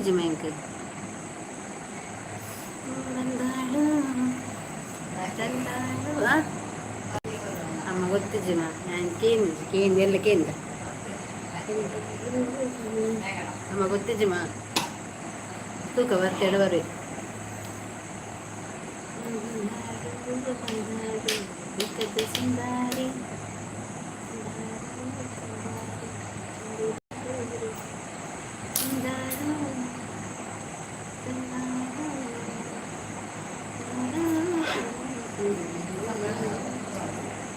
ಜಿಮೆಂಕ್ ಬಂದಾಳು ಬಂದಾಳು. ಅಮ್ಮ ಗೊತ್ತಿಜ್ಜಿಮ, ನಾನು ಕೇಂದ್ರ ಕೇಂದ್ರ ಎಲ್ಲ ಕೇಂದ್ರ. ಅಮ್ಮ ಗೊತ್ತಿಜ್ಜಿಮ, ತೂಕ ಬರ್ತೇಳು ಬರ್ರಿ. ಸುಂದಾರಿ.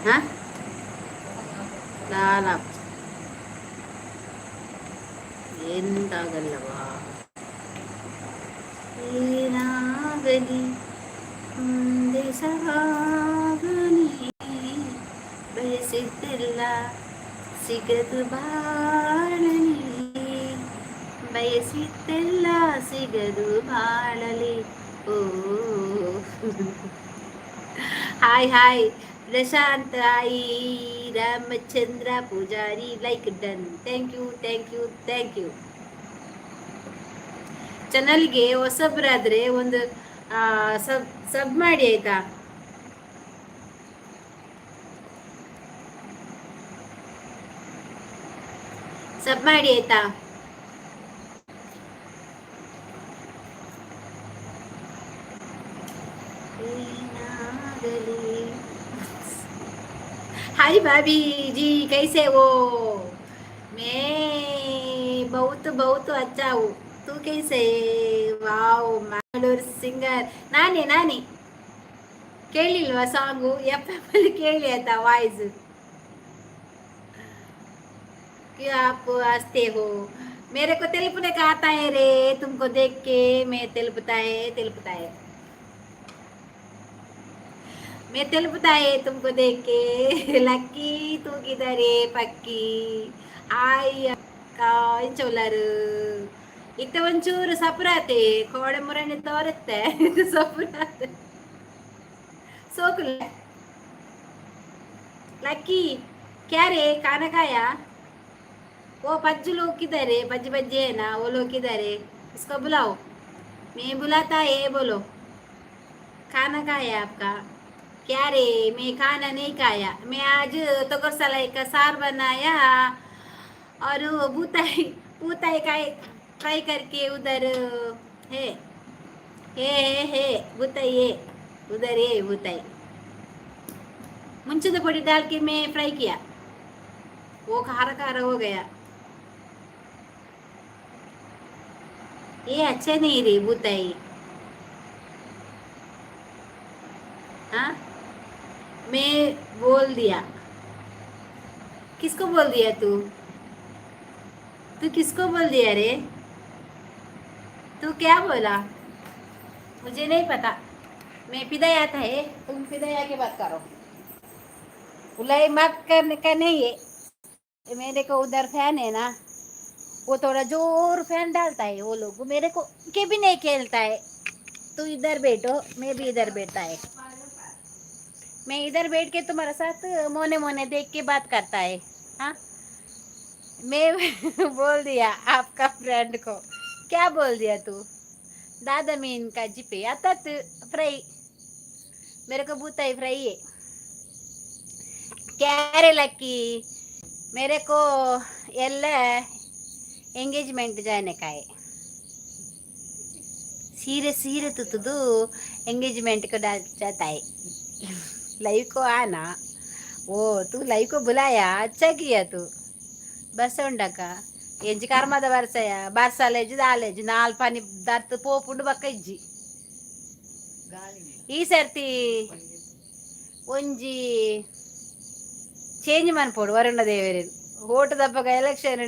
ಹಾ, ಲಾಲ ಎಂತಾಗಲ್ಲವಾ? ಏನಾಗಲಿ ಮುಂದೆ ಸಾಗಲಿ, ಬಯಸಿದ್ದೆಲ್ಲ ಸಿಗದು ಬಾಳಲಿ, ಬಯಸಿದ್ದೆಲ್ಲ ಸಿಗದು ಬಾಳಲಿ. ಓ, hi hi Prashant, hi Ramachandra Poojary. Like done. Thank you, thank you, thank you. ಚಾನಲ್ಗೆ ಹೊಸಬ್ರಾದ್ರೆ ಒಂದು ಸಬ್ ಸಬ್ ಮಾಡಿ, ಆಯ್ತಾ? ಸಬ್ ಮಾಡಿ, ಆಯ್ತಾ? ಏನಾಗಲಿ. हाय भाभी जी, कैसे हो? मैं बहुत बहुत अच्छा हूँ, तू कैसे? ವಾವ್, ಮ್ಯಾಂಗ್ಳೂರ್ ಸಿಂಗರ್ ನಾನೇ ನಾನೇ. ಕೇಳಿಲ್ವಾ ಸಾಂಗು? ಎಫ್ ಎಮ್ ಅಲ್ಲಿ ಕೇಳಿ, ಆಯ್ತಾ? ವಾಯ್ಸ್. क्यों आप हंसते हो? मेरे को तेलपने का आता है रे। तुमको देख के मैं तेलपता है, तेलपता है, मैं तेलपता है तुमको देख के। लक्की, तू किधर है? पक्की. ಹಾಯ್ ಅಕ್ಕ, ಎಂಚ ಉಲ್ಲರು? ಇತ್ತ ಒಂಚೂರು ಸಪುರಾತೆ ಕೋಡೆ ಮುರಣಿ ತೋರುತ್ತೆ. ಇದು ಸಪುರಾತೆ ಸೋಕುಲ್ಲ. लक्की, क्या रे, खाना खाया? वो पज्जू लोग किधर है? पज्जी पज्जी है ना, वो लोग किधर है? उसको बुलाओ। मैं बुलाता है, बोलो। खाना खाया आपका? क्या रे, मैं खाना नहीं खाया। मैं आज तोगर सलाई का सार बनाया और वो बूताई बूताई का फ्राई करके उधर है है बूताई है उधर है। बूताई मुंचद పొడి डाल के मैं फ्राई किया, वो खारा खारा हो गया। ये अच्छा नहीं रे बुताई। हाँ, मैं बोल दिया। किसको बोल दिया तू? तू किसको बोल दिया रे? तू क्या बोला, मुझे नहीं पता। मैं पिदाई आता है, तुम पिदाई आके बात करो। बुलाई मत करने का नहीं है। मेरे को उधर फैन है ना, वो थोड़ा जोर फैन डालता है। वो लोग मेरे को के भी नहीं खेलता है। तू इधर बैठो, मैं भी इधर बैठता है। मैं इधर बैठ के तुम्हारे साथ मोने मोने देख के बात करता है। हाँ, मैं बोल दिया आपका फ्रेंड को। क्या बोल दिया तू? दादा मीन का जिपे आता फ्राई। मेरे को बूताई फ्राई है। क्या रे लक्की, मेरे को ಎಲ್ಲ ಎಂಗೇಜ್ಮೆಂಟ್ जाने का है। सीरे सीरे तुतुदु एंगेजमेंट को डाल जाता है। लाइव को आना। ओ, तू लाइव को बुलाया, अच्छा किया तू। ಬಸ್ ಉಂಡಕ್ಕ, ಎಂಜಿ ಕರ್ಮದ ಬರ್ಸಯ ಬರ್ಸಲೆಜ್ಜಿ ದಾಲೆಜ್ಜಿ ನಾಲ್ ಪನಿ ದರ್ತ್ ಪೋಪುಂಡು ಬಕ್ಕ ಇಜ್ಜಿ. ಈ ಸರ್ತಿ ಒಂಜಿ ಚೇಂಜ್ ಮನ್ಪೊಡು ವರುಣ ದೇವೆರೆನ್. ಓಟು ದಪ್ಪಗ ಎಲೆಕ್ಷನ್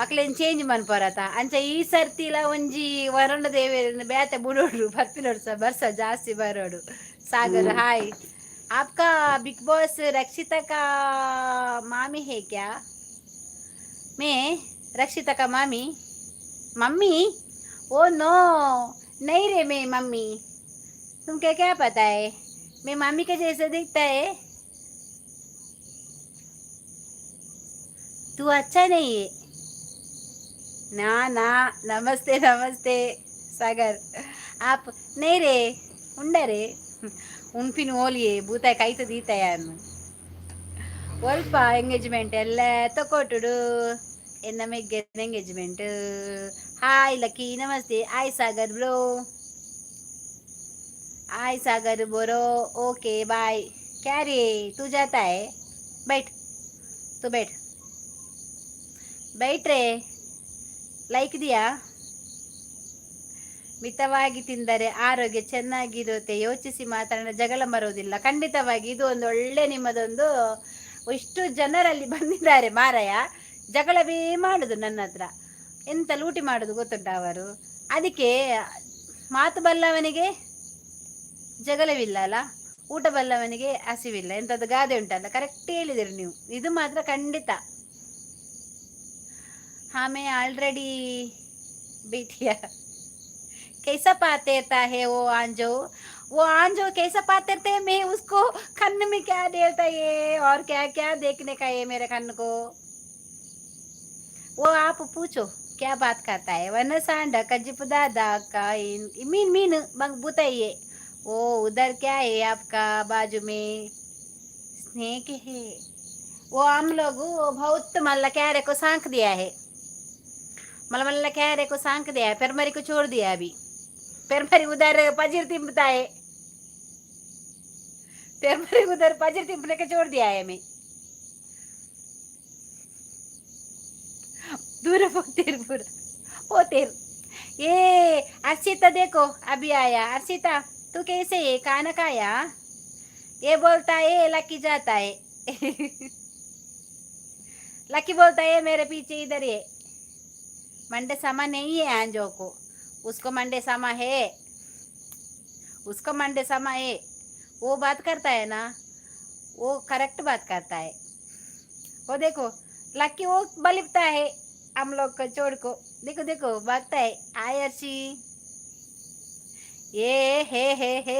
ಅಕ್ಲೆನ್ ಚೇಂಜ್ ಮನ್ಪೊರತ. ಅಂಚ ಈ ಸರ್ತಿಲ ಒಂಜಿ ವರುಣ ದೇವೆರೆನ್ ಬೇತೆ ಬುಡೋಡು, ಬರ್ಪಿನೋಡು ಸ ಬರ್ಸ ಜಾಸ್ತಿ ಬರೋಡು. सागर, हाय। आपका बिग बॉस रक्षिता का मामी है क्या? मैं रक्षिता का मामी? मम्मी? ओ नो, नहीं रे, मैं मम्मी तुमको क्या पता है? मैं मामी के जैसे दिखता है? तू अच्छा नहीं है। ना ना, नमस्ते नमस्ते सागर। आप नहीं रे, ಉಂಡರೆ ಉಣ್ಪಿನ ಓಲಿಯೇ ಬೂತಾಯಿ ಕೈತ ದೀತಾಯನ್ ಒಲ್ಪ ಎಂಗೇಜ್ಮೆಂಟ್ ಎಲ್ಲ ತಕೊಟುಡು ಎನ್ನ ಮೆಗ್ಗೆ ಎಂಗೇಜ್ಮೆಂಟ್. ಹಾಯ್ ಲಕ್ಕಿ, namaste. Hi Sagar bro, hi Sagar bro. Okay, bye. क्या रे, तू जाता है? बैठ, तू बैठ, बैठ रे. ಲೈಕ್ दिया. ಮಿತವಾಗಿ ತಿಂದರೆ ಆರೋಗ್ಯ ಚೆನ್ನಾಗಿರುತ್ತೆ. ಯೋಚಿಸಿ ಮಾತನಾಡ ಜಗಳ ಬರುವುದಿಲ್ಲ. ಖಂಡಿತವಾಗಿ ಇದು ಒಂದು ಒಳ್ಳೆ ನಿಮ್ಮದೊಂದು. ಇಷ್ಟು ಜನರಲ್ಲಿ ಬಂದಿದ್ದಾರೆ ಮಾರಾಯ. ಜಗಳವೇ ಮಾಡುದು ನನ್ನ ಹತ್ರ. ಎಂತ ಲೂಟಿ ಮಾಡುದು ಗೊತ್ತುಂಟ ಅವರು? ಅದಕ್ಕೆ ಮಾತು ಬಲ್ಲವನಿಗೆ ಜಗಳವಿಲ್ಲ ಅಲ್ಲ, ಊಟ ಬಲ್ಲವನಿಗೆ ಹಸಿವಿಲ್ಲ, ಎಂಥದ್ದು ಗಾದೆ ಉಂಟಲ್ಲ. ಕರೆಕ್ಟ್ ಹೇಳಿದಿರಿ ನೀವು. ಇದು ಮಾತ್ರ ಖಂಡಿತ. हमें ऑलरेडी बिटिया कैसा पातेरता है वो आंजो, वो आंजो कैसा पातेरते हैं. मैं उसको कन्न में क्या डालता है और क्या क्या देखने का है मेरे कन्न को, वो आप पूछो क्या बात करता है. वन सांड कजिप दादा का मीन मीन बंग बुताइए. वो उधर क्या है आपका बाजू में? स्नेक है वो. हम लोग बहुत मल्ला क्यारे को सांक दिया है. मल्ला मल्ला क्यारे को सांक दिया है. पेरमरी को छोड़ दिया. अभी पेरमरी उधर पजीर तिंपता है. पेरमरी उधर पजीर तिंपने के छोड़ दिया है. मैं दूर पोतेर पूरा पोतेर. ये अर्चिता देखो, अभी आया. अर्चिता, तू कैसे है? खाना खाया? ये बोलता है लकी जाता है. लकी बोलता है मेरे पीछे इधर. ये मंडे समा नहीं है आंजो को. उसको मंडे समा है, उसको मंडे समा है. वो बात करता है ना, वो करेक्ट बात करता है. वो देखो लकी, वो बलिपता है हम लोग को छोड़ को. देखो देखो, भागता है. आय अर्शी. ये हे हे हे,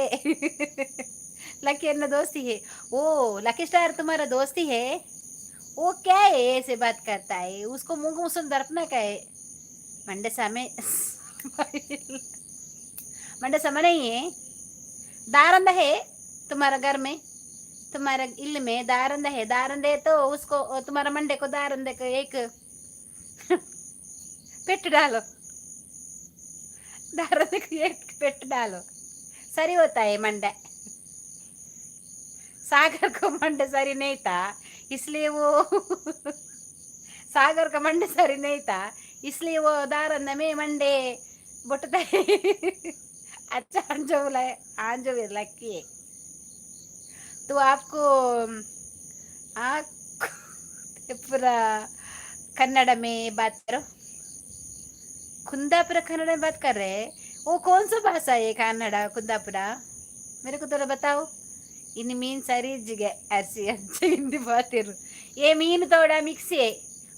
लकी अन्ना दोस्ती है. वो लकी स्टार तुम्हारा दोस्ती है. वो क्या है, ऐसे बात करता है? उसको मुंह मुसुन दर्पना का है. मंडे सामे, मंडे समा नहीं है. दारंदा है तुम्हारा घर में? तुम्हारा इल में दारंदा है? दारंदे है तो उसको, तुम्हारा मंडे को दारंदे को एक पेट डालो. दारंदे को एक पेट डालो, सही होता है मंडे. सागर को मंडे सरी नहीं था, इसलिए वो, सागर का मंडे सरी नहीं था, इसलिए वो दारंदा में मंडे बटता है. अच्छा, आंजो आंजो लकी है. तो आपको आ पूरा कन्नड़ में बात करो. कुंदापुरा कन्नड़ में बात कर रहे हैं. वो कौन सा भाषा है कन्नड़ा कुंदापुरा? मेरे को थोड़ा बताओ. इन मीन सारी जगह ऐसी अच्छी हिंदी बात. ये मीन थोड़ा मिक्स है.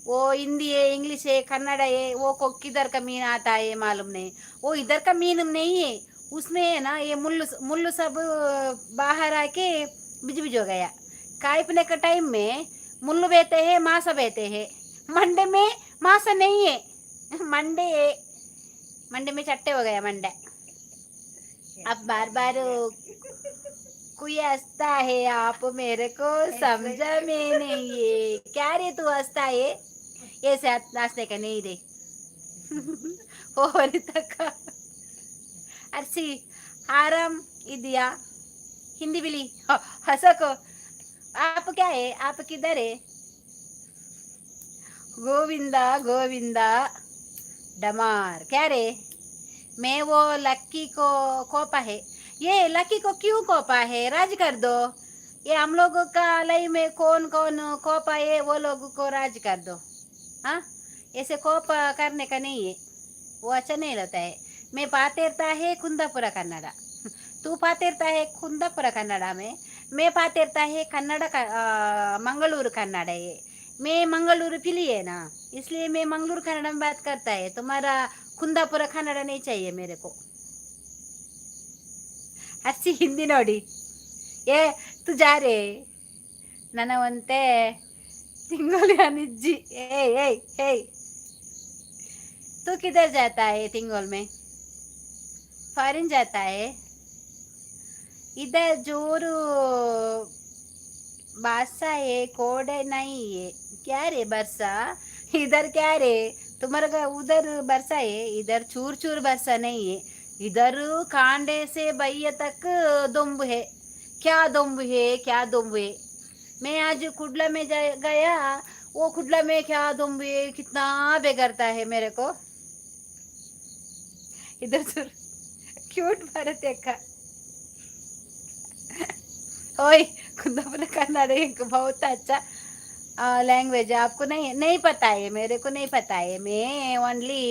वो हिंदी है, इंग्लिश है, कन्नड़ है. वो को किधर का मीन आता है मालूम नहीं. वो इधर का मीन नहीं है. उसमें है ना, ये मुल्लू मुल्लू सब बाहर आके बिज बिज हो गया. काटने का टाइम में मुल्लू बेते हैं, मांसा बेते हैं. मंडे में मांसा नहीं है. मंडे मंडे में चट्टे हो गया मंडे. अब बार बार कोई हंसता है, आप मेरे को समझा में नहीं है. क्या रे, तू हंसता है? ऐसे हंसने का नहीं रे. और तक ಅರ್ಸಿ आराम इदिया हिंदी बिली हसको. आप क्या है? आप किधर है? गोविंदा गोविंदा डमार. क्या रे, मैं वो लक्की को कोपा है. ये लक्की को क्यों कोपा है? राज कर दो. ये हम लोगों का लाइव में कौन कौन कोपा है, वो लोगों को राज कर दो. हाँ, ऐसे कोपा करने का नहीं है. वो अच्छा नहीं लगता है. मैं पातेरता है कुंदापुरा कन्नड़ा. तू पातेरता है कुंदापुरा कन्नड़ा में, मैं पातेरता है कन्नड़ा का मंगलूरु कन्नड़ा है. मैं मंगलूरु पिली है ना, इसलिए मैं मंगलूर कन्नड़ा में बात करता है. तुम्हारा कुंदापुरा कन्नड़ा नहीं चाहिए मेरे को. ಹಸಿ ಹಿಂದಿ ನೋಡಿ. ಏ ತು ಜಾರೆ ನನವಂತೆ ತಿಂಗಳು ನಿಜ್ಜಿ. ಏಯ್ ಏಯ್ ಏಯ್. तू किधर जाता है? तिंगोल में फॉरेन जाता है। इधर जोर बादशाह है, कोड नहीं है। क्या रे बरसा, इधर क्या रे तुम्हारा का? उधर बरसा है, इधर चूर चूर बरसा नहीं है। इधर कांडे से भैया तक दोम्ब है। क्या दोम्ब है, क्या दोम्ब है! मैं आज कुडला में जा गया, वो कुडला में क्या दोम्ब है, कितना बेगरता है मेरे को। इधर चूर क्यूट भारत का। ओए, कुंदापुर कन्नड़ एक बहुत अच्छा लैंग्वेज है। आपको नहीं नहीं पता है, मेरे को नहीं पता है। मैं only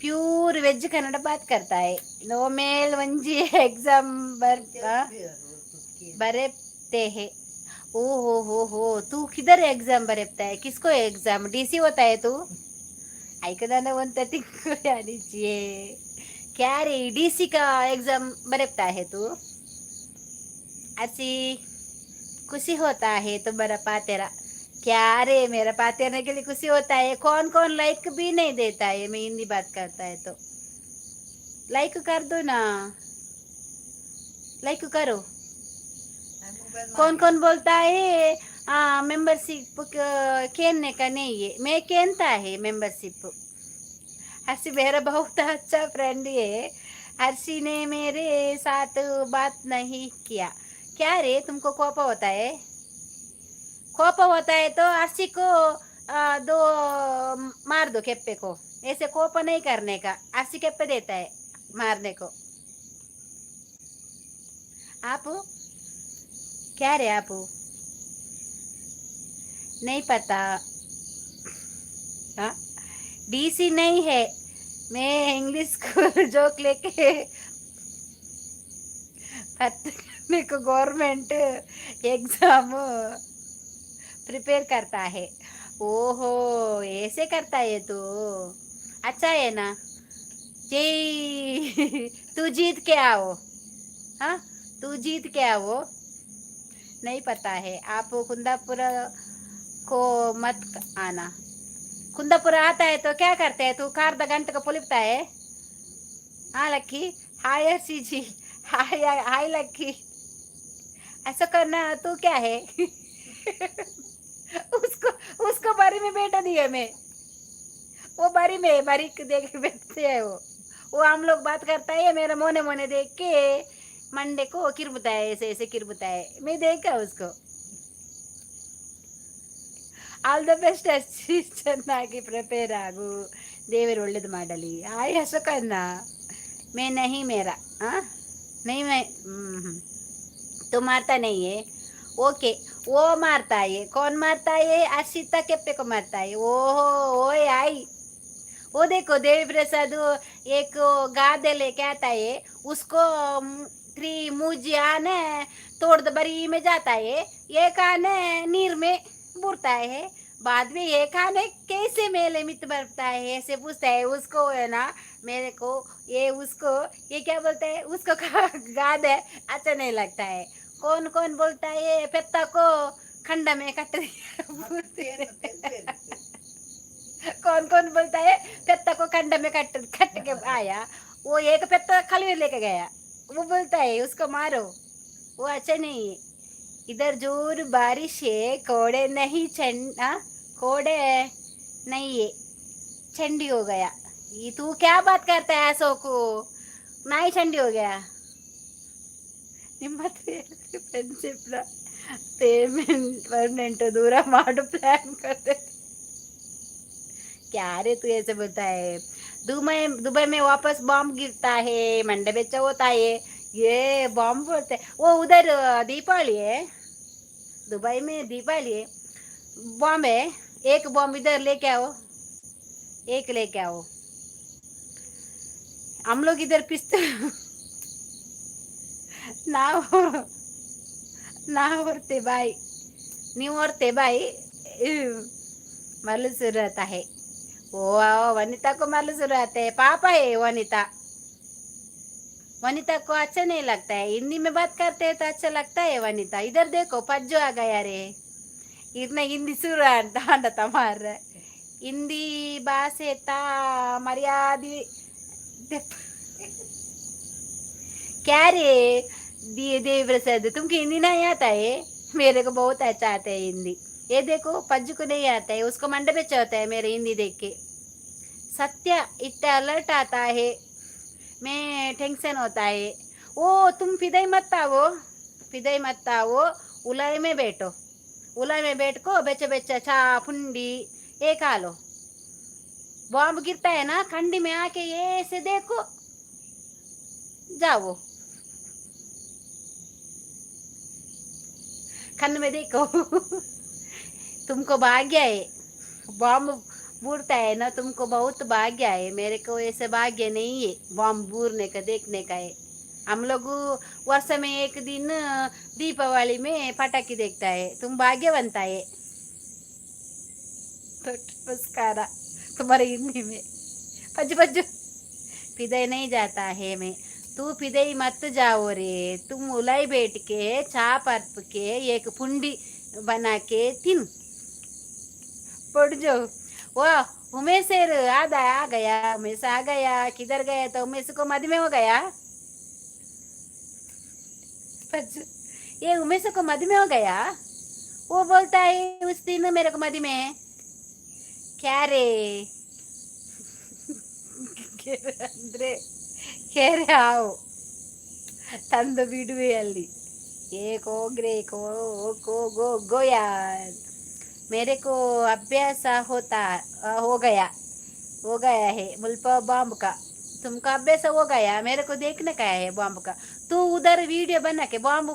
pure veg Kannada बात करता है। नो मेल ಒಂಜಿ एग्जाम बर बरेते है। ओ हो, तू किधर एग्जाम बरेपता है? किसको एग्जाम? डीसी होता है तू? ऐकदाना ಒಂತ तिंगु। क्या रे, डीसी का एग्जाम बरेपता है तू? ऐसी खुशी होता है तुम्हारा पातेरा। क्या रे, मेरा पातेरने के लिए खुशी होता है? कौन कौन लाइक भी नहीं देता है? मैं हिंदी बात करता है तो लाइक कर दो ना, लाइक करो। कौन कौन बोलता है मेंबरशिप खेलने का नहीं है? मैं कहता है मेंबरशिप। हर्षी मेरा बहुत अच्छा फ्रेंड है। हर्षी ने मेरे साथ बात नहीं किया। क्या रे, तुमको कोप होता है? कोप होता है तो हर्षी को दो मार दो केप्पे को। ऐसे कोप नहीं करने का। हर्षी केप्पे देता है मारने को। आप क्या रे, आप नहीं पता? हाँ, डीसी नहीं है। मैं इंग्लिश को जोक लेके मेरे को government exam prepare करता है। ओहो, ऐसे करता है तू? अच्छा है ना जी। तू जीत के आओ। हाँ, तू जीत के आओ। नहीं पता है। आप कुंदापुर को मत आना। कुंदापुर आता है तो क्या करते हैं तू? कार घंटे को पुलिपता है। हाँ लक्की, हाय हर्षी जी, हाय हाय लक्की। ऐसा करना, तू क्या है? उसको उसको बारी में बैठा दिया मैं। वो बारी में बारीक देख के बैठते हैं। वो हम लोग बात करता है, मेरा मोने मोने देख के मंडे को किरबुता है, ऐसे ऐसे किरबुता है। मैं देखा उसको। All the best ಅಚ್ಚಿ, ಚೆನ್ನಾಗಿ ಪ್ರಿಪೇರ್ ಆಗು, ದೇವರು ಒಳ್ಳೇದು ಮಾಡಲಿ. ಹಾಯ್ ಅಶೋಕಣ್ಣ। मैं नहीं, मेरा हाँ नहीं, मैं तो मारता नहीं है। ओके, वो मारता है। कौन मारता है? अर्षिता केप्पे को मारता है। ओ हो, ओए आई, वो देखो, देवी प्रसाद एक गादे लेके आता है। उसको थ्री मुझे आने तोड़ दो, बरी में जाता है। एक आने नीर में बुरता है। बाद में एक आने कैसे मेले मित बरता है, ऐसे पूछता है उसको, है ना? मेरे को ये उसको ये क्या बोलता है, उसको गाद है, अच्छा नहीं लगता है। कौन कौन बोलता है ये पेत्ता को खंडा में कट दिया? कौन कौन बोलता है पेत्ता को खंडा में कट कट के आया? वो एक पेत्ता खलवीर लेके गया, वो बोलता है उसको मारो, वो अच्छा नहीं है। इधर जोर बारिश है, कोड़े नहीं चंड, हाँ, कोड़े नहीं है, चंडी हो गया। ये तू क्या बात करता है अशोक? नहीं, चंडी हो गया। ನಿಮ್ಮ ಹತ್ರ ಫ್ರೆಂಡ್ಶಿಪ್ನ ಪೇಮೆಂಟ್ ಪರ್ಮನೆಂಟ್ ದೂರ ಮಾಡು ಪ್ಲ್ಯಾನ್ करते। क्या रे, तू ऐसे बोलता है? दुबई, दुबई में वापस बॉम्ब गिरता है, मंडे बेचा होता है। ये बॉम्ब बोलते हैं वो उधर दीपावली है, दुबई में दीपावली है, बॉम्ब है। एक बॉम्ब इधर लेके आओ, एक लेके आओ। हम लोग इधर पिस्तौल ನಾವು ನಾವು ಹೊरते बाई, ನೀವು ಹೊरते बाई। मारಲು शुरू आता है वो। वनिता को मारಲು शुरू आते हैं। पापा है वनिता। वनिता को अच्छा नहीं लगता है। हिंदी में बात करते हैं तो अच्छा लगता है। वनिता, इधर देखो, पज्जो आ गया रे। इतना हिंदी शुरू ಅಂತ मार रहा। ಹಿಂದಿ ಭಾಷೆ ತಾ ಮರ್ಯಾದೆ. क्या रे दिए देवी प्रसाद, तुमको हिंदी नहीं आता है? मेरे को बहुत अच्छा आता है हिंदी। ये देखो, पज्जू को नहीं आता है, उसको मंडे पे होता है मेरे हिंदी देख के। सत्य इतना अलर्ट आता है, मैं टेंशन होता है। ओ, तुम फिदाई मत आओ, फिदाई मत आओ। उलाई में बैठो, उलाई में बैठ को बेचे बेचे चा फुंडी ये खा लो। बॉम्ब गिरता है ना, खंडी में आके ये ऐसे देखो, जाओ, खंड में देखो। तुमको भाग्य है, बॉम्ब बूढ़ता है ना, तुमको बहुत भाग्य है। मेरे को ऐसे भाग्य नहीं है बॉम्ब बूरने का, देखने का है। हम लोग वर्ष में एक दिन दीपावली में पटाखे देखता है, तुम भाग्यवंत है। तो नमस्कार तुम्हारे हिंदी में। पज्जू, पज्जू, पिदई नहीं जाता है मैं। तू पिदई मत जाओ रे। तुम उलाई बैठ के चाप अर्प के एक पुंडी बना के तिन पड़ जाओ। वाह, उमेश आधा आ गया, उमेश आ गया। किधर गया तो उमेश को मध्य में हो गया। पज्जू, ये उमेश को मध्य में हो गया। वो बोलता है उस दिन मेरे को मध्य में। क्या रे? ಅಂದ್ರೆ ಕೆರೆ ಹಾವು ತಂದು ಬಿಡುವೆ ಅಲ್ಲಿ। एक होग्रे को को गो गोया। मेरे को अभ्यास होता हो गया, हो गया है मुल्प बॉम्ब का। तुमको अभ्यास हो गया, मेरे को देखने का है बॉम्ब का। तू उधर वीडियो बना के, बॉम्ब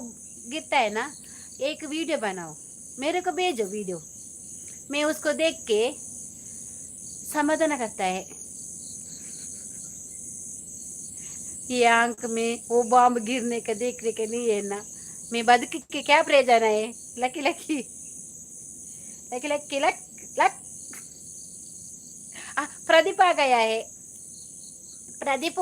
गिरता है ना, एक वीडियो बनाओ, मेरे को भेजो वीडियो। मैं उसको देख के समाधान करता है। ये आंख में वो बॉम्ब गिरने का देखने के नहीं है ना, मैं बदक के क्या प्रयोजन है? Lucky, lucky, lucky, lucky, luck luck. आ, Pradeep आ गया है। प्रदीप,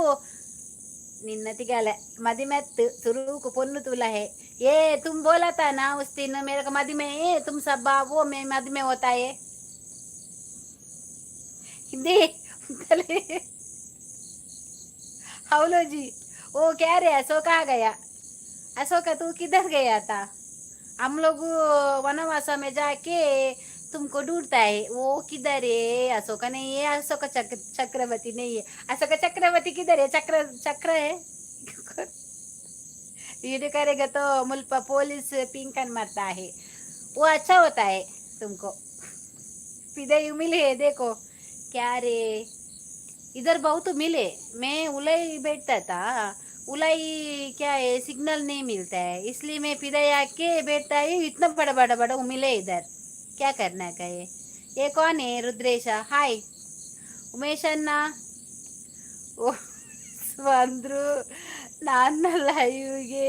निन्नतिगाल मदिमत्त सुरूक पोन्नु तुला है। ये तुम बोला था ना उस दिन मेरे को मदी में, ये तुम सब वो मैं मद में होता है। हिंदी हवलो जी। वो क्या रे, अशोक आ गया। अशोक, तू किधर गया था? हम लोग वनवास में जाके तुमको ढूंढता है। वो किधर है? अशोक नहीं है, अशोक चक्रवर्ती नहीं है। अशोक चक्रवर्ती किधर है? चक्र चक्र है। वीडियो करेगा तो मुल्पा पुलिस पिंकन मारता है। वो अच्छा होता है। तुमको पिदई मिले है, देखो। क्या रे, इधर बहुत मिले। मैं उलाई बैठता था। उलाई क्या है, सिग्नल नहीं मिलता है, इसलिए मैं पिदई आके बैठता है। इतना बड़ा बड़ा बड़ा मिले इधर, क्या करना का ये? ये कौन है? रुद्रेशा, हाय। उमेश अन्ना ಓ ಬಂದ್ರು। ನನ್ನ ಲೈವ್ಗೆ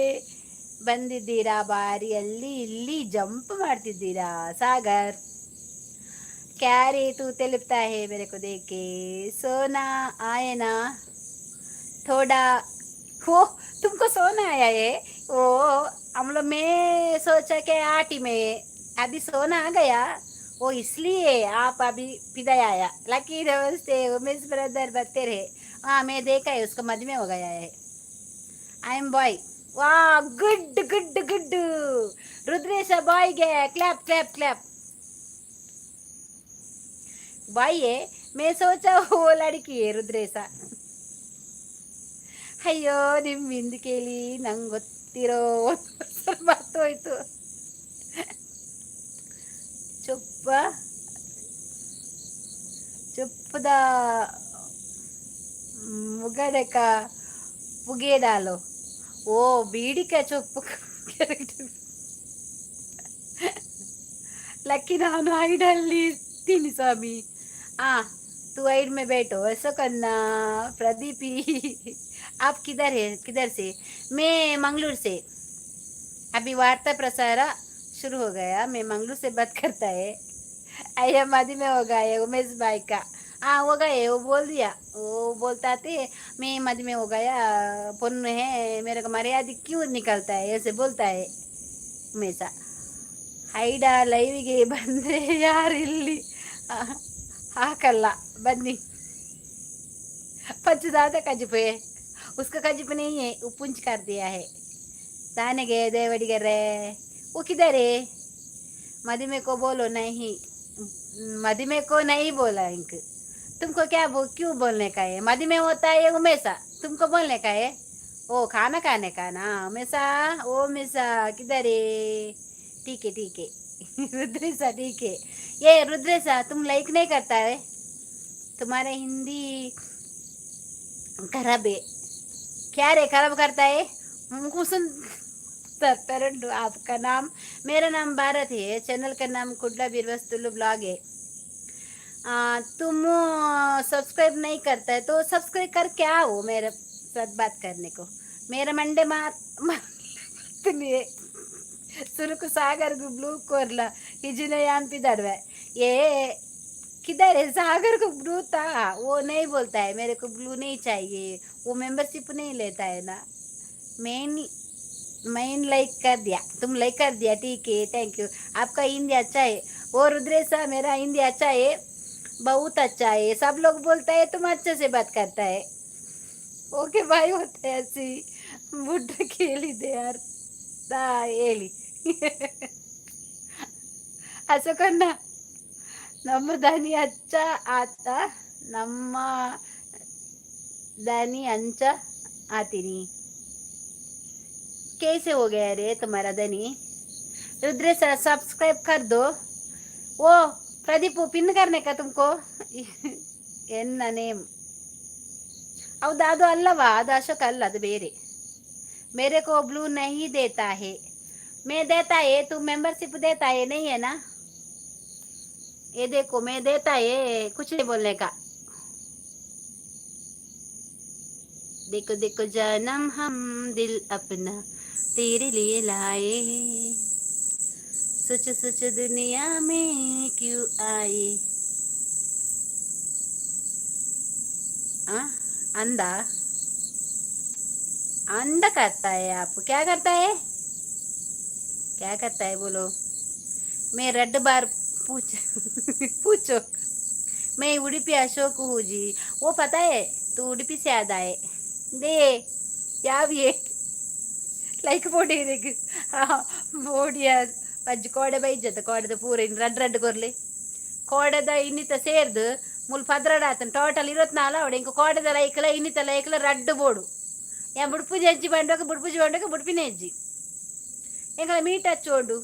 ಬಂದಿದ್ದೀರಾ, ಬಾರಿ ಅಲ್ಲಿ ಇಲ್ಲಿ ಜಂಪ್ ಮಾಡ್ತಿದ್ದೀರಾ। सागर, क्या रे, तू तिलपता है मेरे को देख के। सोना आए ना थोड़ा। वो तुमको सोना आया है? वो हम लोग मैं सोचा कि आटी में अभी सोना आ गया। वो इसलिए आप अभी फिदा आया। लकी, नमस्ते। उमेश ब्रदर बत्ते रहे। हाँ, मैं देखा है, उसका मध्य में हो गया है। I am boy. वाह, good good good. Rudresh boy गया। Clap clap clap. बॉय है, मैं सोचा वो लड़की है। रुद्रेಶ, ಅಯ್ಯೋ, ನಿಮ್ಮ ಹಿಂದೆ ಕೇಳಿ ನಂಗೆ ಗೊತ್ತಿರೋ ಮರ್ತೋಯ್ತು। ಚೊಪ್ಪ ಚೊಪ್ಪದ मुगड़का पुगे डालो। ओ बीड़ी का चೊಪ್ಪು। लक्की, ನಾನು ಐಡಲ್ಲಿ ಇರ್ತೀನಿ ಸ್ವಾಮಿ। हाँ, तू आइड में बैठो, ऐसा करना। प्रदीप ही, आप किधर है, किधर से? मैं मंगलूर से। अभी वार्ता प्रसार शुरू हो गया। मैं मंगलूर से बात करता है। अय्या, मदी में हो गया उमेश भाई का। हाँ, हो गए। वो बोल दिया, वो बोलता थे, मैं मद में हो गया, पुण्य है, मेरे को मर्यादा क्यों निकलता है, ऐसे बोलता है हमेशा। ಹೈಡ ಲೈವಿಗೆ ಬಂದರೆ ಯಾರಿಲ್ಲಿ? ಹಾಕಲ್ಲ, ಬನ್ನಿ. पच्चू दादा कजिप है, उसका कजिप नहीं है, वो पुंछ कर दिया है। ताने गए देवड़ी रे, वो किधर है? मधुमेह को बोलो। नहीं, मधुमेह को नहीं बोला इंक। तुमको क्या क्यों बोलने का है? मधुमेह होता है हमेशा, तुमको बोलने का है? ओ खाना खाने का ना। हमेशा, ओ हमेशा किधर है? ठीक है, ठीक है रुद्रेशा, ठीक है। ये रुद्रेशा, तुम लाइक नहीं करता है, तुम्हारा हिंदी खराब है क्या रे? खराब करता है मुझको सुन पेरेंट। आपका नाम? मेरा नाम भारत है, चैनल का नाम कुडला बीरवस्तुल्लु ब्लॉग है। तुम सब्सक्राइब नहीं करता है तो सब्सक्राइब कर क्या हो मेरे साथ बात करने को? मेरा मंडे मार मार सुरुक सागर ब्लू कोरला हिजुने यान पिदड़वे। ये किधर है? सागर को ब्लू था, वो नहीं बोलता है, मेरे को ब्लू नहीं चाहिए। वो मेंबरशिप नहीं लेता है ना। मेन मेन लाइक कर दिया, तुम लाइक कर दिया, ठीक है, thank you. आपका हिंदी अच्छा है। वो रुद्रेशा, मेरा हिंदी अच्छा है, बहुत अच्छा है। सब लोग बोलता है, तुम अच्छे से बात करता है। ओके भाई, होते ऐसी बुड्ढ ಕೇಳಿದೆ ಅರ್ಥ ಹೇಳಿ. ಅಶೋಕಣ್ಣ, ನಮ್ಮ ದನಿ ಅಚ್ಚ ಆತ, ನಮ್ಮ ದನಿ ಅಂಚ आती। कैसे हो गया रे तुम्हारा धनी? रुद्र सर, सब्सक्राइब कर दो। वो प्रदीप, पिन करने का तुमको ಎನ್ನ ನೇಮ್. ಹೌದಾ? ಅದು ಅಲ್ಲವಾ, ಅದು ಅಶೋಕ್ ಅಲ್ಲ, ಅದು ಬೇರೆ। मेरे को ब्लू नहीं देता है। मैं देता है, तू मेंबरशिप देता है नहीं है ना? ये देखो, मैं देता है, कुछ नहीं बोलने का। देखो देखो जानम, हम दिल अपना तेरे लिए लाए, सोच सोच दुनिया में क्यों आए। आ अंधा अंधा करता है आप। क्या करता है, क्या करता है, बोलो। मैं रेड बार पूछ पूछो। मैं उड़पी अशोक हूँ जी। वो पता है, तू उड़पी से आता है। दे ಯಾವ ये ಲೈಕ್ ಪೋಡಿ ಪೋಡಿಯ ಪಜ್ಜಿ ಕೋಡೆ ಬೈಜತ್ತ ಕೋಡೆದ ಪೂರ ಇನ್ನು ರಡ್ಡ್ ರಡ್ಡ್ ಕೊರ್ಲಿ. ಕೋಡೆದ ಇನ್ನಿತ ಸೇರ್ದು ಮುಲ್ 12 ಆತನ, ಟೋಟಲ್ 24 ಅವಡೆ. ಇಂಕ ಕೋಡೆದ ಲೈಕ್ಲ ಇನ್ನಿತ ಲೈಕ್ಲ ರಡ್ಡ್ ಬೋಡು. ಯಾ ಬುಡ್ಪುಜಿ ಅಜ್ಜಿ ಬಂಡೋಗ, ಬುಡ್ಪುಜಿ ಬಂಡೋಗ, ಬುಡ್ಪಿನ ಅಜ್ಜಿ ಎಂಕಲ ಮೀಟ್ ಹಚ್ಚೋಂಡು,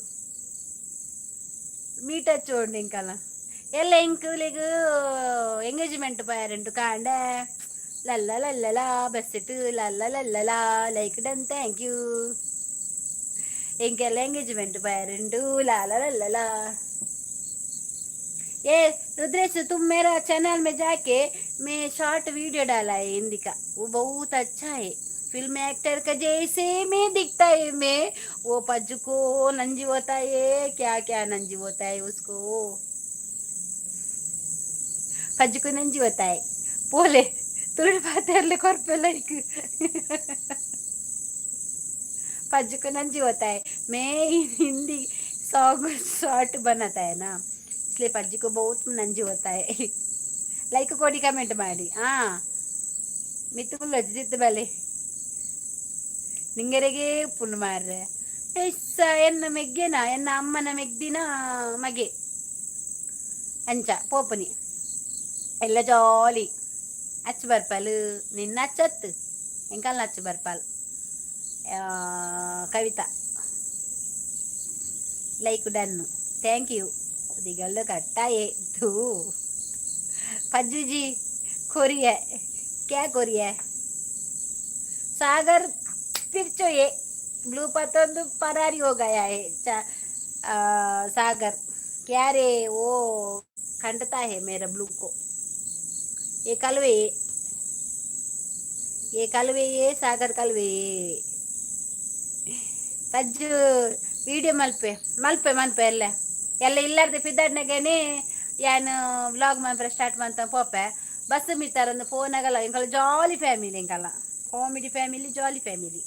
ಮೀಟ್ ಹಚ್ಚೋಂಡು ಎಂಕಲ ಎಲ್ಲ. ಎಂಕುಲೆಗ್ ಎಂಗೇಜ್ಮೆಂಟ್ ಪೇರೆಂಟ್ ಕಾಂಡೆ ಲಲ್ಲ ಲಲ್ಲಲ ಬಸ್ಸಿಟ್ಟು ಲಲ್ಲ ಲಲ್ಲಲ. Like done, thank you. ಎಂಕೆಲ್ಲ ಎಂಗೇಜ್ಮೆಂಟ್ ಪೇರೆಂಟು ಲಾಲ ಲಲ್ಲಲ। ये रुद्रेश, तुम मेरा चैनल में जाके, मैं शॉर्ट वीडियो डाला है हिंदी का, वो बहुत अच्छा है। फिल्म एक्टर का जैसे में दिखता है मैं। वो पज्जू को नंजी होता है, क्या क्या नंजी होता है उसको। पज्जू को नंजी होता है। बोले तुरंत पातेरले ಕೊರ್ಪೆ लाइक। पज्जू को नंजी होता है। मैं हिंदी सॉन्ग शॉर्ट बनाता है ना, इसलिए पज्जी को बहुत ನಂಜಿ होता है। ಲೈಕ್ ಕೊಡಿ, ಕಮೆಂಟ್ ಮಾಡಿ. ಹಾಂ, ಮಿತ್ತುಕುಲ್ಲ ಜಿತ್ತು ಬಲೆ ನಿಂಗೆರೆಗೆ ಪುಣ್ಣ ಮಾರ್ರೆ. ಎಸ್ಸ ಎನ್ನ ಮೆಗ್ಗೆನ, ಎನ್ನ ಅಮ್ಮನ ಮೆಗ್ದಿನ ಮಗೆ. ಅಂಚ ಪೋಪನಿ ಎಲ್ಲ ಜಾಲಿ. ಅಚ್ಚ ಬರ್ಪಾಲು ನಿನ್ನ ಅಚ್ಚತ್ತು ಎಂಕಲ್ನ ಅಚ್ಚ ಬರ್ಪಾಲು. Kavita, like done, thank you. दिगल कट्टा ये तू। पज्जू जी, खोरी है क्या? कोरी है सागर। फिर चो ये ब्लू पतंग परारी हो गया है। सागर क्या रे? वो खंडता है मेरा ब्लू को। ये कलवे, ये कलवे, ये सागर कलवे। ಪಜ್ಜು ವಿಡಿಯೋ ಮಲ್ಪೆ ಮಲ್ಪೆ ಮನ್ಪೆ ಎಲ್ಲ ಎಲ್ಲ ಇಲ್ಲಾರ್ದೆ ಪಿದ್ದಾಡ್ನಾಗೇನೆ ಯಾನ್ ವ್ಲಾಗ್ ಮನ್ಪರೆ ಸ್ಟಾರ್ಟ್ ಮಂತ ಪೋಪೆ. ಬಸ್ ಮಿತ್ತಾರೊಂದು ಫೋನ್ ಆಗಲ್ಲ. ಎಂಕಲ ಜಾಲಿ ಫ್ಯಾಮಿಲಿ, ಎಂಕಲ್ಲ ಕಾಮಿಡಿ ಫ್ಯಾಮಿಲಿ, ಜಾಲಿ ಫ್ಯಾಮಿಲಿ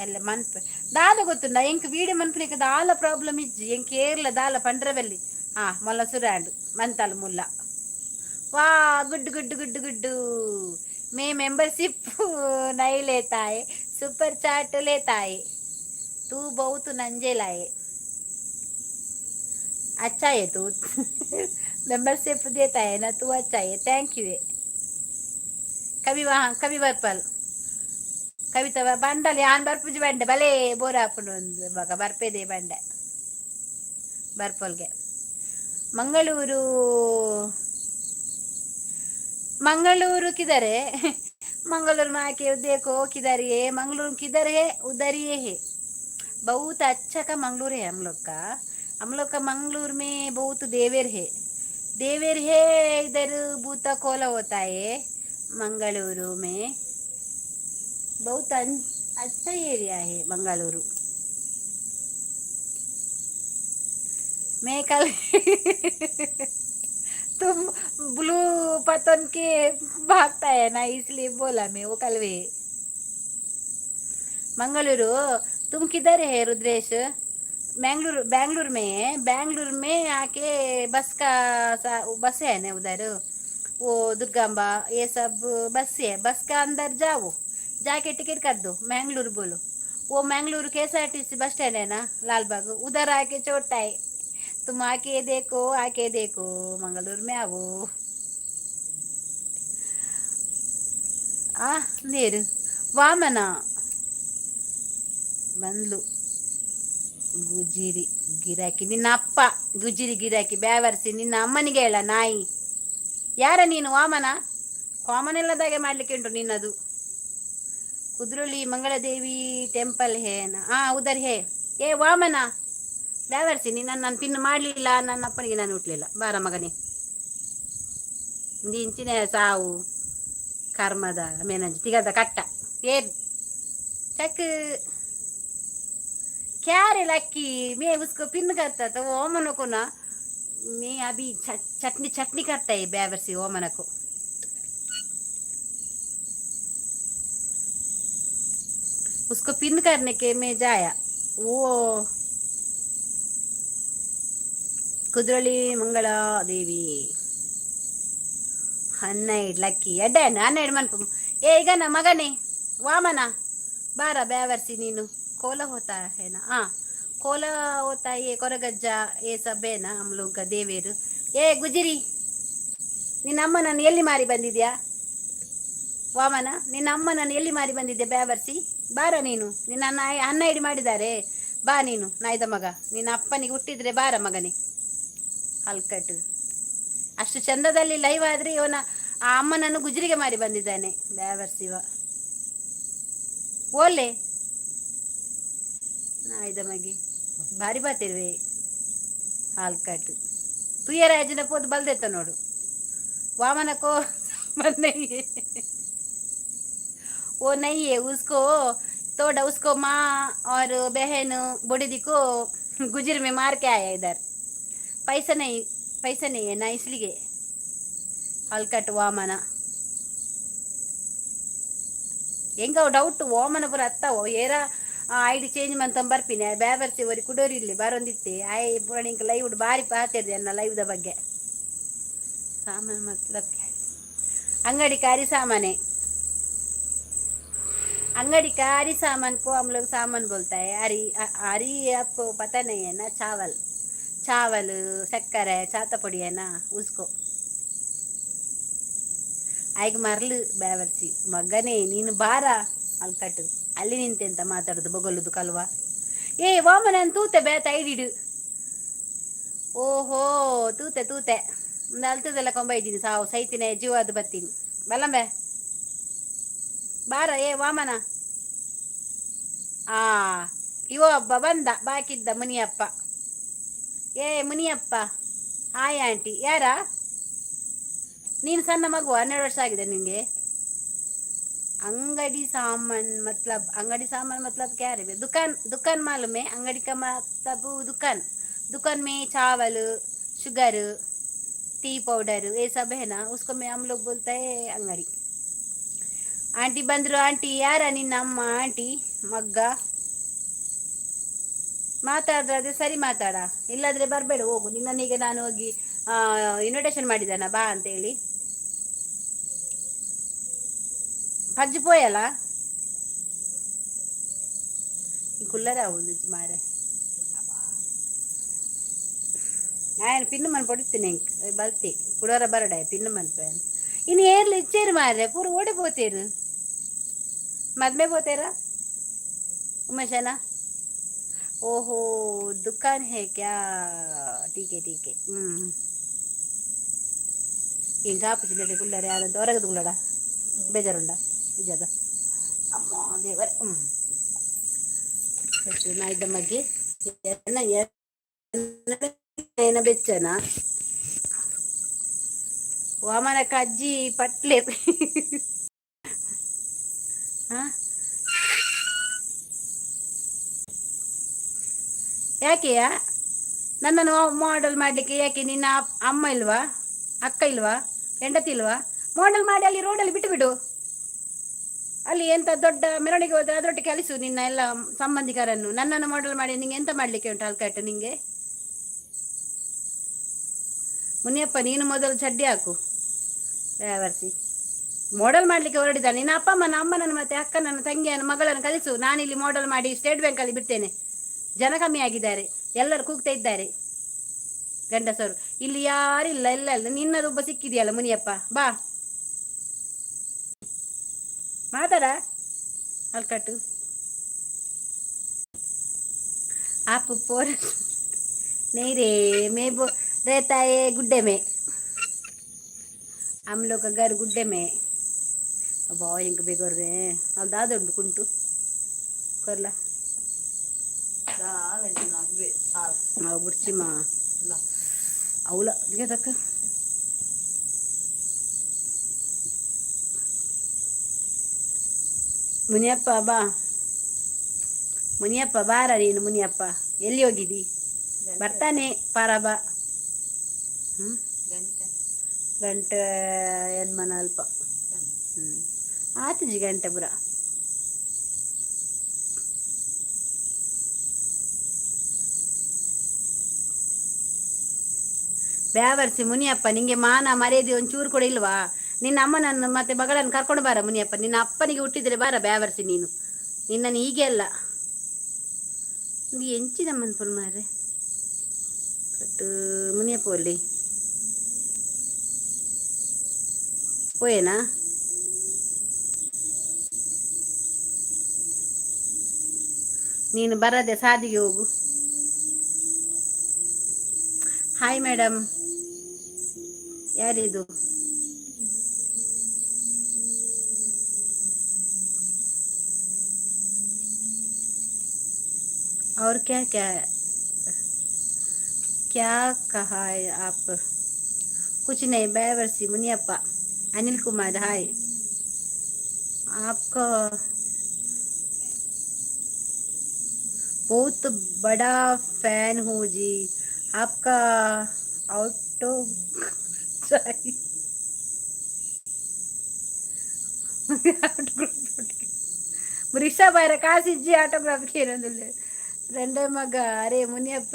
ಎಲ್ಲ ಮನ್ಪೆ. ದಾದ ಗೊತ್ತುಂಡ, ಎಂಕ್ ವೀಡಿಯೋ ಮನ್ಪುನೆಕ್ ದಾಲ ಪ್ರಾಬ್ಲಮ್ ಇಜ್ಜಿ. ಎಂಕ್ ಏರ್ಲ ದಾಲ ಪಂಡ್ರಬಲ್ಲಿ. ಹಾಂ, ಮೊಲ್ಲ ಸುರಾಂಡು ಮಂತಾಲ್ ಮುಲ್ಲ. वाह, गुड गुड गुड गुड्डू। मैं मेंबरशिप नहीं लेता है, सुपर चैट लेता है। तू बहुत नंजेला है। अच्छा है तू, मेंबरशिप देता है ना तू, अच्छा है। Thank you है। कभी वहाँ, कभी ಬರ್ಪಲ್ ಕವಿತ ಬಂಡಲ್ ಯಾನ್ ಬರ್ಪುಜಿ ಬಂಡೆ ಬಲೇ ಬೋರ್ ಆಪುಂಡು ಒಂದು ಬಕ ಬರ್ಪೇದೆ ಬಂಡೆ ಬರ್ಪಲ್ಗೆ. ಮಂಗಳೂರು, मंगलूर किधर है? मंगलूर में आके देखो किधर ये मंगलूर किधर है, उधर ये है। बहुत अच्छा का मंगलूर है हम लोग का। हम लोग का मंगलूर में बहुत देवेर है, देवेर है। इधर भूता कोला होता है मंगलूरु में। बहुत अच्छा एरिया है मंगलूरु। मैं कल तुम ब्लू पतन के भागता है ना, इसलिए बोला मैं। वो कल वे मंगलूरु। तुम किधर है रुद्रेश? बैंगलूर, बैंगलूर में है। बैंगलूर में आके बस का बस है ना उधर, वो दुर्गाम्बा ये सब बस है। बस का अंदर जाओ, जाके टिकट कर दो, मैंगलूर बोलो। वो मैंगलूर के एसआरटीसी बस स्टैंड है ना, लाल बाग, उधर आके छोड़ता है। तुम आके देखो, आके देखो, मंगलूर में आओ। ಆ ನೇರು ವಾಮನ ಬಂದ್ಲು. ಗುಜಿರಿ ಗಿರಾಕಿ ನಿನ್ನ ಅಪ್ಪ, ಗುಜಿರಿ ಗಿರಾಕಿ ಬ್ಯಾವರ್ಸಿ ನಿನ್ನ ಅಮ್ಮನಿಗೆ ಹೇಳ ನಾಯಿ. ಯಾರ ನೀನು ವಾಮನ? ಕಾಮನ್ ಎಲ್ಲದಾಗೆ ಮಾಡ್ಲಿಕ್ಕೆ ಉಂಟು ನಿನ್ನದು. ಕುದ್ರೋಳಿ ಮಂಗಳದೇವಿ ಟೆಂಪಲ್ ಹೇನ? ಹಾ, ಉದರ್ ಹೇ. ಏ ವಾಮನ ಬ್ಯಾವರ್ಸಿ, ನಿನ್ನ ನಾನು ಪಿನ್ ಮಾಡಲಿಲ್ಲ, ನನ್ನ ಅಪ್ಪನಿಗೆ ನಾನು ಹುಟ್ಲಿಲ್ಲ. ಬಾರ ಮಗನೇ, ಇಂಚಿನ ಸಾವು ಕರ್ಮದ ಮೇನಂಜಿ ತಿಗದ ಕಟ್ಟ. ಏ चक क्या रे लक्की, मैं उसको पिन करता तो वो ओमन को ना, मैं अभी चटनी चटनी करता है बेवर्सी ओमन को। उसको पिन करने के मैं जाया। वो ಕುದ್ರೋಳಿ ಮಂಗಳ ದೇವಿ 12 ಲಕ್ಕಿ ಎಡ್ಡೆ 12 ಮನ್ಪು. ಏ ಈಗ ಮಗನೇ ವಾಮನ ಬಾರ ಬ್ಯಾವರ್ಸಿ ನೀನು. ಕೋಲ होता है ना? हाँ, कोला होता है, ये ಕೊರಗಜ್ಜ ये सब है ना हम लोग का ದೇವೇರು. ಏ ಗುಜಿರಿ, ನಿನ್ನ ಅಮ್ಮನನ್ನು ಎಲ್ಲಿ ಮಾರಿ ಬಂದಿದ್ಯಾ? ವಾಮನ, ನಿನ್ನ ಅಮ್ಮನನ್ನು ಎಲ್ಲಿ ಮಾರಿ ಬಂದಿದ್ಯಾ? ಬ್ಯಾವರ್ಸಿ ಬಾರ ನೀನು. ನಿನ್ನ ನಾಯಿ ಅನ್ನ ಹಿಡಿ ಮಾಡಿದ್ದಾರೆ. ಬಾ ನೀನು ನಾಯ್ದ ಮಗ. ನಿನ್ನ ಅಪ್ಪನಿಗೆ ಹುಟ್ಟಿದ್ರೆ ಬಾರ ಮಗನೇ. ಹಲ್ಕಟ್ಟು ಅಷ್ಟು ಚಂದದಲ್ಲಿ ಲೈವ್ ಆದ್ರೆ ಇವನ ಆ ಅಮ್ಮನನ್ನು ಗುಜರಿಗೆ ಮಾರಿ ಬಂದಿದ್ದಾನೆ ಬ್ಯಾವರ್ಸಿವ. ಓಲೆ ನಾಯ್ದ ಮಗಿ ಭಾರಿ ಬಾತಿರುವೆ. ಹಾಲ್ಕಟ್ಟು ತುಯ್ಯರಾಜನ ಪೋದು ಬಲ್ದೆತ್ತ ನೋಡು. वामन को नहीं है, वो नहीं है। उसको तोड़ा, उसको माँ और बहन बुढ़ी को गुजर में मार के आया इधर। पैसा नहीं, पैसा नहीं है ना, इसलिए हलकट ವಾಮನ. ಹೆಂಗ ಡೌಟ್ ವಾಮನ ಪೂರ ಅತ್ತಾವೋ ಏರ ಐಡಿ ಚೇಂಜ್ ಮಂತಂ ಬರ್ಪಿನಿ. ಬ್ಯಾವರ್ಸಿ ಒರಿ ಕುಡೋರಿ ಇಲ್ಲಿ ಬರೊಂದಿತ್ತೆ. ಆಯ್ ಪೂರ ನಿಂಕ್ ಲೈವ್ ಬಾರಿ ಪಾತಿರ್ದೆ ಅನ್ನ ಲೈವ್ದ ಬಗ್ಗೆ. सामान मतलब क्या? अंगड़ी का अरी सामान है। अंगड़ी का अरी सामान को हम लोग सामान बोलता है। अरी अरी आपको पता नहीं है ना? चावल, चावल, शक्कर है, चाता పొడి है ना, उसको. ಆಯ್ಕೆ ಮರ್ಲು ಬ್ಯಾವರ್ಸಿ ಮಗನೇ ನೀನು ಬಾರ ಅಲ್ಕಟ್ಟು. ಅಲ್ಲಿ ನಿಂತೆಂತ ಮಾತಾಡುದು ಬೊಗಲುದು ಕಲ್ವ? ಏ ವಾಮನನ್ ತೂತೆ ಬೇತ ಐಡಿಡು. ಓಹೋ, ತೂತೆ ತೂತೆ ಒಂದು ಅಲ್ತದೆಲ್ಲ ಕೊಂಬ ಇದ್ದೀನಿ. ಸಾವು ಸೈತಿನ ಜೀವ ಅದು ಬತ್ತೀನಿ. ಬಲ್ಲಂಬೆ ಬಾರ. ಏ ವಾಮನ, ಆ ಇವ ಒಬ್ಬ ಬಂದ ಬಾಕಿದ್ದ ಮುನಿಯಪ್ಪ. ಏ ಮುನಿಯಪ್ಪ, ಹಾಯ್ ಆಂಟಿ. ಯಾರ ನೀನು? ಸಣ್ಣ ಮಗು, 12 ವರ್ಷ ಆಗಿದೆ ನಿನಗೆ. अंगड़ी सामान मतलब, अंगड़ी सामान मतलब क्या रे? दुकान, दुकान मालूम है। अंगड़ी का मतलब दुकान। दुकान में चावल, शुगर, टी पाउडर ये सब है ना, उसको मैं हम लोग बोलते हैं अंगड़ी. ಆಂಟಿ ಬಂದರು. ಆಂಟಿ ಯಾರ ನಿನ್ನ ಅಮ್ಮ ಆಂಟಿ? ಮಗ್ಗ ಮಾತಾಡ್ರೆ ಸರಿ ಮಾತಾಡ, ಇಲ್ಲಾದ್ರೆ ಬರಬೇಡ, ಹೋಗು. ನಿನ್ನನ್ನೀಗ ನಾನು ಹೋಗಿ ಇನ್ವಿಟೇಷನ್ ಮಾಡಿದ್ದಾನ ಬಾ ಅಂತೇಳಿ. ಪಜ್ಜಿ ಪೋಯಲ್ಲ ಕುಲ್ಲರೆ ಆವೊಂದು ಮಾರೆ. ಆಯನ ಪಿನ್ನು ಮನ್ ಪೊಡಿತೀನಿ ಬಲ್ತಿ ಕುಡೋರ ಬರಡ ಪಿನ್ನು ಮನ್ಪೆ. ಇನ್ನು ಏರ್ಲು ಇಚ್ಚೇರು ಮಾರ್ರೆ, ಪೂರ ಓಡಿ ಪೋತೇರು. ಮದ್ಮೆ ಪೋತೇರಾ ಉಮೇಶನ? ಓಹೋ, ದುಕಾನ್ है क्या? ठीक है, ठीक है. ಹ್ಞೂ, ಹಿಂಗೆ ಆಪುಜಿಲ್ಲಡೆ ಕುಲ್ಲರೆ ಆನಂತ ಹೊರಗೆ ಕುಲ್ಲಡ ಬೇಜಾರುಂಡ ಇಜ್ಜದ ಅಮ್ಮ ದೇವರೇ. ಹ್ಞೂ, ನಾಯಿದ ಮಗ್ಗಿ ಎನ್ನ ಬೆಚ್ಚನ ವಾಮನಕ್ಕ ಅಜ್ಜಿ ಪಟ್ಲೆ. ಹಾ, ಯಾಕೆಯಾ ನನ್ನನ್ನು ಮಾಡೆಲ್ ಮಾಡಲಿಕ್ಕೆ? ಯಾಕೆ, ನಿನ್ನ ಅಮ್ಮ ಇಲ್ವಾ? ಅಕ್ಕ ಇಲ್ವಾ? ಹೆಂಡತಿ ಇಲ್ವಾ? ಮಾಡೆಲ್ ಮಾಡಿ ಅಲ್ಲಿ ರೋಡಲ್ಲಿ ಬಿಟ್ಟು ಬಿಡು. ಅಲ್ಲಿ ಎಂತ ದೊಡ್ಡ ಮೆರವಣಿಗೆ ಹೋದ್ರೆ ಅದರೊಟ್ಟಿಗೆ ಕಲಿಸು ನಿನ್ನ ಎಲ್ಲ ಸಂಬಂಧಿಕರನ್ನು. ನನ್ನನ್ನು ಮಾಡೆಲ್ ಮಾಡಿ ನಿಂಗೆ ಎಂತ ಮಾಡಲಿಕ್ಕೆ ಉಂಟು ಅಲ್ಕಟ್ಟು ನಿಂಗೆ? ಮುನಿಯಪ್ಪ, ನೀನು ಮೊದಲು ಚಡ್ಡಿ ಹಾಕು. ಬೇವರ್ಸಿ ಮಾಡೆಲ್ ಮಾಡಲಿಕ್ಕೆ ಹೊರಡಿದ್ದಾನೆ. ನಿನ್ನ ಅಪ್ಪ ಅಮ್ಮನ, ಅಮ್ಮನನ್ನು ಮತ್ತೆ ಅಕ್ಕನನ್ನು, ತಂಗಿಯನ್ನು, ಮಗಳನ್ನು ಕಲಿಸು. ನಾನಿಲ್ಲಿ ಮಾಡೆಲ್ ಮಾಡಿ ಸ್ಟೇಟ್ ಬ್ಯಾಂಕಲ್ಲಿ ಬಿಡ್ತೇನೆ. ಜನ ಕಮ್ಮಿ ಆಗಿದ್ದಾರೆ, ಎಲ್ಲರೂ ಕೂಗ್ತಾ ಇದ್ದಾರೆ ಗಂಡಸರು. ಇಲ್ಲಿ ಯಾರಿಲ್ಲ, ಇಲ್ಲ ಇಲ್ಲ. ನಿನ್ನದೊಬ್ಬ ಸಿಕ್ಕಿದೆಯಲ್ಲ ಮುನಿಯಪ್ಪ, ಬಾ ಮಾತಾಡ ಅಲ್ಕಟ್ಟು. आप पोर नहीं रे, मैं वो रहता है गुड्डे में. हम लोग का घर गुड्डे में. ಅಬ್ಬಾ, ಹೆಂಗೆ ಬೇಗೋರ್ರೆ. ಅಲ್ಲಿ ದಾದ ಉಂಟು ಕುಂಟು ಕೊರ್ಲ. ನಾವು ಬುಡ್ಚಿಮ್ಮ ಅವಲ ತಕ್ಕ. ಮುನಿಯಪ್ಪ ಬಾ, ಮುನಿಯಪ್ಪ ಬಾರ ನೀನು. ಮುನಿಯಪ್ಪ ಎಲ್ಲಿ ಹೋಗಿದಿ? ಬರ್ತಾನೆ ಪಾರ ಬಾ. ಹ್ಞೂ, ಗಂಟೆ ಎನ್ಮನ ಅಲ್ಪ. ಹ್ಞೂ, ಆತುಜಿ ಗಂಟೆ ಪುರ. ಬ್ಯಾವರ್ಸಿ ಮುನಿಯಪ್ಪ, ನಿಂಗೆ ಮಾನ ಮರ್ಯಾದೆ ಒಂಚೂರು ಕೂಡ ಇಲ್ವಾ? ನಿನ್ನ ಅಮ್ಮನನ್ನು ಮತ್ತೆ ಮಗಳನ್ನು ಕರ್ಕೊಂಡು ಬಾರ ಮುನಿಯಪ್ಪ. ನಿನ್ನ ಅಪ್ಪನಿಗೆ ಹುಟ್ಟಿದ್ರೆ ಬಾರ ಬ್ಯಾವರ್ಸಿ ನೀನು. ನಿನ್ನನ್ನು ಹೀಗೆ ಅಲ್ಲ. ಇದು ಎಂಚಿನ ಮನ್ಪುನ್ ಮಾರ್ರೆ ಕಟ್ಟು. ಮುನಿಯಪ್ಪ ಅಲ್ಲಿ ಪೋಯೇನಾ? ನೀನು ಬರದೆ ಸಾದಿಗೆ ಹೋಗು. ಹಾಯ್ ಮೇಡಮ್, ಯಾರಿದು? और क्या क्या क्या कहा है आप? कुछ नहीं बैवर्सी मुनियप्पा. अनिल कुमार हाय. आपका बहुत बड़ा फैन हूँ जी. आपका ऑटो चाहिए. ರಿಕ್ಷಾ ಬಾಯ್ರ ಕಾಸಿಜ್ಜಿ ಆಟೋಗ್ರಾಫ್ ಏನಂದಿಲ್ಲ ರಂಡೆ ಮಗ. ಅರೆ ಮುನಿಯಪ್ಪ,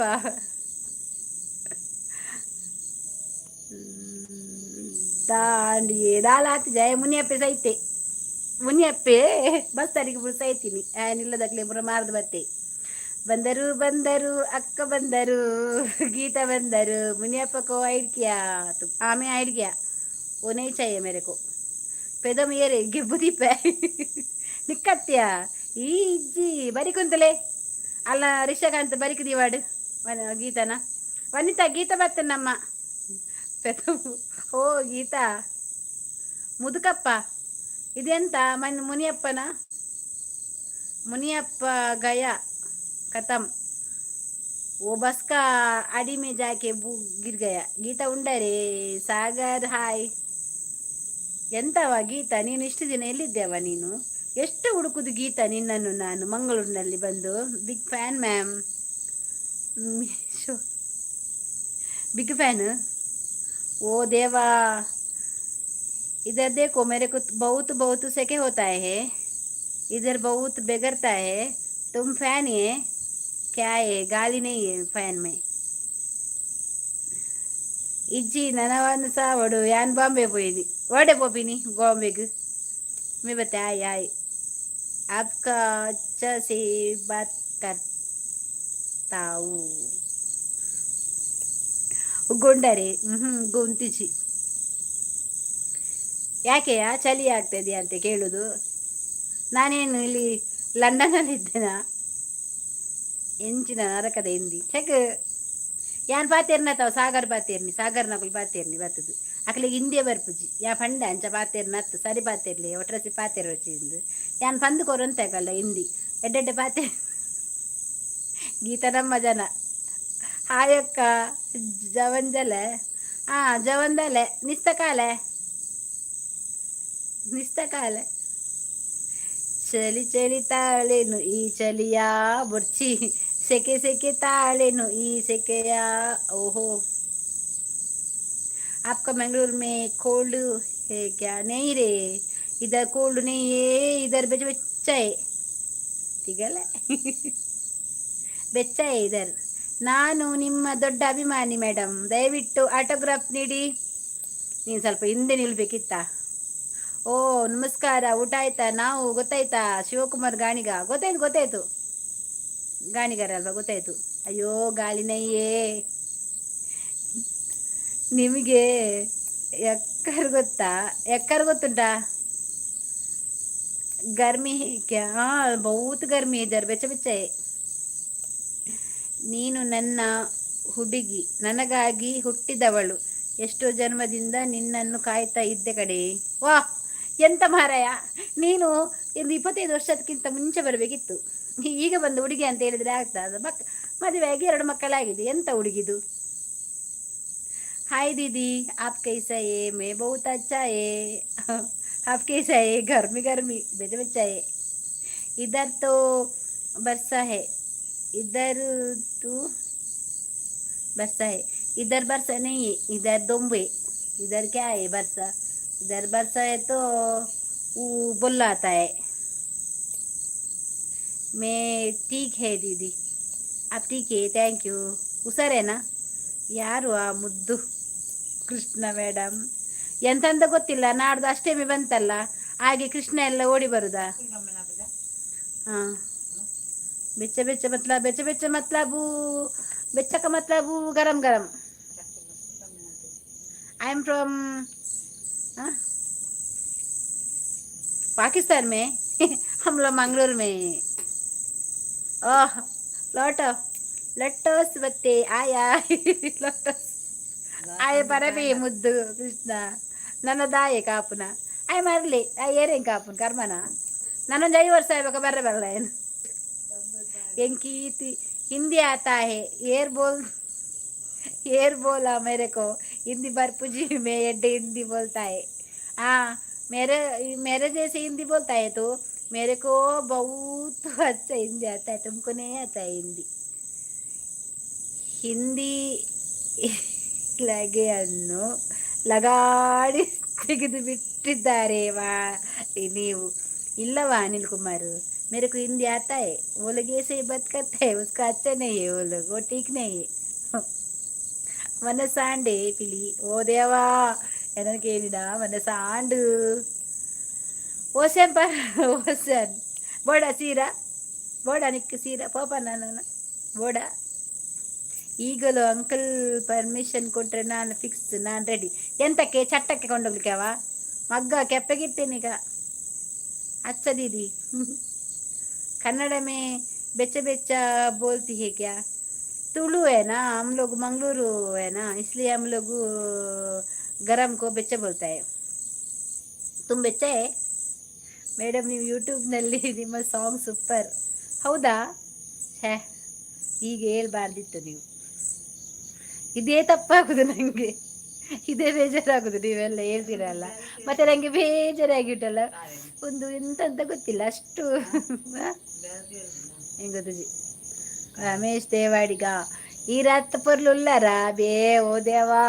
ದಾಂಡಿಯೇ ದಾಲ ಆತಿಜ ಮುನಿಯಪ್ಪೆ. ಸೈತೆ ಮುನಿಯಪ್ಪೆ, ಬಸ್ ತಾರೀಕು ಪುರ ಸೈತೀನಿ. ನಿಲ್ಲದಕ್ಲೆ ಪುರ ಮಾರ್ದು ಬತ್ತೆ. ಬಂದರು ಬಂದರು, ಅಕ್ಕ ಬಂದರು, गीता ಬಂದರು. मुनियप्पा को हाइड किया तो हाँ, मैं हाइड किया. वो नहीं चाहिए मेरे को. ಪೆದಮ್ ಏರೆ ಗೆಬ್ಬುದೀಪೆ ನಿಕ್ಕತ್ಯ ಈ ಇಜ್ಜಿ ಬರಿ ಕುಂತಲೆ ಅಲ್ಲ. ರಿಷಕಾಂತ್ ಬರಿಕ್ ದೀವಾಡು ಗೀತನ. ವನಿತಾ, ಗೀತಾ ಬತ್ತ ನಮ್ಮ ಪೆದಮ್. ಓ ಗೀತಾ ಮುದುಕಪ್ಪ, ಇದೆಂತ ಮನ್ ಮುನಿಯಪ್ಪನ? मुनियप्पा गया, खत्म. वो बस का आड़ी में जाके गिर गया. ಗೀತಾ ಉಂಡರೆ. ಸಾಗರ್ ಹಾಯ್. ಎಂತವ ಗೀತಾ, ನೀನು ಇಷ್ಟು ದಿನ ಎಲ್ಲಿದ್ದೇವ ನೀನು? ಎಷ್ಟು ಹುಡುಕುದು ಗೀತಾ ನಿನ್ನನ್ನು ನಾನು ಮಂಗಳೂರಿನಲ್ಲಿ ಬಂದು. Big fan ma'am, Meesho big fan. ओ देवा, इधर देखो, मेरे को बहुत बहुत सेके होता है, इधर बहुत बेगरता है. तुम फैन है क्या है? गाली नहीं है फैन में. ಇಜ್ಜಿ, ನನವನ್ನು ಸಾವಡು. ಯಾನ್ ಬಾಂಬೆ ಪೋಯಿನಿ, ಓಡೆ ಪೋಪಿನಿ ಬಾಂಬೆಗ್. मैं बताया आए आपका अच्छा से बात करता हूँ. ಉಗ್ಗೊಂಡರೆ ಹ್ಞೂ ಗೊಂತಿಚಿ. ಯಾಕೆಯಾ ಚಳಿ ಆಗ್ತದೆ ಅಂತ ಕೇಳುದು? ನಾನೇನು ಇಲ್ಲಿ ಲಂಡನಲ್ಲಿ ಇದ್ದೇನಾ? ಎಂಚಿನ ನರಕದ ಹಿಂದಿ ಚೆಕ್ ಯಾನ್ ಪಾತೇರ್ನ ತಾವು ಸಾಗರ್ ಪಾತೇರ್ನಿ, ಸಾಗರ್ನಕುಲು ಪಾತೇರ್ನಿ ಬತ್ತದು. ಅಕ್ಲೆಗ್ ಹಿಂದಿಯೇ ಬರ್ಪುಜಿ. ಯಾ ಪಂಡ ಅಂಚ ಪಾತೇರ್ನ ಅತ್ತು ಸರಿ ಪಾತೇರ್ಲಿ ಒಟ್ರಸಿ ಪಾತೇರ್ ವಚ್ಚಿಂದು ಯಾನ್ ಪಂದು ಕೊರೊಂತೆ ಕಲ್ಲ ಹಿಂದಿ ಎಡ್ಡೆಡ್ಡೆ ಪಾತೆ. ಗೀತ ನಮ್ಮ ಜನ. ಹಾಯಕ್ಕ, ಜವಂಜಲೆ. ಹಾಂ, ಜವಂದಲೆ ನಿಸ್ತಕಾಲೆ ನಿಸ್ತಕಾಲೆ. ಚಳಿ ಚಳಿ ತಾಳೇನು ಈ ಚಳಿಯ ಬೊರ್ಚಿ, ಸೆಕೆ ಸೆಕೆ ತಾಳೇನು ಈ ಸೆಕೆಯ. ಓಹೋ, आपका मंगलूर में कोल्ड है क्या? नहीं रे, इधर कोल्ड नहीं है. इधर बेच ಬೆಚ್ಚ है. ठीक है, ಬೆಚ್ಚ है इधर. ನಾನು ನಿಮ್ಮ ದೊಡ್ಡ ಅಭಿಮಾನಿ ಮೇಡಮ್, ದಯವಿಟ್ಟು ಆಟೋಗ್ರಾಫ್ ನೀಡಿ. ನೀನು ಸ್ವಲ್ಪ ಹಿಂದೆ ನಿಲ್ಬೇಕಿತ್ತ. ಓ, ನಮಸ್ಕಾರ, ಊಟ ಆಯ್ತಾ? ನಾವು ಗೊತ್ತಾಯ್ತಾ? ಶಿವಕುಮಾರ್ ಗಾಣಿಗ. ಗೊತ್ತಾಯ್ತು, ಗೊತ್ತಾಯ್ತು. ಗಾಣಿಗರಲ್ವಾ? ಗೊತ್ತಾಯ್ತು. ಅಯ್ಯೋ, ಗಾಳಿನಯ್ಯೇ. ನಿಮಗೆ ಎಕ್ಕರ್ ಗೊತ್ತಾ? ಎಕ್ಕರ್ ಗೊತ್ತುಂಟಾ? गर्मी है क्या? हाँ, बहुत गर्मी है इधर, ಬೆಚ್ಚ ಬೆಚ್ಚ है. ನೀನು ನನ್ನ ಹುಡುಗಿ, ನನಗಾಗಿ ಹುಟ್ಟಿದವಳು. ಎಷ್ಟೋ ಜನ್ಮದಿಂದ ನಿನ್ನನ್ನು ಕಾಯ್ತಾ ಇದ್ದೆ ಕಡೆ. ವಾ, ಎಂತ ಮಾರಾಯ ನೀನು! ಒಂದು 25 ವರ್ಷಕ್ಕಿಂತ ಮುಂಚೆ ಬರಬೇಕಿತ್ತು. ಈಗ ಬಂದು ಹುಡುಗಿ ಅಂತ ಹೇಳಿದ್ರೆ ಆಗ್ತದ? ಮಕ್ ಮದುವೆಯಾಗಿ ಎರಡು ಮಕ್ಕಳಾಗಿದೆ. ಎಂತ ಹುಡುಗಿದು? हाय दीदी, आप कैसा है? मैं बहुत अच्छा है, आप कैसा है? गर्मी गर्मी बेच बच्चा है. इधर तो बरसा है. इधर तो बरसा है. इधर बरसा नहीं है, इधर दोम्बे. इधर क्या है बरसा? इधर बरसा है तो वो बोला आता है. मैं ठीक है दीदी, आप ठीक है? Thank you. ಹುಷಾರೇನಾ? ಯಾರು ಆ ಮುದ್ದು ಕೃಷ್ಣ ಮೇಡಮ್? ಎಂತಂತ ಗೊತ್ತಿಲ್ಲ. ನಾಡ್ದು ಅಷ್ಟಮಿ ಬಂತಲ್ಲ, ಹಾಗೆ ಕೃಷ್ಣ ಎಲ್ಲ ಓಡಿ ಬರುದಾ? ಹಾಂ, ಬೆಚ್ಚ ಬೆಚ್ಚ ಮತ್ಲಬ್, ಬೆಚ್ಚ ಬೆಚ್ಚ ಮತ್ಲಬು, ಬೆಚ್ಚಕ ಮತ್ಲಬು ಗರಂ ಗರಂ. I am from Pakistan में. हम लोग मंगलूर में. ओह, लोटो ಲೊಟ್ಟೋಸ್ ಬತ್ತೆ ಆಯಾ ಲೊಟ್ಟೋಸ್ ಆಯ ಪರಬಿ. ಮುದ್ದು ಕೃಷ್ಣ ನನ್ನ ದಾಯೆ ಕಾಪುನ ಆಯ್ ಮರ್ಲಿ ಆಯ್ ಏರೇನ್ ಕಾಪುನ ಕರ್ಮನ. ನಾನೊಂದು 5 ವರ್ಷ ಆಯ್ಬೇಕ ಬರ್ರೆ ಬರಲ್ಲ ಏನು. ಎಂಕೀತಿ हिंदी आता है? ಏರ್ बोल, ಏರ್ बोला. मेरे को हिंदी बरपुजी में एड्डे हिंदी बोलता है. हाँ, मेरे मेरे जैसे हिंदी बोलता है तो मेरे को बहुत अच्छा हिंदी आता है, तुमको नहीं आता है हिंदी. ಹಿಂದಿ ಲಗೆಯನ್ನು ಲಗಾಡಿ ತೆಗೆದು ಬಿಟ್ಟಿದ್ದಾರೆ ವಾ ನೀವು. ಇಲ್ಲವಾ ಅನಿಲ್ ಕುಮಾರ್? मेरे को हिंदी आता है. वो लोग ऐसे ही बात करते हैं, उसका अच्छा नहीं है. वो लोग वो ठीक नहीं है. ಮನಸಾಂಡೆ ಪಿಲಿ. ಓ ದೇವಾ, ನನಗೇನಿದ ಮನಸಾಂಡು. ಓಸನ್ ಪರ್ ಓಸನ್ ಬೋಡ ಸೀರಾ ಬೋಡ ನಿಕ್ಕ ಸೀರಾ ಪೋಪ ನಾನು ಬೋಡ. ಈಗಲೂ ಅಂಕಲ್ ಪರ್ಮಿಷನ್ ಕೊಟ್ಟರೆ ನಾನು ಫಿಕ್ಸ್, ನಾನು ರೆಡಿ. ಎಂತಕ್ಕೆ? ಚಟ್ಟಕ್ಕೆ ಕೊಂಡೋಗ್ಲಿಕ್ಕೆ? ಅವ ಮಗ್ಗ ಕೆಪ್ಪಗಿಟ್ಟೇನೀಗ. अच्छा दीदी, कन्नड़ में बेच्चा बेच्चा बोलती है क्या? तुलु है ना, हम लोग मंगलूरु है ना, इसलिए हम लोग गरम को ಬೆಚ್ಚ बोलता है. तुम ಬೆಚ್ಚ है. ಮೇಡಮ್, ನೀವು ಯೂಟ್ಯೂಬ್ನಲ್ಲಿ ನಿಮ್ಮ ಸಾಂಗ್ ಸೂಪರ್. ಹೌದಾ? ಛೇ, ಈಗ ಹೇಳ್ಬಾರ್ದಿತ್ತು ನೀವು. ಇದೇ ತಪ್ಪಾಗುದು ನನಗೆ, ಇದೇ ಬೇಜಾರಾಗುದು. ನೀವೆಲ್ಲ ಹೇಳ್ತೀರಲ್ಲ, ಮತ್ತೆ ನನಗೆ ಬೇಜಾರಾಗಿಟ್ಟಲ್ಲ. ಒಂದು ಎಂತ ಅಂತ ಗೊತ್ತಿಲ್ಲ ಅಷ್ಟು. ಹೆಂಗ್ ಗೊತ್ತುಜಿ. ರಮೇಶ್ ದೇವಾಡಿಗ ಈ ರಾತ್ ಪೊರ್ಲುಲ್ಲಾರ ಬೇ. ओ देवा,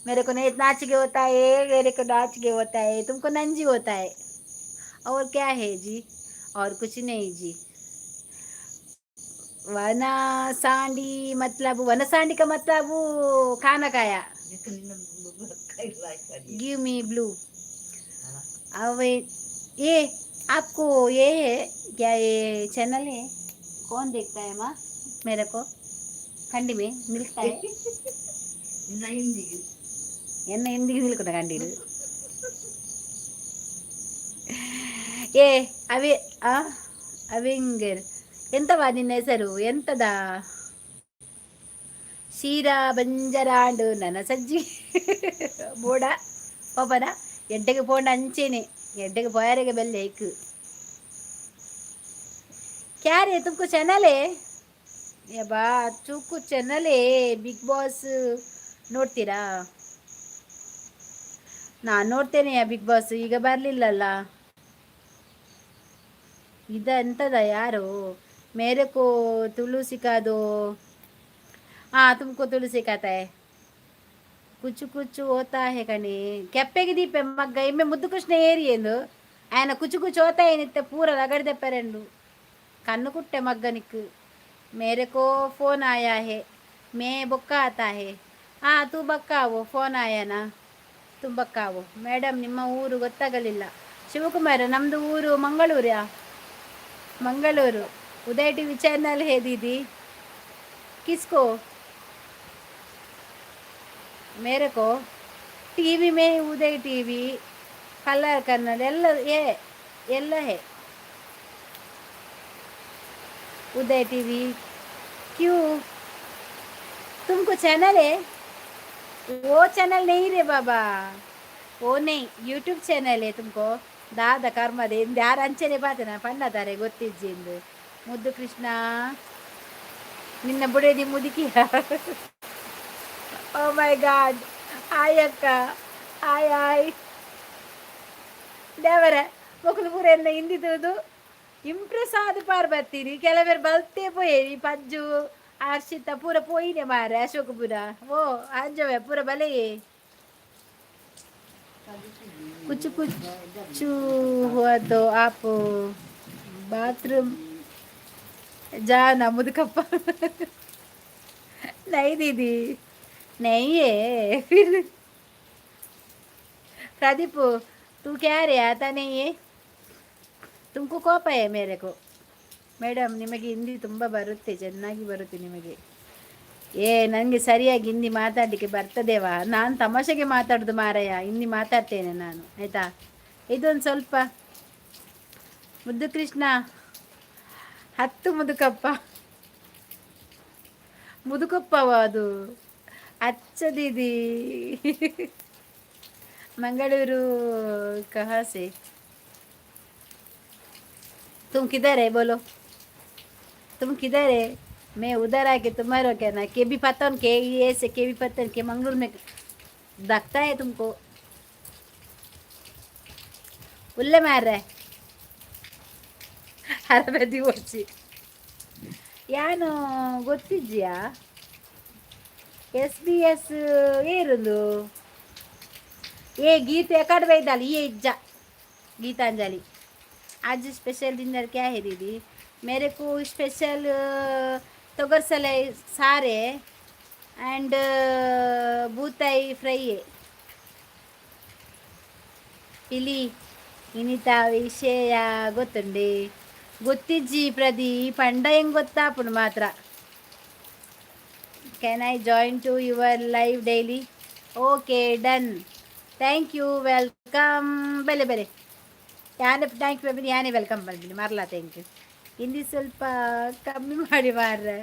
मेरे को नहीं नाच के होता है. मेरे को नाच के होता है, तुमको नंजी होता है. और क्या है जी? और कुछ नहीं जी. वनसांडी मतलब, वनसांडी का मतलब खाना खाया. Give me blue. ಅವೆ ये आपको ये है क्या? ये चैनल है? कौन देखता है माँ? मेरे को कंडी में मिलता है. ನಿನ್ನ ಹಿಂದಿಗೆ. ಎನ್ನ ಹಿಂದಿಗೆ ನಿಲ್ಕೊಂಡ ಕಂಡೀರು. ಏ ಅವಿ ಆ ಅವಿಂಗರ್, ಎಂತವಾ ನಿನ್ನ ಹೆಸರು? ಎಂತದ ಶೀರಾ ಬಂಜರಾಂಡು ನನ್ನ ಸಜ್ಜಿ ಬೋಡ ಪೋಪನ ಎಡ್ಡೆಗೆ ಪೋಂಡ ಅಂಚೇನೆ ಎಡ್ಡೆಗೆ ಪೋಯಾರಿಗೆ ಬೆಲ್ಲೆ ಇಕ್. क्या रे, तुमको चैनल है? ये बा चूಕು चैनल है. ಬಿಗ್ ಬಾಸ್ ನೋಡ್ತೀರಾ? ನಾನು ನೋಡ್ತೇನೆ ಬಿಗ್ ಬಾಸ್. ಈಗ ಬರಲಿಲ್ಲಲ್ಲ. ಇದ ಎಂತದ? ಯಾರು? मेरे को तुलु सिखा दो. हाँ, तुमको तुलु सिखाता है. ಕುಚ್ಚು ಕುಚ್ಚು ಹೋತಾ ಹೇ ಕಣಿ ಕೆಪ್ಪೆಗೆ ದೀಪೆ ಮಗ್ಗ ಇಮ್ಮೆ ಮುದ್ದು ಕೃಷ್ಣ ಏರಿಯೇಂದು ఆయన ಕುಚ್ಚು ಕುಚ್ಚು ಹೋತಾ ಏನಿತ್ತೆ ಪೂರ ರಗಡ್ ದೆಪ್ಪರೆಂಡು ಕಣ್ಣು ಕುಟ್ಟೆ ಮಗ್ಗನಿಕ್. मेरे को फोन आया है, मैं बक्का आता है. हाँ, तू बक्का आवो. ಫೋನ್ ಆಯಾನ, तुम ಬಕ್ಕಾವೋ. ಮೇಡಮ್, ನಿಮ್ಮ ಊರು ಗೊತ್ತಾಗಲಿಲ್ಲ. ಶಿವಕುಮಾರ್, ನಮ್ಮದು ಊರು ಮಂಗಳೂರಾ, ಮಂಗಳೂರು. ಉದಯ ಟಿವಿ ಚಾನಲ್ है दीदी. किसको? मेरे को टीवी में उदय टीवी, कलर कन्नड़ ಎಲ್ಲ ये ಎಲ್ಲ है. उदय टीवी क्यों? तुमको चैनल है? वो चैनल नहीं रे बाबा, वो नहीं, यूट्यूब चैनल है तुमको. ದಾದ ಕರ್ಮದ ಇಂದ ಯಾರು ಅಂಚನೆ ಪಾತನ ಪಣ್ಣತಾರೆ ಗೊತ್ತಿಜ್ಜಿಂದು. ಮುದ್ದು ಕೃಷ್ಣ, ನಿನ್ನ ಬುಡದಿ ಮುದುಕಿಯ. ಓ ಮೈ ಗಾಡ್. ಹಾಯ್ ಅಕ್ಕ. Hi hi. ದೇವರ ಮೊಕಲು ಪೂರ ಎಲ್ಲ ಹಿಂದಿದ್ದು ಇಂಪ್ರೆಸ್ ಆದ ಪಾರ್ ಬರ್ತೀರಿ. ಕೆಲವರು ಬಲ್ತೆ ಪೋಯೇರಿ. ಪಜ್ಜು ಹರ್ಷಿತ ಪೂರ ಪೋಯಿನೆ ಮಾರೆ. ಅಶೋಕಪುರ ಓ ಅಂಜವೆ ಪೂರ ಬಲೆಯೇ. कुछ कुछ हुआ तो आप बाथरूम जाना मुदकप्पा. नहीं दीदी, नहीं है. फिर प्रदीप, तू क्या रे, आता नहीं है? तुमको ಕೋಪ है मेरे को? ಮೇಡಮ್, ನಿಮಗೆ ಹಿಂದಿ ತುಂಬ ಬರುತ್ತೆ, ಚೆನ್ನಾಗಿ ಬರುತ್ತೆ ನಿಮಗೆ. ಏ, ನನಗೆ ಸರಿಯಾಗಿ ಹಿಂದಿ ಮಾತಾಡಲಿಕ್ಕೆ ಬರ್ತದೇವಾ? ನಾನು ತಮಾಷೆಗೆ ಮಾತಾಡೋದು ಮಾರಯ್ಯ. ಹಿಂದಿ ಮಾತಾಡ್ತೇನೆ ನಾನು, ಆಯಿತಾ? ಇದೊಂದು ಸ್ವಲ್ಪ. ಮುದ್ದು ಕೃಷ್ಣ, ಹತ್ತು ಮುದುಕಪ್ಪ. ಮುದುಕಪ್ಪವ ಅದು. ಅಚ್ಚ दीदी, मंगलूरु कहाँ से? तुम किधर है, बोलो, तुम किधर है? मैं उधर आके तुम्हारा क्या ना के बी पतन के ये से के बी पतन के मंगलूर में दखता है तुमको. उल्ले मार रहा है ಹರಬದಿ ಓಡಿಸಿ. ಯಾನು ಗೊತ್ತಿದ್ಯಾ? ಎಸ್ ಬಿ ಎಸ್ ಏರುಂದು. ಏ ಗೀತೆ ಕಡಿಮೆ ಇದ್ದಾಳೆ. ये इज्जा गीतांजलि, आज स्पेशल डिनर क्या है दीदी? मेरे को स्पेशल ತೊಗರ್ಸಲೆ ಸಾರೆ ಆ್ಯಂಡ್ ಬೂತಾಯಿ ಫ್ರೈ. ಪಿಲಿ ಇನಿತ ವಿಷಯ ಗೊತ್ತುಂಡೆ? ಗೊತ್ತಿಜ್ಜಿ ಪ್ರದಿ ಪಂಡ ಹೆಂಗೆ ಗೊತ್ತಾಪುಂಡು ಮಾತ್ರ. Can I join to your live daily? Okay, done. Thank you, welcome. ಬೆಲೆ ಬೆಲೆ ಯಾನೇ thank you. ಯಾನೇ welcome ಬಂದಿನಿ ಮರಲ. Thank you. Hindi ಸ್ವಲ್ಪ ಕಮ್ಮಿ ಮಾಡಿ ಮಾರ್ರೆ.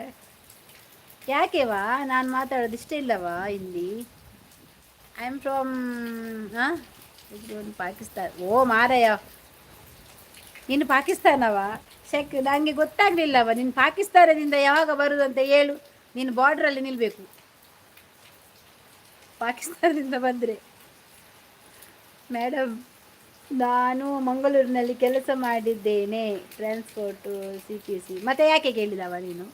ಯಾಕೆವಾ? ನಾನು ಮಾತಾಡೋದು ಇಷ್ಟ ಇಲ್ಲವಾ ಹಿಂದಿ? I am from ಹಾಂ ಪಾಕಿಸ್ತಾನ. ಓ ಮಾರಯ್ಯ, ನೀನು ಪಾಕಿಸ್ತಾನವಾ? ಶೆಕ್, ನನಗೆ ಗೊತ್ತಾಗಲಿಲ್ಲವ. ನೀನು ಪಾಕಿಸ್ತಾನದಿಂದ ಯಾವಾಗ ಬರುವುದು ಅಂತ ಹೇಳು. ನೀನು ಬಾರ್ಡ್ರಲ್ಲಿ ನಿಲ್ಲಬೇಕು ಪಾಕಿಸ್ತಾನದಿಂದ ಬಂದರೆ. ಮೇಡಮ್, ನಾನು ಮಂಗಳೂರಿನಲ್ಲಿ ಕೆಲಸ ಮಾಡಿದ್ದೇನೆ, ಟ್ರಾನ್ಸ್ಪೋರ್ಟು ಸಿಪಿಸಿ. ಮತ್ತೆ ಯಾಕೆ ಕೇಳಿದವ ನೀನು?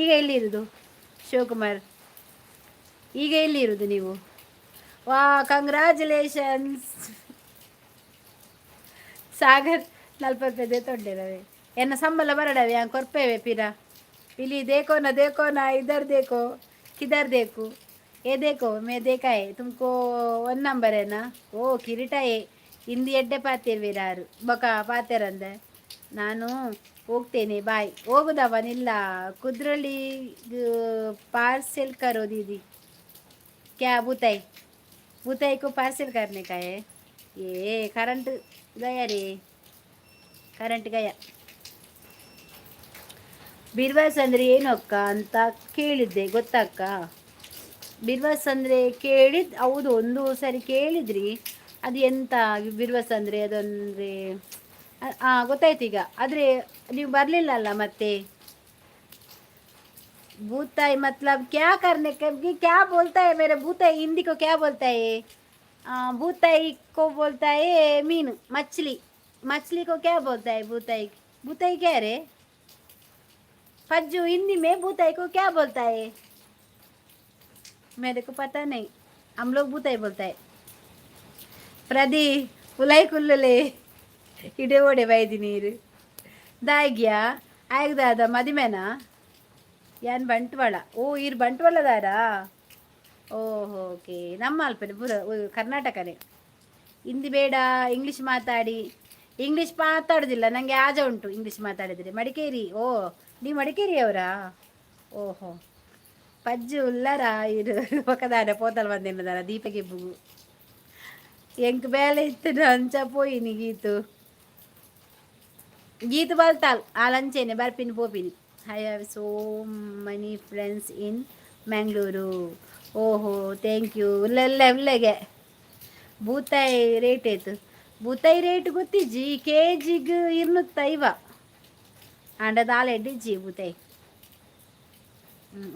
ಈಗ ಎಲ್ಲಿರುವುದು ಶಿವಕುಮಾರ್? ಈಗ ಎಲ್ಲಿರುವುದು ನೀವು? ವಾ, ಕಂಗ್ರ್ಯಾಚುಲೇಷನ್ಸ್ ಸಾಗರ್. 40 ರೂಪಾಯಿ ತೊಂಡೆರವೆ. ಎನ್ನ ಸಂಬಳ ಬರಡವೆ ಯಾನ್ ಕೊರ್ಪೇವೆ ಪಿರ. ಪಿಲಿ देखो ना, देखो ना, इधर देखो, किधर देखो? ये देखो, मैं देखा है तुमको. वन नंबर है ना? ओ किरीटा है. ಹಿಂದಿ ಎಡ್ಡೆ ಪಾತೆರ್ವೇರಾರು ಬೊಕ ಪಾತೆರಂದೆ. ನಾನು ಹೋಗ್ತೇನೆ, ಬಾಯ್. ಹೋಗುದವನಿಲ್ಲ. ಕುದ್ರಳಿ पार्सल करो दीदी. क्या बुताई? बुताई को पार्सल करने का है. ये करंट गया रे, करंट गया. ಬಿರ್ವಾಸ್ ಅಂದರೆ ಏನು ಅಕ್ಕ ಅಂತ ಕೇಳಿದ್ದೆ, ಗೊತ್ತಕ್ಕ? ಬಿರ್ವಾಸ್ ಅಂದರೆ ಕೇಳಿದ್, ಹೌದು, ಒಂದು ಸರಿ ಕೇಳಿದ್ರಿ. ಅದು ಎಂತ ಬಿರ್ವಾಸ್ ಅಂದರೆ? ಅದಂದರೆ ಗೊತ್ತಾಯ್ತು ಈಗ. ಆದರೆ ನೀವು ಬರಲಿಲ್ಲ ಅಲ್ಲ ಮತ್ತೆ. भूताई मतलब क्या करने का? ये क्या बोलता है मेरे? भूताई हिंदी को क्या बोलता है? भूताई को बोलता है मीन, मछली. मछली को क्या बोलता है? भूताई, भूताई क्या रे फज्जू? हिंदी में भूताई को क्या बोलता है? मेरे को पता नहीं. हम लोग भूताई बोलता है. ಪ್ರದಿ ಉಲೈ ಕುಲ್ಲುಲೆ ಇಡೆ ಓಡೆ ಬೈದಿ ನೀರು ದಾಗ್ಯಾ ಆಯ್ದಾದ ಮದಿಮೆನಾ? ಯಾನ್ ಬಂಟ್ವಾಳ. ಓ, ಇರ್ ಬಂಟ್ವಾಳದಾರಾ? ಓಹೋ, ಓಕೆ. ನಮ್ಮ ಅಲ್ಪನೆ ಪೂರ ಕರ್ನಾಟಕನೇ. ಹಿಂದಿ ಬೇಡ, ಇಂಗ್ಲೀಷ್ ಮಾತಾಡಿ. ಇಂಗ್ಲೀಷ್ ಮಾತಾಡೋದಿಲ್ಲ, ನನಗೆ ಆಜ ಉಂಟು ಇಂಗ್ಲೀಷ್ ಮಾತಾಡಿದರೆ. ಮಡಿಕೇರಿ. ಓ, ನೀವು ಮಡಿಕೇರಿಯವರಾ? ಓಹೋ. ಪಜ್ಜು ಉಲ್ಲರ ಇರು ಒಕದಾನ ಪೋತಲ್ ಬಂದಿನ್ನದಾರ ದೀಪಕ್ಕೆ ಬುಗು ಎಂಕ್ ಬೇಲೆ ಇತ್ತು ಅಂಚ ಪೋಯಿನಿ. Geetu, Geetu Baltal ಆಲಂಚೇನೆ ಬರ್ಪಿನಿ ಪೋಪಿನಿ. I have so many friends in Mangaluru. ಓಹೋ, thank you. ಉಲ್ಲೆಲ್ಲ ಉಲ್ಲೆಗೆ ಬೂತಾಯಿ ರೇಟ್ ಆಯ್ತು. ಬೂತಾಯಿ ರೇಟ್ ಗೊತ್ತಿಜ್ಜಿ. ಕೆ ಜಿಗೆ 250 ಅಂಡ ದಾಲ ಎಡ್ಡಿಜ್ಜಿ ಬೂತಾಯಿ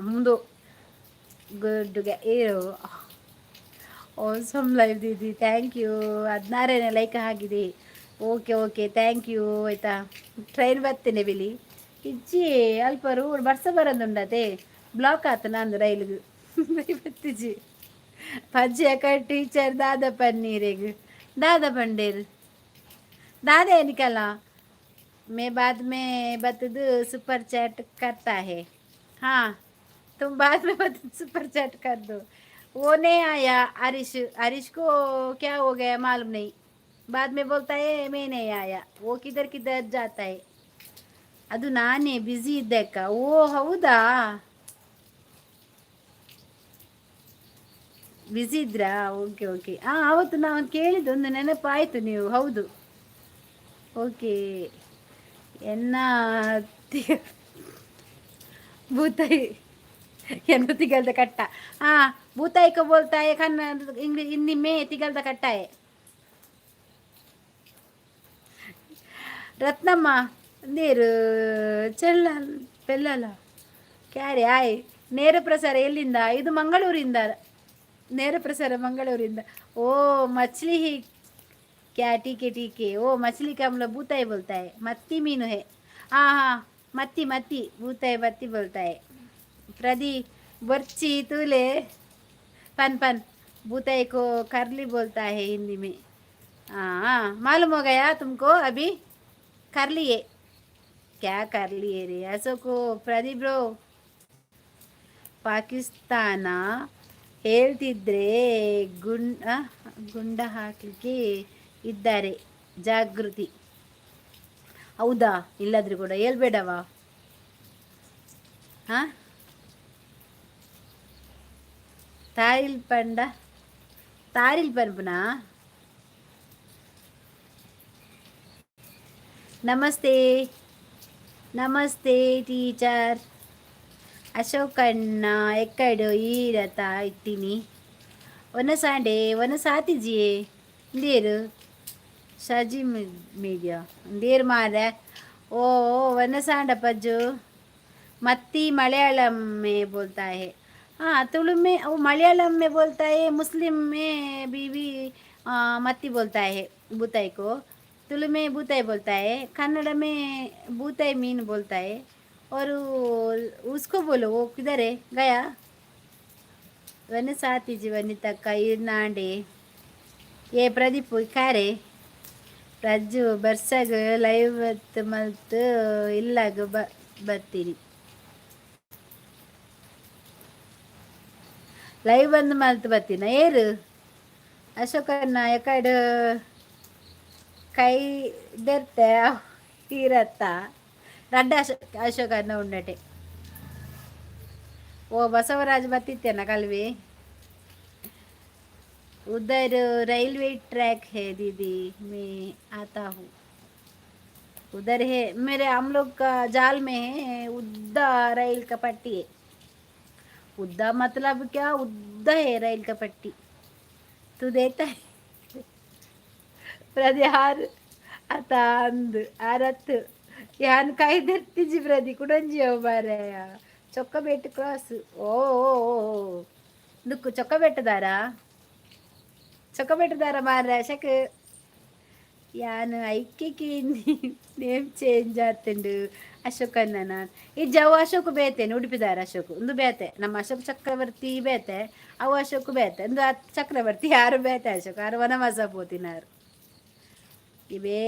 ಮುಂದು ಗುಡ್ಡುಗೆ ಏರು. Awesome live didi, thank you. 16ನೇ ಲೈಕ್ ಆಗಿದೆ. Okay okay, thank you. ಆಯಿತಾ? ಟ್ರೈನ್ ಬರ್ತೇನೆ ಬಿಲಿ ಇಜ್ಜಿ. ಅಲ್ಪ ರೋಡ್ ಬರ್ಸ ಬರೋದುಂಡತೆ, ಬ್ಲಾಕ್ ಆತು. ನಾನು ರೈಲ್ಗೆ ಬತ್ತಿಜಿ. ಪಜ್ಜಿ ಅಕ್ಕ ಟೀಚರ್ ದಾದ ಪನ್ನೀರೆಗ್ दादा पंडेर दादा निकला. मैं बाद में बतद सुपर चैट करता है. हाँ, तुम बाद में बत सुपर चैट कर दो. वो नहीं आया हरीश. हरीश को क्या हो गया मालूम नहीं. बाद में बोलता है, मैं नहीं आया. वो किधर किधर जाता है. ಅದು ನಾನೇ ಬ್ಯುಸಿ ಇದ್ದೆ ಅಕ್ಕ. ಓ, ಹೌದಾ? ಬ್ಯುಸಿ ಇದ್ರಾ? Okay okay. ಹಾಂ, ಆವತ್ತು ನಾವು ಕೇಳಿದ್ದು ಒಂದು ನೆನಪಾಯಿತು ನೀವು. ಹೌದು, ಓಕೆ. ಎನ್ನ ಭೂತಾಯಿ ಎನ್ನ ತಿಗಲ್ದ ಕಟ್ಟ. हाँ, भूताई को बोलता है कन्नड़, इंग्लिश, हिंदी में तिगलದ ಕಟ್ಟ है. ರತ್ನಮ್ಮ ನೀರು ಚೆಲ್ಲ ಬೆಲ್ಲಲ್ಲ ಕ್ಯಾರೆ ಆಯ್. ನೇರ ಪ್ರಸಾರ ಎಲ್ಲಿಂದ ಇದು? ಮಂಗಳೂರಿಂದ ನೇರ ಪ್ರಸಾರ, ಮಂಗಳೂರಿಂದ. ओ मछली ही क्या? ठीक है, ठीक है. ओ मछली का हम लोग भूताई बोलता है. मत्ती मीनू है. हाँ हाँ, मत्ती मत्ती, भूताई मत्ती बोलता है. प्रदी बर्ची तुले पन पन. भूताई को करली बोलता है हिंदी में. हाँ हाँ, मालूम हो गया तुमको अभी. कर लिए, क्या कर लिए रे अशोक? प्रदीप ಬ್ರೋ, ಪಾಕಿಸ್ತಾನ ಹೇಳ್ತಿದ್ರೆ ಗುಂಡ ಹಾಕಲಿಕ್ಕೆ ಇದ್ದಾರೆ ಜಾಗೃತಿ. ಹೌದಾ? ಇಲ್ಲಾದ್ರೂ ಕೂಡ ಹೇಳ್ಬೇಡವಾ? ಹಾಂ, ತಾರಿಲ್ ಪಂಡ ತಾರಿಲ್ ಪನ್ಪುನಾ? ನಮಸ್ತೆ, ನಮಸ್ತೆ ಟೀಚರ್. ಅಶೋಕಣ್ಣ ಎಕ್ಕಡು ಈರತ ಇತ್ತೀನಿ ಒನಸಾಂಡೆ ಒನಸಾತಿಜಿಯೇ ಇಂದೇರು ಸಜಿ ಮೀಡಿಯಾ ಇಂದೇರು ಮಾರೆ. ओ वनसांड पज्जू मत्ती मलयालम में बोलता है. हाँ, तुलु में वो मलयालम में बोलता है. मुस्लिम में बीवी मत्ती बोलता है भूताई को. तुलु में भूताई बोलता है. कन्नड़ में भूताई मीन बोलता है. और उसको बोलो, वो किधर है गया? वन साथी वनितಕ್ಕ ಇರ್ನಾಂಡೆ. ಏ ಪ್ರದೀಪ್ ಕಾರೆ ರಜ್ಜು ಬರ್ಸಗ್ ಲೈವ್ ಮಲ್ತ್ ಇಲ್ಲಾಗ ಬರ್ತೀನಿ. ಲೈವ್ ಬಂದು ಮಲ್ತ್ ಬರ್ತೀನ. ಏರು ಅಶೋಕಣ್ಣ ಎಕಡ್? ಕೈ ದೆರ್ತೆ ತೀರತ್ತ ರಡ್ಡ ಅಶೋಕನ್ನ ಉಂಡಟೆ. ಓ ಬಸವರಾಜ್ ಬತ್ತಿತ್ತೇನ ಕಲ್ವಿ. उधर रेलवे ट्रैक है दीदी, मैं आता हूँ। उधर है मेरे, हम लोग का जाल में है। उद्दा रैल का पट्टी है। उद्दा मतलब क्या? उद्दा है रैल का पट्टी। तू देता है ಪ್ರದಿಹಾರ್ ಅತ ಅಂದ್ ಅರತ್ ಯಾನ್ ಕೈ ದೆರ್ತಿಜಿ ಪ್ರದಿ ಕುಡೊಂಜಿ ಅವು ಮಾರಾಯ. ಚೊಕ್ಕಬೆಟ್ಟು ಕ್ರಾಸ್. ಓ ದುಕ್ಕು ಚೊಕ್ಕಬೆಟ್ಟದಾರ, ಚೊಕ್ಕಬೆಟ್ಟದಾರ ಮಾರ್ರೆ. ಶಕ್ ಯಾನ್ ಐಕ್ಯಕ್ಕೆ ನೇಮ್ ಚೇಂಜ್ ಆತುಂಡು ಅಶೋಕಣ್ಣನ. ಇಜ್ಜಿ, ಅವು ಅಶೋಕ್ ಬೇತೆ. ಉಡುಪಿದಾರ ಅಶೋಕ್ ಒಂದು ಬೇತೆ. ನಮ್ಮ ಅಶೋಕ್ ಚಕ್ರವರ್ತಿ ಬೇತೆ, ಅವು ಅಶೋಕ್ ಬೇತೆ. ಒಂದು ಚಕ್ರವರ್ತಿ ಯಾರು ಬೇತೆ. ಅಶೋಕ್ ಆರು ವನವಾಸ ಪೋತಿನಾರು. ಇವೇ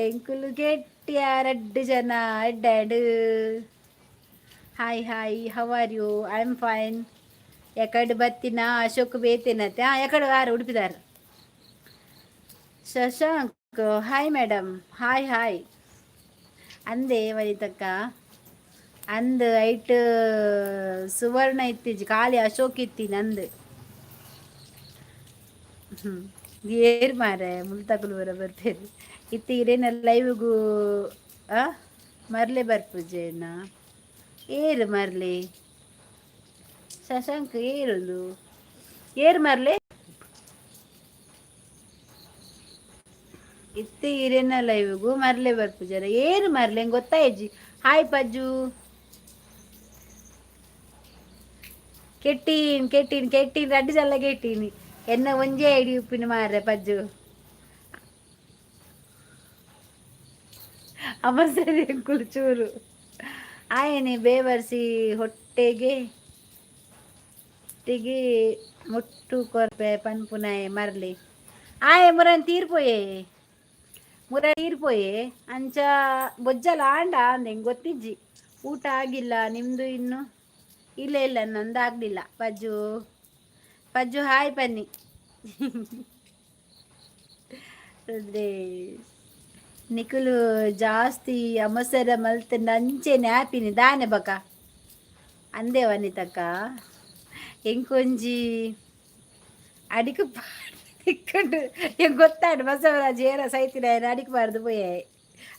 ಎಂಕುಲು ಗೆಟ್ಟಿಯ ರಡ್ಡು ಜನ ಎಡ್ಡಾಡು. Hi hi, how are you? I am fine. ಎಕಡೆ ಬತ್ತಿನ ಅಶೋಕ್ ಬೇತೇನತ್ತೆ. ಹಾಂ, ಎಕಡೆ ಯಾರು? ಉಡುಪಿದಾರ. Shashank, hi madam. Hi hi ಅಂದೆ ವನಿತಕ್ಕ ಅಂದ್. ಐಟ್ ಸುವರ್ಣ ಇತ್ತೀಚೆ ಖಾಲಿ ಅಶೋಕ್ ಇತ್ತಿ ನಂದು. ಏರ್ ಮಾರೆ ಮುಲ್ತಕುಲು ಬರ ಬರ್ತೇನೆ ಇತ್ತಿ ಇರೇನ ಲೈವ್ಗೂ. ಆ ಮರ್ಲೆ ಬರ್ಪುಜೇನ? ಏರು ಮರ್ಲೆ ಶಶಾಂಕ್? ಏರುಂದು ಏರು ಮರ್ಲೆ ಇತ್ತೆ ಇರೇನ ಲೈವ್ಗೂ ಮರ್ಲೆ ಬರ್ಪುಜಾರ? ಏರು ಮರ್ಲೆ ಗೊತ್ತಾಯ್ಜಿ. ಹಾಯ್ ಪಜ್ಜು. ಕೆಟ್ಟೀನ್ ಕೆಟ್ಟೀನ್ ಕೆಟ್ಟೀನ್ ರಡ್ಡು ಜಲ್ಲ ಕೆಟ್ಟೀನಿ. ಎನ್ನ ಒಂಜೇ ಐಡಿ ಉಪ್ಪಿನ ಮಾರ್ರೆ ಪಜ್ಜು. ಅಮಸರಿ ಅಂಕುಲು ಚೂರು ಆಯನೆ ಬೇವರ್ಸಿ ಹೊಟ್ಟೆಗೆ ಹೊಟ್ಟೆಗೆ ಮುಟ್ಟು ಕೊರ್ಪೆ ಪನ್ಪುನಾಯೆ ಮರ್ಲಿ. ಆಯೆ ಮುರನ್ ತೀರ್ಪೋಯೆ, ಮುರ ತೀರ್ಪೋಯೆ. ಅಂಚ ಬೊಜ್ಜಲ ಆಂಡ ಅಂದ ಹೆಂಗೆ ಗೊತ್ತಿಜ್ಜಿ. ಊಟ ಆಗಿಲ್ಲ ನಿಮ್ಮದು ಇನ್ನು? ಇಲ್ಲ ಇಲ್ಲ, ನಂದಾಗಲಿಲ್ಲ. ಪಜ್ಜು ಪಜ್ಜು ಹಾಯ್ ಪನ್ನಿ. ನಿಕುಲು ಜಾಸ್ತಿ ಅಮಸರ ಮಲ್ತ್ ನಂಚೆನೆ ಆಪಿನಿ ದಾನೆ ಬಕ ಅಂದೆ ವನಿತಕ್ಕ. ಎಂಕೊಂಜಿ ಅಡಿಕ್ ತಿಕ್ಕಂಡು ಎಂಕ್ ಗೊತ್ತಾಂಡ್ ಬಸವರಾಜ್ ಏರ ಸೈತಿನ ಅಡಿಕ್ ಬಾರ್ದು ಪೋಯೆ.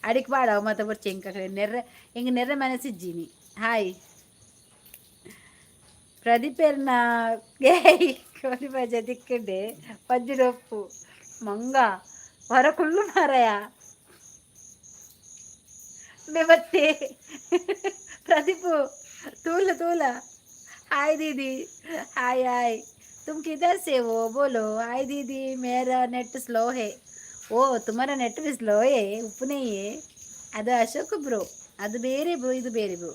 ಅಡಿಕ್ ಪಾಡವ ಮತ ಬೊರ್ಚಿ ಎಂಕ ನೆರ್ರೆ, ಎಂಕ್ ನೆರ್ರೆ ಮನಸ್ಸಿಜ್ಜಿನಿ. ಹಾಯ್ ಪ್ರದೀಪೆರ್ನ. ಏಯ್ ಕೋಲಿ ಬಜೆ ತಿಕ್ಕಂಡೆ ಪಜ್ಜುಡೊಪ್ಪು ಮಂಗ ಹೊರ ಕುಲ್ಲು ಮಾರಾಯ ಬೆಬತ್ತೆ. ಪ್ರದೀಪು तूल तूल. हाय दीदी. हाय हाय. तुम किधर से हो बोलो. हाय दीदी, मेरा नेट स्लो है. ओ, तुम्हारा नेट भी स्लो है? ಉಪ್ಪು नहीं है. ಅದು ಅಶೋಕ್ ಬ್ರೋ, ಅದು ಬೇರೆ ಬ್ರೋ, ಇದು ಬೇರೆ ಬ್ರೋ.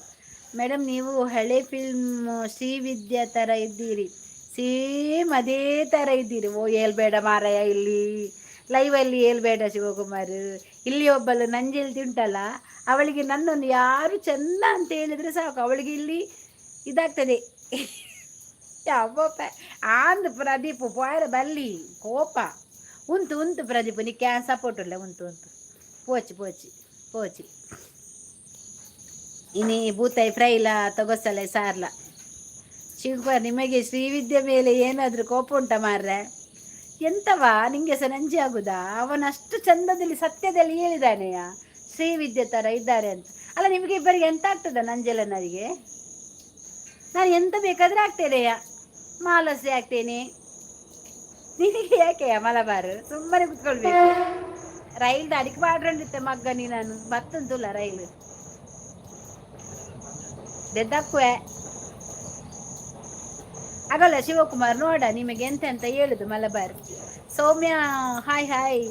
ಮೇಡಮ್, ನೀವು ಹಳೆ ಫಿಲ್ಮ್ ಶ್ರೀವಿದ್ಯಾ ಥರ ಇದ್ದೀರಿ. ಸೇಮ್ ಅದೇ ಥರ ಇದ್ದೀರಿ. ಓ ಹೇಳ್ಬೇಡ ಮಾರಾಯ, ಇಲ್ಲಿ ಲೈವಲ್ಲಿ ಹೇಳ್ಬೇಡ ಶಿವಕುಮಾರ್. ಇಲ್ಲಿ ಒಬ್ಬಳು ನಂಜೆಲ್ತಿ ಉಂಟಲ್ಲ, ಅವಳಿಗೆ ನನ್ನನ್ನು ಯಾರು ಚೆಂದ ಅಂತ ಹೇಳಿದರೆ ಸಾಕು, ಅವಳಿಗೆ ಇಲ್ಲಿ ಇದಾಗ್ತದೆ. ಯಾವ ಆಂದ್ ಪ್ರದೀಪ್ ಪೋಯರ ಬಲ್ಲಿ ಕೋಪ ಉಂಟು ಉಂಟು. ಪ್ರದೀಪ್ ನಿಕ್ಕೆ ಸಪೋರ್ಟ್ ಉಲ್ಲ. ಉಂಟು ಉಂಟು. ಪೋಚಿ ಪೋಚಿ ಪೋಚಿ. ಇನಿ ಬೂತಾಯಿ ಫ್ರೈಲ ತಗೊಸಲೆ ಸಾರ್ಲ. ಶಿವಕುಮಾರ್, ನಿಮಗೆ ಶ್ರೀವಿದ್ಯೆ ಮೇಲೆ ಏನಾದರೂ ಕೋಪ ಉಂಟ ಮಾರ್ರೆ? ಎಂತವಾ ನಿಂಗೆ ಸಹ ನಂಜಿ ಆಗುದಾ? ಅವನಷ್ಟು ಚಂದದಲ್ಲಿ ಸತ್ಯದಲ್ಲಿ ಹೇಳಿದಾನೆಯ, ಶ್ರೀವಿದ್ಯೆ ಥರ ಇದ್ದಾರೆ ಅಂತ. ಅಲ್ಲ, ನಿಮಗೆ ಇಬ್ಬರಿಗೆ ಎಂತ ಆಗ್ತದ ನಂಜಲನರಿಗೆ? ನಾನು ಎಂತ ಬೇಕಾದರೆ ಆಗ್ತೇನೆಯ, ಮಾಲಸೆ ಆಗ್ತೇನೆ. ನಿನಗೆ ಯಾಕೆಯ ಮಲಬಾರು? ಸುಮ್ಮನೆ ಕುತ್ಕೊಳ್ಬೇಕು. ರೈಲ್ದ ಅಡಿಗೆ ಮಾಡ್ಕೊಂಡಿತ್ತೆ ಮಗ್ಗ ನೀ. ನಾನು ಬತ್ತಂತುಲ್ಲ ರೈಲು ದೆದ್ದಕ್ಕುವೆ ಆಗಲ್ಲ. ಶಿವಕುಮಾರ್ ನೋಡ, ನಿಮಗೆ ಎಂತ ಅಂತ ಹೇಳುದು Malabar. Soumya, hi hi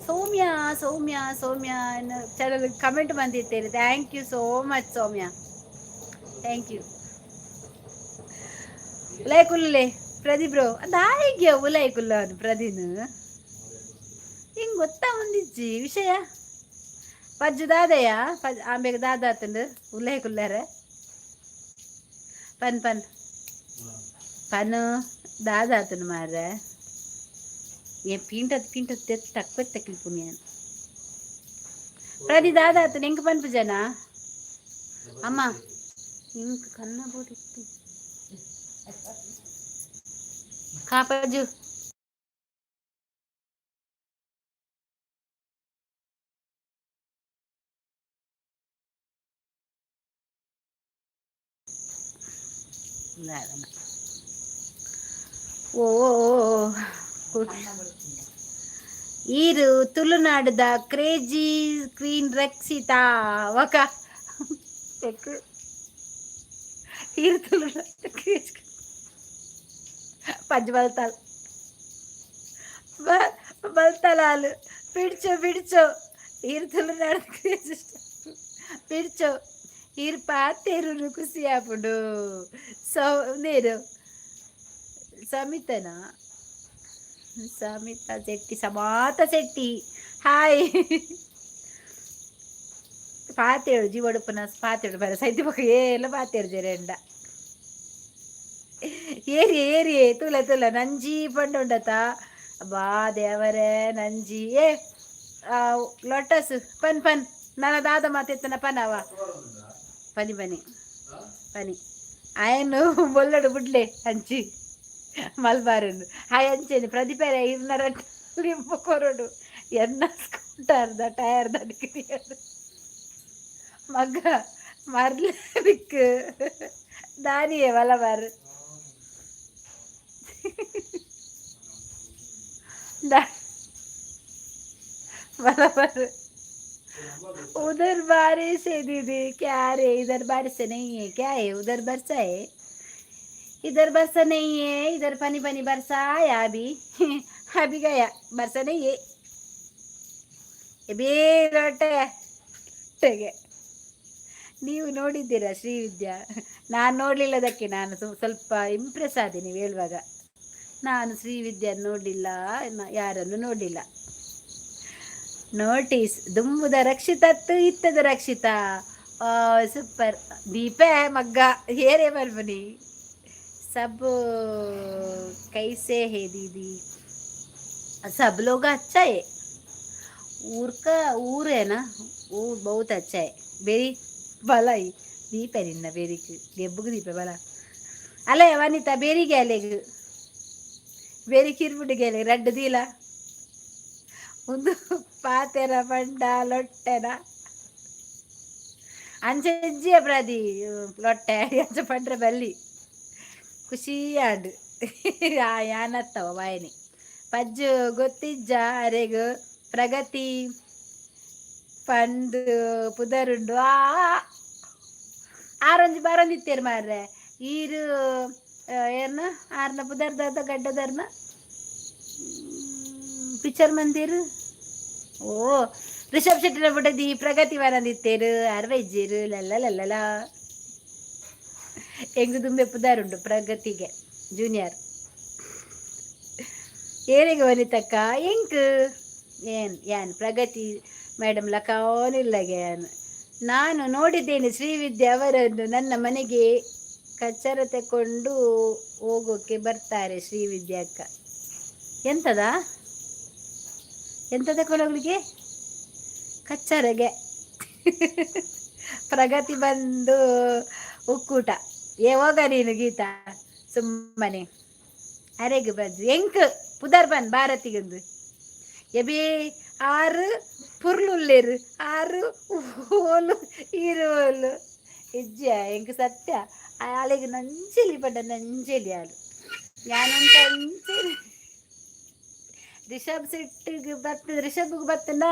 Soumya. Soumya Soumya channel comment ಬಂದಿದ್ದೇನೆ. Thank you so much Soumya, thank you. ಉಲಾಯ್ಕುಲ್ಲೇ ಪ್ರದೀಪ್ ಬ್ರೋ. ದಾಯಿಗೆ ಉಲಾಯ್ಕುಲ್ಲ ಅದು ಪ್ರದೀನ್ ಹಿಂಗೆ ಗೊತ್ತಾ ಒಂದಿಜ್ಜಿ ವಿಷಯ. ಪಜ್ಜು ದಾದಯ್ಯ ಪಜ್ ಆಂಬೆಗೆ ದಾದ ಆತಂಡು ಉಲಾಯ್ಕುಲ್ಲಾರೆ. ಪನ್ ಪನ್ ಪನ್ ದಾದ ಆತನು ಮಾರ್ರೆ. ಏ ಪೀಂಟದ್ ಪೀಂಟದ್ ತೆತ್ತು ತಕ್ವೆ ತಕ್ಲಿ ಪುಣ್ಯಾನ್. ಪ್ರದಿ ದಾದಾತು ಎಂಕ್ ಪನ್ಪು ಜನ ಅಮ್ಮ ಇಂಕ್ ಕನ್ನ ಬೋಡಿತ್ತು ಕಾಪಜು. ಓ ಈರು ತುಳುನಾಡದ ಕ್ರೇಜಿ ಕ್ವೀನ್ ರಕ್ಷಿತಾ ಒಕ ಈರು ತುಳುನಾಡ ಕ್ರೇಜಿ ಪಂಜ್ ಬಲ್ತಾಲ್ ಬಲ್ತಲಾಲು ಬಿಡ್ಚೋ ಬಿಡ್ಚೋ ಈರು ತುಳುನಾಡದ ಕ್ರೇಜಿ ಬಿಡ್ಚೋ ಈರು ಪಾತೇರು ಖುಷಿ ಆಪುಂಡು. ಸೊ ನೇರು ಸಮಿತನಾ? ಸಮಿತಾ ಶೆಟ್ಟಿ, ಸಮಾತ ಶೆಟ್ಟಿ, ಹಾಯ್. ಪಾತೇಳು ಜೀವಡುಪನ ಪಾತೇಳು ಬರ ಸೈತಿ ಬೊಕ ಏಲ ಪಾತೇರು ಜೆರೆಂಡ ಏರಿ ಏರಿ ತೂಲ ತೂಲ ನಂಜಿ ಪಂಡ ಉಂಡತ ಬಾ ದೇವರೇ ನಂಜಿ. ಏ ಲೋಟಸ್ ಪನ್ ಪನ್ ನನ್ನ ದಾದ ಮಾತೆತ್ತನ ಪನವ ಪನಿ ಪನಿ ಪನಿ ಆಯನು ಬೊಲ್ಲಡು ಬುಡ್ಲೆ ಅಂಚಿ ಮಲ್ಬಾರನ್ನು ಹಾಯ್ ಅಂಚೆನೆ ಪ್ರದೀಪರೇ ಇರ್ನರ ಲಿಂಬು ಕೊರಡು ಎನ್ನ ಸ್ಕೂಟರ್ದ ಟೈರ್ ದಡಿಕ್ಕಿರಿಯಡು ಮಗ ಮರ್ಲೆ ಬಿಕ್ ದಾನಿಯೇ ಮಲಬಾರ್ मलबार. उधर बारिश है दीदी, क्या रे? इधर बारिश नहीं है, क्या है? उधर बरसा है, इधर बरसा नहीं है. इधर पानी पानी बरसा आया, अभी अभी गया, बरसा नहीं है. ಬೇ ಲೊಟ್ಟೆಗೆ ನೀವು ನೋಡಿದ್ದೀರಾ ಶ್ರೀವಿದ್ಯಾ? ನಾನು ನೋಡಲಿಲ್ಲದಕ್ಕೆ ನಾನು ಸ್ವಲ್ಪ ಇಂಪ್ರೆಸ್ ಆದೆ ನೀವು ಹೇಳುವಾಗ. ನಾನು ಶ್ರೀವಿದ್ಯಾ ನೋಡಲಿಲ್ಲ, ಯಾರನ್ನು ನೋಡಲಿಲ್ಲ. ನೋಟಿಸ್ ದುಂಬುದ ರಕ್ಷಿತತ್ತು ಇತ್ತದ ರಕ್ಷಿತಾ ಸೂಪರ್. ದೀಪೆ ಮಗ್ಗ ಹೇರೆ ಬರ್ಬನಿ. सब कैसे है दीदी? सब लोग अच्छा है. ऊर का ऊर है ना, ऊर बहुत अच्छा है. बेरी ಬಲ ದೀಪೆ ನಿನ್ನ ಬೇರಿಗೆ ದೆಬ್ಬಗೆ ದೀಪೆ ಬಲ ಅಲ್ಲ ವನಿತಾ ಬೇರಿಗೆ ಅಲೆಗ್ ಬೇರಿ ಕಿರ್ಬುಡು ಗೆಲೆ ರಡ್ಡು ದೀಲ ಒಂದು ಪಾತೆರ ಪಂಡ ಲೊಟ್ಟೆನ ಅಂಚೆಜ್ಜಿಯ ಪ್ರದಿ ಲೊಟ್ಟೆ ಅಂಚ ಪಂಡ್ರೆ ಬಲ್ಲಿ ಖುಷಿಯಾಂಡು ಯಾನತ್ತವ ವಾಯನಿ ಪಜ್ಜು ಗೊತ್ತಿಜ್ಜ ಅರೆಗ್ ಪ್ರಗತಿ ಪಂದು ಪುದರುಂಡು. ಆ ಆರೊಂಜಿ ಬಾರೊಂದಿತ್ತೇರು ಮಾರ್ರೆ ಈರು ಏರ್ನ ಆರ್ನ ಪುದರ್ದಾದ ಗಡ್ಡದರ್ನ ಪಿಕ್ಚರ್ ಮಂದಿರ್. ಓ ರಿಷಬ್ ಶೆಟ್ಟಿನ ಬುಡದಿ ಪ್ರಗತಿ ವರಂದಿತ್ತೇರು ಅರ್ವೈಜ್ಜೇರು ಲಲ್ಲ ಲಲ್ಲಲ ಎಂಗು ದುಂಬೆ ಪುದಾರುಂಡು ಪ್ರಗತಿಗೆ ಜೂನಿಯರ್. ಏನಿಗೆ ವನಿತಕ್ಕ ಎಂಕ್ ಏನ್ ಯಾನ್ ಪ್ರಗತಿ ಮೇಡಮ್ ಲಕಾನಿಲ್ಲಗೆ ಯಾನ್ ನಾನು ನೋಡಿದ್ದೇನೆ ಶ್ರೀವಿದ್ಯೆ ಅವರನ್ನು. ನನ್ನ ಮನೆಗೆ ಕಚ್ಚರ ತಕೊಂಡು ಹೋಗೋಕೆ ಬರ್ತಾರೆ ಶ್ರೀವಿದ್ಯಾ ಅಕ್ಕ. ಎಂತದ ಎಂತ ತಕೊಂಡು ಹೋಗ್ಲಿಕ್ಕೆ ಕಚ್ಚರಗೆ? ಪ್ರಗತಿ ಬಂದು ಉಕ್ಕೂಟ. ಏ ಹೋಗ ನೀನು ಗೀತಾ ಸುಮ್ಮನೆ. ಅರೆಗ್ ಬಜ್ಜು ಎಂಕ್ ಪುದರ್ ಬನ್ ಭಾರತಿಗೊಂದು ಎಬಿ ಆರು ಪುರ್ಲುಲ್ಲೇರು ಆರು ಓಲು ಈರು ಓಲು ಇಜ್ಜ ಎಂಕ್ ಸತ್ಯ ಆಳೆಗ್ ನಂಜಲಿ ಪಂಡ ನಂಜಲಿ ಆಳು ಯಾನಂತ ಅಂಚೆಲಿ ರಿಷಬ್ ಶೆಟ್ಟಿಗೆ ಬತ್ತ ರಿಷಬ್ಗೆ ಬತ್ತನ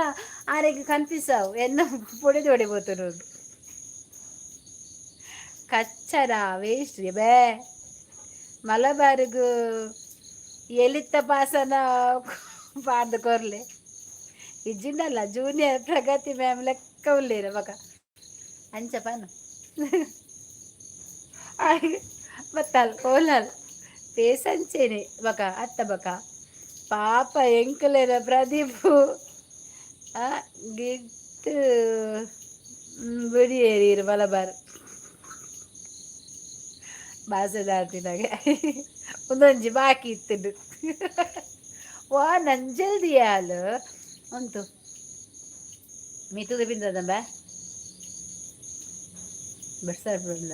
ಆರೆಗ್ ಕನ್ಫ್ಯೂಸ್ ಆವು ಎನ್ನ ಪೊಡೆದು ಹೊಡಿಬೋತು. ಕಚ್ಚರ ವೇಸ್ಟ್ ಬೇ ಮಲಬಾರ್ಗು ಎಲಿತ್ತ ಪಾಸನ ಪಾರ್ದು ಕೊರ್ಲೆ ಇಜ್ಜಿಂಡಲ್ಲ ಜೂನಿಯರ್ ಪ್ರಗತಿ ಮ್ಯಾಮ್ ಲೆಕ್ಕ ಉಲ್ಲೇರ ಮಗ ಅಂಚ ಪಾನು ಬತ್ತಲ್ ಓಲಾಲ್ ಪೇಸಂಚೇನೆ ಬಕ ಅತ್ತ ಬಕ ಪಾಪ ಎಂಕುಲೆನ ಪ್ರದೀಪ್ ಗಿಟ್ಟು ಬುಡಿಯೇರಿ ಮಲಬಾರ್ ಬಾಸೆದಾರ್ತಿನಾಗೆ ಒಂದೊಂಜಿ ಬಾಕಿ ಇತ್ತುಂಡು. ವಾ ನಂಜಲ್ದಿ ಯಾಲ್ ಉಂತು. ಮಿತ್ತದ ಬಿಂದದಂಬ ಬಡ್ಸಾರ್ ಬಂದ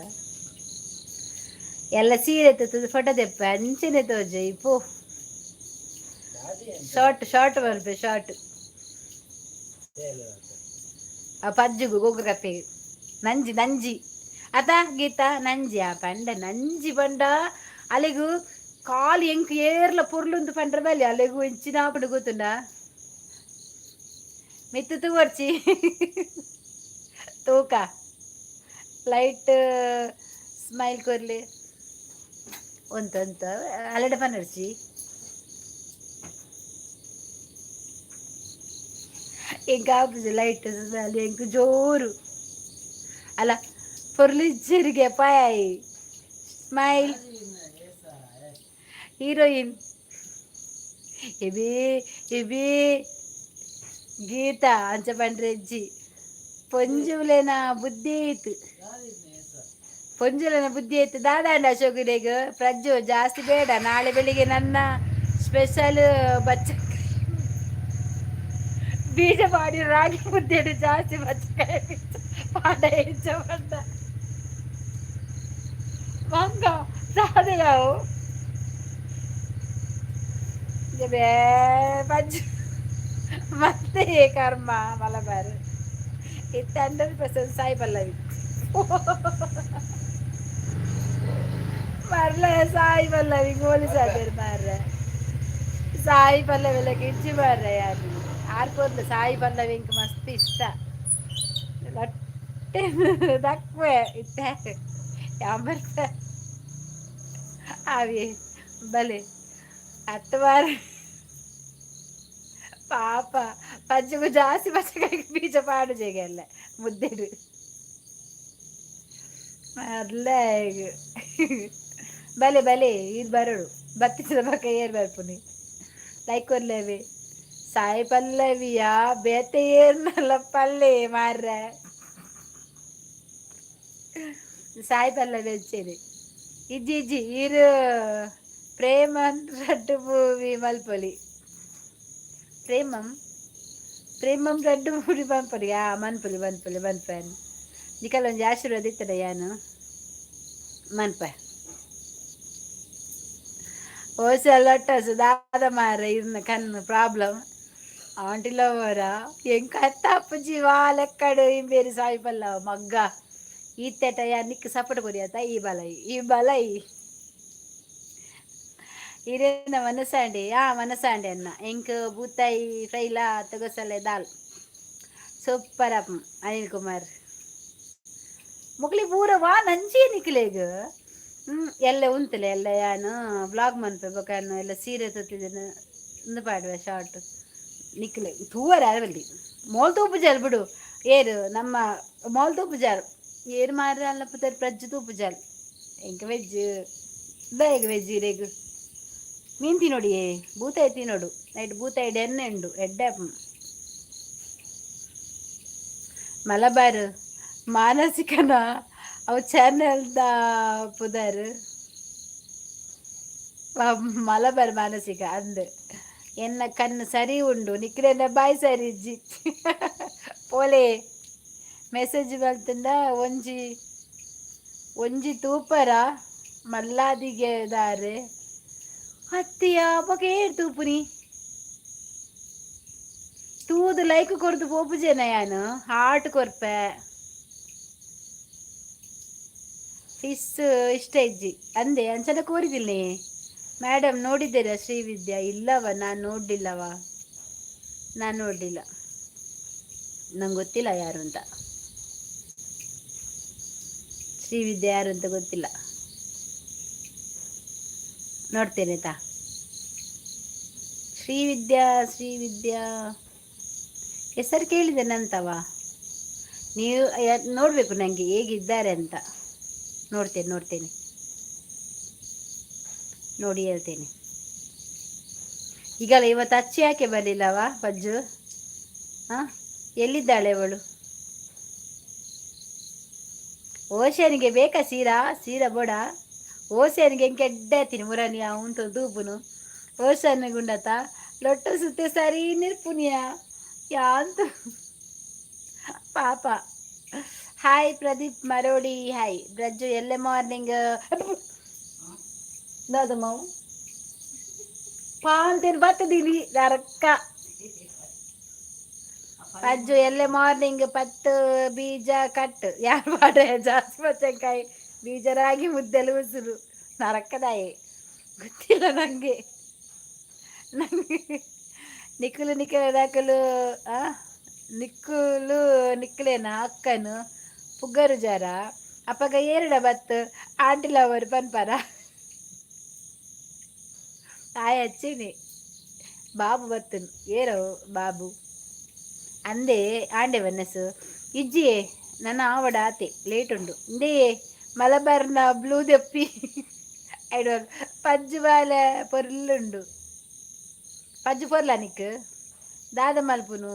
ಎಲ್ಲ ಸೀರೆ ತತ್ತದ ಫೋಟೋ ದೆಪ್ಪ ಅಂಚನೆ ತೋಜ ಇಪ್ಪು. ಶಾರ್ಟ್ ಶಾರ್ಟ್ ಬರ್ಪೆ ಶಾರ್ಟ್. ಆ ಪಜ್ಜುಗು ಗೊಗ್ರು ಕಪ್ಪೆ ನಂಜಿ ನಂಜಿ ಅತ ಗೀತಾ ನಂಜಿ. ಆ ಪಂಡ ನಂಜಿ ಪಂಡ ಅಲೆಗು ಕಾಲು ಎಂಕ್ ಏರ್ಲ ಪೊರ್ಲುಂದು ಪಂಡ್ರ ಬಲ್ಲಿ ಅಲೆಗು ಎಂಚಿನ ಆಪುಂಡು ಗೊತ್ತುಂಡ. ಮಿತ್ತು ತೂವರ್ಚಿ ತೂಕ ಲೈಟ್ ಸ್ಮೈಲ್ ಕೊರ್ಲಿ ಉಂತು ಉಂತು ಅಲೆಡ ಪನರ್ಚಿ. ಎಂಕ್ ಆಪುಜಿ ಲೈಟ್ ಸ್ಮೈಲ್ ಎಂಕ್ ಜೋರು ಅಲ್ಲ ಪೊರ್ಲಿಜ್ಜರಿಗೆ ಪಾಯ್ ಸ್ಮೈಲ್ ಹೀರೋಯಿನ್ ಎಬಿ ಎಬಿ ಗೀತಾ ಅಂಚ ಪಂಡ್ರೆ ಅಜ್ಜಿ ಪೊಂಜುಲೆನ ಬುದ್ಧಿ ಇತ್ತು, ಪೊಂಜುಲೆನ ಬುದ್ಧಿ ಇತ್ತು. ದಾದಾಂಡ ಅಶೋಕನಿಗೆ ಪ್ರಜ್ಜು ಜಾಸ್ತಿ ಬೇಡ. ನಾಳೆ ಬೆಳಿಗ್ಗೆ ನನ್ನ ಸ್ಪೆಷಲ್ ಬಚ್ಚ ಬೀಜ ಮಾಡಿ ರಾಗಿ ಮುದ್ದೆ ಜಾಸ್ತಿ ಬಚ್ಚಕಾಯಿ ಬೀಜ ಪಾಡ ಹೆಚ್ಚ ಬಂದ ಮಂಗ ದಾದೆಯಾವು ಬೇ ಪಜ್ಜು ಮತ್ತೆ ಕರ್ಮ ಮಲಬಾರ್ ಇತ್ತು 100% ಸಾಯಿ ಪಲ್ಲವಿ ಮರ್ಲ ಸಾಯಿ ಪಲ್ಲವಿ ಗೋಲಿ ಸಾಬೇರು ಮಾರ್ರೆ. ಸಾಯಿ ಪಲ್ಲವಿ ಎಲ್ಲ ಕಿಚ್ಚಿ ಮಾರ್ರೆ. ಯಾರು ಆರ್ಪೊಂದು ಸಾಯಿ ಪಲ್ಲವಿ ಇಂಕ್ ಮಸ್ತ್ ಇಷ್ಟ. ಲಟ್ಟೆ ದಕ್ವೆ ಇತ್ತೆ ಯಾಂಬರ್ತ ಅವಿ ಬಲೆ ಹತ್ತು ವಾರ ಪಾಪ ಪಜ್ಜುಗು ಜಾಸ್ತಿ ಬಚ್ಚಕಾಯಿ ಬೀಜ ಪಾಡು ಜೆಗೆಲ್ಲ ಮುದ್ದೆಡು ಮರ್ಲ. ಬಲೆ ಬಲೆ ಈರ್ ಬರಡು ಬತ್ತಿಸದ ಪಕ್ಕ ಏರ್ ಬರ್ಪುನಿ. ಲೈಕ್ ಕೊರ್ಲೇವೆ. ಸಾಯಿ ಪಲ್ಲವಿಯ ಬೇತೆ ಏರ್ನಲ್ಲ ಪಲ್ಲೆ ಮಾರ್ರೆ. ಸಾಯಿ ಪಲ್ಲವಿ ಅಂಚೆನೆ ಇಜ್ಜಿ ಇಜ್ಜಿ ಈರ್ ಪ್ರೇಮನ್ ರಡ್ಡು ಮೂವಿ ಮಲ್ಪೊಲಿ. ಪ್ರೇಮಂ ಪ್ರೇಮಂ ರಡ್ಡು ಮೂವಿ ಮನ್ಪೊಲಿ. ಆ ಮನ್ಪೊಲಿ ಮನ್ಪೊಲಿ ಮನ್ಪನ್. ನಿಕಲ್ ಒಂಜಿ ಆಶೀರ್ವಾದ ಇತ್ತಡ ಯಾನು ಮನ್ಪ. ಓಸೆ ಲೊಟ್ಟಸ್ ದಾದ ಮಾರ ಇರ್ನ ಕಣ್ಣು ಪ್ರಾಬ್ಲಮ್ ಆಂಟಿಲವರ ಎಂಕ್ ಅತ್ತ ಅಪ್ಪುಜಿ ವಾ ಲೆಕ್ಕಡು ಇಂಬೇರಿ ಸಾಯಿ ಪಲ್ಲವ ಮಗ್ಗ ಈತೆಟ ಯಾ ನಿಕ್ ಸಪೋರ್ಟ್ ಕೊರಿಯತ್ತ. ಈ ಬಲೈ ಈ ಬಲೈ ಇರೇನ ಮನಸಾಂಡೆ ಆ ಮನಸಾಂಡೆ ಅನ್ನ ಎಂಕ್ ಬೂತಾಯಿ ಫ್ರೈಲಾ ತಗೋಸಲೆ ದಾಲ್ ಸೂಪರ್ ಅಪ್. ಅನಿಲ್ ಕುಮಾರ್ ಮೊಗಲಿ ಪೂರ ವಾ ನಂಜಿ ನಿಕ್ಲೆಗ್. ಎಲ್ಲ ಉಂತಲೆ ಎಲ್ಲ ಯಾನು ಬ್ಲಾಗ್ ಮನ್ಪೆ ಬೊಕ ಎಲ್ಲ ಸೀರೆ ತುತ್ತಿದ್ದೇನೆ ಇಂದು ಪಾಡುವೆ ಶಾರ್ಟ್. ನಿಕ್ಲೆ ತೂವರೆ ಅರವಲ್ಲಿ ಮೋಲ್ ತೂಪುಜಾರ್ ಬಿಡು. ಏರು ನಮ್ಮ ಮೋಲ್ ತೂಪುಜಾರ್ ಏರು ಮಾರ ಅಲ್ಲ ಪುತ್ತರ್ ಪ್ರಜ್ಜು ತೂಪುಜಾರ್. ಎಂಕ ವೆಜ್ ಬೇಗ ವೆಜ್ ಇರೆಗ್ ಮೀನು ತಿನ್ನೋಡಿಯೇ ಬೂತಾಯಿ ತಿನ್ನೋಡು. ನೈಟ್ ಬೂತಾಯಿ ಎಣ್ಣೆ ಉಂಡು ಎಡ್ಡೆ. ಮಲಬಾರ್ ಮಾನಸಿಕನ ಅವು ಚಾನೆಲ್ದ ಪುದರ್ ಮಲಬಾರ್ ಮಾನಸಿಕ ಅಂದ್. ಎನ್ನ ಕಣ್ಣು ಸರಿ ಉಂಡು ನಿಕ್ಲೆನ ಬಾಯ್ ಸರಿ ಇಜ್ಜಿ. ಪೋಲೆ ಮೆಸೇಜ್ ಬಲ್ತುಂಡ ಒಂಜಿ ಒಂಜಿ ತೂಪರ ಮಲ್ಲಾದಿಗೆ ದಾರೆ ಅತ್ತಿಯ ಬೊಕ ಏರ್ ತೂಪುನಿ ತೂದು ಲೈಕ್ ಕೊರ್ದು ಪೋಪುಜೆನ ಯಾನು ಹಾರ್ಟ್ ಕೊರ್ಪೆ. ಫಿಶ್ ಇಷ್ಟ ಇಜ್ಜಿ ಅಂದೆ ಅಂಚನ ಕೋರಿದಿಲ್ನೇ. ಮೇಡಮ್ ನೋಡಿದ್ದೀರಾ ಶ್ರೀವಿದ್ಯಾ? ಇಲ್ಲವ, ನಾನು ನೋಡಲಿಲ್ಲವ, ನಾನು ನೋಡಲಿಲ್ಲ. ನಂಗೆ ಗೊತ್ತಿಲ್ಲ ಯಾರು ಅಂತ. ಶ್ರೀವಿದ್ಯಾ ಯಾರು ಅಂತ ಗೊತ್ತಿಲ್ಲ. ನೋಡ್ತೇನೆ ತಾ. ಶ್ರೀವಿದ್ಯಾ ಶ್ರೀವಿದ್ಯಾ ಹೆಸರು ಕೇಳಿದೆ ನಂತವ. ನೀವು ನೋಡಬೇಕು ನನಗೆ ಹೇಗಿದ್ದಾರೆ ಅಂತ. ನೋಡ್ತೇನೆ ನೋಡ್ತೇನೆ, ನೋಡಿ ಹೇಳ್ತೇನೆ. ಈಗಲ್ಲ ಇವತ್ತು ಅಚ್ಚಿ ಯಾಕೆ ಬರಲಿಲ್ಲವಾ ಪಜ್ಜು? ಹಾಂ, ಎಲ್ಲಿದ್ದಾಳೆ ಅವಳು? ಓಶನಿಗೆ ಬೇಕಾ ಸೀರಾ? ಸೀರಾ ಬೋಡ ಓಶನಿಗೆ ಹೆಂಗೆ ಎಡ್ಡೆ ಮುರನಿ ಉಂಟು ದೂಪುನು ಓಶನ್ ಗುಂಡತ ಲೊಟ್ಟ ಸುತ್ತೆ ಸರಿ ನಿರ್ಪುನಿಯ ಯಾಂತ. ಪಾಪ. Hi Pradeep Marodi, hi. ಬ್ರಜ್ಜು ಎಲ್ಲೆ ಮಾರ್ನಿಂಗ್ ದಾದಮ್ಮ ಪಾಂತೇನು ಬತ್ತದೀನಿ ನರಕ್ಕ. ಪಜ್ಜು ಎಲ್ಲೆ ಮಾರ್ನಿಂಗ್ ಪತ್ತು ಬೀಜ ಕಟ್ಟು ಯಾರು ಮಾಡ ಜಾಸ್ತಿ ಬಚ್ಚಂಕಾಯಿ ಬೀಜ ರಾಗಿ ಮುದ್ದೆಲ್ಲ ಉಸುರು ನರಕ್ಕದಾಯೆ ಗೊತ್ತಿಲ್ಲ ನನಗೆ. ನನಗೆ ನಿಕ್ಕಲು ನಿಕ್ಕಲು ದಾಕಲು ನಿಕ್ಕುಲು ನಿಕ್ಕಲೇನ ಅಕ್ಕನು ಪುಗ್ಗರು ಜಾರ ಅಪ್ಪಗ ಏರಡ ಬತ್ತು ಆಂಟಿ ಲವರ್ ಪನ್ಪರ ತಾಯಿ ಹಚ್ಚಿನಿ ಬಾಬು ಬತ್ತನು ಏರೋ ಬಾಬು ಅಂದೇ ಆಂಡೆ ವನಸ್ಸು ಇಜ್ಜಿಯೇ ನನ್ನ ಆವಡ ಆತೆ ಲೇಟ್ ಉಂಡು ಇಂದೇ ಮಲಬಾರ್ನ ಬ್ಲೂ ದೆಪ್ಪಿ ಐಡೋಲ್ ಪಜ್ಜು ಬಾಲೆ ಪೊರ್ಲುಂಡು ಪಜ್ಜು ಪೊರ್ಲ ನಿಕ್ ದಾದ ಮಲ್ಪುನು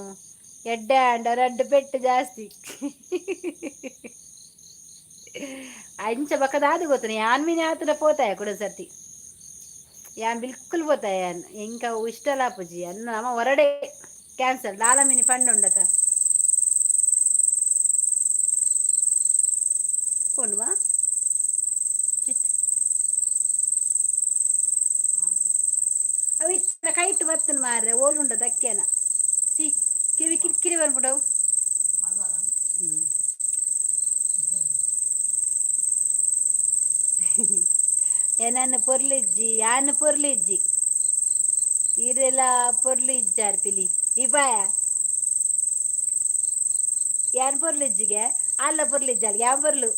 ಎಡ್ಡೆ ಆಂಡ ರಡ್ಡ್ ಪೆಟ್ಟು ಜಾಸ್ತಿ ಅಂಚ ಬಕ್ಕ ದಾದ ಗೊತ್ತನೆ ಯಾನ್ ಮೀನೆ ಆತನ ಪೋತಾಯ ಕುಡ ಸರ್ತಿ ಯಾನ್ ಬಿಲ್ಕುಲ್ ಪೋತಾಯ ಯಾನ್ ಎಂಕ ಇಷ್ಟಲ ಆಪುಜಿ ಅನ್ನ ನಮ ಹೊರಡೆ ಕ್ಯಾನ್ಸಲ್ ದಾಲ ಮೀನಿ ಪಂಡ ಉಂಡತ ಪೋಂಡುವಾ ಚಿಟ್ ಅವು ಇತ್ತ ಕೈಟ್ ಬತ್ತನ ಮಾರ್ರೆ ಓಲುಂಡ ದಕ್ಕೇನ ಸಿ ಕಿವಿ ಕಿರಿಕಿರಿ ಬಂದ್ಬಿಡವು. ಏನನ್ನ ಪೊರ್ಲಿಜ್ಜಿ ಯಾನ್ ಪೊರ್ಲಿಜ್ಜಿ ಈರೆಲ್ಲ ಪೊರ್ಲು ಇಜ್ಜಾರ್ ಪಿಲಿ ಇಬಾಯ ಯಾನ್ ಪೊರ್ಲಿಜ್ಜಿಗೆ ಅಲ್ಲ ಪೊರ್ಲಿಜ್ಜಾಲ್ ಯಾನ್ ಪೊರ್ಲು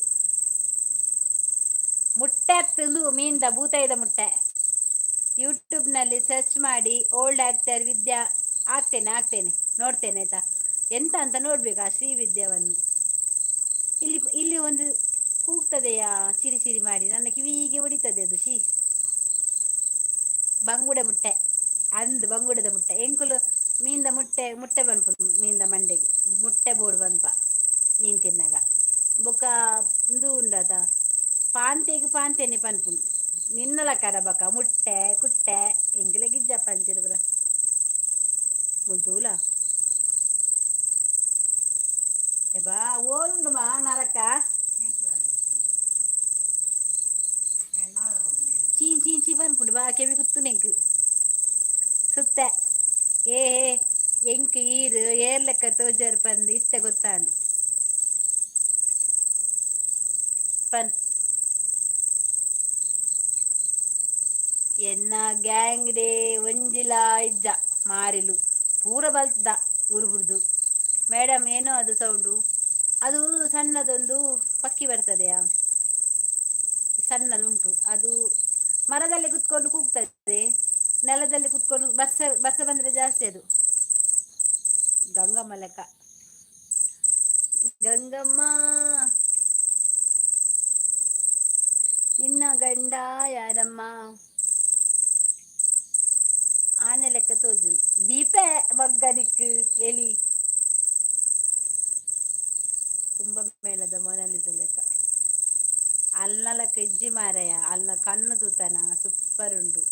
ಮುಟ್ಟೆ ತಿಂದು ಮೀನ್ದ ಬೂತಾಯಿದ ಮುಟ್ಟೆ. ಯೂಟ್ಯೂಬ್ನಲ್ಲಿ ಸರ್ಚ್ ಮಾಡಿ ಓಲ್ಡ್ ಆಕ್ಟರ್ ವಿದ್ಯಾ ಆಗ್ತೇನೆ ಆಗ್ತೇನೆ ನೋಡ್ತೇನೆ ಆಯ್ತಾ. ಎಂತ ಅಂತ ನೋಡ್ಬೇಕು ಆ ಶ್ರೀ ವಿದ್ಯಾವನ್ನು. ಇಲ್ಲಿ ಇಲ್ಲಿ ಒಂದು ಕೂಗ್ತದೆಯಾ ಚಿರಿ ಚಿರಿ ಮಾಡಿ ನನ್ನ ಕಿವಿಗೆ ಹೊಡಿತದೆ ಅದು. She ಬಂಗುಡೆ ಮುಟ್ಟೆ ಅಂದು ಬಂಗುಡೆದ ಮುಟ್ಟೆ ಎಂಕುಲು ಮೀನ್ದ ಮುಟ್ಟೆ ಮುಟ್ಟೆ ಬನ್ಪು ಮೀನ್ದ ಮಂಡೆಗೆ ಮುಟ್ಟೆ ಬೋಡು ಬನ್ಪ ಮೀನು ತಿನ್ನಾಗ ಬೊಕ್ಕ ಉಂದು ಉಂಡಾತ ಪಾಂತೆಗ್ ಪಾಂತೆನೆ ಪನ್ಪುನು ನಿನ್ನಲಕ್ಕರ ಬೊಕ್ಕ ಮುಟ್ಟೆ ಕುಟ್ಟೆ ಎಂಕಲೆಗ್ ಇಜ್ಜಪ್ಪ ಅಂಚಿನ ಪೂರ ಮುಲ್ತೂಲ ಎಬಾ ಓಲುಂಡು ಮಾ ನರಕ ಚೀನ್ ಚೀನ್ ಚೀ ಪನ್ಪುಂಡು ಬಾ ಕೆಬಿ ಕುತ್ತುನೆಂಕ್ ಸುತ್ತೆ ಏ ಏ ಎಂಕ್ ಈರ್ ಏರ್ ಲೆಕ್ಕ ತೋಜರ್ ಪಂದ್ ಇತ್ತೆ ಗೊತ್ತಾಂಡ್ ಪನ್ ಎನ್ನ ಗ್ಯಾಂಗ್ ಡೇ ಒಂಜಿಲ ಇಜ್ಜ ಮಾರಿಲು ಪೂರ ಬಲ್ತದ ಊರು ಬುಡ್ದು. ಮೇಡಮ್ ಏನೋ ಅದು ಸೌಂಡು ಅದು ಸಣ್ಣದೊಂದು ಪಕ್ಕಿ ಬರ್ತದೆಯಾ ಸಣ್ಣದುಂಟು ಅದು ಮರದಲ್ಲಿ ಕುತ್ಕೊಂಡು ಕೂಗ್ತದೆ ನೆಲದಲ್ಲಿ ಕುತ್ಕೊಂಡು ಬರ್ಸ ಬರ್ಸ ಬಂದರೆ ಜಾಸ್ತಿ ಅದು. ಗಂಗಮ್ಮ ಲೆಕ್ಕ ಗಂಗಮ್ಮ ನಿನ್ನ ಗಂಡ ಯಾರಮ್ಮ ಆನೆ ಲೆಕ್ಕ ತೋಜು ದೀಪೆ ಮಗ್ಗನಿಕ್ ಎಲಿ ಕುಂಭಮೇಳದ ಮೊನಾಲಿಸ ಲೆಕ್ಕ ಅಲ್ನ ಲೆಕ್ಕ ಇಜ್ಜಿ ಮಾರಾಯ ಅಲ್ನ ಕಣ್ಣು ತೂತನ ಸೂಪರ್ ಉಂಡು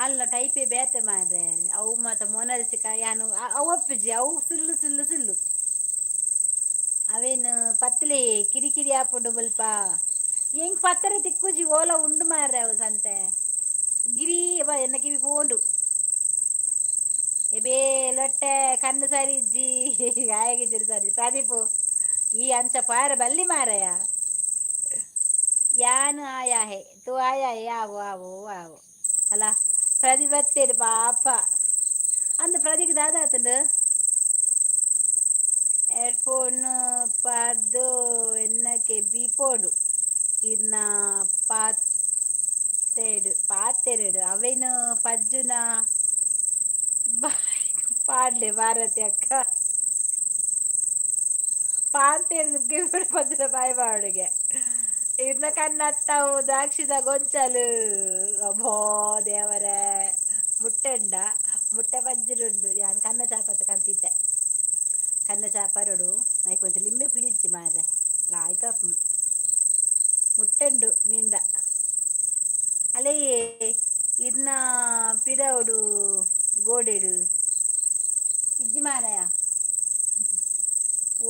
ಅಲ್ನ ಟೈಪೇ ಬೇತೆ ಮಾರ್ರೆ ಅವು ಮಾತ ಮೊನಾಲಿಸ ಯಾನು ಅವು ಒಪ್ಪುಜಿ ಅವು ಸುಳ್ಳು ಸುಳ್ಳು ಸುಳ್ಳು ಅವೇನು ಪತ್ಲೆ ಕಿರಿಕಿರಿ ಆಪುಂಡು ಮುಲ್ಪ ಎಂಕ್ ಪತ್ತರೆ ತಿಕ್ಕುಜಿ ಓಲ ಉಂಡು ಮಾರ್ರೆ ಅವು ಸಂತೆ ಗಿರಿ ಬಾ ಎನ್ನ ಕಿವಿ ಪೋಂಡು ಎಬೇ ಲೊಟ್ಟೆ ಕಣ್ಣು ಸರಿ ಇಜ್ಜಿ ಗಾಯಗೆ ಜರಿ ಸರಿ ಪ್ರದೀಪು ಈ ಅಂಚ ಪಾರ ಬಲ್ಲಿ ಮಾರಯ ಯಾನು ಆಯಾ ಹೇ ತೂ ಆಯಾ ಹೇ ಆವೋ ಆವೋ ಆವೋ ಅಲ್ಲ ಪ್ರದೀಪ್ ಬತ್ತೇರು ಪಾಪ ಅಂದು ಪ್ರದೀಪ್ ದಾದ ಆತಂದು ಏರ್ಫೋನ್ ಪಾರ್ದು ಎನ್ನಕ್ಕೆ ಬೀಪೋಡು ಇರ್ನ ಪಾತೆಡು ಪಾತೆರಡು ಅವೇನು ಪಜ್ಜುನ ಪಾಡ್ಲೆ ಭಾರತಿ ಅಕ್ಕ ಪಾಂತೇರು ಪಜ್ಜುನ ಬಾಯ್ ಬಾಡುಗೆ ಇರ್ನ ಕಣ್ಣತ್ತಾವು ದ್ರಾಕ್ಷಿದ ಗೊಂಚಲು ಅಬ್ಬೋ ದೇವರೇ ಮುಟ್ಟೆಂಡ ಮುಟ್ಟೆ ಪಜ್ಜುಡುಂಡು ಯಾನ್ ಕನ್ನ ಚಾಪತ್ತು ಕಂತಿದ್ದೆ ಕನ್ನ ಚಾಪರಡು ಐಕ್ ಒಂಚಿ ಲಿಂಬೆ ಪುಳಿ ಇಜ್ಜಿ ಮಾರ್ರೆ ಲಾಯ್ಕ ಮುಟ್ಟೆಂಡು ಮೀಂದ ಅಲೇ ಇರ್ನ ಪಿರವುಡು ಗೋಡೆಡು ಇಜ್ಜಿ ಮಾರಾಯ.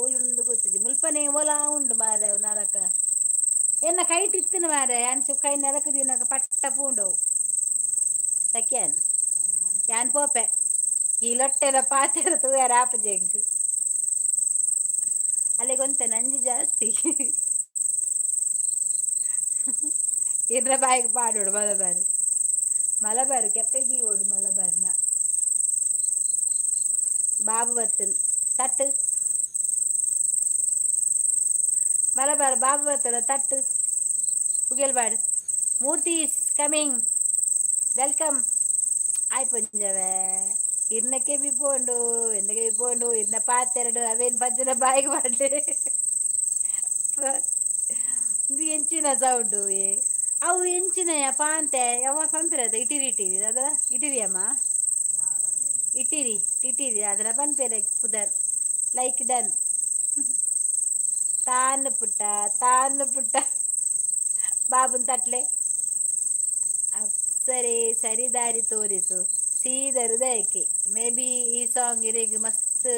ಓಲು ಓಲುಂಡು ಗೊತ್ತಿಜ್ಜಿ. ಮುಲ್ಪನೆ ಓಲಾ ಉಂಡು ಮಾರೆ ನರಕ. ಎನ್ನ ಕೈಟ್ ಇತ್ತಿನ ಮಾರೆ ಅಂಚ ಕೈ ನೆಲಕ್ ದೀನಗ ಪಟ್ಟ ಪೂಂಡವು ತಕ್ಯಾನ್ ಯಾನ್ ಪೋಪೆ ಈ ಲೊಟ್ಟೆದ ಪಾತೆರ ತೂಯರ ಆಪುಜೆಂಕ್ ಅಲೆಗೊಂತೆ ನಂಜಿ ಜಾಸ್ತಿ. ಇರ್ರ ಬಾಯಿಗೆ ಪಾಡೋಡು ಮಲಬಾರ್ ಮಲಬಾರ್ ಕೆಪ್ಪೆಗೆ ಓಡು ಮಲಬಾರ್ನ ಬಾಬು ಬರ್ತನ್ ತಟ್ಟು ಮಲಬಾರ್ ಬಾಬು ಬರ್ತದ ತಟ್ಟು ಉಗೆಲ್ಬಾಡು. ಮೂರ್ತಿ is coming, welcome. ಆಯ್ ಪುಂಜವೇ ಇರ್ನ ಕೆಬಿ ಪೋಂಡು ಎನ್ನ ಕೆಬಿ ಪೋಂಡು ಇರ್ನ ಪಾತೆರಡು ಅವೇನು ಪಂಜನ ಬಾಯಿಗೆ ಪಾಡ್ಲೆ. ಇದು ಎಂಚಿನ ಸೌಂಡು ಏ ಅವು ಎಂಚಿನಯ ಪಾಂತೆ ಯಾವ ಪಂಪಿರದ ಇಟಿರಿ ಇಟಿರಿ ಅದ ಇಟಿರಿ ಅಮ್ಮ ಇಟ್ಟಿರಿ ಇಟ್ಟಿರಿ ಅದರ ಪನ್ಪೇರೆ ಪುದರ್ ಲೈಕ್ ಡನ್. ತಾನು ಪುಟ್ಟ ತಾನು ಪುಟ್ಟ ಬಾಬುನ್ ತಟ್ಲೆ ಅಪ್ಸರೆ ಸರಿದಾರಿ ತೋರಿಸು ಸೀದ ಹೃದಯಕ್ಕೆ. ಮೇ ಬಿ ಈ ಸಾಂಗ್ ಇರೆಗ್ ಮಸ್ತ್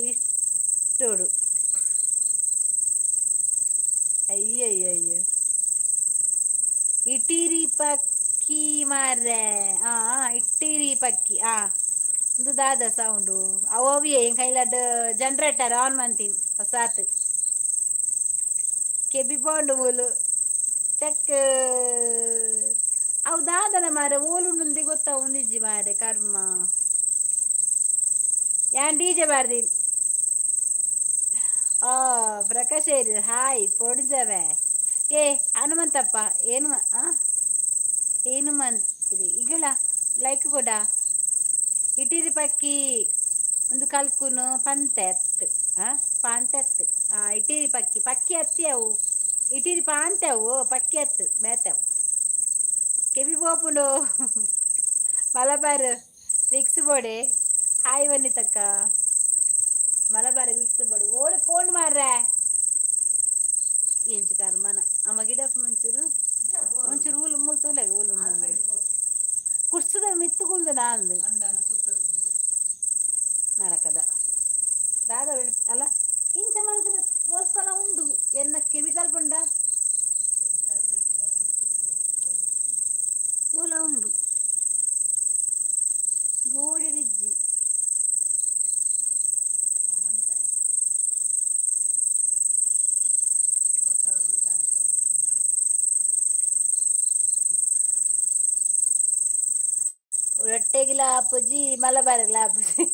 ಇಷ್ಟೋಡು. ಅಯ್ಯಯ್ಯಯ್ಯೋ ಇಟ್ಟಿರಿ ಪಕ್ಕಿ ಮಾರ್ರೆ. ಆ ಇಟ್ಟಿರಿ ಪಕ್ಕಿ ಆ ಒಂದು ದಾದ ಸೌಂಡು ಅವು ಅವಿಯೇ ಕೈಲಾಡ್ ಜನರೇಟರ್ ಆನ್ ಮಂತೀನಿ ಹೊಸಾತ್ ಕೆಬಿ ಪೋಂಡು ಮೂಲು ಚಕ್ ಅವು ದಾದನ ಮಾರೆ ಓಲುಂಡುಂದಿ ಗೊತ್ತಾ ಒಂದಿಜ್ಜಿ ಮಾರೆ ಕರ್ಮ ಯಾನ್ ಡಿಜೆ ಬಾರ್ದೀನಿ. ಆ ಪ್ರಕಾಶ್ ಹಾಯ್ ಪೊಡ್ಜವೆ. ಏ ಹನುಮಂತಪ್ಪ ಏನು ಏನು ಮಂತ್ರಿ ಈಗಳ ಲೈಕ್ ಕೊಡ. ಇಟ್ಟಿರಿ ಪಕ್ಕಿ ಒಂದು ಕಲ್ಕುನು ಪಂತೆ ಅತ್ತು ಪಾಂತೆ ಅತ್ತು ಇಟ್ಟಿರಿ ಪಕ್ಕಿ ಪಕ್ಕಿ ಅತ್ತಿ ಅವು ಇಟ್ಟಿರಿ ಪಾಂತೆ ಅವು ಪಕ್ಕಿ ಅತ್ತು ಬೇತವು ಕೆಬಿ ಪೋಪುಂಡು Malabar Vicks ಬೋಡೆ. Hi ವನಿತಕ್ಕ Malabar Vicks ಬೋಡೆ ಓಡಿ ಫೋನ್ ಮಾರ್ರೆ ಎಂಚು ಕರ್ಮನ ಅಮ್ಮ ಗಿಡಪ್ಪ ಮುಂಚೂರು ಒಂಚೂರು ಊಲು ಮೂಲು ತೂಲೆಗ ಊಲು ಕುರ್ಸುದ ಮಿತ್ತು ಕುಲ್ದು ನಾಂದು ನರಕದ ದಾದ ಅಲ್ಲ ಇಂಚ ಮಂತ್ರ ಒಲ್ಪಲ ಉಂಡು ಎನ್ನ ಕೆಬಿ ತಲ್ಪುಂಡ ಓಲ ಉಂಡು ಗೋಡೆಡಿಜ್ಜಿ ರೊಟ್ಟೆಗಿಲ ಆಪುಜಿ ಮಲಬಾರಗ್ಲ ಆಪುಜಿ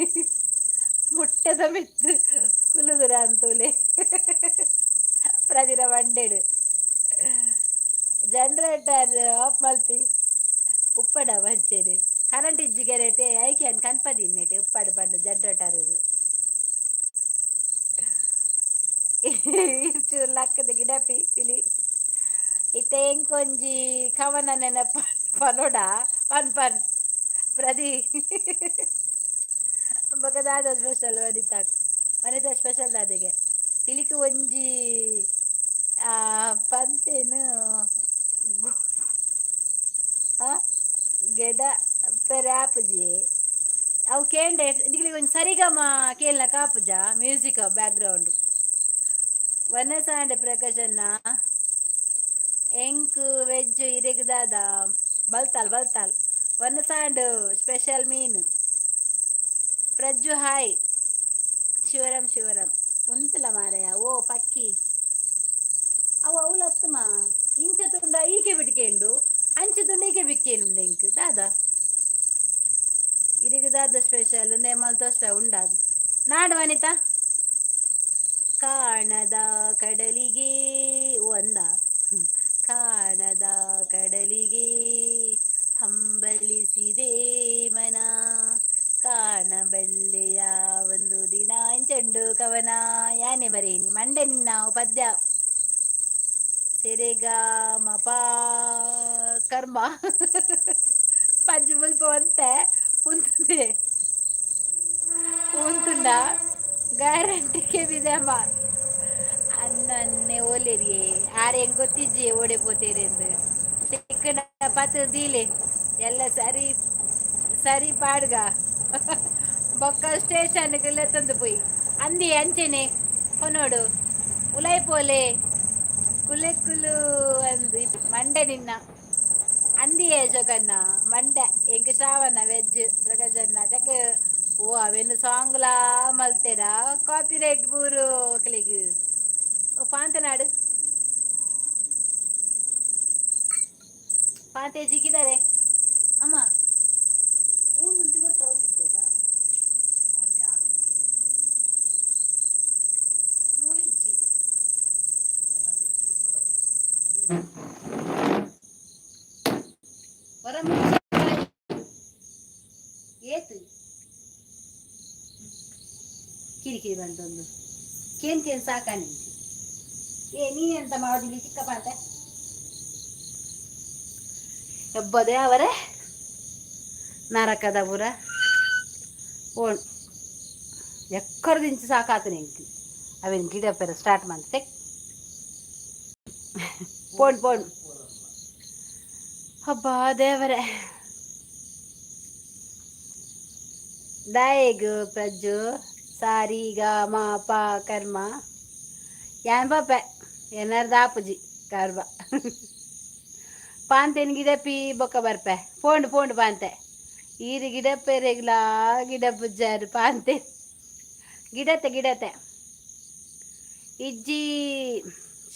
ಮುಟ್ಟೆದ ಮಿತ್ತು ಕುಲುದುರ ಅಂತೂಲೆ ಪ್ರದಿರ ಬಂಡೆಡು ಜನರೇಟರ್ ಆಫ್ ಮಲ್ಪಿ ಉಪ್ಪಡ ಮಂಚೇರಿ ಕರೆಂಟ್ ಇಜ್ಜಿಗೆರೆಟೆ ಐಕೆ ಅನ್ ಕನ್ಪದಿನ್ನೆಟೆ ಉಪ್ಪಾಡು ಪಂಡ ಜನರೇಟರ್ ಚೂರು ಲಕ್ಕದ ಗಿಡಪಿ ಪಿಲಿ ಇತ್ತೆ ಎಂಕೊಂಜಿ ಕವನ ನೆನಪ ಪನೋಡ ಪನ್ ಪನ್ ಪ್ರದಿ ಬೊಕ ದಾದ ಸ್ಪೆಷಲ್ ವನಿತಾ ವನಿತಾ ಸ್ಪೆಷಲ್ ದಾದಗೆ ಪಿಲಿಕ್ ಒಂಜಿ ಪಂತೇನು ಗೆಡ ಪೆರೆ ಆಪುಜಿ ಅವು ಕೇಂಡೆ ನಿಕ್ಲೆಗ್ ಒಂಜಿ ಸರಿಗಮ ಕೇಲ್ನ ಕಾಪುಜ ಮ್ಯೂಸಿಕ್ ಬ್ಯಾಕ್ಗ್ರೌಂಡ್ ವನಸಾಂಡೆ ಪ್ರಕಾಶನ್ನ ಎಂಕ್ ವೆಜ್ ಇರೆಗ್ ದಾದ ಬಲ್ತಾಲ್ ಬಲ್ತಾಲ್ ವನಸಾಂಡ್ ಸ್ಪೆಷಲ್ ಮೀನು. ಪ್ರಜ್ಜು ಹಾಯ್ ಶಿವರಾಮ್ ಶಿವರಾಮ್ ಉಂತುಲ ಮಾರಯ ಓ ಪಕ್ಕಿ ಅವು ಅವುಲ ಅತ್ತಮ ಇಂಚ ತುಂಡ ಈಕೆ ಬಿಟ್ಕೇಂಡು ಅಂಚ ತುಂಡ ಈಕೆ ಬಿಕ್ಕೇನುಂಡು ಇಂಕ್ ದಾದ ಇರಿಗ್ ದಾದ ಸ್ಪೆಷಲ್ ನೇಮಲ್ ತೋಸ್ಪೆ ಉಂಡಾದ ನಾಡು ವನಿತಾ ಕಾಣದ ಕಡಲಿಗೆ ಓ ಅಂದ ಕಾಣದ ಕಡಲಿಗೆ ಹಂಬಲಿಸಿದೆ ಮನ ಕಾಣಬಲ್ಲೆಯ ಒಂದು ದಿನ ಇಂಚಂಡು ಕವನ ಯಾನೆ ಬರೇನಿ ಮಂಡೆ ನಿನ್ನ ಪದ್ಯ ಸೆರೆಗ ಮಪ ಕರ್ಮ ಪಜ್ಜು ಮುಲ್ಪ ಒಂತೆ ಉಂತುಂದೆ ಉಂತುಂಡ ಗ್ಯಾರಂಟಿ ಕೆಬಿದೆಮ್ಮ ಅನ್ನನ್ನೇ ಓಲೇರಿಯೇ ಆರೆ ಹೆಂಗ್ ಗೊತ್ತಿಜ್ಜಿ ಓಡೆ ಪೋತೇರೆಂದು ತಿಕ್ಕಣ ಪತ್ತು ದೀಲೆ ಎಲ್ಲ ಸರಿ ಸರಿ ಪಾಡ್ಗ ಬೊಕ್ಕ ಸ್ಟೇಷನ್ಗೆ ತಂದು ಪೋಯಿ. ಅಂದಿ ಅಂಚೆನೆ ಕೊನೋಡು ಉಲೈಪೋಲೆ ಕುಲೆ ಕುಲು ಅಂದು ಮಂಡೆ ನಿನ್ನ ಅಂದಿ ಅಶೋಕಣ್ಣ ಮಂಡೆ ಎಂಕ್ ಶ್ರಾವಣ ವೆಜ್ ಪ್ರಕಾಶಣ್ಣ ಚಕ್ ಓ ಅವೇನು ಸಾಂಗ್ಲಾ ಮಲ್ತೇರಾ ಕಾಪಿ ರೈಟ್ ಬೂರು ಒಕ್ಲಿಗ್ ಪಾಂತನಾಡು ಪಾಂತೆ ಜಿಗಿದ್ದಾರೆ ಅಮ್ಮ ಊಂಡು ಗೊತ್ತಾവുಂದಿಜ್ಜದ ಮೂಲಿಜ್ಜಿ ಹೊರ ಏತು ಕಿರಿಕಿರಿ ಬಂತೊಂದು ಕೇನ್ ಕೇನ್ ಸಾಕಾಣಿ. ಏ, ನೀನೆಂತ ಮಾಡೋದಿಲ್ಲ ಚಿಕ್ಕಪ್ಪ ಅಂತ ಹೆಬ್ಬದೆ ಅವರೇ ನರಕದ ಪೂರ ಓಣ್ ಎಕ್ಕರದಿಂಚಿ ಸಾಕಾತನೆ ಎಂಕ್ ಅವೇನು ಗಿಡ ಪೆರ ಸ್ಟಾರ್ಟ್ ಮಾಡ್ತೆ. ಪೋಣ್ ಪೋಣ್. ಅಬ್ಬಾ ದೇವರೇ. ದಾಯೆಗ್ ಪ್ರಜ್ಜು ಸಾರಿ ಗ ಮ ಪ ಕರ್ಮ ಯಾನ್ ಪಾಪೆ ಏನಾರ ದಾಪುಜಿ ಕಾರ್ಬ ಪಾಂತೆನ್ ಗಿಡಪಿ ಬೊಕ್ಕ ಬರ್ಪೆ. ಪೋಂಡು ಪೋಂಡು ಪಾಂತೆ ಈರು ಗಿಡಪ್ಪೆರೆಗ್ಲಾ ಗಿಡ ಪುಜ್ಜಾರು ಪಾಂತೆ ಗಿಡತೆ ಗಿಡತೆ ಇಜ್ಜಿ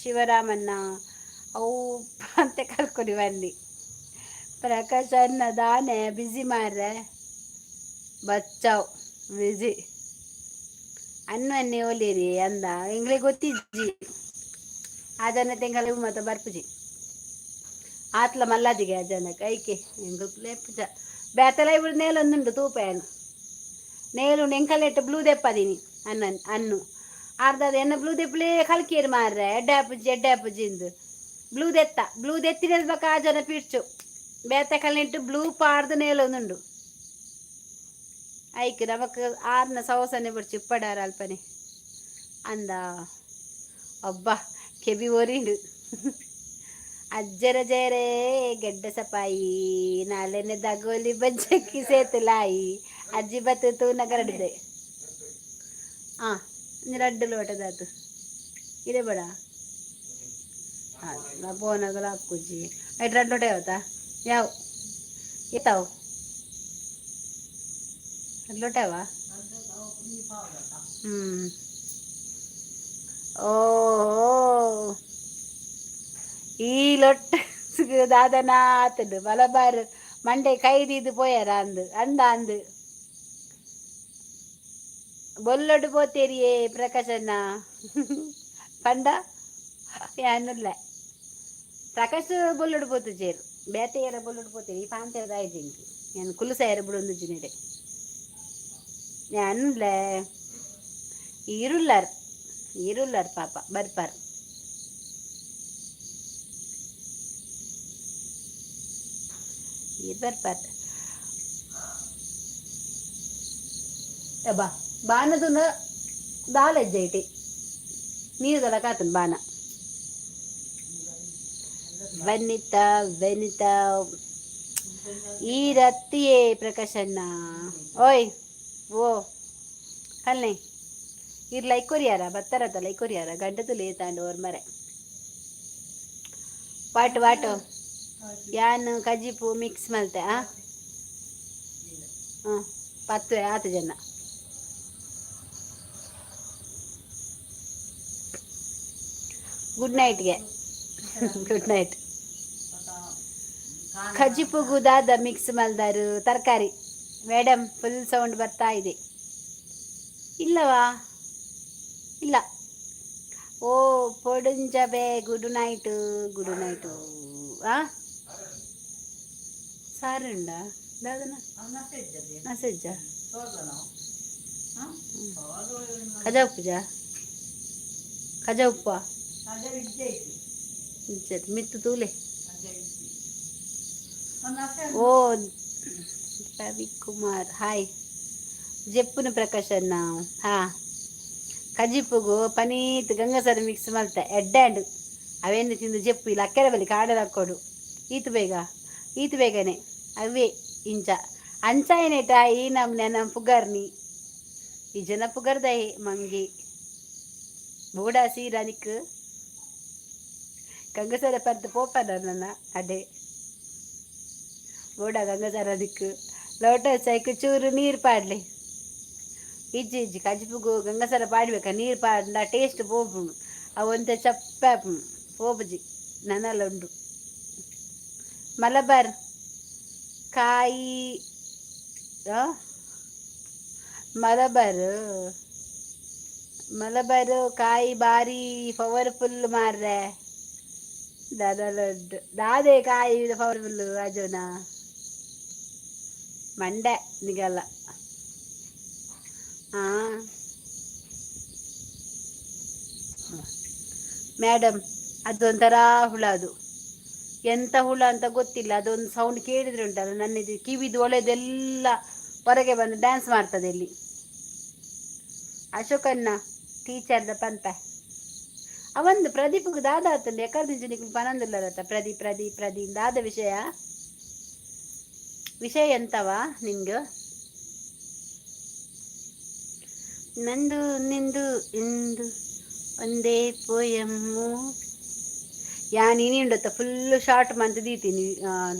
ಶಿವರಾಮಣ್ಣ ಅವು ಪಾಂತೆ ಕಲ್ಕೊಡಿ ಬನ್ನಿ. ಪ್ರಕಾಶ್ ಅಣ್ಣ ದಾನೆ ಬಿಸಿ ಮಾರ್ರೆ ಬಚ್ಚಾವ್ ಬಿಸಿ ಅನ್ನು ಅನ್ನೆ ಒಲಿರಿ ಅಂದ ಎಂಗ್ಲೆ ಗೊತ್ತಿಜ್ಜಿ ಆ ಜನ ತೆಂಗಲ ಮತ್ತ ಬರ್ಪುಜಿ ಆತ್ಲ ಮಲ್ಲಾದಿಗೆ ಆ ಜನಕ್ಕೆ ಐಕೆ ಎಂಗಲ್ ಲೇಪುಜ ಬೇತಲ ఇప్పుడు నేలొందుండు ತೂಪಾನು ನೇಲು ಎಂಕಲೆಟ್ ಬ್ಲೂ ದೆಪ್ಪದೀನಿ ಅನ್ನ ಅನ್ನು ಅರ್ಧದ ಎನ್ನ ಬ್ಲೂ ದೆಪ್ಪಲೇ ಕಲ್ಕೀರ್ ಮಾರ್ರೆ ಎಡ್ಡೆ ಪುಜ್ಜಿ ಎಡ್ಡೆ ಪುಜ್ಜಿಂದು ಬ್ಲೂ ದೆತ್ತ ಬ್ಲೂ ದೆತ್ತಿನ ಬಕ್ಕ ಆ ಜನ ಪಿಡ್ಚು ಬೇತೆ ಕಲ್ಲಿಂಟು ಬ್ಲೂ ಪಾರ್ದು ನೇಲೊಂದುಂಡು ಐಕ್ ನಮಕ್ ಆರ್ನ ಸವಸನೆ ಬಿಡ್ಚು ಇಪ್ಪಡಾರ ಅಲ್ಪನೆ ಅಂದ ಅಬ್ಬ ಕೆಬಿ ಒರಿಂಡು ಅಜ್ಜರ ಜರೆ ಗೆಡ್ಡ ಸಪಾಯಿ ನಾಲೆನೆ ದಗೋಲಿ ಬಜ್ಜಕ್ಕಿ ಸೇತುಲಾಯಿ ಅಜ್ಜಿ ಬತ್ತು ತೂನ ಕರಡಿದೆ. ಆ ರಡ್ಡು ಲೋಟದಾತು ಇದೇ ಬೇಡ. ಹಾಂ ನಾ ಫೋನಾಗಲ ಹಾಕುಜಿ ಐಟ್ ರಡ್ಡು ಲೋಟ ಯಾವತ್ತಾ ಯಾವ ಏತಾವು ರಡ್ಡು ಲೋಟವಾ. ಹ್ಞೂ ಓ ಈ ಲೊಟ್ಟ ದಾದನಾತಂಡು ಮಲಬಾರ್ ಮಂಡೆ ಕೈದೀದು ಪೋಯಾರ ಅಂದು ಅಂದ ಅಂದು ಬೊಲ್ಲೊಡು ಪೋತೇರಿಯೇ ಪ್ರಕಾಶಣ್ಣ ಪಂಡ ಯಾನುಲ್ಲ ಪ್ರಕಾಶ್ ಬೊಲ್ಲೊಡು ಪೋತು ಚೇರು ಬೇತೆಯರ ಬೊಲ್ಲೊಡು ಪೋತೇರಿ ಈ ಪಾಂತೆರ ದಾಯ ಜಿಂಕ್ ನಾನು ಕುಲುಸಾಯರ ಬುಡೊಂದು ಜಿನೆಡೆ ಯಾನುಲ್ಲ ಈರುಲ್ಲಾರ್ ಈರುಲ್ಲಾರ್ ಪಾಪ ಬರ್ಪಾರ್ ಈರ್ ಬರ್ಪಾರ್. ಅಬ್ಬಾ ಬಾನದುನ ದಾಲೆಜ್ಜೈಟಿ ನೀರು ಕಾತನ್ ಬಾನ. ವನಿತಾ ವನಿತಾ ಈ ರತ್ತಿಯೇ ಪ್ರಕಾಶಣ್ಣ ಓಯ್ ಓ ಕಲ್ನೆ ಇರ್ ಲೈಕ್ ಕೊರಿಯಾರ ಬತ್ತಾರತ್ತ ಲೈಕ್ ಕೊರಿಯಾರ ಗಂಟೆ ಲೇತಾಂಡು ಓರ್ ಮರೆ what what ಯಾನ್ ಕಜಿಪು ಮಿಕ್ಸ್ ಮಲ್ತೆ. ಆ ಹಾಂ ಪತ್ತು ಆತು ಜನ. ಗುಡ್ ನೈಟ್ಗೆ ಗುಡ್ ನೈಟ್. ಕಜಿಪುಗು ದಾದ ಮಿಕ್ಸ್ ಮಲ್ದಾರು ತರಕಾರಿ ಮೇಡಮ್. ಫುಲ್ ಸೌಂಡ್ ಬರ್ತಾ ಇದೆ ಇಲ್ಲವಾ? ಇಲ್ಲ. ಓ ಪೊಡುಂಜಬೆ ಗುಡ್ ನೈಟ್ ಗುಡ್ ನೈಟು. ಆ ಸಾರುಂಡ ದಾದನ ನಸೆಜ್ಜ ಕಜಾ ಉಪ್ಪುಜ ಕಜಾ ಉಪ್ಪ ಮಿತ್ತು ತೂಲೆ. ಓ ರವಿಕುಮಾರ್ ಹಾಯ್ ಜೆಪ್ಪುನ ಪ್ರಕಾಶ್ ಅಣ್ಣ. ಹಾ ಕಜಿಪುಗು ಪನೀತ್ ಗಂಗಸರ ಮಿಕ್ಸ್ ಮಲ್ತೆ ಎಡ್ಡೆ ಅವೇನು ತಿಂದು ಜೆಪ್ಪು ಇಲ್ಲ ಅಕ್ಕೆರೆ ಬಲಿ ಕಾಡಲ್ಲಿ ಹಾಕೋಡು ಈತು ಬೇಗ ಈತು ಬೇಗನೆ ಅವೇ ಇಂಚ ಅಂಚಾಯನೇಟ ಈ ನಮ್ನೆ ನಮ್ಮ ಪುಗರ್ನಿ. ಈ ಜನ ಪುಗರ್ದಯೆ ಮಂಗೆ ಬೋಡಾ ಸೀರಾ ನಿಕ್ ಗಂಗಸರ ಪರ್ದು ಪೋಪದ ನನ್ನ ಅಡೆ ಬೋಡ ಗಂಗಸರ ದಿಕ್ಕು ಲೋಟಸ್ ಐಕ್ ಚೂರು ನೀರು ಪಾಡ್ಲೆ. ಇಜ್ಜಿ ಇಜ್ಜಿ, ಕಜಿಪುಗು ಗಂಗಸರ ಪಾಡ್ಬೇಕ. ನೀರು ಪಾಡ್ಂಡ ಟೇಸ್ಟ್ ಪೋಪುಂಡು. ಅವು ಒಂತೆ ಚಪ್ಪೆ ಆಪುಂಡು, ಪೋಪುಜಿ ನನಲ ಉಂಡು. ಮಲಬಾರ್ ಕಾಯಿ, ಆ? ಮಲಬಾರ್, ಮಲಬಾರ್ ಕಾಯಿ ಬಾರಿ ಪವರ್ಫುಲ್ ಮಾರ್ರೆ. ದಾದಲ ಉಂಡು ದಾದೆ ಕಾಯಿ ಪವರ್ಫುಲ್? ಅಜೋನ ಮಂಡೆ ನಿಗಲ್ಲ. ಹಾಂ ಮೇಡಮ್, ಅದೊಂಥರ ಹುಳ. ಅದು ಎಂಥ ಹುಳ ಅಂತ ಗೊತ್ತಿಲ್ಲ. ಅದೊಂದು ಸೌಂಡ್ ಕೇಳಿದ್ರೆ ಉಂಟಲ್ಲ, ನನ್ನ ಇದು ಕಿವಿದು ಒಳ್ಳೆದೆಲ್ಲ ಹೊರಗೆ ಬಂದು ಡ್ಯಾನ್ಸ್ ಮಾಡ್ತದೆ ಇಲ್ಲಿ. ಅಶೋಕಣ್ಣ ಟೀಚರ್ದ ಪಂಪ ಅವಂದು ಪ್ರದೀಪ್ಗೆ ದಾದ ಆತಂಡು ಎಕರ್ದಿಂಚ ನಿಕ್ಲು ಪನೊಂದುಲ್ಲರತ್ತ. ಪ್ರದೀಪ್, ಪ್ರದೀಪ್, ಪ್ರದೀಪ್, ದಾದ ವಿಷಯ? ವಿಷಯ ಎಂತವಾ ನಿಂಗೆ? ನಂದು ನಿಂದು ಇಂದು ಒಂದೇ ಪೋಯಮ್ಮು. ಯಾ ನೀನಿ ಉಂಡತ್ತ ಫುಲ್ಲು ಶಾರ್ಟ್ ಮಂತ್ ದೀತೀನಿ.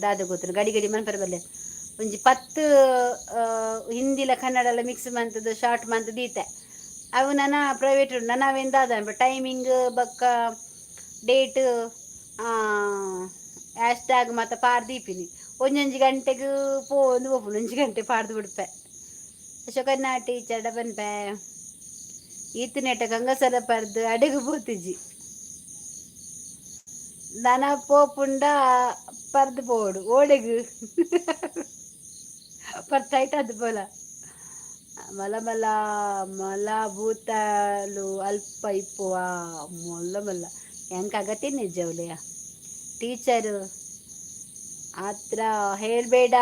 ದಾದ ಗೊತ್ತಿಲ್ಲ, ಗಡಿ ಗಡಿ ಮನ್ಪರ ಬಲ್ಲೆ. ಒಂಜಿ 10 ಹಿಂದಿಲ ಕನ್ನಡ ಮಿಕ್ಸ್ ಮಂತದ್ದು ಶಾರ್ಟ್ ಮಂತ್ ದೀತೆ. ಅವು ನನ್ನ ಪ್ರೈವೇಟ್ ಉಂಡು. ನನ್ನ ಅವೇನು ದಾದ ಟೈಮಿಂಗ್ ಬೊಕ್ಕ ಡೇಟ್ ಹ್ಯಾಶ್ ಟ್ಯಾಗ್ ಮತ್ತು ಪಾರ್ ದೀಪಿನಿ. ಒಂಜೊಂಜಿ ಗಂಟೆಗೆ ಪೋಂದು ಪೋಪುಂಡು, ಒಂಜಿ ಗಂಟೆ ಪಾಡ್ದು ಬಿಡ್ಪೆ. ಅಶೋಕಣ್ಣ ಟೀಚರ್ಡ ಪನ್ಪೆ. ಈತನೇಟ ಗಂಗಸರ ಪರ್ದು ಅಡೆಗು ಪೋತಿಜಿ. ನನ ಪೋಪುಂಡ ಪರ್ದು ಪೋಡು ಓಡೆಗು ಪರ್ತಾಯ್ತು ಅದು ಪೋಲ. ಮಲ ಮಲ ಮಲ ಭೂತಾಲು ಅಲ್ಪ ಇಪ್ಪುವ ಮೊಲ್ಲ ಮಲ್ಲ ಎಂಕ್ ಅಗತ್ಯ ನಿಜವಲೆಯ. ಟೀಚರು ಆತ್ರ ಹೇಳಬೇಡ,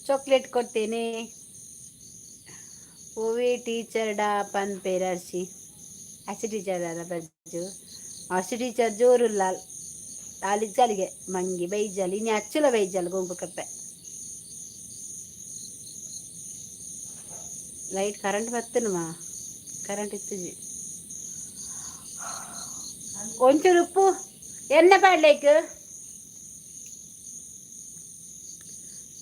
ಚಾಕ್ಲೇಟ್ ಕೊಡ್ತೇನೆ. ಓವೇ ಟೀಚರ್ಡ ಪನ್ಪೇರ್ ಅರ್ಶಿ? ಅರ್ಶಿ ಟೀಚರ್ ಅಲ್ಲ ಬಜ್ಜು. ಅರ್ಶಿ ಟೀಚರ್ ಜೋರುಲ್ಲ ಆಲಿಜ್ಜಾಲಿಗೆ ಮಂಗಿ ಬೈಜಾಲಿ ಇನ್ನು ಅಚ್ಚುಲ ಬೈಜಾಲು ಗೊಂಕು ಕಪ್ಪೆ. ಲೈಟ್ ಕರೆಂಟ್ ಬತ್ತನಮ್ಮ? ಕರೆಂಟ್ ಇತ್ತುಜಿ. ಒಂಚೂರು ಉಪ್ಪು ಎಣ್ಣೆ ಪಾಡ್ಲೈಕ್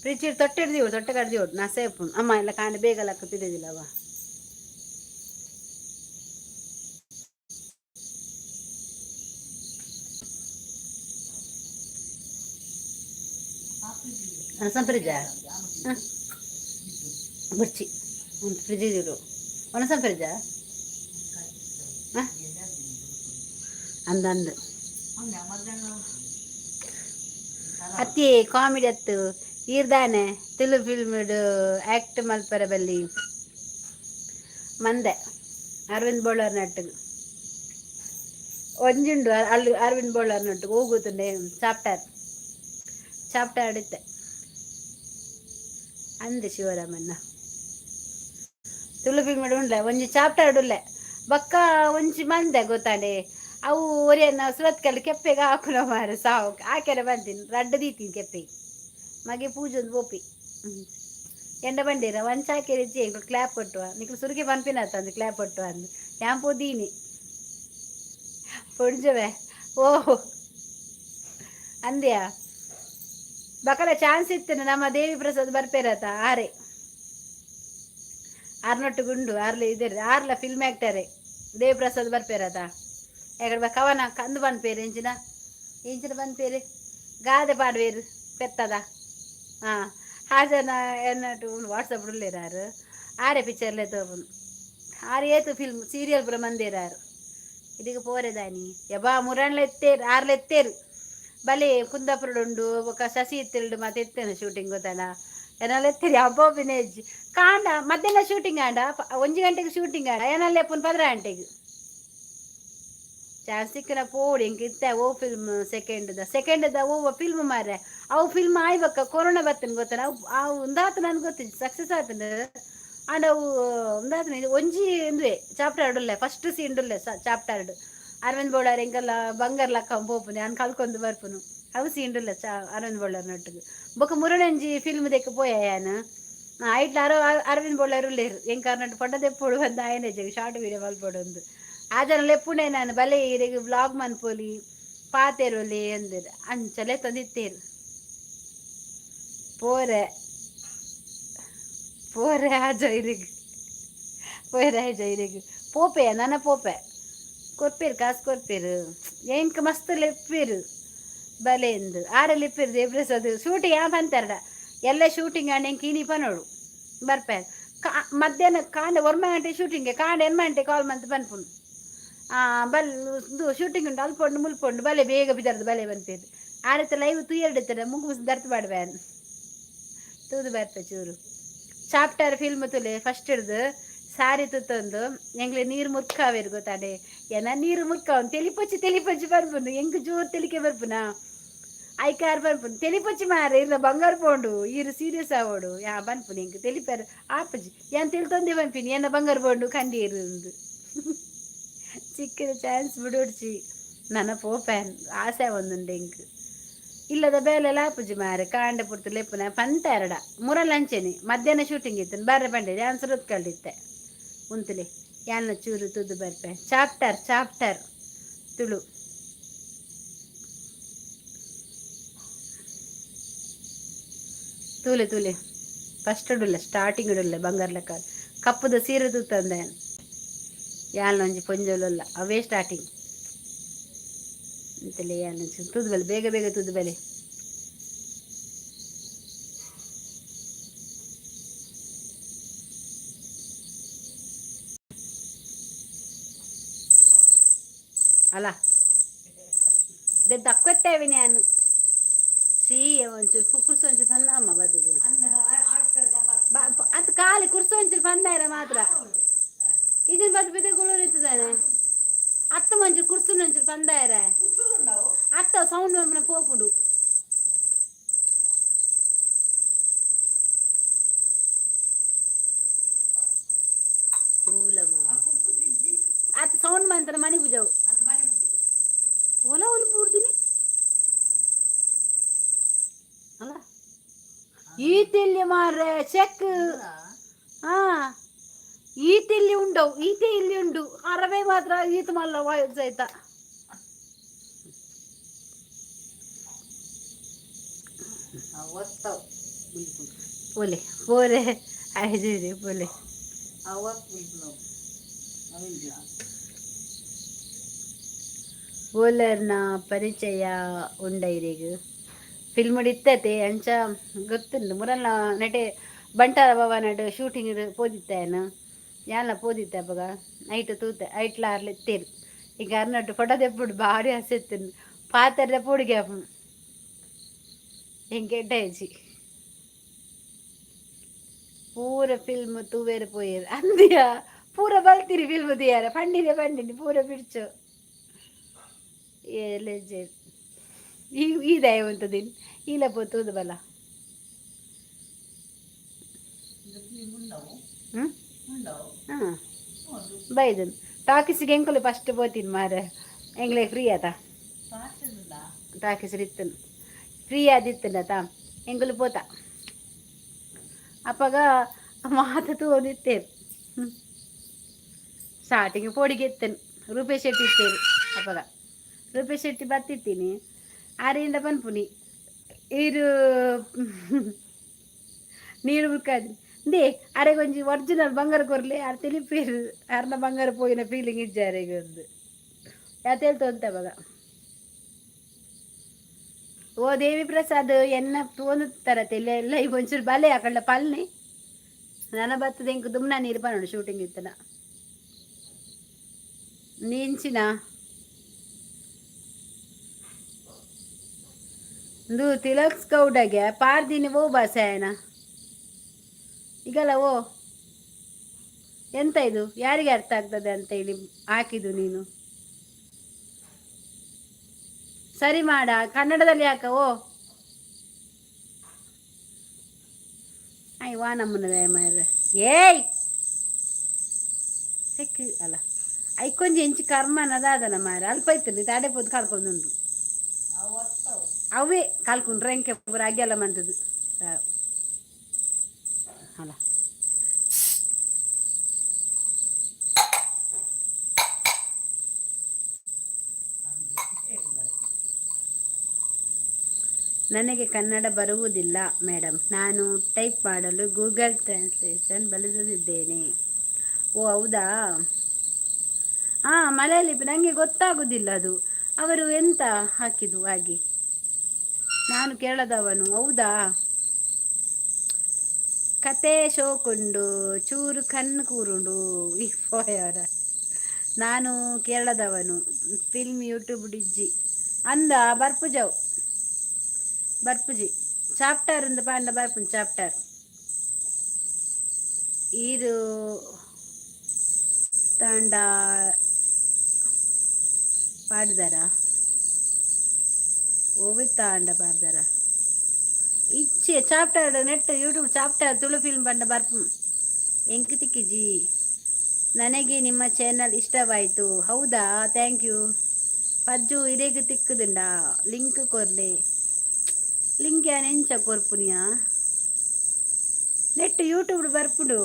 ಫ್ರಿಜ್ ತೊಟ್ಟೆ ಹಿಡ್ದಿವು, ತೊಟ್ಟೆ ಕಡ್ದಿವು ನಸೆ ಉಪ್ಪು ಅಮ್ಮ ಎಲ್ಲ ಕಾಂಡ ಬೇಗ ಲಕ್ಕ ಪಿದೆದಿಲ್ಲವ. ಫ್ರಿಜ್ಜಾ ಬುರ್ಚಿ ಒಂದು ಫ್ರಿಜ್ ಇರು. ಒಣಸ ಫ್ರಿಜ್ಜಾ ಅಂದಂದು ಅತ್ತಿ ಕಾಮಿಡಿ ಅತ್ತು. ಈರ್ದಾನೆ ತುಳು ಫಿಲ್ಮ್ ಆ್ಯಕ್ಟ್ ಮಲ್ಪರ ಬಲ್ಲಿ ಮಂದೆ. ಅರವಿಂದ್ ಬೋಳಾರ್ ನಟ್ಟಿಗೆ ಒಂಜುಂಡು ಅಲ್ಲಿ. ಅರವಿಂದ್ ಬೋಳಾರ್ ನಟ್ಟಿಗೆ ಹೋಗುತ್ತಂಡೆ. ಚಾಪ್ಟರ್ ಚಾಪ್ಟರ್ ಇತ್ತೆ ಅಂದೆ ಶಿವರಾಮಣ್ಣ. ತುಳು ಫಿಲ್ಮ್ ಉಂಡ್ಲೆ ಒಂಜಿ ಚಾಪ್ಟರ್ ಉಲ್ಲೆ. ಬೊಕ್ಕ ಒಂಜಿ ಮಂದೆ ಗೊತ್ತಾಂಡೆ. ಅವು ಒರಿಯನ್ನ ಸುರತ್ಕಲ್ ಕೆಪ್ಪೆಗೆ ಹಾಕುನ ಮಾರ ಸಾವು ಆಕೆರೆ ಬಂತೀನಿ. ರಡ್ಡ್ ದೀತೀನಿ ಕೆಪ್ಪೆಗೆ. ಮಗೆ ಪೂಜೊಂದು ಪೋಪಿ ಎಂಡ ಬಂಡೀರ ಒಂಚ ಹಾಕಿರಿ ಎಂಕುಲು ಕ್ಲಾಪ್ ಕೊಟ್ಟುವ. ನಿಕ್ಲು ಸುರುಕೆ ಪನ್ಪಿನ ಅಂದು ಕ್ಲಾಪ್ ಕೊಟ್ಟುವ ಅಂದು ಯಾನ್ ಪೋದೀನಿ ಪೊಂಜವೆ. ಓಹ್ ಅಂದ್ಯಾ ಬಕಲ ಚಾನ್ಸ್ ಇತ್ತು. ನಮ್ಮ ದೇವಿ ಪ್ರಸಾದ್ ಬರ್ಪೇರತ ಆರೆ ಆರ್ನೊಟ್ಟು ಗುಂಡು ಆರ್ಲೆ ಇದೇರಿ ಆರ್ಲ ಫಿಲ್ಮ್ ಆ್ಯಕ್ಟರೇ. ದೇವಿ ಪ್ರಸಾದ್ ಬರ್ಪೇರತ ಎಕಡೆ ಕವನ ಕಂದು ಪನ್ಪೇರು ಎಂಚಿನ ಎಂಚಿನ ಪನ್ಪೇರು ಗಾದೆ ಪಾಡ್ವೇರು ಪೆತ್ತದ. ಹಾಂ, ಹಾಜನ ಎನ್ನಟು ವಾಟ್ಸಪ್ ಉಲ್ಲೇರಾರು. ಆರೆ ಪಿಕ್ಚರ್ಲೆ ತೋಪುನು. ಆರು ಏತು ಫಿಲ್ಮ್ ಸೀರಿಯಲ್ ಪೂರ ಮಂದೇರಾರು. ಇದೀಗ ಪೋರೆದಾನಿ ಯಬಾ ಮುರಣ್ಲ ಎತ್ತೇರು ಆರ್ಲ ಎತ್ತೇರು ಬಲೆ. ಕುಂದಾಪುರಡು ಉಂಡು ಬೊಕ್ಕ ಶಶಿ ಇತ್ತಿಲ್ಡು ಮತ್ತೆ ಎತ್ತೇನೆ ಶೂಟಿಂಗ್ ಗೊತ್ತಲ್ಲ. ಎನ್ನಲ್ಲ ಎತ್ತೀರಿ ಅಬ್ಬೊಬ್ಬಿನ ಹೆಜ್ಜೆ ಕಾಂಡ ಮಧ್ಯಾಹ್ನ ಶೂಟಿಂಗ್ ಆಂಡ 1 ಗಂಟೆಗೆ ಶೂಟಿಂಗ್ ಆಂಡ ಏನಲ್ಲ ಎಪ್ಪುನ್ 12 ಗಂಟೆಗೆ ಚಾನ್ಸ್ ಸಿಕ್ಕನ ಪೋಡು. ಎಂಕ್ ಇತ್ತೆ ಓ ಫಿಲ್ಮ್ ಸೆಕೆಂಡ್ದ ಸೆಕೆಂಡ್ದ ಓ ಫಿಲ್ಮ್ ಮಾರ್ರೆ. ಅವು ಫಿಲ್ಮ್ ಆಯ್ಬಕ್ಕ ಕೊರೋನಾ ಬತ್ತನ್ ಗೊತ್ತನ. ಅವು ಅವು ಉಂದಾತ ನನ್ಗೆ ಗೊತ್ತಿಜ್ಜಿ ಸಕ್ಸಸ್ ಆತನ. ಆಂಡ ಅವು ಉಂದಾತನ ಒಂಜಿ ಇಂದುವೆ ಚಾಪ್ಟರ್ ಉಲ್ಲೆ. ಫಸ್ಟ್ ಸೀನ್ ಉಲ್ಲೆ ಚಾಪ್ಟರ್. ಅರವಿಂದ್ ಬೋಳಾರ್ ಎಂಕಲ್ಲ ಬಂಗಾರ ಲಕ್ಕ ಪೋಪುನೆ ಯಾನ್ ಕಲ್ಕೊಂದು ಬರ್ಪುನು. ಅವು ಸೀನ್ ಉಲ್ಲೆ ಚಾ ಅರವಿಂದ್ ಬೋಳಾರ್ ನೊಟ್ಟಿಗೆ. ಬೊಕ್ಕ ಮುರುಣಂಜಿ ಫಿಲ್ಮ್ ದೆಕ್ಕ ಪೋಯ ಯಾನ್. ಐಟ್ಲ ಅರವಿಂದ್ ಬೊಳ್ಳರು ಉಲ್ಲೇರು ಎಂಕ್ ಅರ್ನಟ್ ಪೊಟ್ಟ ದೆಪ್ಪೊಡು ಬಂದು ಆಯನೆ ಶಾರ್ಟ್ ವೀಡಿಯೋ ಮಲ್ಪೊಡು ಅಂದು ಆ ಜನ ಲೆಪ್ಪುಂಡೆ ನಾನು ಬಲೆ ಇರೆಗ್ ಬ್ಲಾಗ್ ಮನ್ಪೊಲಿ ಪಾತೆರೊಲಿ ಅಂದೆರ್ ಅಂಚಲೆ ತಂದಿತ್ತೇರು ಪೋರೆ ಪೋರೆ ಆಜ ಇರೆಗ್ ಪೋರೆ ಆಜ ಇರೆಗ್ ಪೋಪೆ ನನ ಪೋಪೆ ಕೊರ್ಪೇರು ಕಾಸು ಕೊರ್ಪೇರು ಎಂಕ್ ಮಸ್ತ್ ಲೆಪ್ಪೇರು ಬಲೆ ಎಂದು ಆರೆ ಲೆಪ್ಪೇರು ದೇವ್ರಸದು ಶೂಟಿಂಗ್ ಯಾ ಪಂತಾರಡ ಎಲ್ಲ ಶೂಟಿಂಗ್ ಆಂಡ ಎಂಕ್ ಇನಿ ಪನೋಡು ಬರ್ಪೆ ಕಾ ಮಧ್ಯಾಹ್ನ ಕಾಂಡೆ ಒರ್ಮ ಗಂಟೆ ಶೂಟಿಂಗ್ ಕಾಂಡೆ ಎನ್ಮ ಗಂಟೆ ಕಾಲ್ ಮಂತ್ ಪನ್ಪುಂಡು ಬಲ್ ಇದು ಶೂಟಿಂಗ್ ಉಂಟು ಅಲ್ಪ ಉಂಡು ಮುಲ್ಪ ಉಂಡು ಬಲೆ ಬೇಗ ಬಿದರ್ದು ಬಲೆ ಪನ್ಪೇರು ಆರತ್ತೆ ಲೈವ್ ತೂಯೆರಡು ಮುಂಗು ದರ್ತ್ ಪಾಡ್ಬೇನ್ ತೂದು ಬರ್ಪೆ ಚೂರು ಚಾಪ್ಟರ್ ಫಿಲ್ಮ್ ತುಲೆ ಫಸ್ಟ್ ಹಿಡ್ದು ಸಾರಿ ತುತ್ತೊಂದು ಎಂಗ್ಲೆ ನೀರು ಮುರ್ಕಾವೇರು ಗೊತ್ತಾಡೆ ಏನ ನೀರು ಮುರ್ಕಾವನ್ ತೆಲಿಪೊಚ್ಚಿ ತೆಲಿಪೊಚ್ಚಿ ಬರ್ಪುನು ಎಂಕ್ ಜೋರು ತೆಲಿಕೆ ಬರ್ಪುನಾ ಐಕಾರ್ ಪನ್ಪುನು ತೆಲಿಪೊಚ್ಚಿ ಮಾರೆ ಇಲ್ಲ ಬಂಗಾರ ಪೋಂಡು ಈರು ಸೀರಿಯಸ್ ಆವೋಡು ಯಾ ಪನ್ಪುನು ಎಂಕ್ ತೆಲಿಪಾರ ಆಪುಜಿ ಯಾನ್ ತೆಲಿತೊಂದೇ ಪನ್ಪಿನಿ ಎನ್ನ ಬಂಗಾರ ಪೋಂಡು ಕಂಡೀರು ಅಂದು ಚಿಕ್ಕದ ಚಾನ್ಸ್ ಬಿಡೋಡ್ಚಿ ನನ್ನ ಪೋಪ್ಯಾನ್ ಆಸೆ ಒಂದುಂಡು ಎಂಕ್ ಇಲ್ಲದ ಬೇಲೆ ಲಾಪುಜಿ ಮಾರೆ ಕಾಂಡೆ ಪುರ್ತು ಲೆಪ್ಪುನ ಪಂತ ಎರಡ ಮುರಲ್ ಅಂಚೆನೆ ಮಧ್ಯಾಹ್ನ ಶೂಟಿಂಗ್ ಇತ್ತು ಬರ್ರೆ ಪಂಡೆ ಯಾನ್ ಸುರತ್ಕಲ್ಡಿತ್ತೆ ಉಂತುಲೆ ಯಾನ್ನ ಚೂರು ತುದು ಬರ್ಪೆ ಚಾಪ್ಟರ್ ಚಾಪ್ಟರ್ ತುಳು ತೂಲೆ ತೂಲೆ ಫಸ್ಟ್ ಉಡುಲ್ಲ ಸ್ಟಾರ್ಟಿಂಗ್ ಉಡುಲ್ಲ ಬಂಗಾರ ಲೆಕ್ಕ ಕಪ್ಪುದ ಸೀರೆ ತೂತಂದೆ ಯಾನ್ ಒಂಜಿ ಪೊಂಜೊಲುಲ್ಲ ಅವೇ ಸ್ಟಾರ್ಟಿಂಗ್ ಅಂತಲೇ ಯಾನ್ ತೂದು ಬಲೆ ಬೇಗ ಬೇಗ ತೂದು ಬಲೆ. ಅಲ್ಲ ದಕ್ಕೊತ್ತೇವೆ ನಾನು ಸೀ ಒಂಚೂರು ಕುರ್ಸು ಒಂಚೂರು ಪಂದ ಅಮ್ಮ ಬತ್ತದು ಅದು ಖಾಲಿ ಕುರ್ಸು ಒಂಚೂರು ಪಂದಾರ ಮಾತ್ರ ಇದನ್ನ ಬತ್ತು ಬಿದ್ದೆ ಕುಲೂರು ಇರ್ತದಾನೆ ಅತ್ತ ಒಂಚೂರು ಕುರ್ಸು ಒಂಚೂರು ಪಂದಾರ ಅತ್ತ ಸೌಂಡ್ ಒಮ್ಮೆ ಪೋಪುಡು ತೂಲಮ್ಮ ಅತ್ತ ಸೌಂಡ್ ಮಂತ್ರ ಮನೆ ಪೂಜಾವು ಓಲ ಓಲ ಬೂರ್ದಿನಿ ಅಲ್ಲ ಈತೆಲ್ಲಿ ಮಾರ್ರೆ ಚೆಕ್. ಹಾ ಈತೆಲ್ಲಿ ಉಂಡವು ಈತೆ ಇಲ್ಲಿ ಉಂಡು ಅರವೇ ಮಾತ್ರ ಈತ ಮಲ್ಲ ಸಹಿತ. ಪೋಲೆ ಪೋರೆ ಆಯ್ತು ಪೋಲೆ. ಬೋಲರ್ನ ಪರಿಚಯ ಉಂಡ ಇರೆಗ್ ಫಿಲ್ಮ್ ಇತ್ತತೆ ಅಂಚ ಗೊತ್ತುಂಡು ಮುರಲ್ಲ ನಟೆ ಬಂಟಾರ ಭವನಡ್ ಶೂಟಿಂಗ್ ಪೋದಿತ್ತೇನು ಯಾನ್ಲ ಪೋದಿತ್ತೆ ಅಪಗ ನೈಟ್ ತೂತೆ ಐಟ್ಲ ಆರ್ಲೆ ಇತ್ತೇರು ಈಗ ಅರ್ನಟ್ಟು ಫೋಟೋ ದೆಪ್ಪುಡು ಭಾರಿ ಆಸೆ ಇತ್ತು ಪಾತೆರ್ದ ಪೋಡಿಗೆ ಆಪುಂಡು ಎಂಕ್ ಎಡ್ಡೆ ಆಯ್ಜಿ ಪೂರ ಫಿಲ್ಮ್ ತೂವೆರೆ ಪೋಯೆರ್ ಅಂದ್ಯಾ ಪೂರ ಬಲ್ತಿರಿ ಫಿಲ್ಮ್ ತೂಯರೆ ಪಂಡಿನೆ ಪಂಡಿನಿ ಪೂರ ಬಿಡ್ಚು ಏಲೆಜೆ ಈ ಈ ದಯ ಉಂತದಿನ್ ಈಲ ಪೋ ತೂದು ಬಲ. ಹ್ಮ್ ಹಾಂ ಬೈದನ್ ಟಾಕೀಸಿಗೆ ಎಂಕುಲು ಫಸ್ಟ್ ಪೋತೀನಿ ಮಾರೆ ಎಂಗ್ಲೆ ಫ್ರೀ ಆತ ಟಾಕೀಸ್ ಇತ್ತನು ಫ್ರೀ ಆದಿತ್ತನ ತಾ ಎಂಕುಲು ಪೋತ ಅಪ್ಪಗ ಮಾತ ತೂವೊಂದಿತ್ತೇರು. ಸ್ಟಾರ್ಟಿಂಗ್ ಪೋಡಿಗೆ ಇತ್ತೇನು ರೂಪೇಶ್ ಶೆಟ್ಟಿ ಇತ್ತೇರು ಅಪ್ಪಗ ರೂಪೇಶ್ ಶೆಟ್ಟಿ ಬತ್ತಿತ್ತೀನಿ ಆರಿಂದ ಪನ್ಪುನಿ ಈರು ನೀರು ಬುಕ್ಕಾದ್ರಿ they ಅರೆಗೊಂಜಿ ಒರಿಜಿನಲ್ ಬಂಗಾರ ಕೊರ್ಲಿ ಆರ್ ತಿಳಿಪೇರು ಅರ್ನ ಬಂಗಾರ ಪೋಯಿನ ಫೀಲಿಂಗ್ ಇಜ್ಜೆ ಅರೆಗೆ ಒಂದು ಯಾತೇಳ್ತ ಅವಾಗ. ಓ ದೇವಿ ಪ್ರಸಾದ್ ಎನ್ನ ತೋನು ತರತೆ ಎಲ್ಲ ಈಗ ಒಂಚೂರು ಬಲೆ ಆಕಂಡ ಪಲ್ನಿ ನನ್ನ ಬತ್ತದ ಎಂಕ್ ದುಮ್ನ ನೀರು ಪನೋಡು ಶೂಟಿಂಗ್ ಇತ್ತನ ನೀಂಚಿನ ಇಂದು ತಿಲಕ್ಸ್ ಗೌಡಗೆ ಪಾರ್ದಿನಿ ಓ ಬಾಸೆ ಆಯನ ಈಗಲ್ಲ ಓ ಎಂತ ಇದು ಯಾರಿಗೆ ಅರ್ಥ ಆಗ್ತದೆ ಅಂತ ಹೇಳಿ ಹಾಕಿದ್ದು ನೀನು ಸರಿ ಮಾಡ ಕನ್ನಡದಲ್ಲಿ ಯಾಕ ಓ ಅಯ್ಯ ವಾ ನಮ್ಮನ ಮಾರ್ರೆ ಏಯ್ ಚೆಕ್ ಅಲ್ಲ ಐಕೊಂಜಿ ಎಂಚಿ ಕರ್ಮನ ಅದಾದನ ಮಾರ ಅಲ್ಪ ಇತ್ತು ತಾಡೆ ಪೋದು ಕಳ್ಕೊಂದುಂಡು ಅವೇ ಕಲ್ಕೊಂಡ್ರೆ ಎಂಕೆ ಪೂರ ಅಗ್ಯಲ್ಲ ಮಂತದ್ದು. ಅಲ್ಲ. ನನಗೆ ಕನ್ನಡ ಬರುವುದಿಲ್ಲ ಮೇಡಮ್. ನಾನು ಟೈಪ್ ಮಾಡಲು ಗೂಗಲ್ ಟ್ರಾನ್ಸ್ಲೇಷನ್ ಬಳಸುತ್ತಿದ್ದೇನೆ. ಓ, ಹೌದಾ? ಹಾಂ, ಮಲಯಾಳಿ ನನಗೆ ಗೊತ್ತಾಗುದಿಲ್ಲ ಅದು. ಅವರು ಎಂತ ಹಾಕಿದ್ದು ಹಾಗೆ? ನಾನು ಕೇರಳದವನು. ಹೌದಾ? ಕತೆ ಶೋಕುಂಡು, ಚೂರು ಕಣ್ಣು ಕೂರುಂಡು ಈ ಪೋಯರ. ನಾನು ಕೇರಳದವನು. ಫಿಲ್ಮ್ ಯೂಟ್ಯೂಬ್ ಡಿಜ್ಜಿ ಅಂದ ಬರ್ಪುಜವು ಬರ್ಪುಜಿ. ಚಾಪ್ಟರ್ ಅಂದ ಪಾಂಡ ಬರ್ಪುಂಡು ಚಾಪ್ಟರ್. ಈರು ತಾಂಡ ಪಾಡ್ದಾರ? ಓವಿ ತಾಂಡ ಪಾಡ್ದಾರ? ಇಚ್ಚೆ, ಚಾಪ್ಟರ್ ನೆಟ್ ಯೂಟ್ಯೂಬ್ ಚಾಪ್ಟರ್ ತುಳು ಫಿಲ್ಮ್ ಬಂಡ ಬರ್ಪು. ಎಂಕ್ ತಿಕ್ಕಿಜಿ. ನನಗೆ ನಿಮ್ಮ ಚಾನಲ್ ಇಷ್ಟವಾಯಿತು. ಹೌದಾ? Thank you. ಪಜ್ಜು ಇರೆಗ್ ತಿಕ್ಕುದುಂಡ? ಲಿಂಕ್ ಕೊರ್ಲೆ. ಲಿಂಕ್ ಯಾನ್ ಎಂಚ ಕೊರ್ಪುನಿಯಾ? ನೆಟ್ ಯೂಟ್ಯೂಬ್ ಬರ್ಪುಂಡು.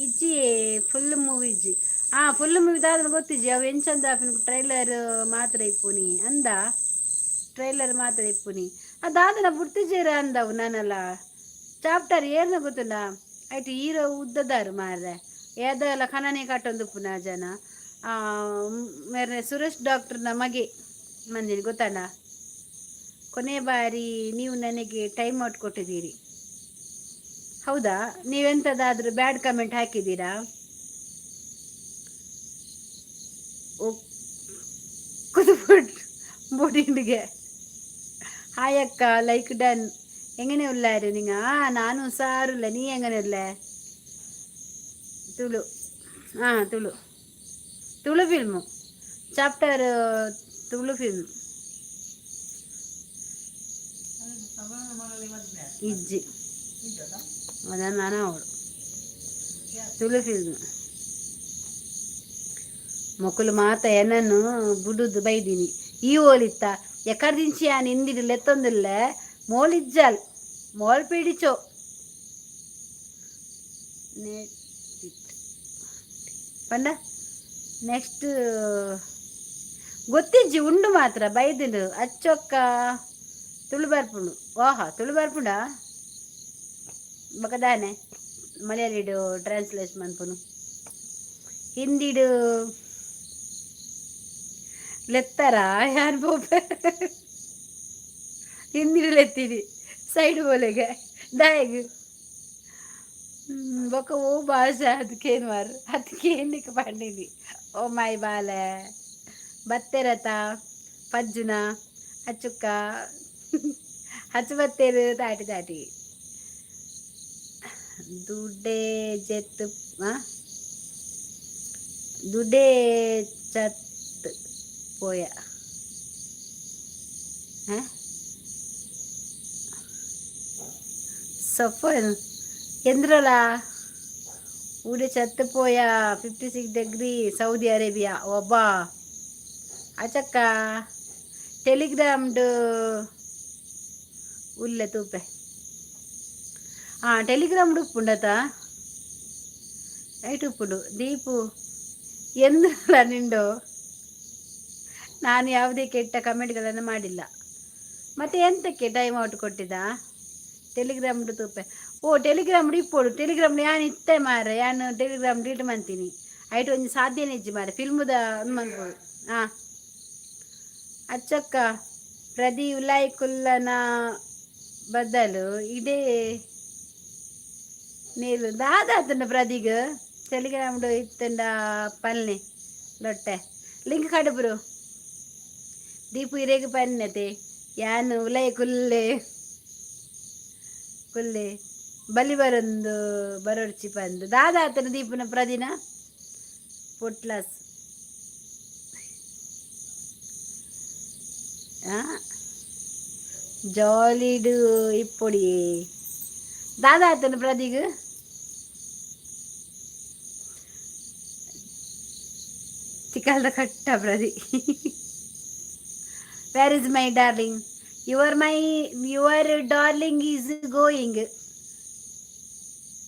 ಇಜ್ಜಿ, ಫುಲ್ ಮೂವಿ ಇಜ್ಜಿ. ಆ ಫುಲ್ ಮೂವಿ ದಾದನ ಗೊತ್ತಿಜ್ಜಿ. ಅವು ಎಂಚಂದ ಟ್ರೈಲರ್ ಮಾತ್ರ ಇಪ್ಪುನಿ ಅಂದ. ಟ್ರೈಲರ್ ಮಾತ್ರ ಇಪ್ಪುನಿ. ಆ ದಾದನ ಬುಡ್ತಿಜೇರ ಅಂದವು ನಾನಲ್ಲ. ಚಾಪ್ಟರ್ ಏರ್ನ ಗೊತ್ತುಂಡ? ಐಟ್ ಹೀರೋ ಉದ್ದದಾರು ಮಾರ್ರೆ. ಏದಲ ಕನನೆ ಕಟ್ಟೊಂದು ಉಪ್ಪುನ ಜನ ಮೇರೆ ಸುರೇಶ್ ಡಾಕ್ಟರ್ನ ಮಗೆ ಮಂದಿನಿ, ಗೊತ್ತಂಡ? ಕೊನೆ ಬಾರಿ ನೀವು ನನಗೆ ಟೈಮ್ ಔಟ್ ಕೊಟ್ಟಿದ್ದೀರಿ. ಹೌದಾ? ನೀವೆಂಥದ್ದಾದರೂ ಬ್ಯಾಡ್ ಕಮೆಂಟ್ ಹಾಕಿದ್ದೀರಾ? ಕುದುಪುಟ್ ಬೋಟಿಂಡಿಗೆ. ಹಾಯ್ ಅಕ್ಕ, ಲೈಕ್ ಡನ್. എങ്ങനെ ഉള്ളാರು ನಿಂಗ? ನಾನು ಹುಷಾರುಲ್ಲ. ನೀ എങ്ങനെ ಉಳ್ಳೆ? ತುಳು, ಹಾಂ, Tulu, Tulu film chapter, Tulu film. ಇಜ್ಜಿ. ಅದನ್ನು ನಾನು ಅವಳು ತುಳು ಫಿಲ್ಮ್. ಮೊಕುಲು ಮಾತ ಎನನ್ನು ಬುಡುದು ಬೈದಿನಿ. ಈ ಓಲಿತ್ತ ಎಕರ್ದಿಂಚಿ ಆನ್ ಇಂದಿಡು ಲೆತ್ತೊಂದಿಲ್ಲ. ಮೋಲಿಜ್ಜಾಲ್ ಮೋಲ್ ಪೀಡಿಚೋ ಪಂಡ. ನೆಕ್ಸ್ಟ್ ಗೊತ್ತಿಜ್ಜಿ, ಉಂಡು ಮಾತ್ರ ಬೈದಿಂಡು. ಅಚ್ಚೊಕ್ಕ ತುಳು ಬರ್ಪುಂಡು. ಓಹಾ, ತುಳು ಬರ್ಪುಂಡಾ? ಬೊಕ ದಾನೆ ಮಲಯಾಳಿಡು ಟ್ರಾನ್ಸ್ಲೇಷನ್ ಮನ್ಪುನು? ಹಿಂದಿಡು ಲೆತ್ತರ ಯಾನ್ ಪೋಪೆ. ಹಿಂದಿಡು ಲೆತ್ತೀನಿ, ಸೈಡ್ ಬೋಲೆಗೆ ದಾಯಗ್ ಬೊಕ ಓ ಭಾಷೆ ಅದಕ್ಕೇನು ಮಾರ್ ಅದಕ್ಕೆ ಏನಕ್ಕೆ ಪಂಡಿನಿ? ಓ ಮೈ ಬಾಲೆ ಬತ್ತೆರತ ಪಜ್ಜುನ ಅಚ್ಚುಕ್ಕ ಹಚ್ಚು ಬತ್ತೇರು ತಾಟಿ ತಾಟಿ ದುಡ್ಡೆ ಜೆತ್ತು ದುಡ್ಡೆ ಚತ್ ಪೋಯ. ಹಾಂ, ಸಫಲ್ ಎಂದ್ರಲ್ಲ ಊಡೆ ಚತ್ತು ಪೋಯ. 56 degree Saudi Arabia. ಒಬ್ಬ ಅಚಕ್ಕ ಟೆಲಿಗ್ರಾಮ್ಡು ಉಲ್ಲೆ ತೂಪೆ. ಹಾಂ, ಟೆಲಿಗ್ರಾಮ್ ಉಪ್ಪುಂಡತ? ಐಟ್ ಉಪ್ಪುಂಡು. ದೀಪು ಎಂದ್ರಲ್ಲ ನಿಂಡು? ನಾನು ಯಾವುದೇ ಕೆಟ್ಟ ಕಮೆಂಟ್ಗಳನ್ನು ಮಾಡಿಲ್ಲ. ಮತ್ತೆ ಎಂತಕ್ಕೆ ಟೈಮ್ ಔಟ್ ಕೊಟ್ಟಿದ್ದ? ಟೆಲಿಗ್ರಾಮ್ ತೂಪೆ. ಓ, ಟೆಲಿಗ್ರಾಮ್ ಇಪ್ಪೊಡು. ಟೆಲಿಗ್ರಾಮ್ ಯಾನ್ ಇತ್ತೆ ಮಾರೆ, ಯಾನ್ ಟೆಲಿಗ್ರಾಮ್ ಡಿಲೀಟ್ ಮಂತೀನಿ. ಐಟ್ ಒಂಜಿ ಸಾಧ್ಯನೇ ಇಜ್ಜಿ ಮಾರೆ. ಫಿಲ್ಮ್ದ ಮನ್ಪೊಡು. ಹಾಂ, ಅಚ್ಚಕ್ಕ ಪ್ರದಿ ಉಲಾಯ್ ಕುಲ್ಲನ ಬದಲು ಇಡೇ ನೀರು ದಾದಾತನ ಪ್ರದಿಗ್ ಟೆಲಿಗ್ರಾಮ್ ಇತ್ತಂಡ ಪಲ್ನೆ ಲೊಟ್ಟೆ ಲಿಂಕ್ ಕಡುಬ್ರು. ದೀಪು ಇರೇಗ್ ಪನ್ನತೆ. ಯಾನ್ ಉಲೈ ಕುಲ್ಲೆ ಕುಲ್ಲೆ ಬಲಿ ಬರೊಂದು ಬರೊಡ್ಚಿ ಪಂದು ದಾದಾತನ ದೀಪುನ ಪ್ರದಿನ ಪೊಟ್ಲಾಸ್. ಜಾಲಿಡು ಇಪ್ಪೊಡಿ. ದಾದಾತನ ಪ್ರದಿಗ್? ಚಿಕ್ಕಲ್ದ ಕಟ್ಟ ಪ್ರದಿ. Where is my darling? Your darling is going.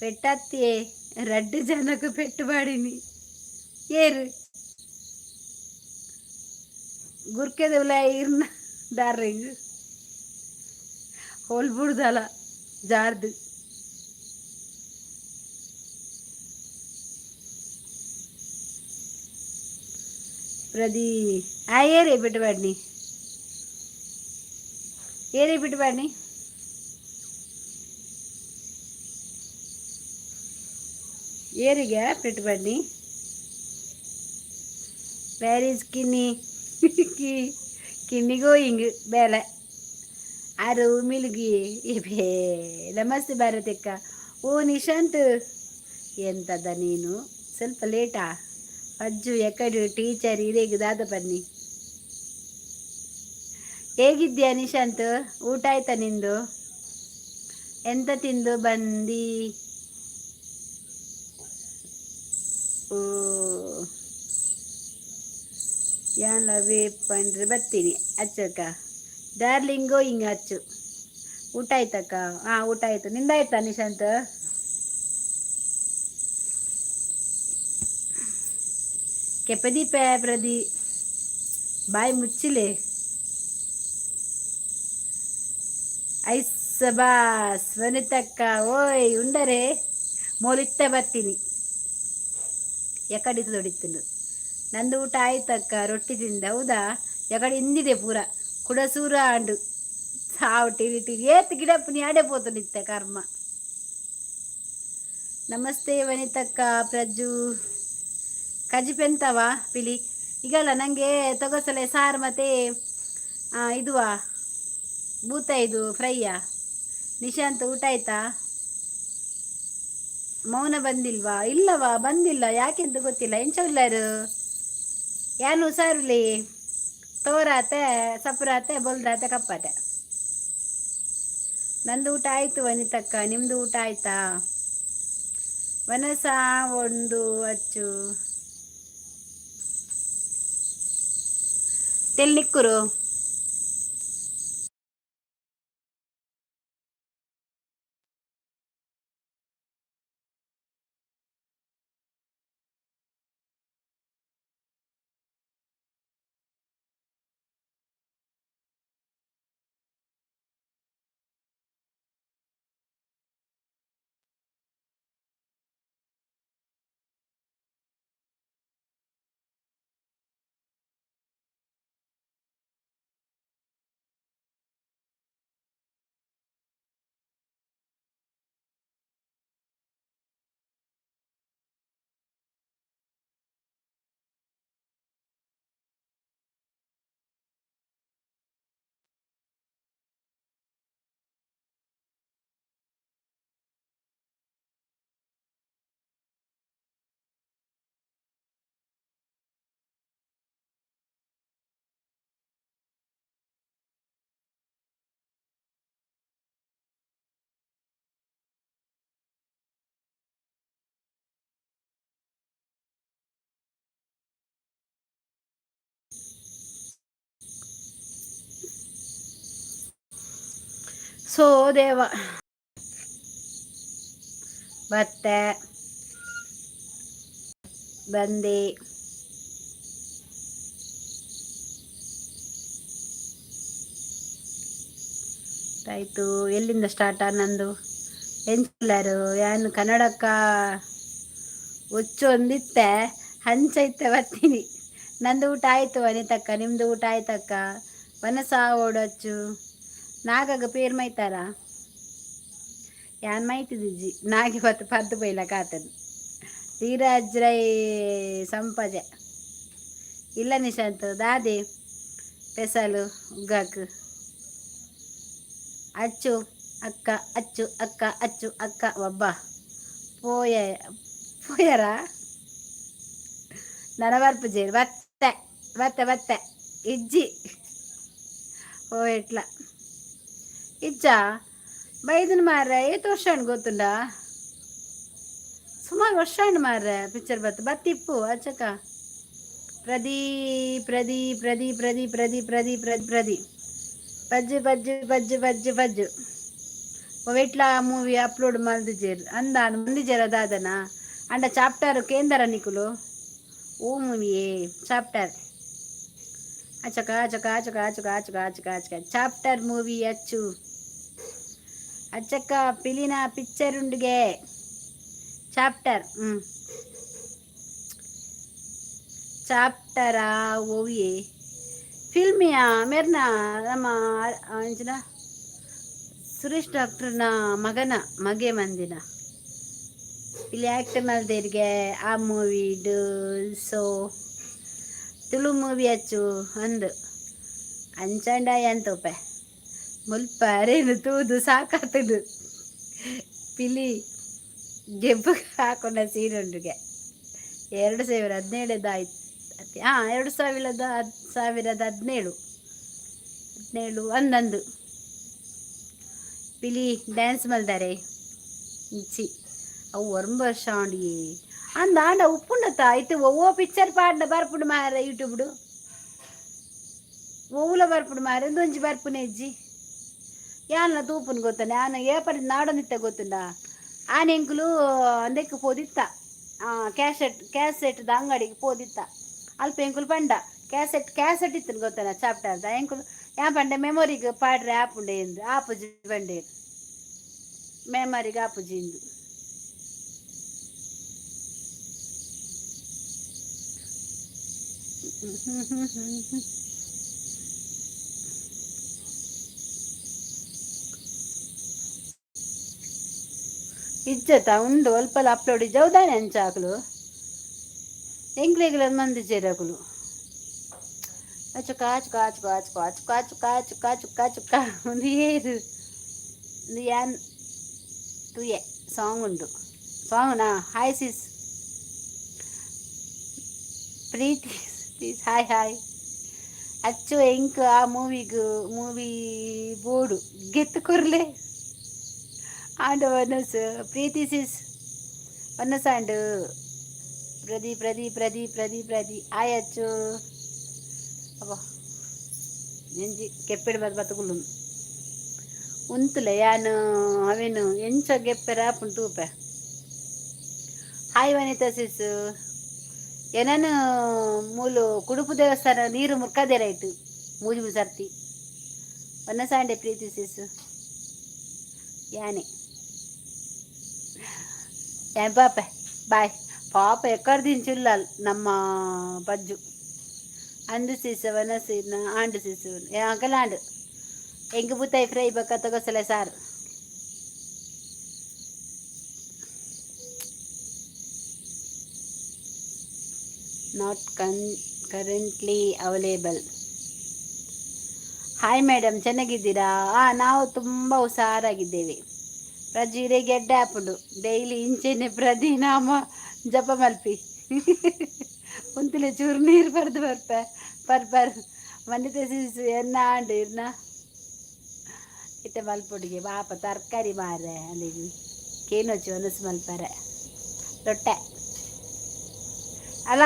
ಪೆಟ್ಟತ್ತಿಯೇ ರಡ್ಡು ಜನಕ್ಕೆ ಪೆಟ್ಟು ಬಾಡಿನಿ ಏರು ಗುರ್ಕೆದವ್ಲ ಇರ್ನ ಡಾರ್ಲಿಂಗ್ ಹೋಲ್ ಬುಡ್ದಲ್ಲ ಜಾರ್ದು. ಪ್ರದಿ ಆ ಏರೇ ಬಿಟ್ಟುಬಾಡ್ನಿ, ಏರೇ ಬಿಟ್ಟುಬಾಡ್ನಿ. ಏರಿಗೆ ಪೆಟ್ಟುಬಾಡ್ನಿ. ವೇರ್ is Kinni? Kinni going ಬೇಲೆ ಆರು ಮಿಲ್ಗಿ ಇಬೇ. ನಮಸ್ತೆ ಭಾರತಕ್ಕ. ಓ ನಿಶಾಂತ್, ಎಂತದ ನೀನು ಸ್ವಲ್ಪ ಲೇಟಾ? ಅಜ್ಜು ಎಕಡು ಟೀಚರ್ ಇರೇಗ ದಾದ ಬನ್ನಿ. ಹೇಗಿದ್ಯಾ ನಿಶಾಂತ್? ಊಟ ಆಯ್ತಾ ನಿಂದು? ಎಂತ ತಿಂದು ಬಂದಿ? ಓ ಯಾನ್ ಲವೇ ಪಂಡ್ರೆ ಬರ್ತೀನಿ ಅಚ್ಚಕ್ಕ. ಡಾರ್ಲಿಂಗೋ ಹಿಂಗೆ ಅಚ್ಚು. ಊಟ ಆಯ್ತಕ್ಕ? ಹಾಂ, ಊಟ ಆಯ್ತು. ನಿಂದಾಯ್ತಾ ನಿಶಾಂತ್? ಕೆಪದೀಪ ಪ್ರದಿ ಬಾಯ್ ಮುಚ್ಚಿಲೆ. ಐಸ್ ಬಾಸ್ ವನಿತಕ್ಕ. ಓಯ್ ಉಂಡರೆ ಮೋಲಿತ್ತ ಬರ್ತೀನಿ ಎಕಡಿತು ದೊಡಿತ್ತನು. ನಂದು ಊಟ ಆಯ್ತಕ್ಕ, ರೊಟ್ಟಿ ತಿಂದ. ಹೌದಾ? ಎಕಡೆ ಇಂದಿದೆ ಪೂರ ಕುಡಸೂರ ಅಂಡು ಸಾವು ಟಿರಿ ಟಿರಿ ಏತ್ ಗಿಡಪ್ಪ ಆಡೆ ಪೋತು ನಿತ್ಯ ಕರ್ಮ. ನಮಸ್ತೆ ವನಿತಕ್ಕ. ಪ್ರಜ್ಜು ಕಜಿಪೆಂತವಾ ಪಿಲಿ ಈಗಲ್ಲ ನನಗೆ ತೊಗಸಲೆ ಸಾರು ಮತ್ತು ಇದುವಾ ಬೂತ ಇದು ಫ್ರೈಯಾ. ನಿಶಾಂತ್ ಊಟ ಆಯ್ತಾ? ಮೌನ ಬಂದಿಲ್ವಾ? ಇಲ್ಲವಾ, ಬಂದಿಲ್ಲ, ಯಾಕೆಂತ ಗೊತ್ತಿಲ್ಲ. ಎಂಚ ಉಲ್ಲಾರು? ಯಾನು ಹುಷಾರುಲಿ ತೋರಾತೆ ಸಪುರಾತೆ ಬೊಲ್ದಾತೆ ಕಪ್ಪಾತೆ. ನಂದು ಊಟ ಆಯಿತು ವನಿತಕ್ಕ, ನಿಮ್ಮದು ಊಟ ಆಯ್ತಾ? ವನಸ ಒಂದು ಅಚ್ಚು ತೆಲ್ಲಿಕ್ಕುರು. ಸೊ ದೇವ ಬತ್ತೆ ಬಂದೆ. ಆಯಿತು, ಎಲ್ಲಿಂದ ಸ್ಟಾರ್ಟ ನಂದು? ಎಂಚುಲ್ಲಾರು? ಯಾನು ಕನ್ನಡಕ್ಕ ಹುಚ್ಚು ಒಂದಿತ್ತೆ ಹಂಚೈತೆ ಬರ್ತೀನಿ. ನಂದು ಊಟ ಆಯಿತು ವನಿತಕ್ಕ, ನಿಮ್ಮದು ಊಟ ಆಯ್ತಕ್ಕ? ವನಸ ಓಡಚ್ಚು ನಾಗಾಗ ಪೇರ್ ಮೈತಾರ ಯಾನ್ ಮೈತಿದಿಜ್ಜಿ ನಾಗೆ ಬತ್ತು ಪದ್ದು ಬೈಲ ಕಾತನು ಧೀರಾಜ್ ರೈ ಸಂಪಜೆ. ಇಲ್ಲ ನಿಶಾಂತ್ ದಾದೆ ಪೆಸಲು ಉಗ್ಗಾಕ್ ಅಚ್ಚು ಅಕ್ಕ ಅಚ್ಚು ಅಕ್ಕ ಅಚ್ಚು ಅಕ್ಕ ಒಬ್ಬ ಪೋಯ ಪೋಯರ ನನ ಬರ್ಪುಜೇರು ಬತ್ತೆ ಬತ್ತೆ ಬತ್ತೆ ಇಜ್ಜಿ. ಓ ಎಟ್ಲ ಇಜ್ಜ ಬೈದನ್ ಮಾರ್ರೆ. ಏತ್ ವರ್ಷ ಉಂಡು ಗೊತ್ತುಂಡಾ? ಸುಮಾರು ವರ್ಷ ಉಂಡು ಮಾರ್ರೆ. ಪಿಕ್ಚರ್ ಬತ್ತು ಬತ್ತಿಪ್ಪು ಅಚ್ಚಕ. ಪ್ರದಿ ಪ್ರದಿ ಪ್ರದಿ ಪ್ರದಿ ಪ್ರದಿ ಪ್ರದಿ ಪ್ರದಿ ಪ್ರದಿ ಪಜ್ಜು ಪಜ್ಜು ಪಜ್ಜು ಪಜ್ಜು ಪಜ್ಜು. ಒವೆಟ್ಲಾ ಮೂವಿ ಅಪ್ಲೋಡ್ ಮಲ್ದಿಜೆರ್ ಅಂದ ಮಂದಿಜೆರ ದಾದನ ಅಂಡ ಚಾಪ್ಟರ್ ಕೇಂದರ ನಿಕುಲು ಓ ಮೂವಿಯೇ ಚಾಪ್ಟರ್ ಅಚಕ ಅಚಕ ಅಚಕ ಅಚಕ ಅಚಕ ಅಚಕ ಅಚಕ ಚಾಪ್ಟರ್ ಮೂವಿ ಅಚ್ಚು. ಅಚ್ಚಕ್ಕ ಪಿಲಿನ ಪಿಕ್ಚರ್ ಉಂಡುಗೆ ಚಾಪ್ಟರ್. ಚಾಪ್ಟರಾ ಓವಿಯೇ ಫಿಲ್ಮಿಯಾ ಮೆರ್ನ ನಮ್ಮ ಅಂಚಿನ ಸುರೇಶ್ ಡಾಕ್ಟರ್ನ ಮಗನ ಮಗೆ ಮಂದಿನ ಇಲ್ಲಿ ಆ್ಯಕ್ಟ್ ಮಲ್ದೇರಿಗೆ ಆ ಮೂವಿಡ್. ಸೊ ತುಳು ಮೂವಿ ಅಚ್ಚು ಅಂದು ಅಂಚಂಡ ಎಂತೋಪೆ ಮುಲ್ಪ ಅರೇನು ತೂದು ಸಾಕಾತದು. ಪಿಲಿ ಗೆಬ್ಬು ಹಾಕೊಂಡ ಸೀರೆ ಉಂಡುಗೆ 2017ದ ಆಯ್ತು. ಹಾಂ, ಎರಡು ಸಾವಿರದ ಸಾವಿರದ ಹದಿನೇಳು ಹದಿನೇಳು ಅಂದಂದು ಪಿಲಿ ಡ್ಯಾನ್ಸ್ ಮಲ್ದಾರೆ ಇಚ್ಚಿ. ಅವು ಒರಂಬ ವರ್ಷ ಆಂಡಿ ಅಂದ ಆಂಡ ಉಪ್ಪುಂಡತ್ತ ಇತ್ತೆ ಒವ್ವೋ ಪಿಕ್ಚರ್ ಪಾಡ್ನ ಬರ್ಪುಂಡು ಮಾರ ಯೂಟ್ಯೂಬ್ಡು. ಒವ್ವುಲ ಬರ್ಪುಂಡು ಮಾರ, ಒಂಜಿ ಬರ್ಪುನೆ ಇಜ್ಜಿ. ಯಾನ್ಲ ತೂಪುನು ಗೊತ್ತಾನೆ ಆನ ಏಪರಿ ನಾಡೊಂದಿತ್ತ ಗೊತ್ತುಂಡ. ಆನೆ ಎಂಕುಲು ಅಂದೆಕ್ ಪೋದಿತ್ತ ಕ್ಯಾಸೆಟ್ ಕ್ಯಾಸೆಟ್ದ ಅಂಗಡಿಗೆ ಪೋದಿತ್ತ. ಅಲ್ಪ ಎಂಕುಲು ಪಂಡ ಕ್ಯಾಸೆಟ್ ಕ್ಯಾಸೆಟ್ ಇತ್ತು ಗೊತ್ತನ ಚಾಪ್ಟರ್ದ. ಎಂಕುಲು ಯಾ ಪಂಡೆ ಮೆಮೊರಿಗೆ ಪಾಡ್ರೆ ಆಪುಂಡೆ ಎಂದು ಆಪುಜಿ ಪಂಡೆ, ಮೆಮೊರಿಗೆ ಆಪುಜಿ ಇಂದು. ಇಜ್ಜತ ಉಂಡು ಅಲ್ಪಲ ಅಪ್ಲೋಡ್ ಇಜ್ಜ ಹೌದಾನೆ ಅಂಚಾಕ್ಲು ಎಂಕ್ಲೆಗ್ಲ ಮಂದಿ ಅಕುಲು ಅಚುಕ ಅಚುಕ ಅಚುಕ ಅಚುಕ ಅಚುಕ ಅಚುಕ ಅಚುಕ ಅಚುಕ ಅಚುಕ. ಒಂದು ಏರು ಒಂದು ಯಾನ್ ತುಯೆ ಸಾಂಗ್ ಉಂಡು ಸಾಂಗ್ನಾ. Hi sis Preethi, please hi hi ಅಚ್ಚು. ಎಂಕ್ ಆ ಮೂವಿಗ್ ಮೂವಿ ಬೋಡು ಗೆತ್ತು ಕೊರ್ಲೆ ಆಂಡ ವನಸ್ ಪ್ರೀತಿ ಸಿಸ್ ವನಸ್ ಆಂಡ್ ಪ್ರದಿ ಪ್ರದಿ ಪ್ರದಿ ಪ್ರದಿ ಪ್ರದಿ ಹಾಯ್ ಅಚ್ಚು. ಅಬ್ಬಾ ನೆಂಜಿ ಕೆಪ್ಪೆಡ್ ಬತ್ ಬತ್ತುಕುಲು ಉಂತುಲೆ ಯಾನ್ ಅವೇನು ಎಂಚ ಗೆಪ್ಪೆರ ಆಪುಂಡು ತೂಪೆ. ಹಾಯ್ ವನಿತಾ ಸಿಸ್. ಎನನ್ ಮೂಲು ಕುಡುಪು ದೇವಸ್ಥಾನ ನೀರು ಮುರ್ಕದೇರಾಯ್ತು ಮೂಜಿ ಸರ್ತಿ ವನಸಾಂಡೆ ಪ್ರೀತಿ ಸಿಸ್. ಯಾನೆ ಯಾನ್ ಪಾಪೆ ಬಾಯ್ ಪಾಪ ಎಕ್ಕರ್ದಿಂಚಿಲ್ಲ ನಮ್ಮ ಪಜ್ಜು ಅಂದು ಸಿಸ್ ವನಸಿನ ಆಂಡು ಸಿಸ್ ಅಂಕಲ್ ಆಂಡು ಎಂಗ್ ಬುತ್ತಾಯಿ ಫ್ರೈ ಬೊಕ್ಕ ತಗೊಸಲೆ ಸಾರು. Not currently available. Hi madam, ಚೆನ್ನಾಗಿದ್ದೀರಾ? ಹಾಂ, ನಾವು ತುಂಬ ಹುಷಾರಾಗಿದ್ದೇವೆ. ಪ್ರಜೀರೆ ಗೆಡ್ಡೆ ಆಪುಂಡು ಡೈಲಿ ಇಂಚೆನೆ ಪ್ರತಿನಾಮ ಜಪ ಮಲ್ಪಿ ಉಂತುಲೆ ಚೂರು ನೀರು ಬರ್ದು ಬರ್ಪೆ ಪರ್ ಪರ್ ಮನಿತ ಸಿಸು ಎನ್ನ ಆಂಡು ಇರ್ನ ಇತ್ತೆ ಮಲ್ಪೊಡಿಗೆ ಪಾಪ ತರಕಾರಿ ಮಾರೆ ಅಲ್ಲಿಗೆ ಕೇನೊಚ್ಚಿ ಒನಸು ಮಲ್ಪರೆ ರೊಟ್ಟೆ ಅಲ್ಲ.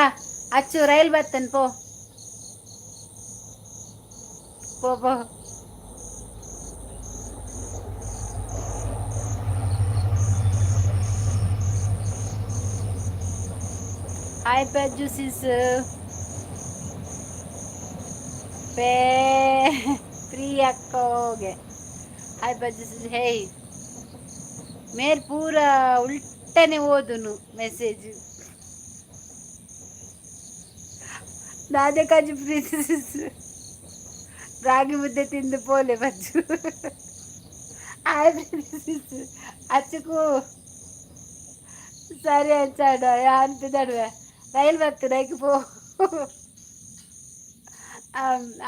ಅಚ್ಚು ರೈಲ್ ಬರ್ತೇನೆ, ಪೋ ಪೋ ಪೋ. ಹಾಯ್ ಪಜ್ಜು ಸಿಸ್ ಪೇ ಪ್ರಿಯಕ್ಕೋಗೆ. Hi Pajju sis. ಹೇ ಮೇರ್ ಪೂರ ಉಲ್ಟನೆ ಓದುನು ಮೆಸೇಜ್ ದಾದೆ ಕಾಜು ಪ್ರೀತಿ ಸಿಸ್. ರಾಗಿ ಮುದ್ದೆ ತಿಂದು ಪೋಲೆ ಬಜ್ಜು. ಹಾಯ್ ಪ್ರೀತಿ ಸಿಸ್. ಅಚ್ಚುಕು ಸರಿ ಅಂಚಾಡ ಅನ್ಪಿದಡುವೆ ರೈಲ್ ಬರ್ತದೆ ಐಕ್ ಪೋ.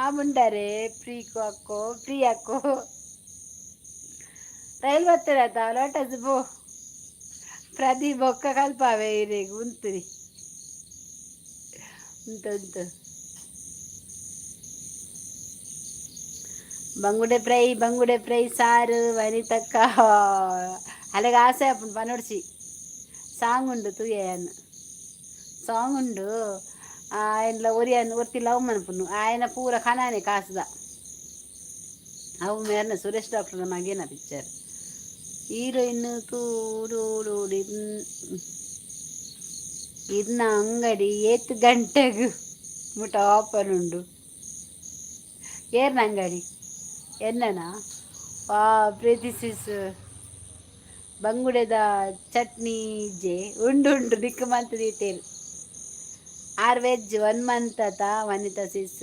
ಆ ಮುಂಡಾರೆ ಪ್ರೀಕು ಅಕ್ಕೋ ಪ್ರೀ ಅಕ್ಕೋ ರೈಲ್ ಬರ್ತದೆ ಆತ ಲೋಟಸ್ ಪೋ. ಪ್ರದೀಪ್ ಬೊಕ್ಕ ಕಲ್ಪಾವೆ ಇರೇಗ್ ಉಂತುರಿ ಉಂತು ಉಂತು. ಬಂಗುಡೆ ಫ್ರೈ ಬಂಗುಡೆ ಫ್ರೈ ಸಾರು ವನಿತಕ್ಕ ಅಲೆಗ್ ಆಸೆ ಆಪುಂಡು ಪನೊಡ್ಚಿ. ಸಾಂಗ್ ಉಂಡು ತೂಯೆ ಸಾಂಗ್ ಉಂಡು. ಆಯನ್ಲ ಒರಿಯನ್ ಒರ್ತಿ ಲವ್ ಮನ್ಪುನು ಆಯನ ಪೂರ ಕನಾನೆ ಕಾಸ್ದ. ಅವು ಮೇರ್ನ ಸುರೇಶ್ ಡಾಕ್ಟರ್ನ ಮಗೇನ ಪಿಕ್ಚರ್. ಹೀರೋಯಿನ್ ತೂಡು. ಇರ್ನ ಅಂಗಡಿ ಏತ್ ಗಂಟೆಗ್ ಮುಟ ಓಪನ್ ಉಂಡು? ಏರ್ನ ಅಂಗಡಿ? ಎನ್ನನಾ? ವಾ ಪ್ರೀತಿ ಸಿಸ್, ಬಂಗುಡೆದ ಚಟ್ನಿ ಇಜ್ಜೆ? ಉಂಡು ಉಂಡು, ನಿಕ್ಕ್ ಮಂತ್ ದೀತೇರು. ಆರ್ veg one month ಅತ ವನಿತಾ ಸಿಸ್?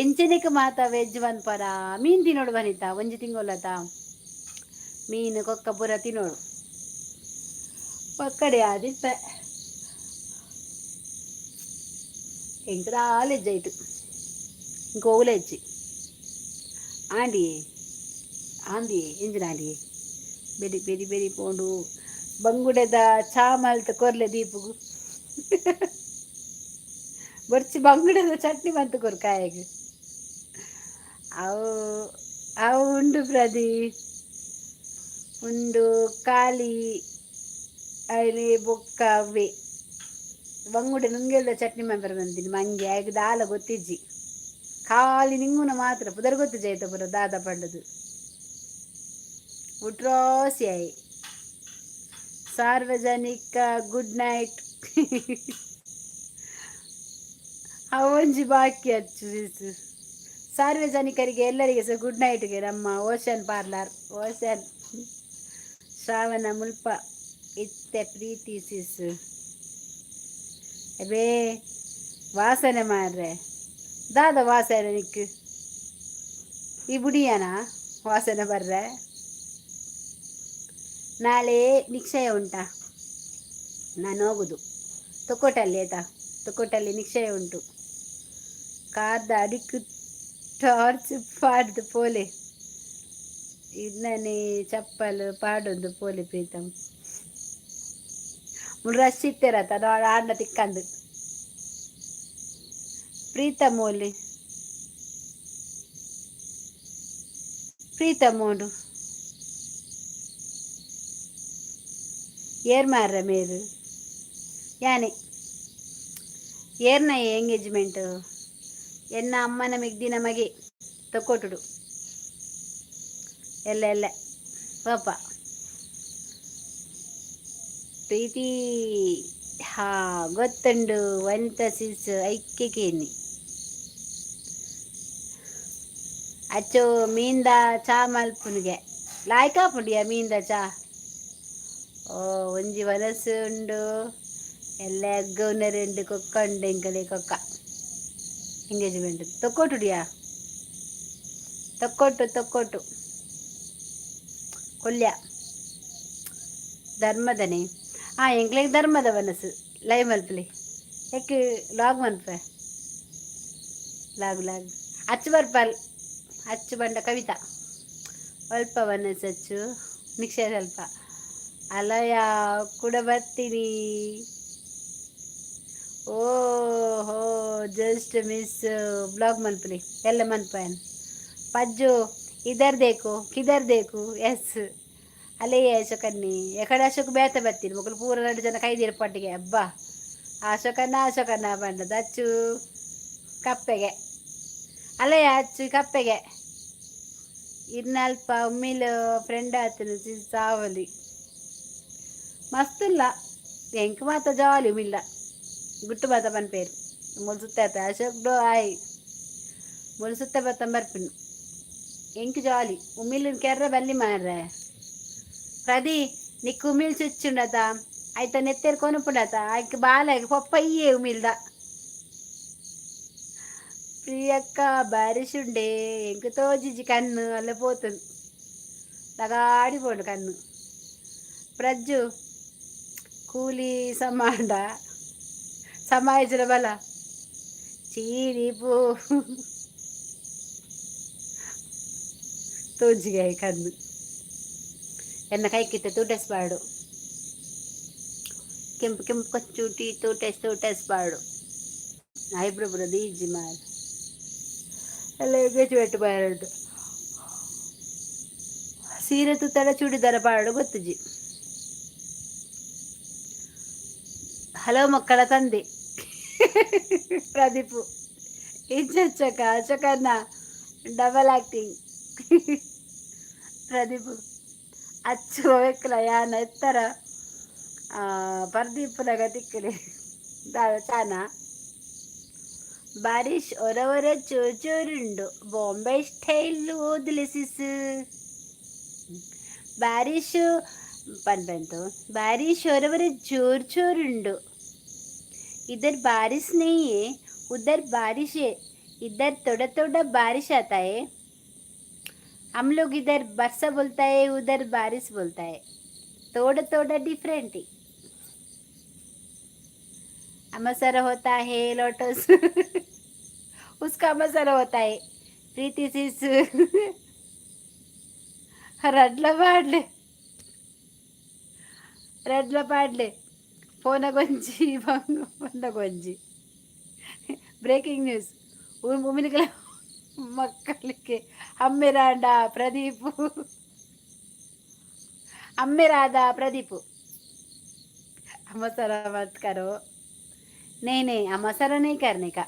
ಎಂಚನಿಕ್ ಮಾತ ವೆಜ್ ಪರ ಮೀನು ತಿನ್ನೋಡು ವನಿತಾ, ಒಂಜಿ ತಿಂಗೊಲತ ಮೀನು ಕೊಕ್ಕ ಪೂರ ತಿನ್ನೋಡು. ಪಕ್ಕಡೆ ಆದಿಪ್ಪೆ ಎಂಕ್ ದಾಲ ಇಜ್ಜಾಯ್ತು, ಇಂಕ ಒವ್ಲ ಇಜ್ಜಿ. ಆಂಡಿ ಆಂದಿ ಎಂಚಿನ ಆಂಡಿ? ಬೆರಿ ಬೆರಿ ಬೆರಿ ಪೋಂಡು. ಬಂಗುಡೆದ ಚಾ ಮಲ್ತ್ ಕೊರ್ಲೆ ದೀಪುಗು. ಬೊರ್ಚಿ, ಬಂಗುಡೆದ ಚಟ್ನಿ ಮಂತ್ ಕೊರು ಕಾಯಗ್. ಅವು ಅವು ಉಂಡು ಪ್ರದಿ, ಉಂಡು. ಖಾಲಿ ಐಲಿ ಬೊಕ್ಕ ಅವ್ವೆ ಬಂಗುಡೆ ನುಂಗೆಲ್ದ ಚಟ್ನಿ ಮನ್ಪರೆ ಬಂದಿನಿ. ಮಂಗೆ ಆಯ್ಗ್ ದಾಲ ಗೊತ್ತಿಜ್ಜಿ, ಖಾಲಿ ನಿಂಗುನ ಮಾತ್ರ. ಪುದರ್ ಗೊತ್ತಿಜ್ಜಿ ಆಯ್ತ ಪೂರ ದಾದ ಪಂಡದು. ಉಟ್ರೋಸಿ ಆಯ್. ಸಾರ್ವಜನಿಕ ಗುಡ್ ನೈಟ್. ಅವೊಂಜಿ ಬಾಕಿ ಅಚ್ಚು. ಸಾರ್ವಜನಿಕರಿಗೆ ಎಲ್ಲರಿಗೆ ಸಹ ಗುಡ್ ನೈಟ್ಗೆ. ನಮ್ಮ ಓಷನ್ ಪಾರ್ಲರ್, ಓಷನ್ ಶ್ರಾವಣ ಮುಲ್ಪ ಇತ್ತೆ. ಪ್ರೀತಿ ಸಿಸ್ ಅಬೇ ವಾಸನೆ ಮಾರ್ರೆ. ದಾದ ವಾಸನೆ ನಿಕ್? ಈ ಬುಡಿಯನ ವಾಸನೆ ಬರ್ರೆ. ನಾಳೆ ನಿಶ್ಚಯ ಉಂಟಾ? ನಾನು ಹೋಗುದು ತೊಕ್ಕೊಟ್ಟಲ್ಲಿ, ಆಯ್ತಾ? ತೊಕ್ಕೊಟ್ಟಲ್ಲಿ ನಿಶ್ಚಯ ಉಂಟು. ಕಾರ್ದ ಅಡಿಕ್ ಟಾರ್ಚ್ ಪಾಡ್ದು ಪೋಲೆ. ಇನ್ನನೆ ಚಪ್ಪಲ್ ಪಾಡೊಂದು ಪೋಲೆ. ಪ್ರೀತಮ್, ಮುಲ್ ರಶ್ ಇತ್ತೆರತ, ಆಂಡ ತಿಕ್ಕಂದು. ಪ್ರೀತಮ್ ಓಲೆ? ಪ್ರೀತಮ್ ಓಡು? ಏರ್ ಮಾರ್ರೆ ಮೇರು? ಯಾನೆ ಏರ್ನ ಎಂಗೇಜ್ಮೆಂಟ್? ಎನ್ನ ಅಮ್ಮನ ಮೆಗ್ದಿನ ಮಗೆ, ತೊಕ್ಕೊಟ್ಟುಡು. ಎಲ್ಲ ಎಲ್ಲ ಪಾಪ. ಪ್ರೀತಿ, ಹಾ ಗೊತ್ತುಂಡು. ವನಿತಾ ಸಿಸ್ ಐಕ್ಕೆ ಕೇನಿ. ಅಚ್ಚೋ, ಮೀನ್ದ ಚಾ ಮಲ್ಪುನಿಗೆ ಲಾಯ್ಕ್ ಆಪುಂಡಿಯ ಮೀನ್ದ ಚಾ? ಓ, ಒಂಜಿ ವನಸು ಉಂಡು. ಎಲ್ಲ ಎಗ್ಗೌನರು ಉಂಡು, ಕೊಕ್ಕ ಉಂಡು. ಎಂಕಲೆ ಕೊಕ್ಕ ಎಂಗೇಜ್ಮೆಂಟ್ ತೊಕ್ಕೊಟ್ಟುಡಿಯಾ? ತೊಕ್ಕೊಟ್ಟು, ತೊಕ್ಕೊಟ್ಟು, ಕೊಲ್ಯ ಧರ್ಮದನೆ. ಹಾಂ, ಎಂಕ್ಲೆಗ್ ಧರ್ಮದ ವನಸು. ಲೈವ್ ಮಲ್ಪಲಿ ಎಕ್ ಲಾಗ್ ಮನ್ಪೆ. ಲಾಗ್ ಲಾಗ್ ಅಚ್ಚು ಬರ್ಪಲ್. ಅಚ್ಚು ಬಂಡ ಕವಿತಾ ಅಲ್ಪ ವನಸು ಅಚ್ಚು ನಿಕ್ಷಯ ಸ್ವಲ್ಪ ಅಲಯ ಕೂಡ ಬರ್ತೀನಿ. ಓಹೋ, ಜಸ್ಟ್ ಮಿಸ್. ಬ್ಲಾಗ್ ಮನ್ಪಲಿ ಎಲ್ಲ ಮನ್ಪಯನ್. ಪಜ್ಜು, ಇದರ್ ದೇಕು, ಕಿದರ್ ದೇಕು. ಎಸ್, ಅಲ್ಲೇ ಅಶೋಕನ್ನಿ. ಎಕಡೆ ಅಶೋಕ್ ಬೇತ ಬರ್ತೀನಿ. ಮೊಕಲು ಪೂರ ಎರಡು ಜನ ಕೈದೀರ ಪಟ್ಟಿಗೆ. ಅಬ್ಬಾ, ಅಶೋಕನ್ನ ಅಶೋಕನ್ನ ಬಂಡದ. ಅಚ್ಚು ಕಪ್ಪೆಗೆ ಅಲ್ಲಯ್ಯ, ಅಚ್ಚು ಕಪ್ಪೆಗೆ. ಇನ್ನಲ್ಪ ಉಮ್ಮಿಲ್ ಫ್ರೆಂಡ್ ಆತನು ಸಾವಲಿ. ಮಸ್ತ್ ಇಲ್ಲ ಎಂಕ್ ಮಾತ ಜಾಲಿ. ಉಮಿಲ್ಲ ಗುಟ್ಟು ಮಾತ ಪನ್ಪೇರು. ಮುಲ್ ಸುತ್ತ ಅಶೋಕ್ ಡೋ ಆಯ್ ಮುಲ್ ಸುತ್ತ ಬತ್ತ ಬರ್ಪಿನ. ಎಂಕ್ ಜಾಲಿ ಉಮಿಲ್ ಕೆರ್ರ ಬಲ್ಲಿ ಮಾರ್ರೆ. ಪ್ರದಿ, ನಿಕ್ಕು ಉಮಿಲ್ ಚುಚ್ಚುಂಡತ? ಆಯ್ತ, ನೆತ್ತೆರ್ ಕೊನಪುಂಡತ? ಆಯ್ಕ್ ಬಾಲಾಗ್ ಪೊಪ್ಪಯ್ಯೆ ಉಮಿಲ್ದ. ಪ್ರಿಯಕ್ಕ, ಬಾರಿಶುಂಡೆ. ಎಂಕ್ ತೋಜಿಜಿ, ಕಣ್ಣು ಅಲ್ಲ ಪೋತುಂಡು, ಲಗಾಡಿ ಪೋಂಡು ಕಣ್ಣು. ಪ್ರಜ್ಜು, ಕೂಲಿ ಸಮಾಂಡ ಸಮಾಯಜನ ಬಲ ಚೀರಿಪು ತೋಜಿಗೆ ಕಣ್ಣು. ಎನ್ನ ಕೈಕಿತ್ತ ತೂಟೆಸ್ ಬಾಡು. ಕೆಂಪು ಕೆಂಪು ಕಚ್ಚೂಟಿ ತೂಟೆಸ್ ತೂಟೆಸ್ ಬಾಡು. ಐಬ್ರೋ ಬರೋದು ಈಜಿ ಮಾರ್. ಎಲ್ಲ ಎಂಗೇಜ್ಮೆಂಟ್ ಬಾರಡು. ಸೀರೆ ತುತ್ತಡ ಚೂಡಿದಾರ ಪಾಡು ಗೊತ್ತುಜಿ. ಹಲೋ ಮಕ್ಕಳ ತಂದೆ ಪ್ರದೀಪು ಇಂಚಕ್ಕ ಅಶೋಕನ್ನ ಡಬಲ್ ಆಕ್ಟಿಂಗ್. ಪ್ರದೀಪ್ ಅಚ್ಚು ಅವೆಕ್ಲ ಯಾನ್ ಎತ್ತರ ಪರ್ದೀಪುನಗ ತಿಕ್ಕಲೆ ದಾದ ಚಾನ ಬಾರಿಶ್ ಒರ ಒರ ಚೋರ್ ಚೋರುಂಡು ಬಾಂಬೆ ಸ್ಟೈಲ್ ಓದ್ಲೆ ಸಿಸ್. ಬಾರಿಶ್ ಪನ್ಪಂತು ಬಾರಿಶ್ ಒರ ಒರ ಜೋರ್ ಜೋರುಂಡು. इधर बारिश नहीं है, उधर बारिश है. इधर थोड़ा थोड़ा बारिश आता है. हम लोग इधर बरसा बोलता है, उधर बारिश बोलता है. थोड़ा थोड़ा डिफरेंट है. अमसर होता है लोटस, उसका अमसर होता है. प्रीति सिस रडला पाडले, रडला पाडले. ಫೋನಗೊಂಜಿ ಬಂದಗೊಂಜಿ ಬ್ರೇಕಿಂಗ್ ನ್ಯೂಸ್. ಉಮಿನಿಕಲ ಮಕ್ಕಳಿಗೆ ಅಮ್ಮೆರಾಂಡ ಪ್ರದೀಪ್, ಅಮ್ಮೆರಾದ ಪ್ರದೀಪ್. अमसरा मत करो. नहीं नहीं, अमसरा नहीं करने का,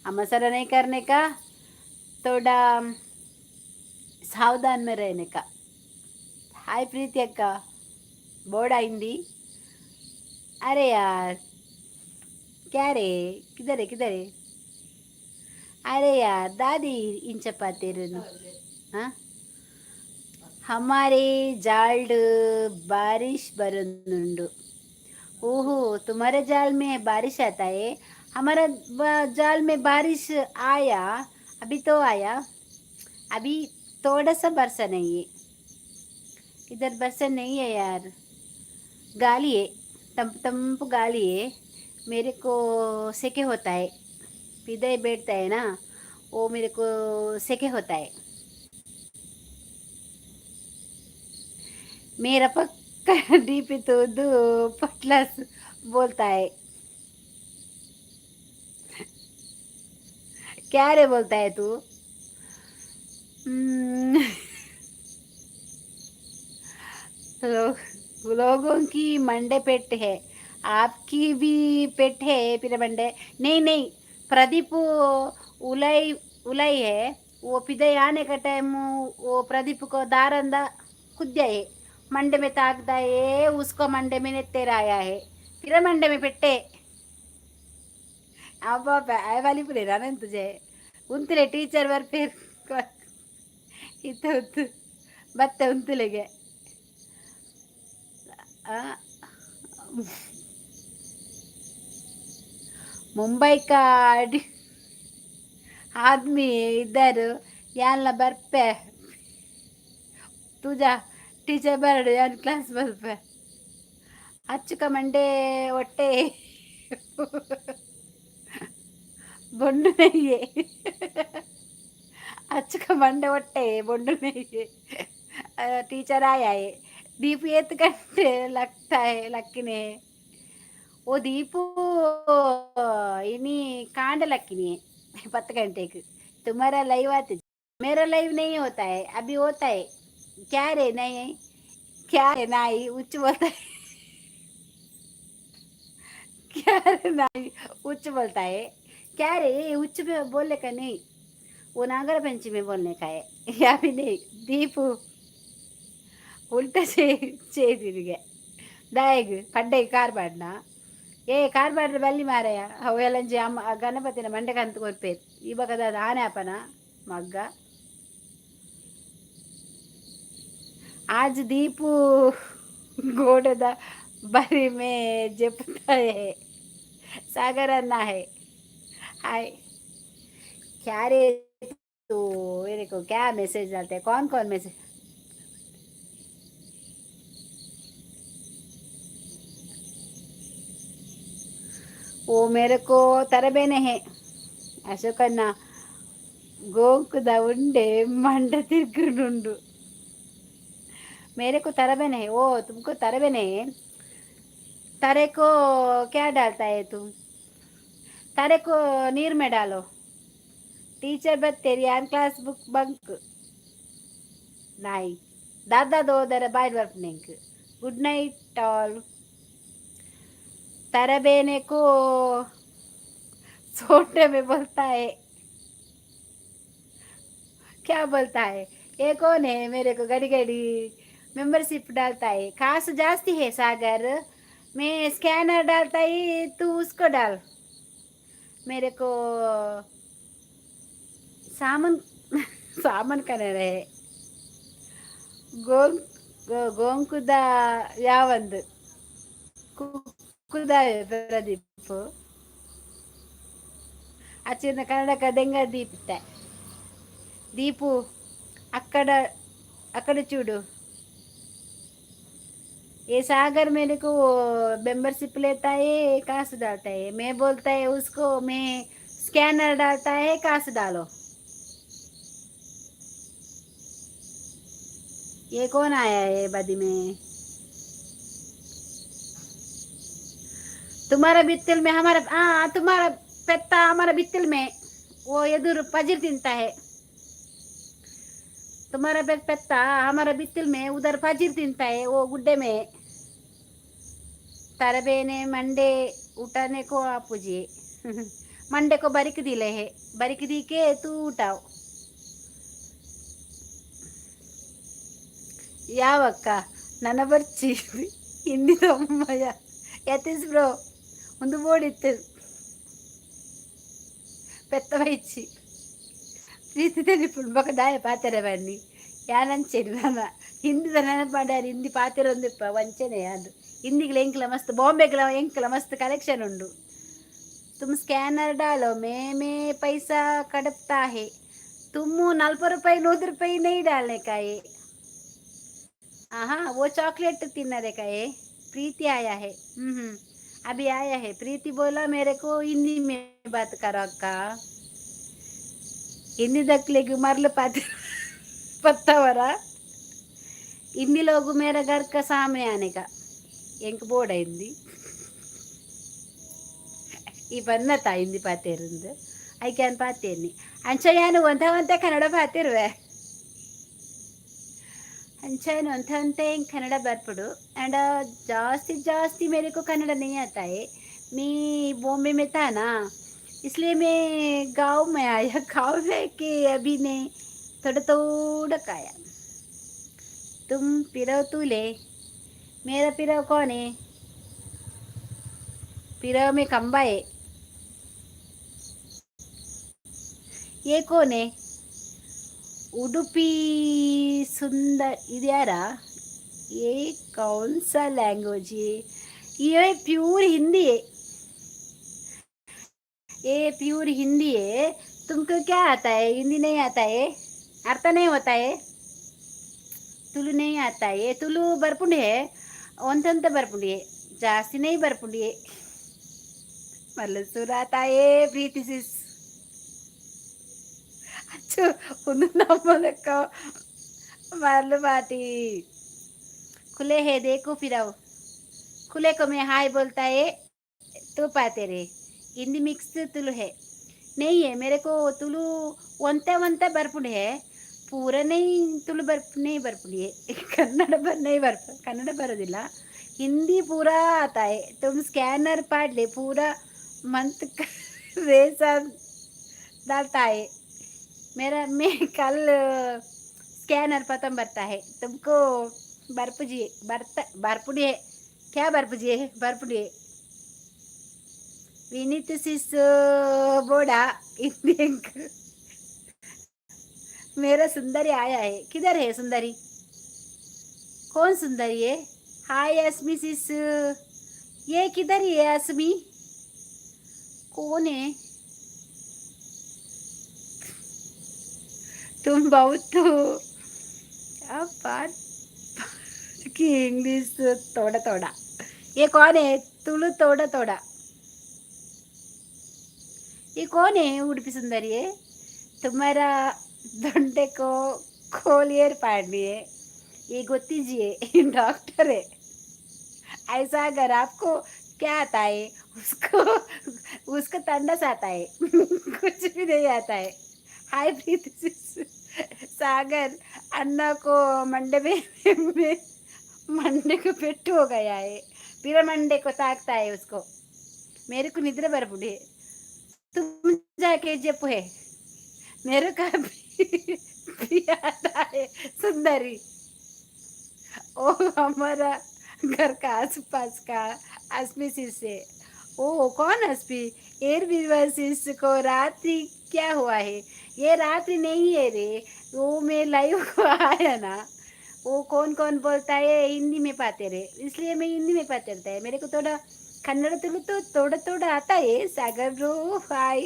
अमसरा नहीं करने का. थोड़ा सावधान में रहने का. హాయ్ ప్రీతి అక్క, బోర్డ్ అయింది. अरे यार, क्या रे, किधर है, किधर है? अरे यार दादी, इंच पातेरनु. हाँ, हमारे जाल्ड बारिश बरनुंडु. ओहो, तुम्हारे जाल में बारिश आता है. हमारा जाल में बारिश आया, अभी तो आया. अभी थोड़ा सा बरसा नहीं है. इधर बरसा नहीं है यार. गाली है, ತಂಪು ತಂಪು गाली है. मेरे को सेके होता है. इधर ही बैठता है ना वो, मेरे को सेके होता है. मेरा पक्का डीपी तो दो पटलास बोलता है. क्या रे बोलता है तू? लोगों की मंडे पेट है, आपकी भी पेट है फिर मंडे. नहीं नहीं, प्रदीप उलाई उलाई है. वो पिदई आने का टाइम वो प्रदीप को दारंदा खुद है मंडे में ताकदा है. उसको मंडे में तेरा आया है, फिर मंडे में पेट्टे. अब आय वाली पुरे ना तुझे उंतले टीचर वर फिर इथं उंतु बत्ते उंतलेगे. मुंबई का आदमी इधर यानला ಬರ್ಪೆ. तुझा टीचर बरಡು यान क्लास ಬರ್ಪೆ. ಅಚ್ಚುಕ ಮಂಡೆ ಹೊಟ್ಟೆ ಬೊಂಡು ನೆಯ್ಯೆ. ಅಚ್ಚುಕ ಮಂಡೆ ಹೊಟ್ಟೆ ಬೊಂಡು ನೆಯ್ಯೆ. टीचर आया है. दीप ये कंटे लगता है लक्किने. ओ दीपू, इनी कांड लक्किनी 10 गंटे. तुम्हारा लाइव आते, मेरा लाइव नहीं होता है. अभी होता है क्या रे? नहीं, क्या रे नाई उच्च बोलता है? क्या रे नाई उच्च बोलता है? क्या रे, उच्च में बोलने का नहीं, वो नागर पंचमी में बोलने का है या भी नहीं. दीपू ಉಲ್ಟ ಚೇ ತಿರುಗೆ ದಾಯಗ್ ಪಡ್ಡೆ ಕಾರ್ ಬಾಡ್ನ. ಏ ಕಾರ್ ಬಾಡ್ರೆ ಬಲ್ಲಿ ಮಾರಯ್ಯ. ಅವೆಲ್ಲಂಜಿ ಅಮ್ಮ ಗಣಪತಿನ ಮಂಡೆ ಕಂತು ಕೊರ್ಪೇರು. ಈ ಬಕದ ಆನೆ ಅಪ್ಪನ ಮಗ್ಗ. आज दीपू गोडदा बारी में जपता है. सागर अन्ना है, हाय. क्या रे तू, मेरे को क्या मैसेज डालते हैं? कौन कौन मैसेज? वो मेरे को तरबेने है. ಅಶೋಕಣ್ಣ, ಗೋಂಕುದ ಉಂಡೆ ಮಂಡ ತಿರ್ಗುಂಡು. मेरे को तरबेने है. ओ तुमको तरबेने है. तारे को क्या डालता है तुम? तारे को नीर में डालो. टीचर बत तेरी आन class book bunk नाई दादा दो दर बाय वर्पनेंक. Good night all. तरबेने को छोटे में बोलता है. क्या बोलता है? ये कौन है मेरे को घड़ी घड़ी मेंबरशिप डालता है, कास जास्ती है सागर। मैं स्कैनर डालता है, तू उसको डाल। मेरे को सामान सामान करने रहे। ಗೋಂ ಗೋಂಕುದ ಯಾವಂದು ಕುಕ್ಕುದ ಪ್ರದೀಪ್ ಅಚ್ಚಿನ ಕನ್ನಡಕ ದೆಂಗ ದೀಪ್ತ దీపు అక్కడ అక్కడ చూడు। ये सागर मेरे को मेंबरशिप लेता है, काश डालता है। मैं बोलता है उसको, मैं स्कैनर डालता है, काश डालो। ये कौन आया है बदी में? तुम्हारा बित्तिल में हमारा, हाँ, तुम्हारा पेत्ता हमारा बित्तिल में वो एदुर पजीर तिनता है। तुम्हारा पेत्ता हमारा बित्तिल में उधर फजीर तिनता है, वो गुड्डे में। तरबेने मंडे उठाने को आप पूजिए। मंडे को बरिक दिले है, बरिक दी के तू उठाओ। ಯಾವಕ್ಕ ನನ್ನ ಬರ್ಚಿ ಹಿಂದಿ ತಮ್ಮಯ್ಯ ಯತೀಶ್ ಬ್ರೋ ಒಂದು ಬೋಡಿತ್ತು ಪೆತ್ತ ಬೈಚಿ ಪ್ರೀತಿ ತೆಲಿಪುಂಡು ಬೊಕ ದಾಯ ಪಾತೆರೆ ಬನ್ನಿ ಯಾನಂಚೇರಿ ನನ್ನ ಹಿಂದಿದ ನೆನಪಾಡ್ಯಾರ। ಹಿಂದಿ ಪಾತೆರ ಒಂದಿಪ್ಪ ವಂಚನೆ ಅದು। ಹಿಂದಿಗ್ಲ ಎಂಕ್ಲ ಮಸ್ತ್, ಬಾಂಬೆಗ್ಲ ಎಂಕ್ಲ ಮಸ್ತ್ ಕಲೆಕ್ಷನ್ ಉಂಡು। तुम स्कैनर डालो, मैं पैसा कटता है। तुम 40 रुपये 100 रुपये नहीं डालने का है। हाँ, वो चॉकलेट तिन्नरे का है। प्रीति आया है। अभी आया है प्रीति। बोला मेरे को हिंदी में बात करो अक्का। हिंदी दकलेगी मरल पाते पत्तावरा। हिंदी लोग मेरा घर का सामने आने का। ಎಂಕ್ ಬೋರ್ಡ್ ಹಿಂದಿ ಈ ಬನ್ನತ ಹಿಂದಿ ಪಾತೇರಿಂದು ಐಕ್ಯಾನ್ ಪಾತೇನಿ। ಅಂಚ ಯಾನು ಒಂಥ ಒಂತೆ ಕನ್ನಡ ಪಾತಿರುವೆ। ಅಂಚ ಒಂಥ ಒಂತೆ ಕನ್ನಡ ಬರ್ಪುಡು। एंड जास्ती जास्ती मेरे को कन्नड़ नहीं आता है। मैं बॉम्बे में था ना, इसलिए मैं गांव में आया। गांव में के अभी मैं थोड़ा थोड़ा खाया। तुम पिरव तू ले। मेरा पिरव कौन है? पिरव में खंबा है। ये कौन है? उडुपी सुंदर इद्यारा? ये कौन सा लैंग्वेज है? ये प्योर हिंदी है, ये प्योर हिंदी है। तुमको क्या आता है? हिंदी नहीं आता है, अर्थ नहीं होता है। तुलु नहीं आता है। तुलु ಬರ್ಪುಂಡು ಒಂತಂತ ಬರ್ಪುಂಡು, ಜಾಸ್ತಿ नहीं ಬರ್ಪುಂಡು। ಮಲ್ಲಸೂರಾತಾಯೇ ಪ್ರೀತಿ ಸಿಸ್ ಅಚ್ಚು ಒಂದು ನಮ್ಮಲಕ್ಕ मरल पार्टी खुले है। देखो फिर आओ, खुले को मैं हाय बोलता है तो पाते रे। हिंदी मिक्स तुलु है। नहीं है, मेरे को तुलु ಒಂತೆ ಒಂತೆ ಬರ್ಪುಂಡು है, पूरा नहीं। तुलु ಬರ್ಪ್ नहीं ಬರ್ಪುಂಡು। कन्नड़ बर नहीं ಬರ್ಪ कन्नड़ बरोदिಲ್ಲ, हिंदी पूरा आता है। तुम स्कैनर पाड़ ले, पूरा मंथ का रेसा डालता है मेरा। मैं कल स्कैनर पतम बरता है। तुमको बर्पुजी बर्त बर्पुडी है क्या? बर्पुजी है, बर्पुडी है। विनीत सिस बोड़ा हिंदी। मेरा सुंदरी आया है। किधर है सुंदरी? कौन सुंदरी है? हाय अस्मी सिस। ये किधर है अस्मी? कौन है? तुम बहुत अब बात की इंग्लिश थोड़ा थोड़ा। ये कौन है? तुलु थोड़ा थोड़ा। ये कौन है? उडुपी सुंदरी है। तुम्हारा दंडे को खोलियर पाड़नी है। ये गोती है, डॉक्टर है। ऐसा अगर आपको क्या आता है? उसको उसको तंडस आता है, कुछ भी नहीं आता है। हाय प्रीति। सागर अन्ना को मंडे में मंडे को पेट्टू हो गया है। फिर मंडे को ताकता है उसको। मेरे को निद्रे बरपुड़ी है। तुम जाके जप है। मेरे का भी आता है सुंदरी। ओ हमारा घर का आस पास का अस्मी से। ओ कौन अस्मी? एयर बिवासिस को रात्रि क्या हुआ है? ये रात्रि नहीं है रे, वो मैं लाइव को आया ना। वो कौन कौन बोलता है, हिंदी में पाते रहे, इसलिए मैं हिंदी में बात करता है। मेरे को थोड़ा कन्नड़, तुलु तो थोड़ा थोड़ा आता है। सागर ब्रो, हाय।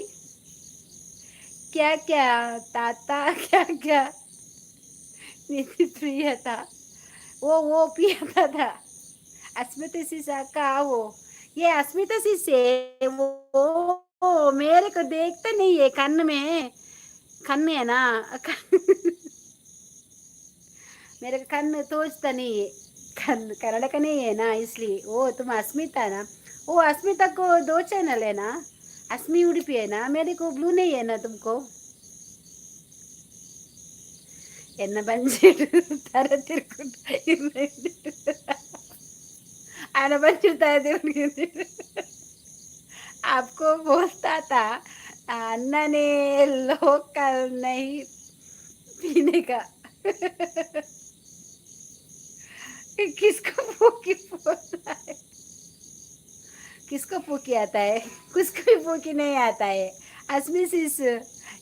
क्या क्या ताता, क्या क्या निधि प्रिय था, वो पियाता था। अस्मिता सिसा का वो, ये अस्मिता सिसे वो मेरे को देखता नहीं है। कन्न में कन्न है ना, मेरे को कन्न तोचता नहीं है। कन्न कन्नड़ का नहीं है ना, इसलिए। वो तुम अस्मिता ना? वो अस्मिता को दो चैनल है ना, अस्मी उड़पी है ना। मेरे को ब्लू नहीं है ना तुमको। ಎನ್ನ ಬಂಜಿಡು ತರ ತಿರ್ಕೊಂಡು आना बंजू आपको बोलता था, अन्ना ने लोकल नहीं पीने का। किसको फूकी बोलता है? किसको फूकी आता है? किसको भी फूकी नहीं आता है। अस्मी सिस,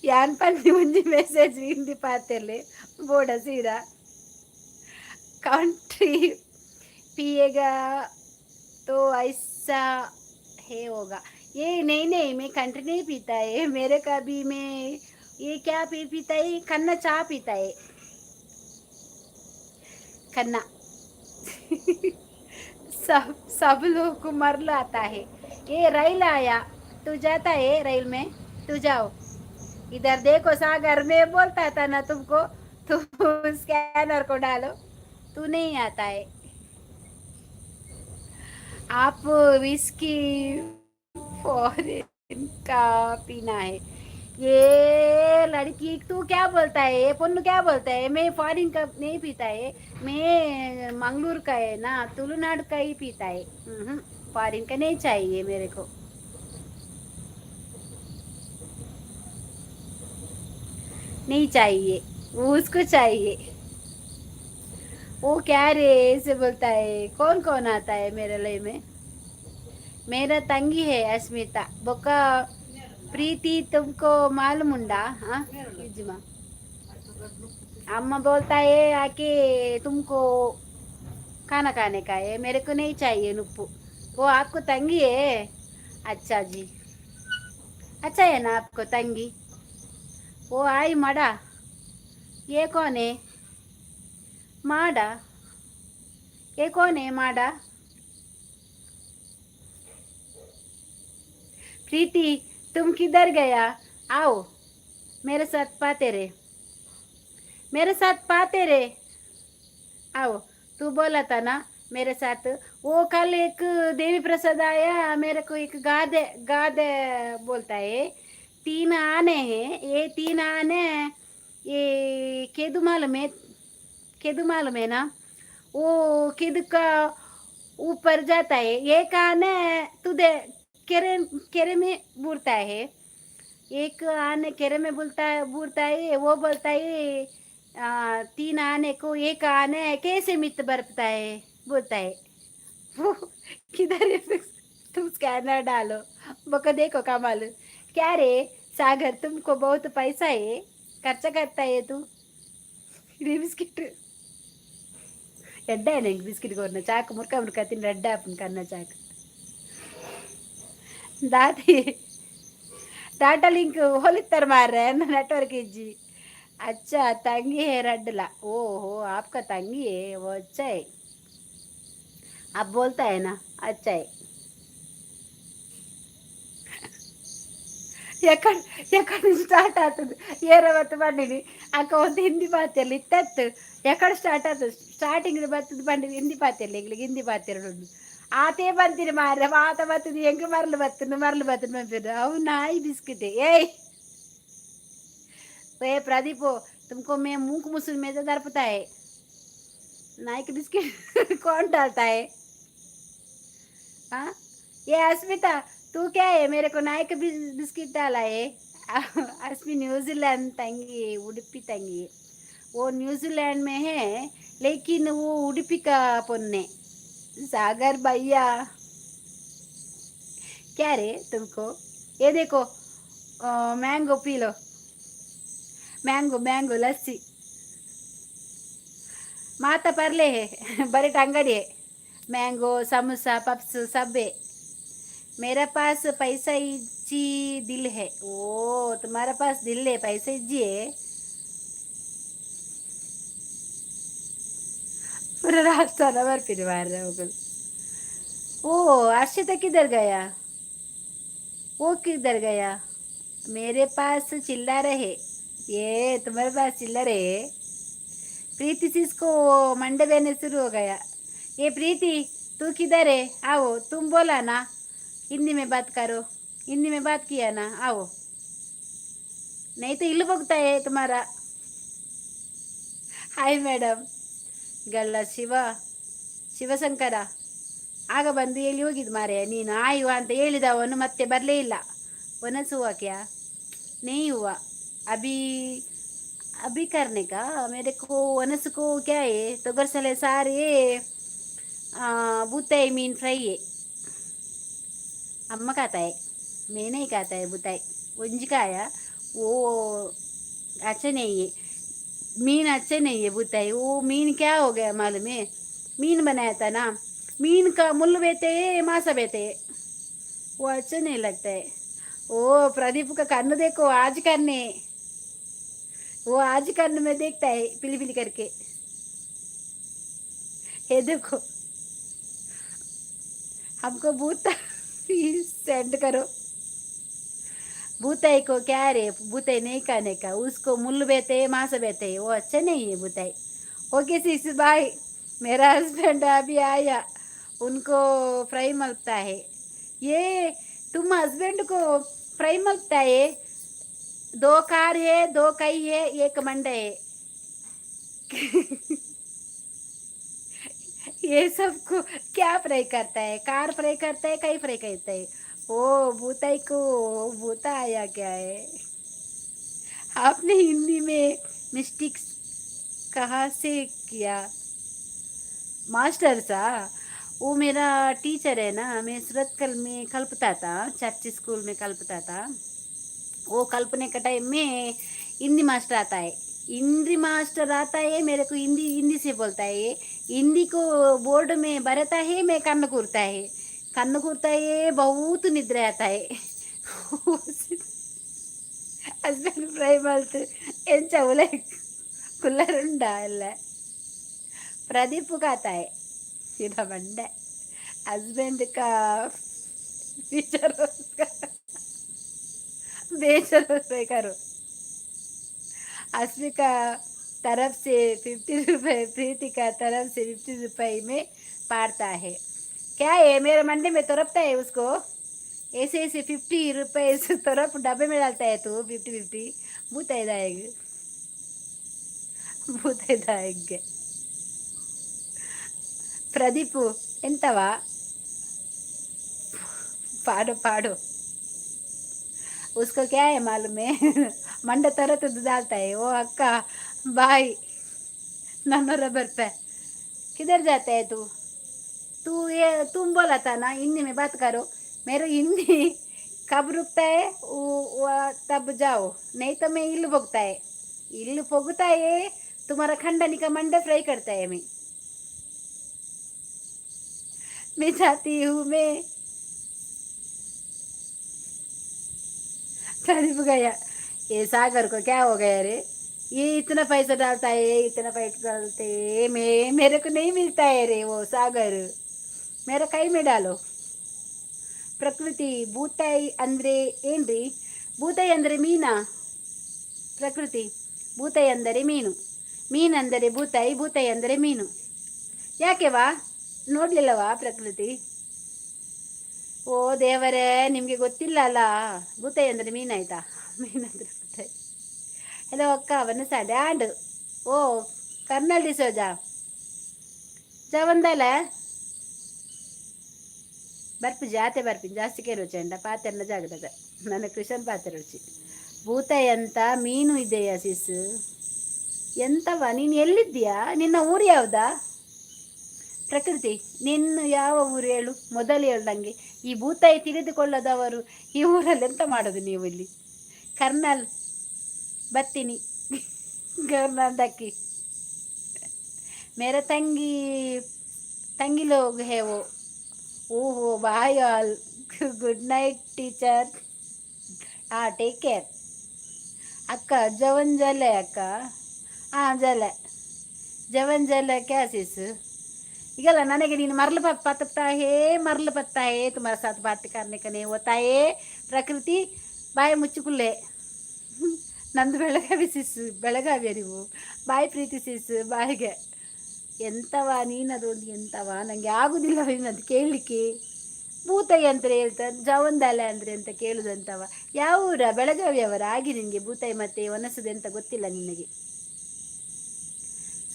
ಯಾನ್ ಪನ್ನಿ ಒಂಜಿ ಮೆಸೇಜ್ ಹಿಂದಿ ಪಾತೆರ್ಲೆ ಬೋಡ ಸೀದಾ। कंट्री पिएगा तो ऐसा है होगा ये। नहीं नहीं, मैं कंट्री नहीं पीता है। मेरे का भी मैं ये क्या पीता है? कन्ना चाय पीता है, कन्ना। सब सब लोग को मरल आता है। ये रेल आया, तू जाता है रेल में? तू जाओ। इधर देखो सागर, में बोलता था ना तुमको, तू स्कैनर को डालो, तू नहीं आता है। आप विस्की फॉरेन का पीना है। ये लड़की, तू क्या बोलता है? ये पोन्नु क्या बोलता है? मैं फॉरेन का नहीं पीता है। मैं मंगलूर का है ना, तुलुनाडु का ही पीता है। फॉरेन का नहीं चाहिए मेरे को। नहीं चाहिए, वो उसको चाहिए। वो क्या रे, ऐसे बोलता है। कौन कौन आता है मेरे लय में? मेरा ತಂಗಿ है अस्मिता ಬೊಕ್ಕ प्रीति, तुमको मालूम उंडा? हाँ, इजमा अम्मा बोलता है आके तुमको खाना खाने का है। मेरे को नहीं चाहिए नुप्पू। वो आपको तंगी है? अच्छा जी, अच्छा है ना आपको तंगी। वो आई मड़ा, ये कौन है माडा? ये कौन है माडा? प्रीति, तुम किधर गया? आओ, मेरे साथ पाते रे, मेरे साथ पाते रे, आओ। तू बोला था ना मेरे साथ। वो कल एक देवी प्रसाद आया मेरे को, एक गादे गादे बोलता है। तीन आने हैं, ये तीन आने। ये केदु मालूम है? केदु मालूम है ना? वो केदु का ऊपर जाता है। एक आने तुझे केरे केरे में बुरता है। एक आने केरे में बोलता है, बुरता है। वो बोलता है, तीन आने को एक आने कैसे मित बरपता है, बोलता है। वो किधर है? तुम स्कैनर डालो। बको देखो कमाल। क्या रे सागर, तुमको बहुत पैसा है, खर्चा करता है तू। ये बिस्किट ಎಡ್ಡೆ ನಂಗೆ ಬಿಸ್ಕಿಟ್ ಕೊರ್ನ ಚಾಕು ಮುರ್ಕ ಮುರ್ಕ ತಿಂದು ಎಡ್ಡೆ ಆಪುಂಡು ಕನ್ನ ಚಾಕು ದಾತಿ डाटा लिंक होलित्तर मार रहे हैं, नेटवर्क इज्जी। अच्छा, तंगी है रड्डला। ओ हो, आपका तंगी है वो, अच्छा है। आप बोलता है ना, अच्छा है। ಎಕಡೆ ಎಕಡೆ ಸ್ಟಾರ್ಟ್ ಆಗ್ತದೆ? ಏರವತ್ತು ಬಂದಿನಿ ಅಕ್ಕ ಒಂದು ಹಿಂದಿ ಪಾತೆರ್ಲಿ ಇತ್ತತ್ತು। ಎಕಡೆ ಸ್ಟಾರ್ಟ್ ಆಗ್ತದೆ? ಸ್ಟಾರ್ಟಿಂಗ್ ಬರ್ತದೆ ಬಂಡಿ ಹಿಂದಿ ಪಾತೆರ್ಲಿ ಎಂಗ್ಲಿಗೆ ಹಿಂದಿ ಪಾತೆರ್ಲು ಆತೇ ಬಂತೀನಿ ಮಾರ್ರೆ। ಮಾತ ಬರ್ತದೆ ಹೆಂಗೆ? ಮರಳು ಬರ್ತದೆ, ಮರಳು ಬರ್ತದೆ ಬಂಪಿರು ಅವು ನಾಯಿ ಬಿಸ್ಕಿಟ್। ಏಯ್ ए प्रदीप, तुमको मैं मुंह मुसुल में तो दरपता है। नाई के बिस्किट कौन डालता है? हाँ, ये अस्मिता, तू क्या है? मेरे को नाई के बिस्किट डाला है। अस्मि न्यूजीलैंड ತಂಗಿ, ಉಡುಪಿ ತಂಗಿ। वो न्यूजीलैंड में है, लेकिन वो उडुपी का पोन्ने। सागर भैया, क्या रे तुमको? ये देखो, mango P low, mango, mango lassi. माता परले है, बड़े अंगड़ी है। मैंगो, समोसा, पप्स सब है। मेरा पास पैसा इज्जी, दिल है। ओ, तुम्हारे पास दिल है, पैसा इज्जी है। पूरा रास्ता नंबर फिर मार रहे हो। ओ, अर्शिता किधर गया? वो किधर गया? मेरे पास चिल्लर है। ये तुम्हारे पास चिल्लर है? प्रीति सिस को मंडे देने शुरू हो गया। ये प्रीति, तू किधर है? आओ, तुम बोला ना हिंदी में बात करो, हिंदी में बात किया ना। आओ, नहीं तो इल्लू भुगता है तुम्हारा। हाय ಮೇಡಮ್. ಗಲ್ಲ ಶಿವ, ಶಿವಶಂಕರ, ಆಗ ಬಂದು ಎಲ್ಲಿ ಹೋಗಿದ್ದು ಮಾರೆ ನೀನು? ಆಯುವ ಅಂತ ಹೇಳಿದವನು ಮತ್ತೆ ಬರಲೇ ಇಲ್ಲ। वनस हुआ क्या? नहीं हुआ। अभी अभी करने का मेरे को। वनस को क्या है? ತೊಗರ್ಸಲೆ ಸಾರಿ, ಬೂತಾಯಿ मीन फ्राई है। अम्मा खाता है, मैं नहीं खाता है। बुताई वंजिकाया, वो अच्छा नहीं है। मीन अच्छे नहीं है बुताई। वो मीन क्या हो गया मालूम है? मीन बनाया था ना, मीन का मुल्ल बेते हैं, मांसा बेते हैं, वो अच्छा नहीं लगता है। ओ प्रदीप का कन्न देखो, आज करने वो आज कन्न में देखता है पिली पिली करके। ये देखो, हमको भूत सेंड करो। भूताई को क्या रे? भूताई नहीं खाने का। उसको मुल्ल बेते हैं, मांस बेते हैं, वो अच्छा नहीं है भूताई। ओके सिस, बाय। मेरा हस्बैंड अभी आया, उनको फ्राई मिलता है। ये तुम हस्बैंड को फ्राई मिलता है? दो कार है, दो कई है, एक मंडे है। ये सबको क्या फ्राई करता है? कार फ्राई करता है, कई फ्राई करता है। ओ भूताई को भूता आया क्या है? आपने हिंदी में मिस्टेक्स कहाँ से किया? मास्टर सा, वो मेरा टीचर है ना। मैं सूरतकल में कल्पता था, चर्च स्कूल में कल्पता था। वो कल्पने का टाइम में हिंदी मास्टर आता है। हिंदी मास्टर आता है, मेरे को हिंदी हिंदी से बोलता है। हिंदी को बोर्ड में बरता है, मैं कन्न कूरता है, कन्न कूरता है, बहुत निद्रा आता है। ಹಸ್ಬೆಂಡ್ ಫ್ರೈ ಮಾಡ್ತು ಎಂಚ ಉಲೆ ಕುಲ್ಲರುಂಡ ಎಲ್ಲ। प्रदीप का है सीधा बंडे। हस्बैंड का फीचर बेचर करो। अस्मी का तरफ से 50 रुपये, प्रीति का तरफ से 50 रुपये में पाड़ता है। क्या है, मेरे मंडी में तरफता है उसको। ऐसे ऐसे 50 रुपये से तरफ डब्बे में डालता है तू। 50 50 भूत ಭೂತಾಯಿದಾಗೆ। ಪ್ರದೀಪು, ಎಂತವಾ? ಪಾಡು ಪಾಡು। उसको क्या है मालूम है? मंड तरह तो डालता है वो। अक्का बाय। नन्नो रबर पे किधर जाता है तू? तू ये तुम बोला था ना हिंदी में बात करो। मेरा हिंदी कब रुकता है वो तब जाओ, नहीं तो मैं इल्लू भोगता है, इल्लू भोगता है। तुम्हारा खंडनी का मंडे फ्राई करता है। मैं जाती हूँ। मैं प्रदीप गया। ये सागर को क्या हो गया रे? ये इतना पैसा डालता है, इतना पैसा डालते हैं, मैं मेरे को नहीं मिलता है रे। वो सागर, मेरा कೈ में डालो। ಪ್ರಕೃತಿ, ಬೂತಾಯಿ ಅಂದರೆ ಏನ್ರಿ? ಬೂತಾಯಿ ಅಂದರೆ ಮೀನಾ ಪ್ರಕೃತಿ? ಬೂತಾಯಿ ಅಂದರೆ ಮೀನು, ಮೀನಂದರೆ ಬೂತಾಯಿ, ಬೂತಾಯಿ ಅಂದರೆ ಮೀನು। ಯಾಕೆವಾ ನೋಡಲಿಲ್ಲವಾ ಪ್ರಕೃತಿ? ಓ ದೇವರೇ, ನಿಮಗೆ ಗೊತ್ತಿಲ್ಲ ಅಲ್ಲ? ಬೂತಾಯಿ ಅಂದರೆ ಮೀನಾಯ್ತಾ? ಮೀನಂದರೆ ಬೂತಾಯಿ। ಹಲೋ ಅಕ್ಕ, ವನಸಾಂಡೆ ಆಂಡ್। ಓ ಕರ್ನಲ್ ಡಿಸೋಜಾ ಜವಂದಲ ಬರ್ಪಿ ಜಾತೆ ಬರ್ಪಿ ಜಾಸ್ತಿ ಕೇರುಚಿ ಅಂಡ ಪಾತೆರ್ನ ಜಾಗದ ನನ್ನ ಕೃಷ್ಣನ್ ಪಾತೆ ರುಚಿ। ಭೂತಾಯಿ ಅಂತ ಮೀನು ಇದೆಯಾ ಸಿಸ್? ಎಂತವ, ನೀನು ಎಲ್ಲಿದ್ದೀಯಾ? ನಿನ್ನ ಊರು ಯಾವುದಾ ಪ್ರಕೃತಿ? ನಿನ್ನ ಯಾವ ಊರು ಹೇಳು ಮೊದಲು, ಹೇಳು ನನಗೆ. ಈ ಭೂತಾಯಿ ತಿಳಿದುಕೊಳ್ಳದವರು ಈ ಊರಲ್ಲಿ ಎಂತ ಮಾಡೋದು ನೀವು ಇಲ್ಲಿ? ಕರ್ನಲ್ ಬತ್ತೀನಿ, ಕರ್ನಲ್ ದಕ್ಕಿ. मेरा ತಂಗಿ, ತಂಗಿ लोग है वो. ಓಹೋ, bye all, good night teacher. ಹಾಂ, ಟೇಕ್ ಕೇರ್ ಅಕ್ಕ. जेवण झाले ಅಕ್ಕ? ಹಾಂ, झाले. जेवण झाले क्या ಸಿಸ್? ಈಗಲ್ಲ ನನಗೆ ನೀನು मरल पत्ता है, मरल पत्ता है. तुम्हारे साथ बात करने का नहीं होता है. ಪ್ರಕೃತಿ, ಬಾಯಿ ಮುಚ್ಚಿಕುಲ್ಲೆ. ನಂದು ಬೆಳಗಾವಿ ಸಿಸ್. ಬೆಳಗಾವಿಯ ನೀವು? ಬಾಯ್ ಪ್ರೀತಿ ಸಿಸ್, ಬಾಯಿಗೆ. ಎಂತವ ನೀನದು ಒಂದು, ಎಂತವ, ನನಗೆ ಆಗುದಿಲ್ಲ ನೀನದು ಕೇಳಲಿಕ್ಕೆ. ಭೂತಾಯಿ ಅಂತ ಹೇಳ್ತಾ ಜವಂದಾಲೆ ಅಂದರೆ ಅಂತ ಕೇಳುದಂತವ. ಯಾವ ಊರ? ಬೆಳಗಾವಿಯವರ ಆಗಿ ನಿನಗೆ ಭೂತಾಯಿ ಮತ್ತೆ ಒನಸದೆ ಅಂತ ಗೊತ್ತಿಲ್ಲ ನಿನಗೆ.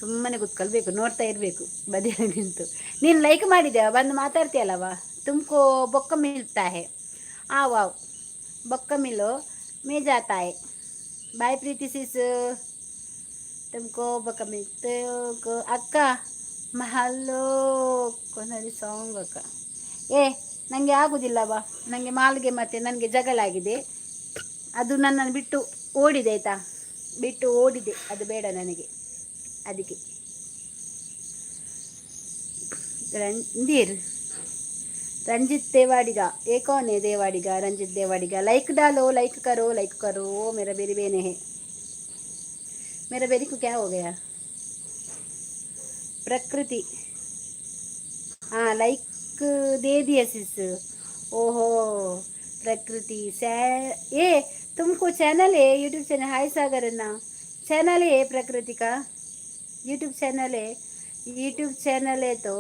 ಸುಮ್ಮನೆ ಕೂತ್ಕೊಳ್ಬೇಕು, ನೋಡ್ತಾ ಇರಬೇಕು ಬದಿಯಲ್ಲಿ ನಿಂತು. ನೀನು ಲೈಕ್ ಮಾಡಿದ್ಯಾ? ಬಂದು ಮಾತಾಡ್ತೀಯಲ್ಲವ. तुमको ಬೊಕ್ಕ मिलता है. आओ आओ, बक्का मिलो, मैं जाता है. बाय प्रीति सिस. तुमको बक्का मिलते. ಅಕ್ಕ, ಮಹಲ್ಲೋ ಕೊನರಿ ಸಾಂಗ್ ಅಕ್ಕ. ಏ, ನನಗೆ ಆಗುದಿಲ್ಲ ಬಾ. ನನಗೆ ಮಾಲ್ಗೆ ಮತ್ತು ನನಗೆ ಜಗಳ ಆಗಿದೆ. ಅದು ನನ್ನನ್ನು ಬಿಟ್ಟು ಓಡಿದೆ, ಆಯಿತಾ? ಬಿಟ್ಟು ಓಡಿದೆ ಅದು. ಬೇಡ ನನಗೆ ಅದಕ್ಕೆ. रणधीर रंजित देवाडिगा, ये कौन है देवाडिगा? रंजित देवाडिगा, लाइक डालो, लाइक करो, लाइक करो. मेरा बेरी बेने है. मेरा बेरी को क्या हो गया? प्रकृति, हाँ, लाइक दे दिया सिस. ओहो, प्रकृति सै ये तुमको चैनल है, यूट्यूब चैनल? हाय सागर ना. चैनल है प्रकृति का? यूट्यूब चैनल है? यूट्यूब चैनल है तो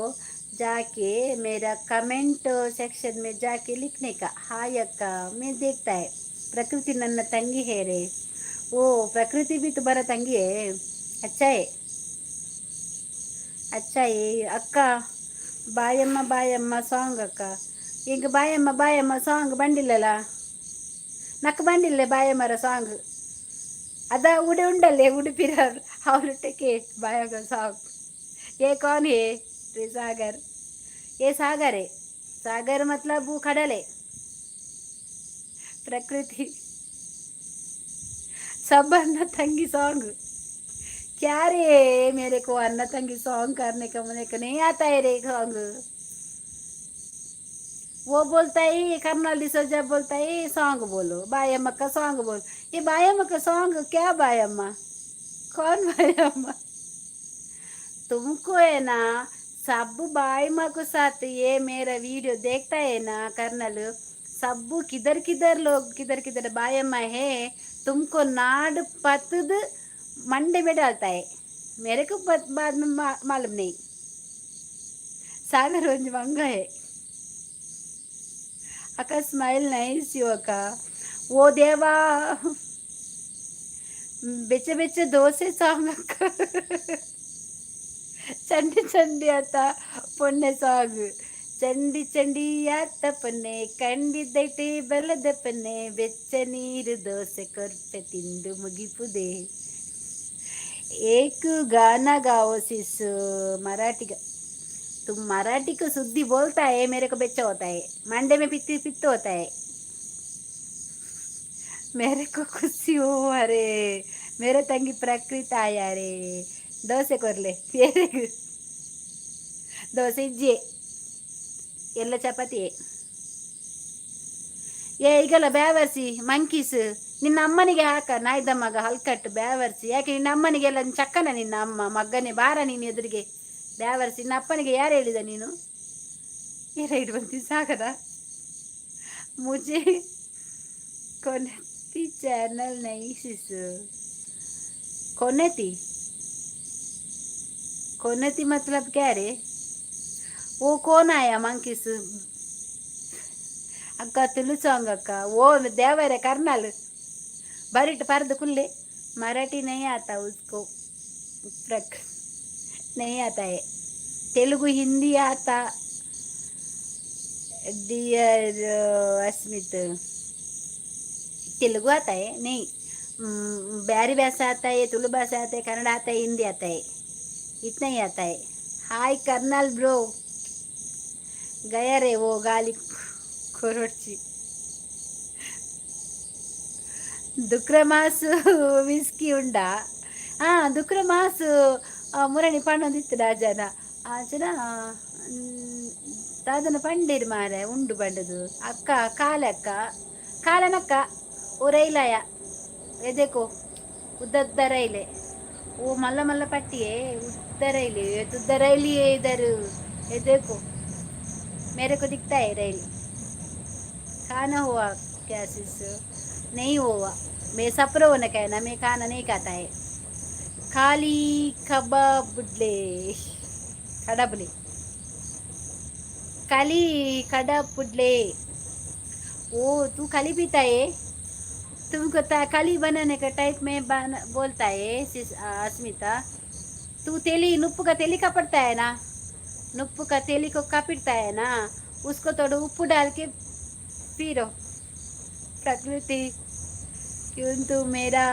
जाके मेरा कमेंट सेक्शन में जाके लिखने का, हाय अक्का, मैं देखता है. प्रकृति ನನ್ನ ತಂಗಿ है रे. ओ, प्रकृति भी तुम्हारा ತಂಗಿ है. अच्छा है, अच्छा है. ಅಕ್ಕ, ಬಾಯಮ್ಮ ಬಾಯಮ್ಮ ಸಾಂಗ್ ಅಕ್ಕ. ಈಗ ಬಾಯಮ್ಮ ಬಾಯಮ್ಮ ಸಾಂಗ್ ಬಂಡಿಲ್ಲಲ್ಲ, ನಕ್ಕ ಬಂಡಿಲ್ಲ ಬಾಯಮ್ಮರ ಸಾಂಗ್. ಅದ ಉಡಿ ಉಂಡಲ್ಲೇ ಉಡುಪಿರ ಅವರೊಟ್ಟಕ್ಕೆ ಬಾಯಮ್ಮ ಸಾಂಗ್. ये कौन है रे? सागर, ये सागर है. सागर मतलब वो ಕಡಲೆ. प्रकृति, सब ಅಣ್ಣ ತಂಗಿ सॉन्ग क्या रे? मेरे को ಅಣ್ಣ ತಂಗಿ सॉन्ग करने का मेरे को नहीं आता है रे सॉन्ग. वो बोलता है, कर्नल डिसोजा बोलता है, सॉन्ग बोलो, बायम्मा का सॉन्ग बोलो. ये बायम्मा का सॉन्ग क्या? बायम्मा कौन? बायम्मा तुमको है ना, सब बायम्मा को साथ ये मेरा वीडियो देखता है ना कर्नल. सब किधर किधर लोग, किधर किधर बायम्मा है, तुमको नाड पतद मंडे में डालता है. मेरे को बाद में मालूम नहीं. सागर ಒಂಜಿ ಮಂಗ है. ಅಕ್ಕ, ಸ್ಮೈಲ್ ನೈಸ್ you ಅಕ್ಕ. ಓ ದೇವಾ, ಬೆಚ್ಚ ಬೆಚ್ಚ ದೋಸೆ ಸಾಂಗ್ ಅಕ್ಕ. ಚಂಡಿ ಚಂಡಿ ಆತ ಪೊನ್ನೆ ಸಾಂಗ್. ಚಂಡಿ ಚಂಡಿ ಆತ ಪೊನ್ನೆ, ಕಂಡಿದ್ದೈತೆ ಬಲದ ಪೊನ್ನೆ, ಬೆಚ್ಚ ನೀರು ದೋಸೆ ಕೊರ್ಪೆ ತಿಂದು ಮುಗಿಪುದೆ. एक गाना गाओ सिस, मराठी का. तुम मराठी को शुद्धि बोलता है, मेरे को बेचा होता है, मंडे में पित्ती पित्त होता है मेरे को. खुशी हो. अरे, मेरे ತಂಗಿ ಪ್ರಕೃತಿ आया रे. ದೋಸೆ ಕೊರ್ಲೆ. ದೋಸೆ ಇಜ್ಜೆ, ಎಲ್ಲ ಚಪಾತಿ. ಏ, ಈಗಲ್ಲ ಬ್ಯಾವರ್ಸಿ ಮಂಕೀಸ್, ನಿನ್ನ ಅಮ್ಮನಿಗೆ ಹಾಕ. ನಾಯ್ದ ಮಗ ಹಲ್ಕಟ್ಟು ಬ್ಯಾವರ್ಸಿ. ಯಾಕೆ ನಿನ್ನ ಅಮ್ಮನಿಗೆಲ್ಲ ಚಕ್ಕನ? ನಿನ್ನ ಅಮ್ಮ ಮಗ್ಗನೆ, ಬಾರ ನೀನು ಎದುರಿಗೆ ಬ್ಯಾವರ್ಸಿ. ನಿನ್ನ ಅಪ್ಪನಿಗೆ ಯಾರು ಹೇಳಿದ ನೀನು? ಏ, ರೈಟ್ ಬಂತಿ ಸಾಕದ. मुझे कोणती चॅनल नाही सिस. कोणती कोणती मतलब क्या रे? वो कौन आया मंकीस? ಅಕ್ಕ, ತುಳು ಸಾಂಗ್ ಅಕ್ಕ. ಓ ದೇವರೇ, ಕರ್ನಾಲ್ ಬರಿಟ್ ಪರ್ದು ಕುಲ್ಲೆ. मराठी नहीं आता उसको, प्रक नहीं आता है. तेलुगु हिंदी आता. डियर अस्मित, तेलुगु आता है? नहीं. ब्यारी भाषा आता है, तुलु भाषा आता है, कन्नड़ आता है, हिंदी आता है, इतना ही आता है। हाय कर्नल ब्रो, गया रे वो गाली ಕೊರೊಡ್ಚಿ. ದುಕ್ರಮಾಸು ವಿಸ್ಕಿ ಉಂಡಾ? ಹಾಂ, ದುಕ್ರಮಾಸು ಮುರಣಿ ಪಣ್ಣೊಂದಿತ್ತು ಜನ ಜನ ದಾದನ ಪಂಡೇರು ಮಾರೆ ಉಂಡು ಬಂಡದು. ಅಕ್ಕ ಕಾಲಕ್ಕ ಕಾಲನಕ್ಕ, ಓ ರೈಲಾಯ ಎದೆಕೋ ಉದ್ದದ್ದ ರೈಲೆ, ಓ ಮಲ್ಲ ಮಲ್ಲ ಪಟ್ಟಿಯೇ ಉದ್ದ ರೈಲಿ, ಉದ್ದ ರೈಲಿಯೇ इधर. ये देखो, मेरे को दिखता है रैल। खाना हुआ क्या सिस? नहीं हुआ। मैं सपरो होने का है ना, मैं खाना नहीं खाता है। खाली कबाबुಡ್ಲೆ ಕಡಬಲಿ ಕಲಿ ಕಡಪುಡ್ಲೆ। ओ तू खाली पीता है, तुमको कली बनाने का टाइप में बन बोलता है। अस्मिता, तू तेली नुप्पु का तेली कपड़ता है ना, नुप्पु का तेली को कपिड़ता है ना, उसको थोड़ा उप्पू डाल के पी लो। प्रकृति, क्यों तू मेरा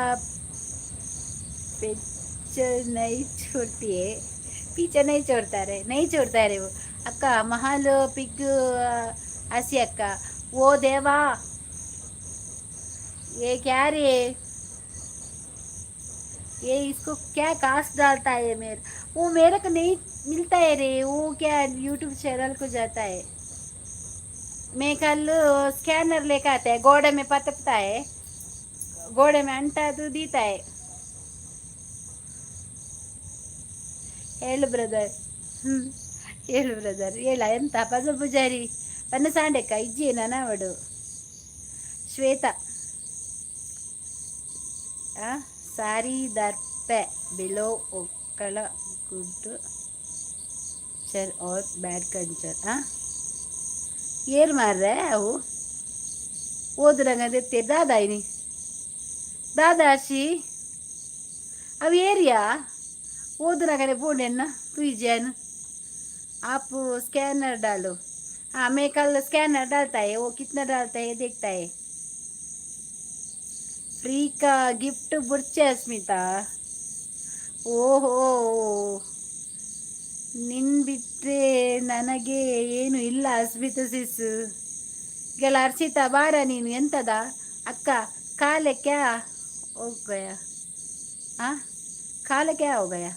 पीछे नहीं छोड़ती है? पीछे नहीं छोड़ता रे, नहीं छोड़ता रे वो। अक्का महल पिग हसी अक्का। वो देवा, ये क्या रे? ये इसको क्या कास्ट डालता है? मेरे वो मेरे को नहीं मिलता है रे, वो क्या यूट्यूब चैनल को जाता है। मैं कल स्कैनर लेकर आता है, गोड़े में पतपता है, गोड़े में अंटा तो दीता है। ಹೇಳು ಬ್ರದರ್, ಹ್ಞೂ ಹೇಳು ಬ್ರದರ್, ಹೇಳ. ಎಂತ ಪದ ಪೂಜಾರಿ ಪನ್ನ ಸಾಂಡೆಕ್ಕ ಇಜ್ಜಿ ನಾವಡು. ಶ್ವೇತಾ, ಸಾರಿ ದರ್ಪೆ ಬಿಲೋ ಒಕ್ಕಳ ಗುಡ್ ಚರ್ और ಬ್ಯಾಡ್ ಕಲ್ಚರ್. ಹಾಂ, ಏರ್ ಮಾರ್ರೆ ಅವು ಓದುರಂಗ ದೆತ್ತೆ ದಾದಾ ಇನಿ ದಾದಾಶಿ ಅವು ಏರಿಯಾ ಓದುನಗನೆ ಪೂಂಡೆನ್ನ तुईजन। आप स्कैनर डालो। हाँ, मैं कल स्कैनर डालता है, वो कितना डालता है देखता है। फ्री का गिफ्ट बुर्चे अस्मिता। ಓಹೋ, ನಿನ್ ಬಿಟ್ಟರೆ ನನಗೆ ಏನು ಇಲ್ಲ ಅಸ್ಮಿತಾ ಸಿಸ್ ಗೆಳ. ಅರ್ಷಿತಾ ಬಾರ ನೀನು. ಎಂತದ ಅಕ್ಕ ಕಾಲೆ ಕ್ಯಾ हो गया? हाँ, काले क्या हो गया?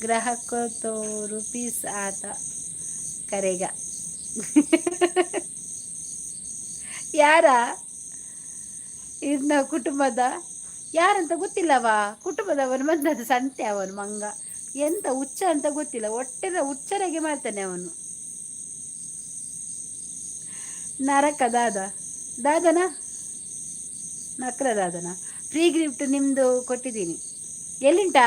ग्राहक को तो रुपीस आता करेगा। ಯಾರ ಇರ್ನ ಕುಟುಂಬದ ಯಾರಂತ ಗೊತ್ತಿಲ್ಲವಾ? ಕುಟುಂಬದವನು ಬಂದದ್ದು ಸಂತೆ. ಅವನು ಮಂಗ ಎಂತ ಹುಚ್ಚ ಅಂತ ಗೊತ್ತಿಲ್ಲ, ಒಟ್ಟಿನ ಹುಚ್ಚರಾಗಿ ಮಾಡ್ತಾನೆ ಅವನು. ನರಕ ದಾದ ದಾದನ ನಕ್ರ ದಾದನ. ಫ್ರೀ ಗಿಫ್ಟ್ ನಿಮ್ಮದು ಕೊಟ್ಟಿದ್ದೀನಿ. ಎಲ್ಲಿಂಟಾ?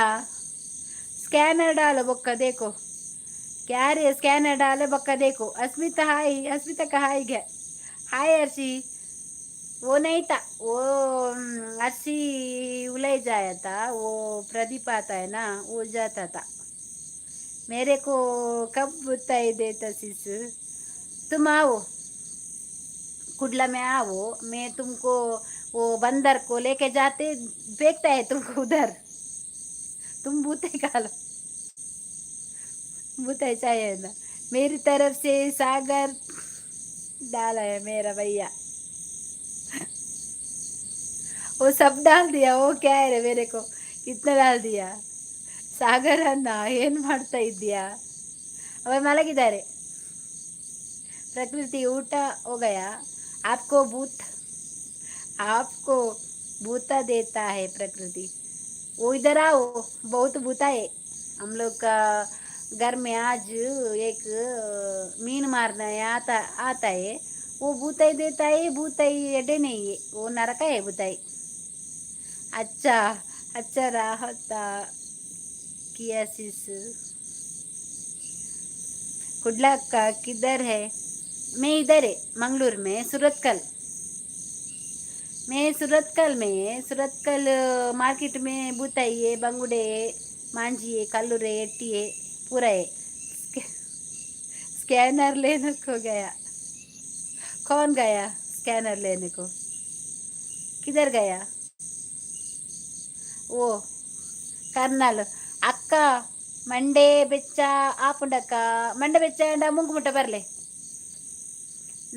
ಸ್ಕ್ಯಾನರ್ डालो ಬೊಕ್ಕ देखो। क्या रे, स्कैनर डालो बक्का देखो। अस्मिता हाय, अस्मिता का हाय गया। हाय अर्शी। वो नहीं था, वो अर्शी उलई जाया था, वो प्रदीप आता है ना, वो जाता था। मेरे को कब बताई देता सिस? तुम आओ, कुडला में आओ, मैं तुमको वो बंदर को लेके जाते, फेंकता है तुमको उधर। तुम बूते खा लो, बूते चाहिए ना। मेरी तरफ से सागर डाला है मेरा भैया, वो सब डाल दिया। वो क्या है रे, मेरे को कितना डाल दिया? ಸಾಗರ ಅಣ್ಣ ಏನು ಮಾಡ್ತಾ ಇದ್ದೀಯಾ? ಅವ ಮಲಗಿದ್ದಾರೆ. प्रकृति, ಊಟ हो गया? आपको भूत, आपको भूता देता है प्रकृति। वो इधर आओ, बहुत भूता है हम लोग का घर में। आज एक मीन मारना आता आता है, वो भूताई देता है। भूताई एडे नहीं है, वो नरक है भूताई। अच्छा अच्छा, राहत किया सिस। कुडला का किधर है? मैं इधर है, मंगलूर में, सूरतकल मैं, सूरतकल में है। सूरतकल मार्केट में बूताई है, बंगुड़े है, मांझी है, कल्लूर है, एट्टी है, पूरा है। स्कैनर लेने को गया। कौन गया स्कैनर लेने को? किधर गया वो कर्नल? ಅಕ್ಕ, ಮಂಡೆ ಬೆಚ್ಚ ಆಪುಂಡಕ್ಕ. ಮಂಡೆ ಬೆಚ್ಚ ಅಂಡ ಮುಂಗು ಮುಟ್ಟ ಬರಲೆ.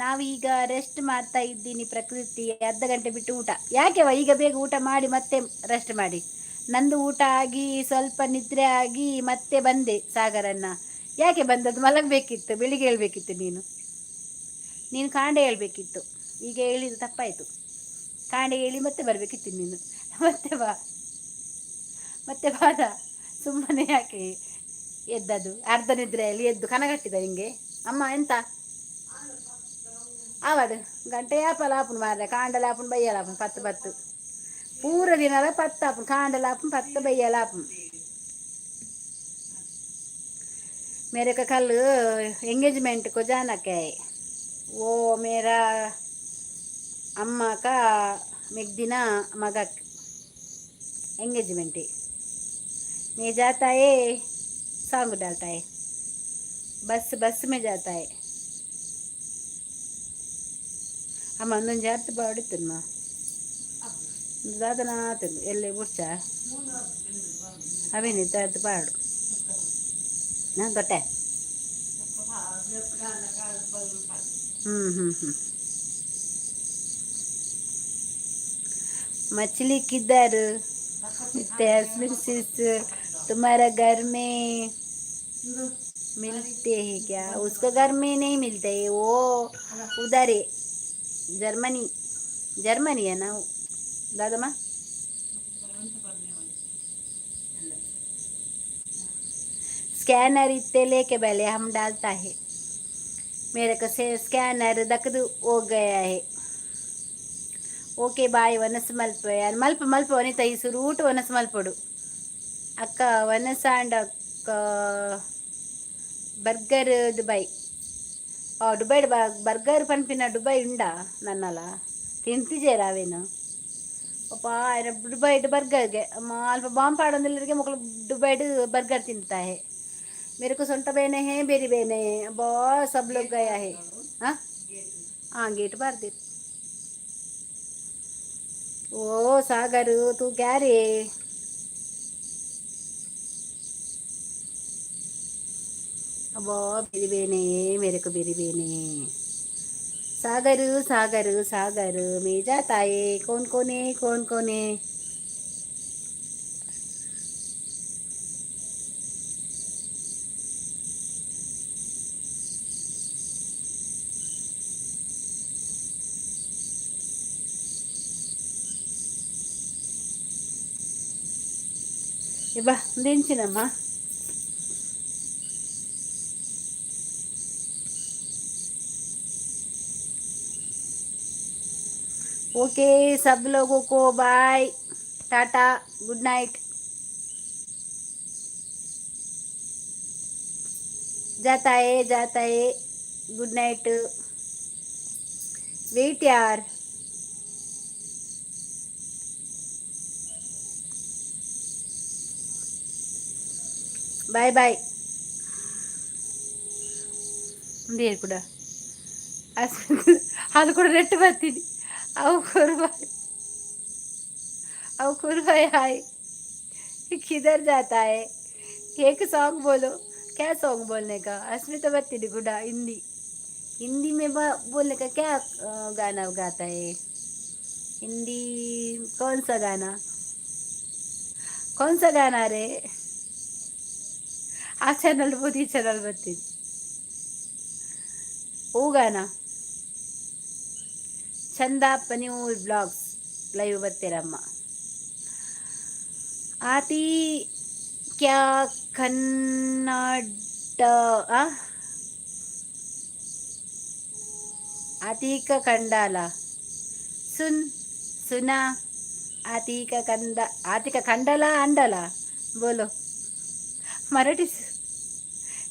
ನಾವೀಗ ರೆಸ್ಟ್ ಮಾಡ್ತಾ ಇದ್ದೀನಿ ಪ್ರಕೃತಿ. ಅರ್ಧ ಗಂಟೆ ಬಿಟ್ಟು ಊಟ. ಯಾಕೆವ ಈಗ ಬೇಗ ಊಟ ಮಾಡಿ ಮತ್ತೆ ರೆಸ್ಟ್ ಮಾಡಿ. ನಂದು ಊಟ ಆಗಿ, ಸ್ವಲ್ಪ ನಿದ್ರೆ ಆಗಿ ಮತ್ತೆ ಬಂದೆ. ಸಾಗರನ್ನ ಯಾಕೆ ಬಂದದ್ದು? ಮಲಗಬೇಕಿತ್ತು. ಬೆಳಿಗ್ಗೆ ಹೇಳ್ಬೇಕಿತ್ತು ನೀನು. ನೀನು ಕಾಂಡೆ ಹೇಳ್ಬೇಕಿತ್ತು. ಈಗ ಹೇಳಿದ್ದು ತಪ್ಪಾಯಿತು. ಕಾಂಡೆ ಹೇಳಿ ಮತ್ತೆ ಬರಬೇಕಿತ್ತು ನೀನು. ಮತ್ತೆ ಬಾ, ಮತ್ತೆ ಬಾದ. ಸುಮ್ಮನೆ ಯಾಕೆ ಎದ್ದದು? ಅರ್ಧ ನಿದ್ರೆಯಲ್ಲಿ ಎದ್ದು ಕನಗಟ್ಟಿದ ಹಿಂಗೆ. ಅಮ್ಮ, ಎಂತ ಆವಡ್ ಗಂಟೆ ಯಾಪಲ ಆಪುಂಡು ಮಾರ್ರೆ. ಕಾಂಡಲ ಆಪುಂಡು, ಬಯ್ಯಲ ಆಪುಂಡು. ಪತ್ತು ಪತ್ತು ಪೂರ ದಿನಲ ಪತ್ತು ಆಪುಂಡು. ಕಾಂಡಲ ಆಪುಂಡು ಪತ್ತು, ಬಯ್ಯಲ ಆಪುಂಡು. मेरे का कल एंगेजमेंट को जाना क्या है. वो मेरा अम्मा का मेघदिना मग एंगेजमेंट है. मैं जाता है, सॉन्ग डालता है. बस बस में जाता है. ಅಮ್ಮ, ಒಂದೊಂದು ಜಾಸ್ತಿ ಬಾಡಿತ್ತಮ್ಮ. ದಾದನ ಆತನು ಎಲ್ಲೇ ಬುಡ್ಚ ಅವೇನಿ ದಾದ ಪಾಡು. ನಾ ದೊಟ್ಟೆ. ಹ್ಞೂ ಹ್ಞೂ ಹ್ಞೂ. मछली किधर? तुम्हारा घर में मिलते हैं क्या? उसको घर में नहीं मिलते है. वो उधर है, जर्मनी. जर्मनी है ना दादमा? स्कैनर इतने लेके पहले हम डालता है. मेरे को से स्कैनर दकद हो गया है. Okay, bye. ವನಸ್ ಮಲ್ಪ ಮಲ್ಪ ಮಲ್ಪ. ವನಿತ, ಈ ಸುರೂಟು ವನಸ್ ಮಲ್ಪೊಡು ಅಕ್ಕ. ವನಸಾಂಡ ಅಕ್ಕ, ಬರ್ಗರ್ ದುಬೈ. ಆ ದುಬೈ ಬರ್ಗರ್ ಪನ್ಪಿನ ದುಬೈ ಉಂಡಾ? ನನ್ನಲ ತಿಂತಿಜೇರ ಅವೇನು. ಪಾಪ, ದುಬೈಡ್ ಬರ್ಗರ್ಗೆ ಅಲ್ಪ ಬಾಂಬ್ ಪಾಡೊಂದಿಲ್ಲರಿಗೆ ಮಕ್ಕಳು ದುಬೈಡ್ ಬರ್ಗರ್ ತಿಂತಾ है. मेरे को सೊಂಟ ಬೇನೆ है, बेरी बेने है. बहुत सब लोग गया है. हाँ हाँ, गेट भर दे. ओ सागर, तू क्या रे? बहुत बेरी बेने, मेरे को बेरी बेने. सागर, सागर, सागर मैं जाता है. कौन कौन है? कौन कौन है? ಇಬ್ಬಾ ದಿಂಚಿನಮ್ಮ. ओके, सब लोगों को बाय, टाटा, गुड नाइट. जाता है, जाता है. Good night. वेट यार. Bye bye. ನೀರು ಕೂಡ ಅದು ಕೂಡ ನೆಟ್ಟು ಬರ್ತೀನಿ. ಅವು ಕುರ್ಬಾಯ್, ಅವು कुरबाई. हाय, किधर जाता है? एक सॉन्ग बोलो. क्या सॉन्ग बोलने का? अस्मिता ಬರ್ತೀನಿ ಕೂಡ. हिंदी, हिंदी में बोलने का क्या गाना गाता है? हिंदी कौन सा गाना? कौन सा गाना रे? ಆ ಚಾನಲ್ ಬೋದು, ಈ ಚಾನಲ್ ಬರ್ತೀನಿ. ಹೂ ಗಾನ. ಚಂದಪ್ಪ, ನೀವು ಬ್ಲಾಗ್ಸ್ ಲೈವ್ ಬರ್ತೀರಮ್ಮ? ಆತಿ ಕ್ಯಾ ಕನ್ನಡ ಆ ಆತೀಕ ಕಂಡಾಲ ಸುನ್ ಸುನಾ ಆತೀಕ ಕಂದ ಆತಿಕ ಕಂಡಲ ಅಂಡಲ बोलो. मराठी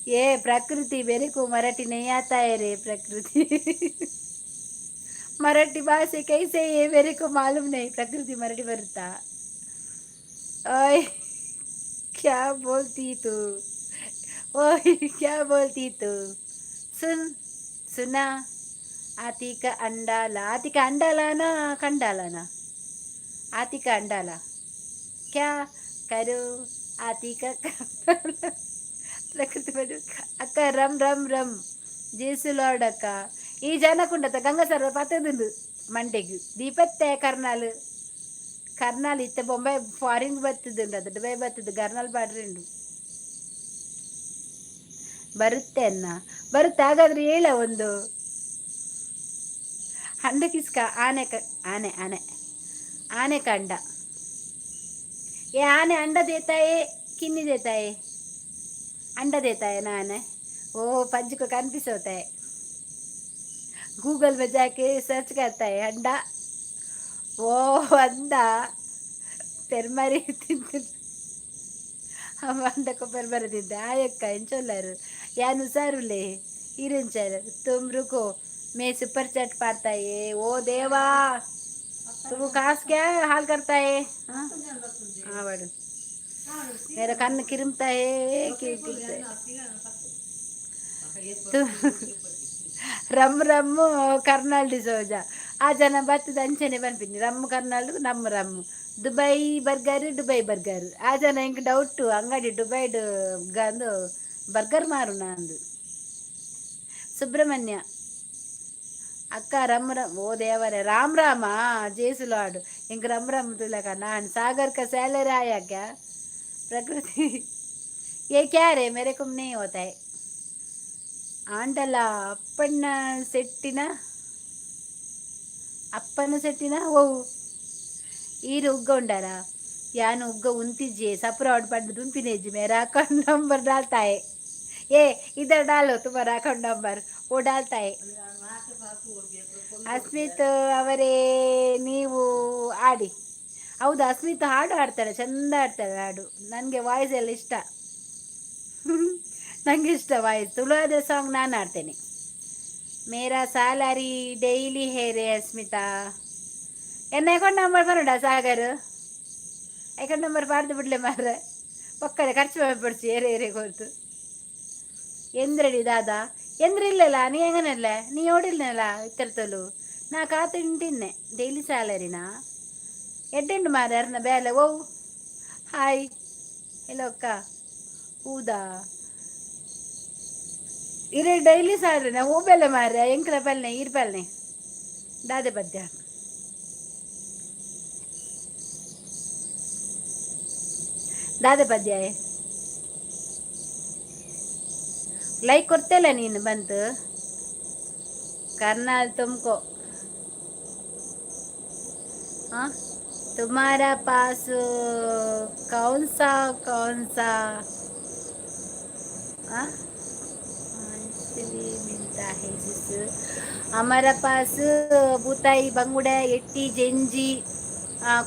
ये प्रकृति, मेरे को मराठी नहीं आता है रे प्रकृति. मराठी भाषा कैसे ये मेरे को मालूम नहीं. प्रकृति, मराठी बरता? ओए, क्या बोलती तू? ओए, क्या बोलती तू? सुन, सुना. आती का अंडाला, आती का अंडाला ना कंडाला ना, आती का अंडाला क्या करो, आती का ಪ್ರಕೃತಿ ಬಡು. ಅಕ್ಕ ರಮ್ ರಮ್ ರಮ್ ಜೇಸು ಲಾರ್ಡ್ ಅಕ್ಕ. ಈ ಜನಕುಂಡತ ಗಂಗಸರ್ವ ಪತ್ತದುಂಡು ಮಂಡೆಗ್ ದೀಪತ್ತೆ ಕರ್ನಾಲ್ ಕರ್ನಾಲ್ ಇತ್ತೆ ಬೊಂಬೈ ಫಾರಿನ್ ಬತ್ತದುಂಡು, ಅದು ದುಬೈ ಬತ್ತದು ಗರ್ನಾಲ್ ಪಾಡ್ರಿಂಡು ಬರುತ್ತೆ ಅನ್ನ ಬರುತ್ತೆ. ಹಾಗಾದ್ರೆ ಹೇಳ ಒಂದು ಹಂಡ ಕಿಸ್ಕ ಆನೆ ಕ ಆನೆ ಆನೆ आने का अंडा। ये आने अंडा देता है, किन्नी देता है? अंडा देता है ना आने। वो पंच को कन्फ्यूज होता है, गूगल में जाके सर्च करता है अंडा। वो अंडा ಪೆರ್ಮರಿ ತಿಂದು ಅಂಡಕ್ಕೂ ಪೆರ್ಮರಿ ತಿಂದೆ. ಆಯಕ್ಕ ಎಂಚೊಲ್ಲಾರು ಯಾನ್ ಹುಷಾರುಲೆ ಇರೆಂಚಾರು. तुम रुको, मैं सुपर चैट पाता है। ओ देवा, तुम कास क्या हाल करता है? हाँ हाँ बड़ू मेरा कन्न किरमता है, किरमता है। Rum rum Karnal D'Souza. ಆ ಜನ ಬತ್ತದ ಅಂಚನೆ ಪನ್ಪಿನಿ ರಮ್ಮು ಕರ್ನಾಲ್ ನಮ್ಮ rum Dubai burger Dubai burger. ಆ ಜನ ಎಂಕ್ ಡೌಟ್ ಅಂಗಡಿ ದುಬೈಡ್ ಗಂದು ಬರ್ಗರ್ ಮಾರುನ ಅಂದು. ಸುಬ್ರಹ್ಮಣ್ಯ ಅಕ್ಕ ರಮ್ ರಮ್. ಓ ದೇವರೇ, ರಾಮ್ ರಾಮ ಜೇಸುಲಾಡು ಇಂಕ ರಮ್ ರಮ್ ತುಲಕ ನಾನ್. सागर का सैलरी आया क्या? प्रकृति ये क्या रे, मेरे को नहीं होता है। ಆಂಡಲ ಅಪ್ಪಣ್ಣ ಸೆಟ್ಟಿನ ಅಪ್ಪನ ಸೆಟ್ಟಿನ ಓ ಈರು ಉಗ್ಗ ಉಂಡಾರ. ಯಾನು ಉಗ್ಗ ಉಂತಿಜ್ಜೆ ಸಪ್ರ ಪಂಡು ದುಂಪಿನೆಜ್ಜಿ. मेरा अकाउंट नंबर डालता है। ये इधर डालो तुम्हारा अकाउंट नंबर, वो डालता है। ಅಸ್ಮಿತ್ ಅವರೇ ನೀವು ಆಡಿ. ಹೌದು, ಅಸ್ಮಿತ್ ಹಾಡು ಹಾಡ್ತಾಳೆ, ಚಂದ ಹಾಡ್ತಾಳೆ ಹಾಡು. ನನಗೆ ವಾಯ್ಸ್ ಎಲ್ಲ ಇಷ್ಟ, ನನಗೆ ಇಷ್ಟ ವಾಯ್ಸ್. ತುಳುವಾದ ಸಾಂಗ್ ನಾನು ಹಾಡ್ತೇನೆ. मेरा सैलरी डेली है रे अस्मिता. ಎನ್ನ ಅಕೌಂಟ್ ನಂಬರ್ ಬರೋಡ ಸಾಗರ್, ಅಕೌಂಟ್ ನಂಬರ್ ಪಾಡ್ದು ಬಿಡ್ಲೆ ಮಾರ್ರೆ. ಪಕ್ಕನೆ ಖರ್ಚು ಮಾಡ್ಬಿಡ್ಸಿ ಏರೆ ಏರೆ ಕೊರ್ತು. ಎಂದ್ರಡಿ ದಾದಾ ಎಂದ್ರ ಇಲ್ಲಲ್ಲ, ನೀ ಹೆಂಗನಲ್ಲ, ನೀ ಓಡಿಲ್ಲನಲ್ಲ ಇತ್ತರ್ತಲು ನಾ ಕಾತುಂಟಿನ್ನೆ. ಡೈಲಿ ಸ್ಯಾಲರಿನಾ ಎಡ್ಡೆಂಡು ಮಾರ ಅರ್ನ ಬೇಲೆ. ಓ ಹಾಯ್ ಹಲೋ ಅಕ್ಕ. ಹೌದಾ, ಇರೆ ಡೈಲಿ ಸ್ಯಾಲರಿನಾ? ಹೂ ಬೆಲೆ ಮಾರ್ರೆ ಎಂಕ್ಲ ಪಲ್ನೆ ಈರ್ ಪಲ್ನೆ ದಾದೆ ಪದ್ಯ ದಾದೆ ಪದ್ಯ. ಲೈಕ್ ಕೊಡ್ತಿಲ್ಲ ನೀನು ಬಂತು करनाल तुमको। हाँ, तुम्हारा पास कौन सा कौन सा हाँ मिलता है सिस? हमारा पास बूताई, ಬಂಗುಡೆ, ಎಟ್ಟಿ, ಜೆಂಜಿ,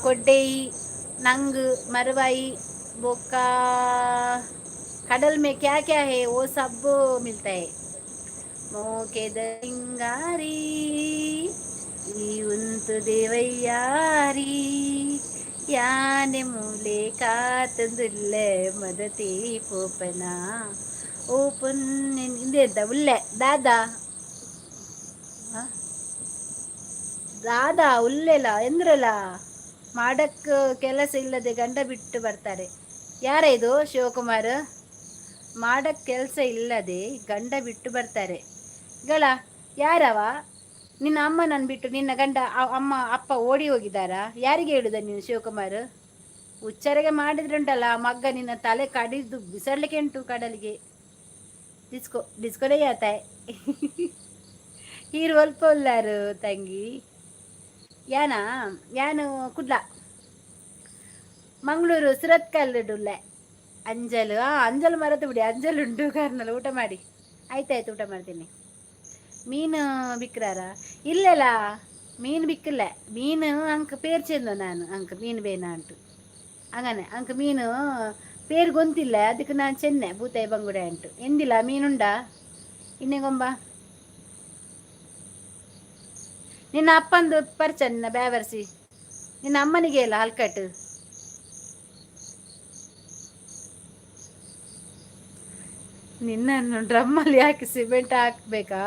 ಕೊಡ್ಡೇಯಿ, ನಂಗ್, ಮರವಾಯಿ, बोका, कड़ल में क्या क्या है वो सब मिलता है। ಮೋಕೆದ ಹಿಂಗಾರಿ ಈ ಉಂತು ದೇವಯ್ಯಾರಿ ಯಾನೆ ಮೂಲೆ ಕಾತಂದುಲ್ಲೆ ಮದತಿ ಪೋಪನ ಓ ಪುಣ್ಯ ಇಂದೆಂತ ಉಲ್ಲೆ ದಾದಾ. ಆ? ದಾದಾ ಉಲ್ಲೆಲ ಎಂದ್ರಲ್ಲ ಮಾಡಕ್ ಕೆಲಸ ಇಲ್ಲದೆ ಗಂಡ ಬಿಟ್ಟು ಬರ್ತಾರೆ. ಯಾರ ಇದು ಶಿವಕುಮಾರ್? ಮಾಡಕ್ ಕೆಲಸ ಇಲ್ಲದೆ ಗಂಡ ಬಿಟ್ಟು ಬರ್ತಾರೆ ಗಳ ಯಾರವ? ನಿನ್ನ ಅಮ್ಮನನ್ನು ಬಿಟ್ಟು ನಿನ್ನ ಗಂಡ ಅಮ್ಮ ಅಪ್ಪ ಓಡಿ ಹೋಗಿದ್ದಾರಾ? ಯಾರಿಗೆ ಹೇಳುದ ನೀನು ಶಿವಕುಮಾರ್? ಹುಚ್ಚರಿಗೆ ಮಾಡಿದ್ರುಂಟಲ್ಲ ಮಗ್ಗ ನಿನ್ನ ತಲೆ ಕಡಿದು ಬಿಸಾಡ್ಲಿಕ್ಕೆ ಉಂಟು ಕಡಲಿಗೆ. ಡಿಸ್ಕೋ ಡಿಸ್ಕೋನೇ ಆತಾಯ್ ಈರು ಒಲ್ಪ ಉಲ್ಲಾರು ತಂಗಿ. ಯಾನ ಯಾನು ಕುಡ್ಲ ಮಂಗಳೂರು ಸುರತ್ಕಲ್ ಉಲ್ಲೆ ಅಂಜಲು. ಆ ಅಂಜಲು ಮರೆತು ಬಿಡಿ, ಅಂಜಲು ಉಂಟು ಕಾರ್ನಲ್ಲ. ಊಟ ಮಾಡಿ ಆಯ್ತಾಯ್ತು, ಊಟ ಮಾಡ್ತೀನಿ. ಮೀನು ಬಿಕ್ರಾರ? ಇಲ್ಲಲ್ಲ, ಮೀನು ಬಿಕ್ಕಿಲ್ಲ. ಮೀನು ಅಂಕ ಪೇರ್ ಚೆಂದ ನಾನು ಅಂಕ ಮೀನು ಬೇನ ಅಂಟು ಹಂಗನೆ ಅಂಕ ಮೀನು ಪೇರು ಗೊಂತಿಲ್ಲ. ಅದಕ್ಕೆ ನಾನು ಚೆನ್ನೆ ಬೂತಾಯಿ ಬಂಗುಡೆ ಅಂಟು ಎಂದಿಲ್ಲ. ಮೀನುಂಡಾ ಇನ್ನೆಗೊಂಬ ನಿನ್ನ ಅಪ್ಪಂದು ಪರಿಚಯ ನಿನ್ನ ಬ್ಯಾವರ್ಸಿ ನಿನ್ನ ಅಮ್ಮನಿಗೆ ಇಲ್ಲ ಹಲ್ಕಟ್ಟು. ನಿನ್ನನ್ನು ಡ್ರಮ್ಮಲ್ಲಿ ಹಾಕಿ ಸಿಮೆಂಟ್ ಹಾಕ್ಬೇಕಾ?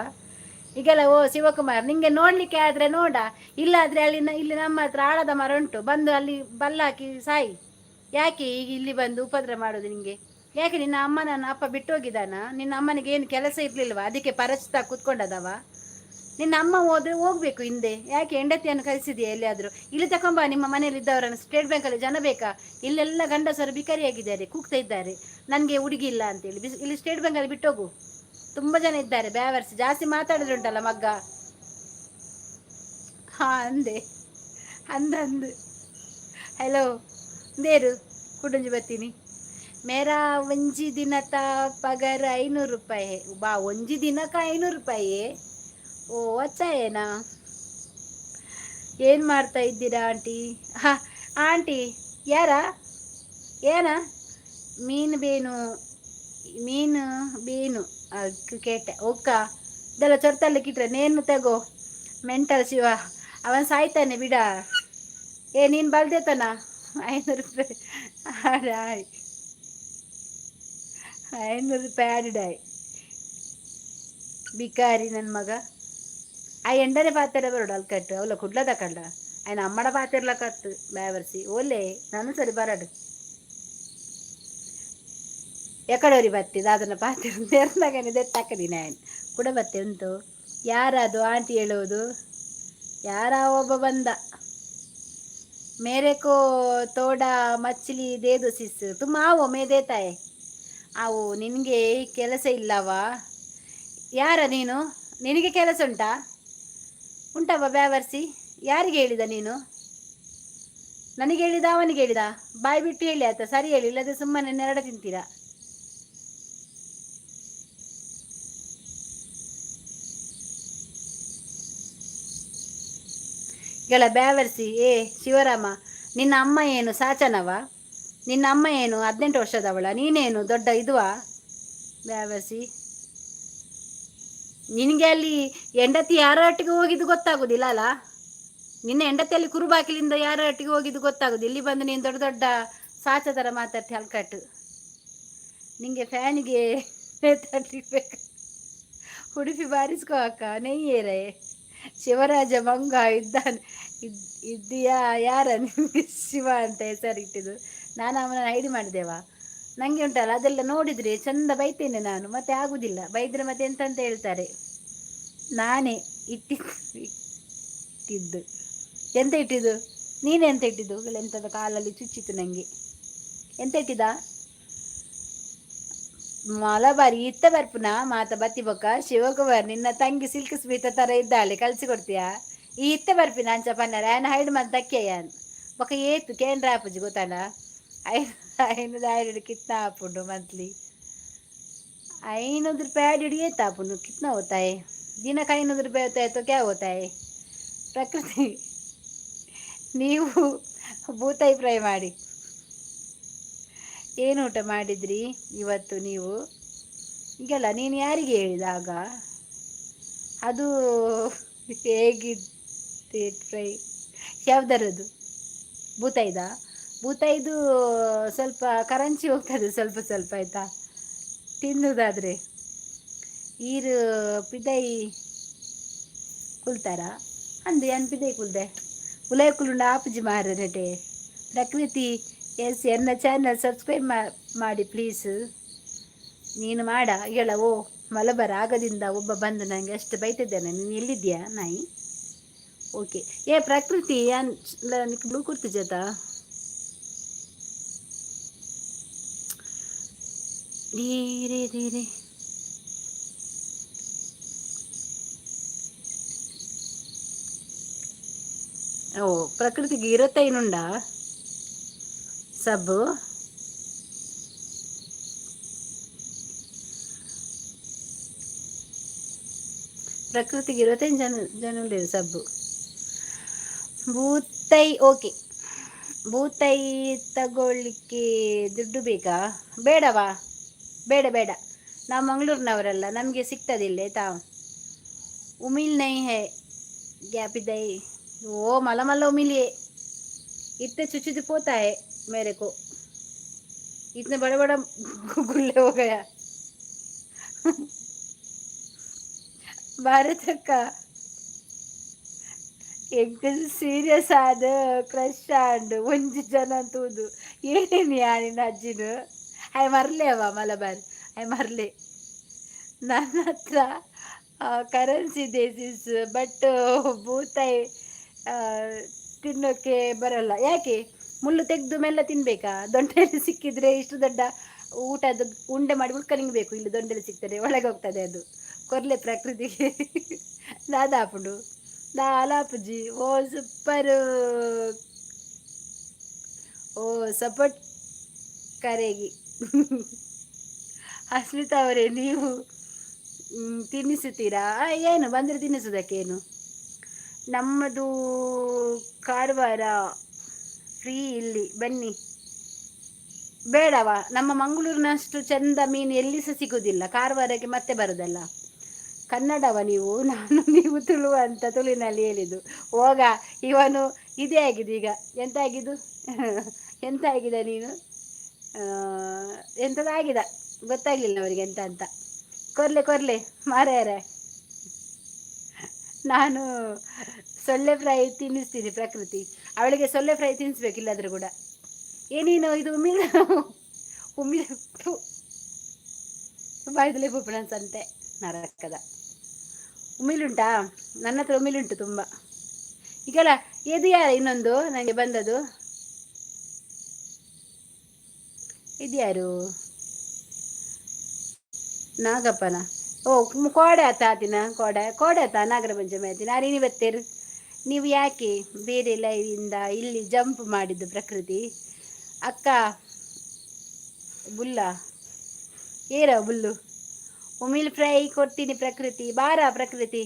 ಈಗೆಲ್ಲ ಓ ಶಿವಕುಮಾರ್, ನಿಂಗೆ ನೋಡ್ಲಿಕ್ಕೆ ಆದ್ರೆ ನೋಡ, ಇಲ್ಲಾದ್ರೆ ಅಲ್ಲಿ ಇಲ್ಲಿ ನಮ್ಮ ಹತ್ರ ಆಳದ ಮರ ಉಂಟು, ಬಂದು ಅಲ್ಲಿ ಬಲ್ಲಾಕಿ ಸಾಯಿ. ಯಾಕೆ ಈಗ ಇಲ್ಲಿ ಬಂದು ಉಪದ್ರ ಮಾಡೋದು ನಿಂಗೆ? ಯಾಕೆ ನಿನ್ನ ಅಮ್ಮನನ್ನು ಅಪ್ಪ ಬಿಟ್ಟು ಹೋಗಿದ್ದಾನ? ನಿನ್ನ ಅಮ್ಮನಿಗೆ ಏನು ಕೆಲಸ ಇರ್ಲಿಲ್ವಾ? ಅದಕ್ಕೆ ಪರಚ್ತಾ ಕೂತ್ಕೊಂಡದವ. ನಿನ್ನ ಅಮ್ಮ ಹೋದ್ರೆ ಹೋಗ್ಬೇಕು ಹಿಂದೆ. ಯಾಕೆ ಹೆಂಡತಿಯನ್ನು ಕಳಿಸಿದೆಯಾ ಎಲ್ಲಿಯಾದರೂ? ಇಲ್ಲಿ ತಕೊಂಬ ನಿಮ್ಮ ಮನೇಲಿ ಇದ್ದವರನ್ನು. ಸ್ಟೇಟ್ ಬ್ಯಾಂಕಲ್ಲಿ ಜನ ಬೇಕಾ? ಇಲ್ಲೆಲ್ಲ ಗಂಡಸರು ಬಿಕರಿಯಾಗಿದ್ದಾರೆ, ಕೂಗ್ತಾ ಇದ್ದಾರೆ ನನಗೆ ಹುಡುಗಿ ಇಲ್ಲ ಅಂತೇಳಿ. ಇಲ್ಲಿ ಸ್ಟೇಟ್ ಬ್ಯಾಂಕಲ್ಲಿ ಬಿಟ್ಟೋಗು, ತುಂಬ ಜನ ಇದ್ದಾರೆ ಬ್ಯಾವರ್ಸ್. ಜಾಸ್ತಿ ಮಾತಾಡಿದ್ರೆ ಉಂಟಲ್ಲ ಮಗ್ಗ. ಹಾ ಅಂದೆ ಅಂದ ಅಂದು. ಹಲೋ ದೇರು ಕುಡಂಜಿ ಬರ್ತೀನಿ. ಮೇರಾ ಒಂಜಿ ದಿನದ ಪಗಾರ 500 ರೂಪಾಯಿ. ಬಾ, ಒಂಜಿ ದಿನಕ್ಕೆ 500 ರೂಪಾಯಿ? ಓ, ಏನಾ? ಏನು ಮಾಡ್ತಾ ಇದ್ದೀರಾ ಆಂಟಿ? ಹಾಂ ಆಂಟಿ, ಯಾರ ಏನ? ಮೀನು ಬೇನು, ಮೀನು ಬೇನು ಕೇಟೆ ಒಕ್ಕ ಇದೆಲ್ಲ ಚೊರ್ತಲ್ಲಿ ಕಿಟ್ರೆ ನೇನು ತಗೋ. ಮೆಂಟಲ್ ಶಿವ, ಅವನು ಸಾಯ್ತಾನೆ ಬಿಡ. ಏ, ನೀನು ಬಲ್ದೇತನ? 500 ರೂಪಾಯಿ ಆಡಾಯ್, 500 ರೂಪಾಯಿ ಆಡಿಡಾಯ್. ಬಿಕಾರಿ ನನ್ನ ಮಗ. ಆ ಎಂಡನೆ ಪಾತೆರ ಬರೋಡು ಅಲ್ಕಟ್ಟು ಅವಲ ಕುಡ್ಲದ ಕಂಡ ఆయన ಅಮ್ಮಡ ಪಾತೆರ್ಲಕತ್ತು ಬ್ಯಾವರ್ಸಿ. ಓಲೆ ನಾನು ಸರಿ ಬರಡು ಎಕಡೋರಿ ಬತ್ತಿ ದಾದನ ಪಾತೆರ್ ನೇರ್ನಾಗನೆ ದೆತ್ತಾಕದಿ ನಾನು ಕೂಡ ಬತ್ತೆ ಉಂಟು. ಯಾರದು ಆಂಟಿ ಹೇಳುವುದು? ಯಾರ ಒಬ್ಬ ಬಂದ. मेरे को थोड़ा मछली दे दो सिस. तुम आओ, मैं देता है. ಆವು, ನಿನಗೆ ಕೆಲಸ ಇಲ್ಲವಾ? ಯಾರ ನೀನು? ನಿನಗೆ ಕೆಲಸ ಉಂಟಾ? ಉಂಟವ ಬ್ಯಾವರ್ಸಿ? ಯಾರಿಗೆ ಹೇಳಿದ ನೀನು? ನನಗೆ ಹೇಳಿದ, ಅವನಿಗೆ ಹೇಳಿದ? ಬಾಯಿ ಬಿಟ್ಟು ಹೇಳಿ ಆಯ್ತಾ? ಸರಿ ಹೇಳಿ, ಇಲ್ಲದೆ ಸುಮ್ಮನೆ ನೆರಡ ತಿಂತೀರಾ. ಗೆಳ ಬ್ಯಾವರ್ಸಿ. ಏ ಶಿವರಾಮ, ನಿನ್ನ ಅಮ್ಮ ಏನು ಸಾಚನವ? ನಿನ್ನ ಅಮ್ಮ ಏನು 18 ವರ್ಷದವಳ? ನೀನೇನು ದೊಡ್ಡ ಇದುವಾ ಬ್ಯಾವರ್ಸಿ? ನಿನಗೆ ಅಲ್ಲಿ ಹೆಂಡತಿ ಯಾರ ಒಟ್ಟಿಗೆ ಹೋಗಿದ್ದು ಗೊತ್ತಾಗುದಿಲ್ಲ ಅಲ್ಲ? ನಿನ್ನ ಹೆಂಡತಿಯಲ್ಲಿ ಕುರುಬಾಕಿಲಿಂದ ಯಾರ ಒಟ್ಟಿಗೆ ಹೋಗಿದ್ದು ಗೊತ್ತಾಗುದು. ಇಲ್ಲಿ ಬಂದು ನೀನು ದೊಡ್ಡ ದೊಡ್ಡ ಸಾಚ ಥರ ಮಾತಾಡ್ತಿ ಹಲ್ಕಟ್ಟು. ನಿಂಗೆ ಫ್ಯಾನಿಗೆ ತಟ್ಟಿಬೇಕು. ಉಡುಪಿ ಬಾರಿಸ್ಕೋ ಅಕ್ಕ. ನೆಯ್ಯೇರೆ ಶಿವರಾಜ ಮಂಗ ಇದ್ದಾನೆ ಇದ್ದೀಯಾ? ಯಾರ ನಿಮಗೆ ಶಿವ ಅಂತ ಹೆಸರಿಟ್ಟಿದ್ದು? ನಾನು ಅವನನ್ನು ಐಡಿ ಮಾಡಿದೆವಾ? ನನಗೆ ಉಂಟಲ್ಲ, ಅದೆಲ್ಲ ನೋಡಿದರೆ ಚಂದ ಬೈತೇನೆ ನಾನು. ಮತ್ತೆ ಆಗುದಿಲ್ಲ ಬೈದರೆ. ಮತ್ತೆ ಎಂತಂತ ಹೇಳ್ತಾರೆ? ನಾನೇ ಇಟ್ಟಿದ್ದು. ಎಂತ ಇಟ್ಟಿದ್ದು? ನೀನೇ ಎಂತ ಇಟ್ಟಿದ್ದು? ಎಂತದ ಕಾಲಲ್ಲಿ ಚುಚ್ಚಿತು ನನಗೆ. ಎಂತ ಇಟ್ಟಿದ್ದ? ಮಲಬಾರಿ ಇತ್ತ ಬರ್ಪುನ ಮಾತ ಬತ್ತಿ ಬೊಕ್ಕ. ಶಿವಕುಮಾರ್, ನಿನ್ನ ತಂಗಿ ಸಿಲ್ಕ್ ಸ್ಮಿತ ಥರ ಇದ್ದಾಳೆ, ಕಳಿಸಿ ಕೊಡ್ತೀಯಾ? ಈ ಇತ್ತ ಬರ್ಪಿನ ಅಂಚ ಪನ್ನರ ಆಯನ ಹೈಡ್ ಮಂತ್ ತಕ್ಕೆಯ ಬೊಕ್ಕ ಏತು ಕೇಂದ್ರ ಆಪುಜಿ ಗೊತ್ತಾನ? ಐನೂರು ಐನೂರು ಕಿತ್ನ ಆಪುಂಡು ಮಂತ್ಲಿ? 500 ರೂಪಾಯಿ आडिड ಏತ್ ಆಪುಂಡು? कितना होता है? ದಿನಕ್ಕೆ 500 ರೂಪಾಯಿ होता है तो क्या होता है? ಪ್ರಕೃತಿ, ನೀವು ಬೂತಾಯಿ ಫ್ರೈ ಮಾಡಿ. ಏನು ಊಟ ಮಾಡಿದ್ರಿ ಇವತ್ತು ನೀವು? ಈಗಲ್ಲ, ನೀನು ಯಾರಿಗೆ ಹೇಳಿದಾಗ ಅದು ಹೇಗಿತ್ತು ಫ್ರೈ? ಯಾವ್ದರದು? ಬೂತಾಯ್ದ? ಬೂತಾಯ್ದು ಸ್ವಲ್ಪ ಕರಂಚಿ ಹೋಗ್ತದೆ ಸ್ವಲ್ಪ ಸ್ವಲ್ಪ, ಆಯಿತಾ? ತಿನ್ನುವುದಾದರೆ. ಈರು ಪಿದೈ ಕುಲ್ತಾರ ಅಂದು ಏನು ಪಿದೈ ಕುಲ್ದೆ ಉಲೈ ಕುಲುಂಡ ಆಪುಜಿ ಮಾರನಟೆ. ಪ್ರಕೃತಿ ಎಸ್, ಎನ್ನ ಚಾನಲ್ ಸಬ್ಸ್ಕ್ರೈಬ್ ಮಾಡಿ ಪ್ಲೀಸ್. ನೀನು ಮಾಡ ಹೇಳ. ಓ ಮಲಬಾರ್ ಆಗದಿಂದ ಒಬ್ಬ ಬಂದು ನನಗೆ ಅಷ್ಟು ಬೈತಿದ್ದಾನೆ. ನೀನು ಎಲ್ಲಿದ್ಯಾ ನಾಯಿ? ಓಕೆ. ಏ ಪ್ರಕೃತಿ, ಯಾನ್ ಬ್ಲೂ ಕುರ್ತಿ ಜೊತ ಧೀರೆ ಧೀರೆ. ಓ ಪ್ರಕೃತಿಗೆ ಇರತ್ತೈನುಂಡಾ ಸಬ್ಬು? ಪ್ರಕೃತಿಗೆ ಇರತ್ತೈನು ಜನ ಜನ ಸಬ್ಬು ಬೂತೈ. ಓಕೆ, ಬೂತೈ ತಗೊಳ್ಳಿಕ್ಕೆ ದುಡ್ಡು ಬೇಕಾ? ಬೇಡವಾ? ಬೇಡ ಬೇಡ, ನಾವು ಮಂಗಳೂರಿನವರಲ್ಲ, ನಮಗೆ ಸಿಗ್ತದಿಲ್ಲ ಆಯ್ತಾ? ಉಮಿಲ್ ನೈ ಹೇ ಗ್ಯಾಪ್ ಇದ್ದೈ. ಓ ಮಲ ಮಲ್ಲ ಉಮಿಲಿಯೇ इतने चुचुद पोता है मेरे को, इतने बड़ा बड़ा गुल्ले हो गया. ಭಾರತಕ್ಕ, ಎಂಕ್ ಸೀರಿಯಸ್ ಆದ್ ಕ್ರಶ್ ಆಂಡ್ ಒಂಜಿ ಜನ ತೂದು. ಏನೇನು ನಿನ್ನ ಅಜ್ಜಿನ ಆಯ್ ಮರ್ಲೆ ಅವ ಮಲಬಾರ್ ಆಯ್ ಮರ್ಲೆ. ನನ್ನ ಹತ್ರ ಕರೆನ್ಸಿ ಇದೆ ಸಿಸ್, ಬಟ್ ಬೂತಾಯಿ ತಿನ್ನೋಕ್ಕೆ ಬರಲ್ಲ. ಯಾಕೆ? ಮುಳ್ಳು ತೆಗೆದು ಮೆಲ್ಲ ತಿನ್ಬೇಕಾ? ದೊಂಡೆಯಲ್ಲಿ ಸಿಕ್ಕಿದ್ರೆ ಇಷ್ಟು ದೊಡ್ಡ ಊಟದ ಉಂಡೆ ಮಾಡಿ ಉಳ್ಕ ಬೇಕು. ಇಲ್ಲಿ ದೊಂಡೆಲಿ ಸಿಗ್ತದೆ, ಒಳಗೆ ಹೋಗ್ತದೆ ಅದು. ಕೊರ್ಲೆ ಪ್ರಕೃತಿಗೆ ದಾದಾಪುಂಡು ದಾಲಾಪುಜಿ. ಓ ಸೂಪರ್, ಓ ಸಪೋರ್ಟ್ ಕರೆಗಿ. ಅಸ್ಮಿತಾ ಅವರೇ, ನೀವು ತಿನ್ನಿಸುತ್ತೀರಾ? ಏನು ಬಂದರೆ ತಿನ್ನಿಸೋದಕ್ಕೇನು? ನಮ್ಮದು ಕಾರವಾರ, ಫ್ರೀ ಇಲ್ಲಿ ಬನ್ನಿ. ಬೇಡವಾ? ನಮ್ಮ ಮಂಗಳೂರಿನಷ್ಟು ಚಂದ ಮೀನು ಎಲ್ಲಿ ಸಹ ಸಿಗುವುದಿಲ್ಲ. ಕಾರವಾರಕ್ಕೆ ಮತ್ತೆ ಬರೋದಲ್ಲ. ಕನ್ನಡವ ನೀವು? ನಾನು ನೀವು ತುಳುವ ಅಂತ ತುಳುವಿನಲ್ಲಿ ಹೇಳಿದ್ದು. ಹೋಗ, ಇವನು ಇದೇ ಆಗಿದೆ ಈಗ. ಎಂತ ಆಗಿದ್ದು? ಎಂತ ಆಗಿದೆ ನೀನು? ಎಂಥದ್ದಾಗಿದೆ ಗೊತ್ತಾಗ್ಲಿಲ್ಲ ಅವರಿಗೆ ಎಂತ ಅಂತ. ಕೊರ್ಲೆ ಕೊರ್ಲೆ ಮಾರ್ಯಾರೆ. ನಾನು ಸೊಳ್ಳೆ ಫ್ರೈ ತಿನ್ನಿಸ್ತೀನಿ ಪ್ರಕೃತಿ. ಅವಳಿಗೆ ಸೊಳ್ಳೆ ಫ್ರೈ ತಿನ್ನಿಸ್ಬೇಕು ಇಲ್ಲಾದ್ರೂ ಕೂಡ. ಏನೇನು ಇದು? ಉಮಿಲ್ ಉಮಿಲ್ ಬಾಯ್ದಲೇ ಸಂತೆ ನರಕದ ಉಮಿಲುಂಟಾ? ನನ್ನ ಹತ್ರ ಉಮಿಲುಂಟು ತುಂಬ. ಈಗಲ್ಲ, ಇದು ಯಾರ ಇನ್ನೊಂದು ನನಗೆ ಬಂದದ್ದು? ಇದ್ಯಾರು? ನಾಗಪ್ಪನ? ಓ, ಕೋಡೆ ಆತ ಆತಿನ ಕೋಡೆ ಕೋಡೆ ಆತ. ನಾಗರ ಪಂಚಮಿ ಆತಿನ ಅರಿನಿ ಬತ್ತೇರು. ನೀವು ಯಾಕೆ ಬೇರೆ ಲೈವಿಂದ ಇಲ್ಲಿ ಜಂಪ್ ಮಾಡಿದ್ದು ಪ್ರಕೃತಿ ಅಕ್ಕ? ಬುಲ್ಲ ಏರ ಬುಲ್ಲು. ಉಮಿಲ್ ಫ್ರೈ ಕೊಡ್ತೀನಿ ಪ್ರಕೃತಿ, ಬಾರ ಪ್ರಕೃತಿ.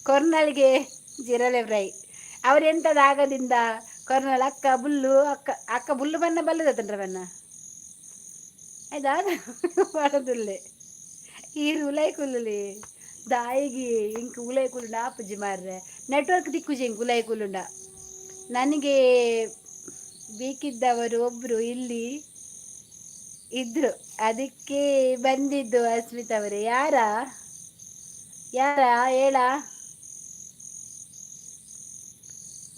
ಕೊರ್ನಲ್ಗೆ ಜಿರಳೆ ಫ್ರೈ. ಅವರೆಂಥದ್ದು ಆಗದಿಂದ ಕೊರ್ನಲ್ ಅಕ್ಕ ಬುಲ್ಲು ಅಕ್ಕ ಅಕ್ಕ ಬುಲ್ಲು ಬಣ್ಣ ಬಲ್ಲದ ತಂದ್ರ ಬಣ್ಣ ಆಯ್ತಾ ಮಾಡೋದಿಲ್ಲೆ. ಈರು ಉಲೈ ಕುಲ್ಲುಲಿ ದಾಯಿಗಿ ಇಂಕ್ ಉಲೈ ಕುಲ್ಲುಂಡ ಆಪುಜಿ ಮಾರ್ರೆ. ನೆಟ್ವರ್ಕ್ ತಿಕ್ಕುಜಿ ಇಂಕ್ ಉಲೈ ಕುಲ್ಲುಂಡ. ನನಗೆ ಬೇಕಿದ್ದವರು ಒಬ್ಬರು ಇಲ್ಲಿ ಇದ್ರು, ಅದಕ್ಕೆ ಬಂದಿದ್ದು. ಅಸ್ಮಿತ್ ಅವರೇ, ಯಾರ ಯಾರ ಹೇಳ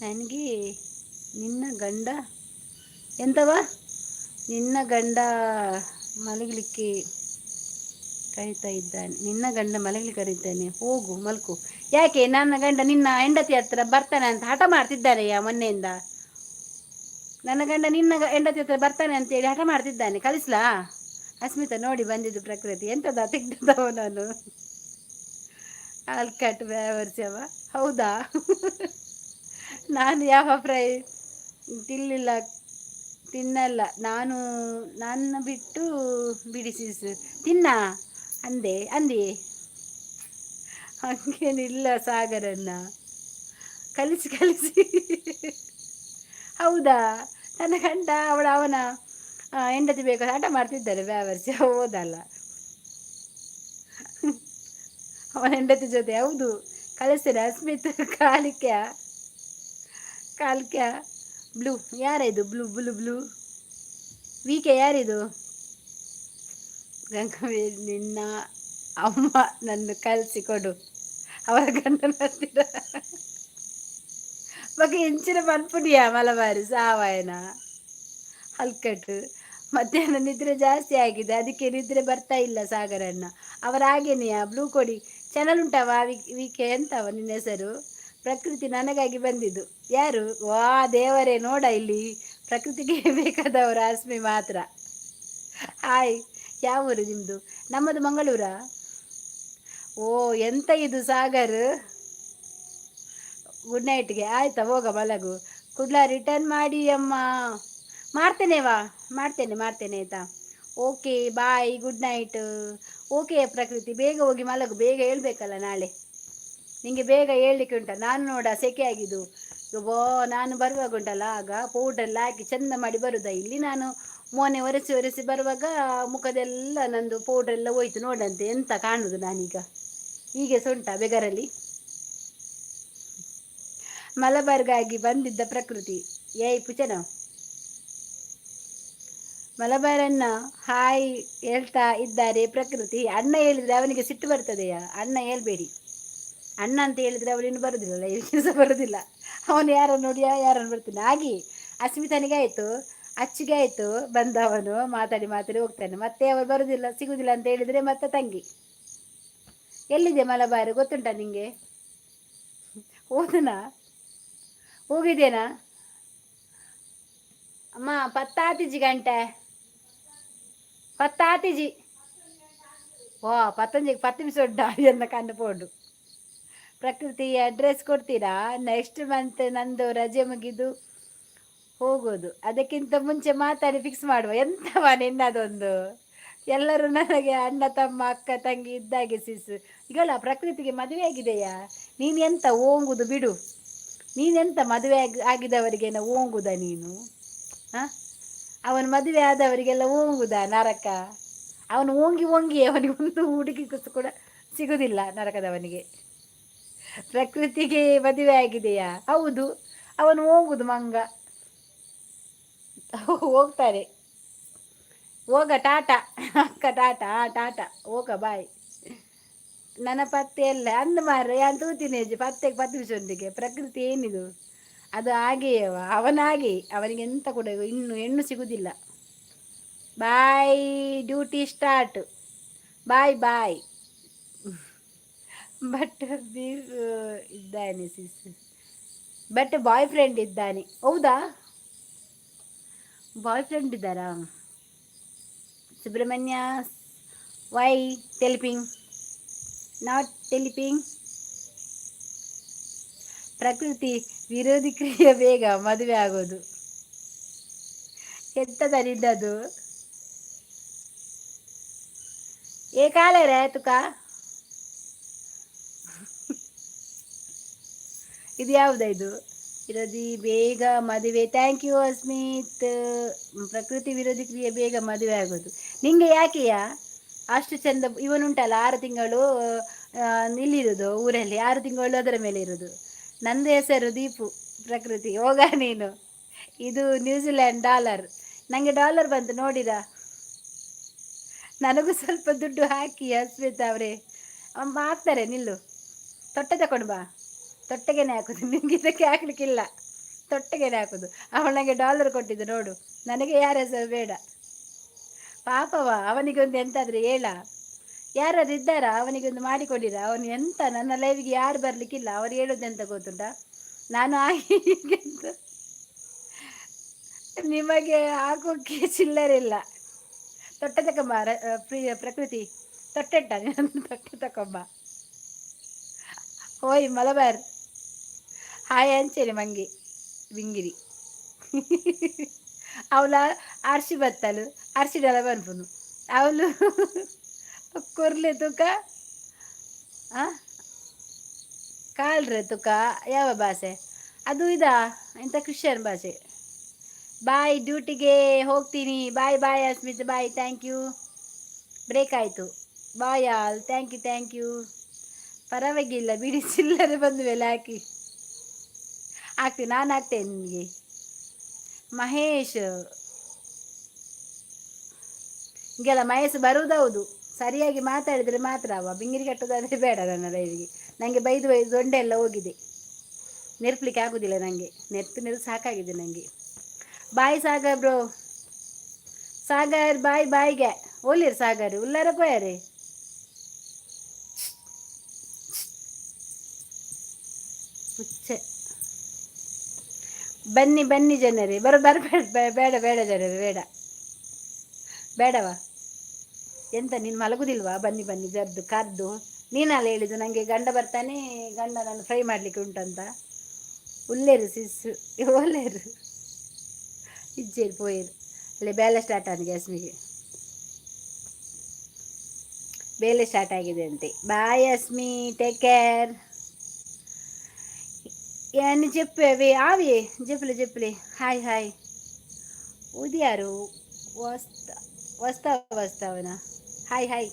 ನನಗೆ. ನಿನ್ನ ಗಂಡ ಎಂತವ? ನಿನ್ನ ಗಂಡ ಮಲಗಲಿಕ್ಕೆ ಕರಿತಾ ಇದ್ದಾನೆ. ನಿನ್ನ ಗಂಡ ಮಲಗಲಿ ಕರೀತಾನೆ, ಹೋಗು ಮಲ್ಕು. ಯಾಕೆ? ನನ್ನ ಗಂಡ ನಿನ್ನ ಹೆಂಡತಿ ಹತ್ರ ಬರ್ತಾನೆ ಅಂತ ಹಠ ಮಾಡ್ತಿದ್ದಾನೆಯಾ ಮೊನ್ನೆಯಿಂದ. ನನ್ನ ಗಂಡ ನಿನ್ನ ಹೆಂಡತಿ ಹತ್ರ ಬರ್ತಾನೆ ಅಂತೇಳಿ ಹಠ ಮಾಡ್ತಿದ್ದಾನೆ. ಕಳಿಸ್ಲಾ ಅಸ್ಮಿತಾ? ನೋಡಿ ಬಂದಿದ್ದು ಪ್ರಕೃತಿ. ಎಂತದ ತೆಗ್ದವ ನಾನು? ಆಲ್ಕಟ್ ವ್ಯಾವರ್ಸ್ಯವ. ಹೌದಾ? ನಾನು ಯಾವ ಫ್ರೈ ತಿನ್ನಲಿಲ್ಲ, ತಿನ್ನಲ್ಲ ನಾನು. ನನ್ನ ಬಿಟ್ಟು ಬಿಡಿಸಿ ತಿನ್ನ ಅಂದೆ ಅಂದೆ. ಹಂಗೇನಿಲ್ಲ ಸಾಗರನ್ನ. ಕಲಿಸಿ ಕಲಿಸಿ. ಹೌದಾ? ನನ್ನ ಗಂಡ ಅವಳ ಅವನ ಹೆಂಡತಿ ಬೇಕು ಆಟ ಮಾಡ್ತಿದ್ದಾರೆ. ವ್ಯಾವರ್ಸಿ ಹೋದಲ್ಲ ಅವನ ಹೆಂಡತಿ ಜೊತೆ. ಹೌದು, ಕಳಿಸ್ತೇನೆ ಅಸ್ಮಿತ್. ಕಾಲಿಕ್ಯ ಕಾಲ್ಕ್ಯ ಬ್ಲೂ. ಯಾರಿದು ಬ್ಲೂ ಬ್ಲೂ ಬ್ಲೂ ವಿಕೆ? ಯಾರಿದು? ಗಂಗವೇ, ನಿನ್ನ ಅಮ್ಮ ನನ್ನ ಕಲಿಸಿಕೊಡು ಅವರ ಗಂಡನ ಹತ್ತಿರ. ಬೊಕ ಎಂಚಿನ ಪನ್ಪುನಿಯ ಮಲಬಾರಿ ಸಾವಾಯನ ಹಲ್ಕಟ್ಟು. ಮಧ್ಯಾಹ್ನ ನಿದ್ರೆ ಜಾಸ್ತಿ ಆಗಿದೆ, ಅದಕ್ಕೆ ನಿದ್ರೆ ಬರ್ತಾ ಇಲ್ಲ ಸಾಗರಣ್ಣ. ಅವರ ಹಾಗೇನೆಯಾ? ಬ್ಲೂ ಕೊಡಿ ಚಾನಲ್ ಉಂಟವ ವಿಕೆ ಎಂತವ ನಿನ್ನ ಹೆಸರು? ಪ್ರಕೃತಿ ನನಗಾಗಿ ಬಂದಿದ್ದು ಯಾರು? ವಾ ದೇವರೇ, ನೋಡ ಇಲ್ಲಿ ಪ್ರಕೃತಿಗೆ ಬೇಕಾದವರು ಅಸ್ಮಿ ಮಾತ್ರ. ಹಾಯ್, ಯಾವ ಊರು ನಿಮ್ಮದು? ನಮ್ಮದು ಮಂಗಳೂರಾ. ಓ, ಎಂತ ಇದು ಸಾಗರ್? ಗುಡ್ ನೈಟ್ಗೆ ಆಯ್ತಾ? ಹೋಗ ಮಲಗು. ಕುಡ್ಲ ರಿಟರ್ನ್ ಮಾಡಿ ಅಮ್ಮ. ಮಾಡ್ತೇನೆ ವಾ, ಮಾಡ್ತೇನೆ ಮಾಡ್ತೇನೆ, ಆಯಿತಾ? Okay, bye, good night. Okay ಪ್ರಕೃತಿ, ಬೇಗ ಹೋಗಿ ಮಲಗು. ಬೇಗ ಹೇಳ್ಬೇಕಲ್ಲ ನಾಳೆ, ನಿಮಗೆ ಬೇಗ ಹೇಳಲಿಕ್ಕೆ ಉಂಟ. ನಾನು ನೋಡ ಸೆಕೆ ಆಗಿದ್ದು. ಯಬ್ಬೋ, ನಾನು ಬರುವಾಗ ಉಂಟಲ್ಲ, ಆಗ ಪೌಡ್ರೆಲ್ಲ ಹಾಕಿ ಚಂದ ಮಾಡಿ ಬರುದಾ. ಇಲ್ಲಿ ನಾನು ಮೋನೆ ಒರೆಸಿ ಒರೆಸಿ ಬರುವಾಗ ಮುಖದೆಲ್ಲ ನಂದು ಪೌಡ್ರೆಲ್ಲ ಹೋಯ್ತು. ನೋಡಂತೆ ಎಂತ ಕಾಣುದು ನಾನೀಗ. ಹೀಗೆ ಸೊಂಟ ಬೆಗರಲ್ಲಿ. ಮಲಬಾರ್ಗಾಗಿ ಬಂದಿದ್ದ ಪ್ರಕೃತಿ. ಏಯ್ ಪುಚನ ಮಲಬಾರನ್ನ ಹಾಯ್ ಹೇಳ್ತಾ ಇದ್ದಾರೆ ಪ್ರಕೃತಿ. ಅಣ್ಣ ಹೇಳಿದರೆ ಅವನಿಗೆ ಸಿಟ್ಟು ಬರ್ತದೆಯಾ? ಅಣ್ಣ ಹೇಳ್ಬೇಡಿ. ಅಣ್ಣ ಅಂತ ಹೇಳಿದರೆ ಅವಳು ಇನ್ನು ಬರೋದಿಲ್ಲ, ಲೈವ್ಗೆ ಸಹ ಬರೋದಿಲ್ಲ. ಅವನು ಯಾರನ್ನು ನೋಡಿ ಯಾರನ್ನು ಬರ್ತಾನೆ. ಹಾಗೆ ಅಸ್ಮಿತನಿಗೆ ಆಯಿತು, ಅಚ್ಚುಗೆ ಆಯಿತು, ಬಂದವನು ಮಾತಾಡಿ ಮಾತಾಡಿ ಹೋಗ್ತಾನೆ. ಮತ್ತೆ ಅವನು ಬರೋದಿಲ್ಲ, ಸಿಗುವುದಿಲ್ಲ ಅಂತ ಹೇಳಿದರೆ ಮತ್ತೆ ತಂಗಿ. ಎಲ್ಲಿದೆ ಮಲಬಾರು ಗೊತ್ತುಂಟಾ ನಿಂಗೆ? ಹೋದನಾ, ಹೋಗಿದ್ದೇನಾ? ಅಮ್ಮ ಪತ್ತಾತಿಜಿ ಗಂಟೆ, ಪತ್ತಾತಿಜಿ. ಓ ಪತ್ತಂಜಿಗೆ 10 ನಿಮಿಷ ಉಂಟಾ ಎನ್ನ ಕಣ್ಣು ಪೋಂಡು. ಪ್ರಕೃತಿ ಅಡ್ರೆಸ್ ಕೊಡ್ತೀರಾ? ನೆಕ್ಸ್ಟ್ ಮಂತ್ ನಂದು ರಜೆ ಮುಗಿದು ಹೋಗೋದು, ಅದಕ್ಕಿಂತ ಮುಂಚೆ ಮಾತಾಡಿ ಫಿಕ್ಸ್ ಮಾಡುವ. ಎಂತವ ನಿನ್ನದೊಂದು, ಎಲ್ಲರೂ ನನಗೆ ಅಣ್ಣ ತಮ್ಮ ಅಕ್ಕ ತಂಗಿ ಇದ್ದಾಗೆ ಸಿಸ್. ಈಗಲ್ಲ ಪ್ರಕೃತಿಗೆ ಮದುವೆ ಆಗಿದೆಯಾ? ನೀನು ಎಂತ ಓಂಗುದು ಬಿಡು. ನೀನೆಂತ ಮದುವೆ ಆಗಿ ಆಗಿದವರಿಗೆಲ್ಲ ಓಂಗುದ ನೀನು? ಹಾಂ, ಅವನು ಮದುವೆ ಆದವರಿಗೆಲ್ಲ ಓಂಗುದ ನರಕ. ಅವನು ಓಂಗಿ ಓಂಗಿ ಅವನಿಗೆ ಒಂದು ಹುಡುಗಿ ಕೂಡ ಸಿಗುವುದಿಲ್ಲ ನರಕದವನಿಗೆ. ಪ್ರಕೃತಿಗೆ ಮದುವೆ ಆಗಿದೆಯಾ? ಹೌದು, ಅವನು ಹೋಗುದು ಮಂಗ ಹೋಗ್ತಾರೆ. ಹೋಗ ಟಾಟಾ ಅಕ್ಕ, ಟಾಟಾ ಟಾಟಾ, ಹೋಗ ಬಾಯ್. ನನ್ನ ಪತ್ತೆ ಎಲ್ಲ ಅಂದ ಮಾರ್ರೆ ಅಂತ ತೂತಿನಿ ಪತ್ತೆಗೆ 10 ನಿಮಿಷ ಪ್ರಕೃತಿ ಏನಿದು ಅದು ಹಾಗೆಯೇ, ಅವನಾಗೆ ಅವನಿಗೆ ಎಂತ ಕೂಡ ಇನ್ನು ಹೆಣ್ಣು ಸಿಗುವುದಿಲ್ಲ. Bye, duty start, bye bye. But ಬೀರ್ ಇದ್ದಾನೆ ಸಿಸ್, ಬಟ್ ಬಾಯ್ ಫ್ರೆಂಡ್ ಇದ್ದಾನೆ. ಹೌದಾ, ಬಾಯ್ ಫ್ರೆಂಡ್ ಇದ್ದಾರಾ? Subrahmanya, why telling not telling? ಪ್ರಕೃತಿ ವಿರೋಧಿ ಕ್ರಿಯೆ ಬೇಗ ಮದುವೆ ಆಗೋದು. ಎಂತದ ನಿನ್ನದು? ಏ ಕಾಲರೆ ತುಕ, ಇದು ಯಾವುದಾ ಇದು? ವಿರೋಧಿ ಬೇಗ ಮದುವೆ. Thank you Asmit. ಪ್ರಕೃತಿ ವಿರೋಧಿ ಕ್ರಿಯೆ ಬೇಗ ಮದುವೆ ಆಗೋದು. ನಿಂಗೆ ಯಾಕೆಯಾ ಅಷ್ಟು ಚಂದ ಇವನುಂಟಲ್ಲ, 6 ತಿಂಗಳು ಇಲ್ಲಿರೋದು ಊರಲ್ಲಿ, 6 ತಿಂಗಳು ಅದರ ಮೇಲೆ ಇರೋದು. ನಂದು ಹೆಸರು ದೀಪು. ಪ್ರಕೃತಿ ಹೋಗ ನೀನು. ಇದು ನ್ಯೂಜಿಲ್ಯಾಂಡ್ ಡಾಲರ್. ನನಗೆ ಡಾಲರ್ ಬಂತು ನೋಡಿರಾ? ನನಗೂ ಸ್ವಲ್ಪ ದುಡ್ಡು ಹಾಕಿ ಅಸ್ಮಿತ್ ಅವರೇ. ಹಾಕ್ತಾರೆ ನಿಲ್ಲು. ತೊಟ್ಟೆ ತಗೊಂಡು ಬಾ, ತೊಟ್ಟೆಗೆನೆ ಹಾಕೋದು ನಿಮ್ಗೆ, ಇದಕ್ಕೆ ಹಾಕ್ಲಿಕ್ಕಿಲ್ಲ, ತೊಟ್ಟೆಗೆನೆ ಹಾಕೋದು. ಅವಳು ನನಗೆ ಡಾಲರ್ ಕೊಟ್ಟಿದ್ದು ನೋಡು. ನನಗೆ ಯಾರ ಹೆಸರು ಬೇಡ. ಪಾಪವ, ಅವನಿಗೊಂದು ಎಂತಾದರೆ ಹೇಳ. ಯಾರಾದ್ರು ಇದ್ದಾರಾ? ಅವನಿಗೊಂದು ಮಾಡಿಕೊಡಿರ. ಅವನು ಎಂತ ನನ್ನ ಲೈವ್ಗೆ ಯಾರು ಬರಲಿಕ್ಕಿಲ್ಲ. ಅವರು ಹೇಳೋದೆಂತ ಗೊತ್ತುಂಟಾ? ನಾನು ಹಾಗೆ ಹೀಗೆ ಅಂತ. ನಿಮಗೆ ಹಾಕೋಕ್ಕೆ ಚಿಲ್ಲರಿಲ್ಲ. ತೊಟ್ಟೆ ತಕೊಂಬ ಪ್ರಿಯ ಪ್ರಕೃತಿ, ತೊಟ್ಟೆಟ್ಟ ತೊಟ್ಟೆ ತಕೊಂಬ. ಓಯ್ ಮಲಬಾರ್, ಹಾಯ್ ಅಂಚೇನೆ ಮಂಗಿ ಬಿಂಗಿರಿ. ಅವಳ ಅರ್ಶಿ ಬತ್ತಲು ಅರ್ಶಿಡಲ ಬನ್ಪುನು ಅವಳು ಕೊರ್ಲೆ ತುಕ ಕಾಲ್ರೆ ತುಕ. ಯಾವ ಭಾಷೆ ಅದು? ಇದಾ ಎಂಥ ಕ್ರಿಶ್ಚಿಯನ್ ಭಾಷೆ? ಬಾಯ್, ಡ್ಯೂಟಿಗೆ ಹೋಗ್ತೀನಿ. Bye bye Asmit, bye, thank you. Break ಆಯಿತು. Bye all, thank you, thank you. ಪರವಾಗಿಲ್ಲ ಬಿಡಿ, ಚಿಲ್ಲರೆ ಬಂದ ಮೇಲೆ ಹಾಕಿ. ಹಾಕ್ತೀನಿ, ನಾನು ಹಾಕ್ತೇನೆ ನಿಮಗೆ. ಮಹೇಶ್ ಹಿಂಗೆಲ್ಲ ಮಹೇಶ್ ಬರುವುದೌದು, ಸರಿಯಾಗಿ ಮಾತಾಡಿದರೆ ಮಾತ್ರ. ಅವ ಬಿಂಗಿರಿ ಕಟ್ಟೋದಾದರೆ ಬೇಡ ನನ್ನ ಲೈವಿಗೆ. ನನಗೆ ಬೈದು ಬೈದು ದೊಂಡೆ ಎಲ್ಲ ಹೋಗಿದೆ, ನೆರ್ಪಲಿಕ್ಕೆ ಆಗೋದಿಲ್ಲ ನನಗೆ. ನೆರ್ಪು ನೆರ್ಪು ಸಾಕಾಗಿದೆ ನನಗೆ. Bye Sagar bro, Sagar bye. ಬಾಯ್ಗೆ ಓಲಿರ್ ಸಾಗರ್ ಉಲ್ಲಾರ ಪೋಯಾರೆ. ಪುಚ್ಚೆ ಬನ್ನಿ ಬನ್ನಿ ಜನರೇ, ಬರ ಬರಬೇಡ, ಬೇಡ ಬೇಡ ಜನರೇ, ಬೇಡ ಬೇಡವಾ? ಎಂತ ನೀನು ಮಲಗುದಿಲ್ವಾ? ಬನ್ನಿ ಬನ್ನಿ ಜರ್ದು ಕರ್ದು ನೀನಲ್ಲ ಹೇಳಿದ್ದು ನನಗೆ ಗಂಡ ಬರ್ತಾನೆ, ಗಂಡ ನಾನು ಫ್ರೈ ಮಾಡಲಿಕ್ಕೆ ಉಂಟಂತ. ಉಲ್ಲೇರು ಸಿಸ್ಸು ಒಲ್ಲೇರು ಇಜ್ಜೇರು ಪೋಯೇರು. ಅಲ್ಲಿ ಬೇಲೆ ಸ್ಟಾರ್ಟ್ ಆಗಿದೆ ಅಸ್ಮಿಗೆ, ಬೇಲೆ ಸ್ಟಾರ್ಟ್ ಆಗಿದೆ ಅಂತೆ. Bye Asmi, take care. ಏನು ಜೆಪ್ಪೆ ಆವಿ ಜೆಪ್ಪಲೆ ಜೆಪ್ಪಲೆ. Hi hi. ಉದ್ಯಾರು ವಸ್ತ ವಸ್ತ ವಸ್ತಾವನ. ಹಾಯ್ ಹಾಯ್,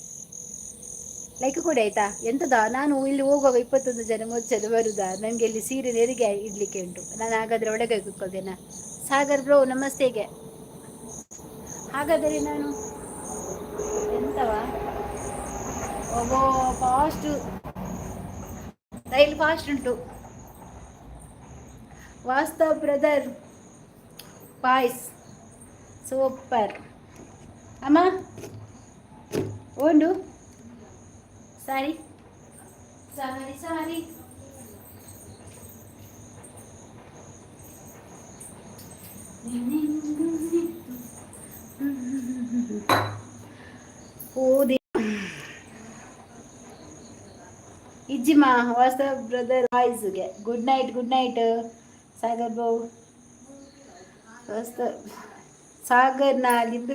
ಲೈಕ್ ಕೊಡಿ ಆಯಿತಾ? ಎಂತದ ನಾನು ಇಲ್ಲಿ ಹೋಗುವಾಗ 21 ಜನ ಮೊಚ್ಚಲು ಬರುದಾ? ನನಗೆ ಇಲ್ಲಿ ಸೀರೆ ನೆರಿಗೆ ಇಡ್ಲಿಕ್ಕೆ ಉಂಟು. ನಾನು ಹಾಗಾದರೆ ಒಳಗೆ ಕೂತ್ಕೊಳ್ತೇನೆ. ಸಾಗರ್ ಬ್ರೋ ನಮಸ್ತೆಗೆ. ಹಾಗಾದರೆ ನಾನು ಎಂತವಾ? ಒಬ್ಬ ಫಾಸ್ಟ್. ರೈಲ್ ಫಾಸ್ಟ್ ಉಂಟು. Vastav brother voice super. ಅಮ್ಮ, ಓಂಡು. Sorry sorry sorry. ಓದಿ ಇಜ್ಜಿಮಾ. ವಾಸ್ತವ್ ಬ್ರದರ್ ವಾಯ್ಸ್ಗೆ good night, good night Sagar ಬೌ. ವಾಸ್ತವ್ ಸಾಗರ್ ನಾಲಿಂದ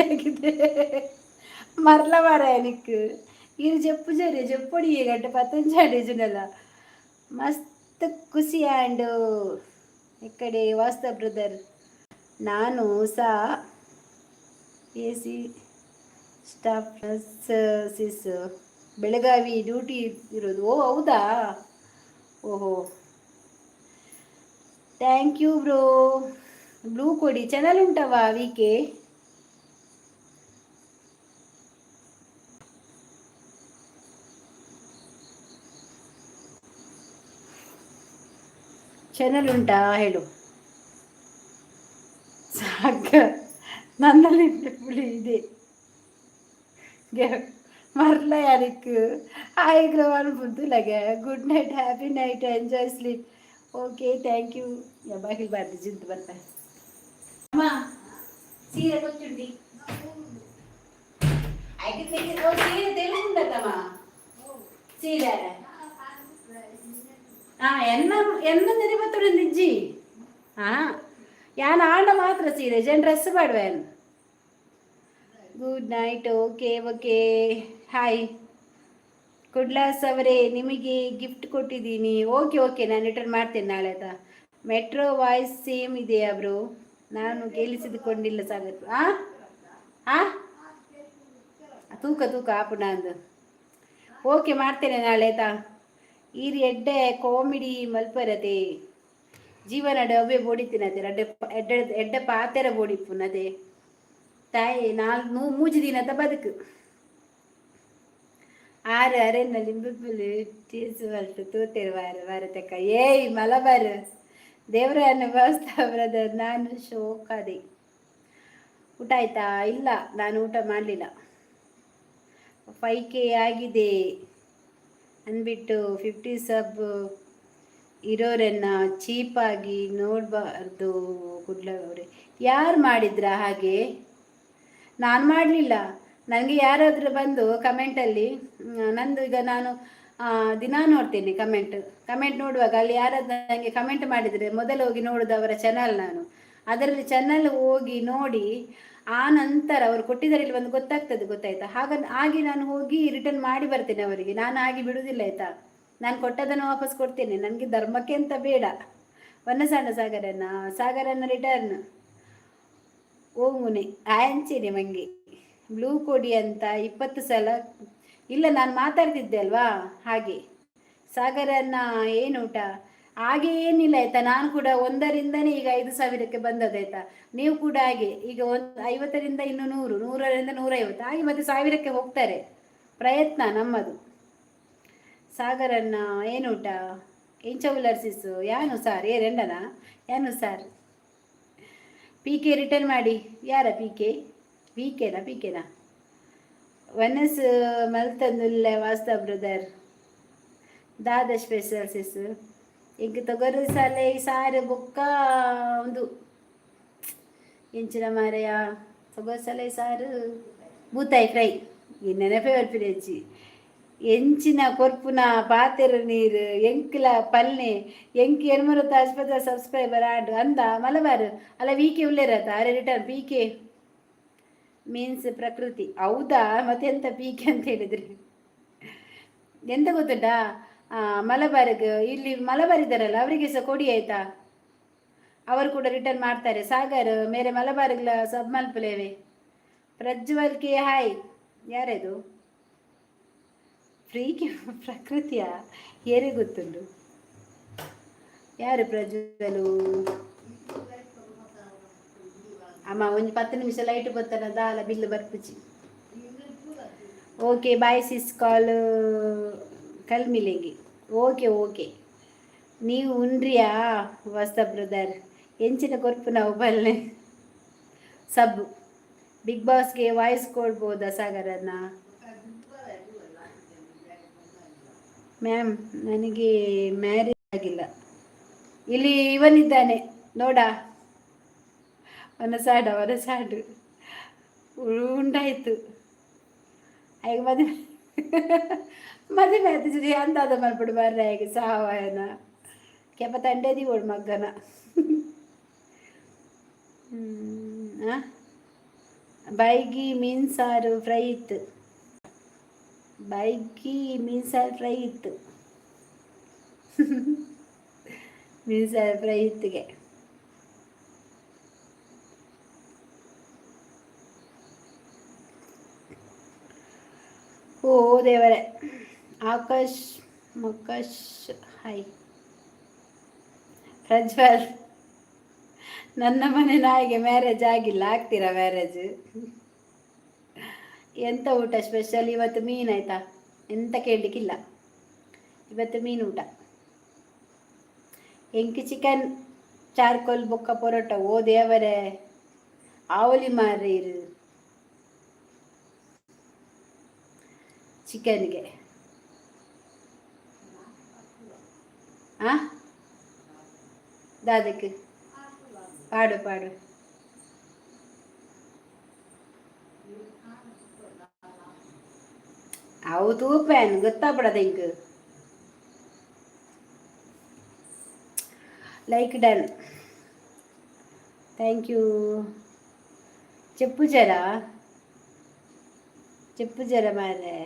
ಆಗಿದೆ ಮರಲ ಮರ ನಿಕ್ ಇರು ಜಪ್ಪು ಜರಿ ಜಪ್ಪುಡಿ ಗಂಟೆ ಪತ್ತೊಂಜಾಡಿ ಜುನಲ ಮಸ್ತ್ ಖುಷಿ ಆಂಡ್. ಇಕ್ಕಡೆ ವಾಸ್ತವ್ ಬ್ರದರ್, ನಾನು ಸಹ ಎ ಸಿ ಸ್ಟಾಫ್ ಸಿಸ್, ಬೆಳಗಾವಿ ಡ್ಯೂಟಿ ಇರೋದು. ಓ, ಹೌದಾ? ಓಹೋ, thank you bro. Blue ಕೊಡಿ ಚಾನಲ್ ಉಂಟವಾ? ವಿ ಕೆ ಚಾನಲ್ ಉಂಟಾ ಹೇಳು. ಸಾಕ, ನನ್ನಲ್ಲಿ ಪುಳಿ ಇದೆ. ಮರ್ಲ ಯಾರಿಕ್ ಆಯ್ಗ್ಲ ಅನ್ಪುಂತುಲಗೆ. Good night, happy night, enjoy sleep. Okay, thank you. ಬಾಗಿಲು ಬಾರ್ದು ಜಿಂತು ಬರ್ತಾ. ಅಮ್ಮ, ಸೀರೆ ಕೊಚ್ಚುಂಡಿ ಸೀರೆ తెలుసుండమ్మా ಸೀರೆ. ಎನ್ನ ಎನ್ನ ನೆರಿಬತ್ತುಡು ನಿಜ್ಜಿ. ಯಾನ್ ಆಂಡ ಮಾತ್ರ ಸೀರೆ ಜನ್ ಡ್ರೆಸ್ ಪಾಡುವೇನ್. Good night. Okay okay, hi ಕುಡ್ಲಾಸ್ ಅವರೇ, ನಿಮಗೆ ಗಿಫ್ಟ್ ಕೊಟ್ಟಿದ್ದೀನಿ. ಓಕೆ ಓಕೆ, ನಾನು ರಿಟರ್ನ್ ಮಾಡ್ತೇನೆ ನಾಳೆ, ಆಯ್ತಾ? ಮೆಟ್ರೋ ವಾಯ್ಸ್ ಸೇಮ್ ಇದೆಯಾ ಬ್ರೋ? ನಾನು ಕೇಳಿಸಿದುಕೊಂಡಿಲ್ಲ ಸಾಗರ್. ಆ ಆ ತೂಕ ತೂಕ ಆಪುಣ ಅಂದು. ಓಕೆ, ಮಾಡ್ತೇನೆ ನಾಳೆ, ಆಯ್ತಾ? ಈರ್ ಎಡ್ಡೆ ಕಾಮಿಡಿ ಮಲ್ಪರತೆ. ಜೀವನಡ್ ಅವ್ವೆ ಬೋಡಿತ್ತಿನತೆ ರಡ್ಡೆ ಎಡ್ಡೆ ಎಡ್ಡೆ ಪಾತೆರ ಬೋಡಿಪ್ಪುನತೆ. ತಾಯಿ ನಾಲ್ ನೂ ಮೂಜಿ ದಿನತ ಬದುಕು ಆರು ಅರೆನ್ನ ಲಿಂಬುಪುಲು ಟೀಸು ಮಲ್ತು ತೂತೆರ್ ವಾರ ವಾರ ತಕ್ಕ. ಏಯ್ ಮಲಬಾರ್ ದೇವರನ್ನು ವಾಸ್ತವ ಬ್ರದರ್, ನಾನು ಶೋಕ್ ಅದೇ. ಊಟ ಆಯ್ತಾ? ಇಲ್ಲ, ನಾನು ಊಟ ಮಾಡಲಿಲ್ಲ. 5K ಆಗಿದೆ ಅಂದ್ಬಿಟ್ಟು 50 ಸಬ್ ಇರೋರನ್ನ ಚೀಪಾಗಿ ನೋಡಬಾರ್ದು ಕುಡ್ಲ ಅವರೇ. ಯಾರು ಮಾಡಿದ್ರ ಹಾಗೆ? ನಾನು ಮಾಡಲಿಲ್ಲ. ನನಗೆ ಯಾರಾದರೂ ಬಂದು ಕಮೆಂಟಲ್ಲಿ ನಂದು, ಈಗ ನಾನು ದಿನಾ ನೋಡ್ತೇನೆ ಕಮೆಂಟ್. ಕಮೆಂಟ್ ನೋಡುವಾಗ ಅಲ್ಲಿ ಯಾರಾದರೂ ನನಗೆ ಕಮೆಂಟ್ ಮಾಡಿದರೆ ಮೊದಲು ಹೋಗಿ ನೋಡೋದು ಅವರ ಚಾನಲ್. ನಾನು ಅದರಲ್ಲಿ ಚಾನಲ್ ಹೋಗಿ ನೋಡಿ, ಆ ನಂತರ ಅವರು ಕೊಟ್ಟಿದ್ದಾರೆ ಇಲ್ಲಿ ಒಂದು ಗೊತ್ತಾಗ್ತದೆ, ಗೊತ್ತಾಯ್ತಾ? ಹಾಗ ಹಾಗೆ ನಾನು ಹೋಗಿ ರಿಟರ್ನ್ ಮಾಡಿ ಬರ್ತೇನೆ ಅವರಿಗೆ. ನಾನು ಹಾಗೆ ಬಿಡುವುದಿಲ್ಲ, ಆಯ್ತಾ? ನಾನು ಕೊಟ್ಟದನ್ನು ವಾಪಸ್ ಕೊಡ್ತೇನೆ. ನನಗೆ ಧರ್ಮಕ್ಕೆ ಅಂತ ಬೇಡ. ವನ್ನ ಸಣ್ಣ ಸಾಗರನ್ನ ಸಾಗರನ್ನ ರಿಟರ್ನ್ ಓ ಮುನೆ ಆಂಚೆನೆ ಮಂಗೆ ಬ್ಲೂ ಕೊಡಿ ಅಂತ 20 ಸಲ. ಇಲ್ಲ, ನಾನು ಮಾತಾಡ್ತಿದ್ದೆ ಅಲ್ವಾ, ಹಾಗೆ. ಸಾಗರನ್ನ ಏನು ಊಟ? ಹಾಗೆ ಏನಿಲ್ಲ, ಆಯ್ತಾ? ನಾನು ಕೂಡ ಒಂದರಿಂದನೇ ಈಗ 5,000ಕ್ಕೆ ಬಂದದ್ದು, ಆಯ್ತಾ? ನೀವು ಕೂಡ ಹಾಗೆ. ಈಗ ಒಂದು 50ರಿಂದ ಇನ್ನು 100, 100ರಿಂದ 150, ಹಾಗೆ ಮತ್ತೆ 1,000ಕ್ಕೆ ಹೋಗ್ತಾರೆ. ಪ್ರಯತ್ನ ನಮ್ಮದು. ಸಾಗರನ್ನ ಏನು ಊಟ? ಎಂಚ ಉಲ್ಲರ್ಸಿಸು? ಯಾನು ಸಾರ್ ಏ ರೆಂಡನಾ? ಯಾನು ಸಾರ್? ಪಿ ಕೆ ರಿಟರ್ನ್ ಮಾಡಿ. ಯಾರ ಪಿ ಕೆ? ವಿ ಕೆನಾ, ಪಿ ಕೆನಾ? ವನಸ್ ಮಲ್ತಂದುಲ್ಲೆ ವಾಸ್ತವ ಬ್ರದರ್, ದಾದ ಸ್ಪೆಷಲ್ ಸಿಸ್? ಎಂಕ್ ತೊಗರಿ ಸಾಲೆ ಸಾರು ಬೊಕ್ಕ ಒಂದು ಎಂಚಿನ ಮಾರೆಯ ತೊಗರಿ ಸಾಲೆ ಸಾರು, ಬೂತಾಯಿ ಫ್ರೈ ಈ ನೆನಪೇ ಬರ್ಪಿನೆಂಚಿ. ಎಂಚಿನ ಕೊರ್ಪುನ ಪಾತೆರ ನೀರು ಎಂಕ್ಲ ಪಲ್ನೆ. ಎಂಕ್ ಎನ್ಮರತ ಆಸ್ಪತ್ರೆ ಸಬ್ಸ್ಕ್ರೈಬರ್ ಆಂಡ್ ಅಂದ ಮಲಬಾರ್ ಅಲ್ಲ. ವಿ ಕೆ ಉಲ್ಲೇರತ ಅರೆ ರಿಟರ್ನ್. ಪಿ ಕೆ ಮೀನ್ಸ್ ಪ್ರಕೃತಿ. ಹೌದಾ? ಮತ್ತೆಂತ ಪಿ ಕೆ ಅಂತ ಹೇಳಿದ್ರಿ? ಎಂತ ಗೊತ್ತುಂಟಾ? ಮಲಬಾರ್ಗೆ ಇಲ್ಲಿ ಮಲಬಾರ್ ಇದ್ದಾರಲ್ಲ, ಅವರಿಗೆ ಸಹ ಕೊಡಿ, ಆಯ್ತಾ? ಅವರು ಕೂಡ ರಿಟರ್ನ್ ಮಾಡ್ತಾರೆ. ಸಾಗರ್ ಮೇರೆ ಮಲಬಾರ್ಗ್ಲ ಸಬ್ ಮಲ್ಪಲೇವೆ. Prajwal K hi. ಯಾರದು? ಫ್ರೀಗೆ ಪ್ರಕೃತಿಯ ಏರೆ ಗೊತ್ತುಂಟು. ಯಾರು ಪ್ರಜ್ವಲು? ಅಮ್ಮ, ಒಂದು 10 ನಿಮಿಷ ಲೈಟ್ ಬತ್ತನ ದಾಲ ಬಿಲ್ಲು ಬರ್ಪುಚಿ. ಓಕೆ, ಬಾಯ್ ಸಿಸ್, ಕಾಲ್ ಕಲ್ ಮಿಲೇಂಗೆ. Okay okay. ನೀವು ಉಂಡ್ರಿಯಾ? ವಸ್ತ ಬ್ರದರ್, ಎಂಚಿನ ಕೊರ್ಪುನ ಬಲ್ಲೆ ಸಬ್ಬು. ಬಿಗ್ ಬಾಸ್ಗೆ ವಾಯ್ಸ್ ಕೊಡ್ಬೋದಾ ಸಾಗರನ್ನ? ಮ್ಯಾಮ್, ನನಗೆ ಮ್ಯಾರೇಜ್ ಆಗಿಲ್ಲ. ಇಲ್ಲಿ ಇವನಿದ್ದಾನೆ ನೋಡ, ಅವನ ಸಾಡು, ಅವನ ಸಾಡು ಉಂಡಾಯ್ತು. ಆಗ ಮದುವೆ ಮದುವೆ ಆಯ್ತು. ಅಂದಾದ ಮಲ್ಪಡು ಬರ್ರೆ. ಹೇಗೆ ಸಾವಯನ ಕೆಪ ತಂಡೇದಿ ಓಡು ಮಗ್ಗನ. ಬೈಗಿ ಮೀನು ಸಾರು ಫ್ರೈ ಇತ್ತು. ಬೈಗಿ ಮೀನು ಸಾರು ಫ್ರೈ ಇತ್ತು. ಮೀನು ಸಾರು ಫ್ರೈ ಇತ್ತಿಗೆ. ಓ ದೇವರೇ. ಆಕಾಶ್ ಮುಕಾಶ್ ಹಾಯ್. ಪ್ರಜ್ವಲ್, ನನ್ನ ಮನೆ ನಾಯಿಗೆ ಮ್ಯಾರೇಜ್ ಆಗಿಲ್ಲ, ಆಗ್ತೀರಾ ಮ್ಯಾರೇಜ್? ಎಂತ ಊಟ ಸ್ಪೆಷಲ್ ಇವತ್ತು? ಮೀನು ಆಯ್ತಾ? ಎಂತ ಕೇಳಲಿಕ್ಕಿಲ್ಲ, ಇವತ್ತು ಮೀನು ಊಟ. ಎಂಕ್ ಚಿಕನ್ ಚಾರ್ಕೋಲ್ ಬೊಕ್ಕ ಪೊರೋಟ. ಓ ದೇವರೇ, ಆವಲಿ ಮಾರ್ರೆ ಇರು ಚಿಕನ್ಗೆ. ಆ ದಾದಕ್ಕೆ ಪಾಡು ಪಾಡು. ಅವು ತೂಪೇನ್ ಗೊತ್ತಾಪಡದ ink. Like done, thank you. చెప్పు జరా, చెప్పು ಜರ ಮಾರ್ರೆ.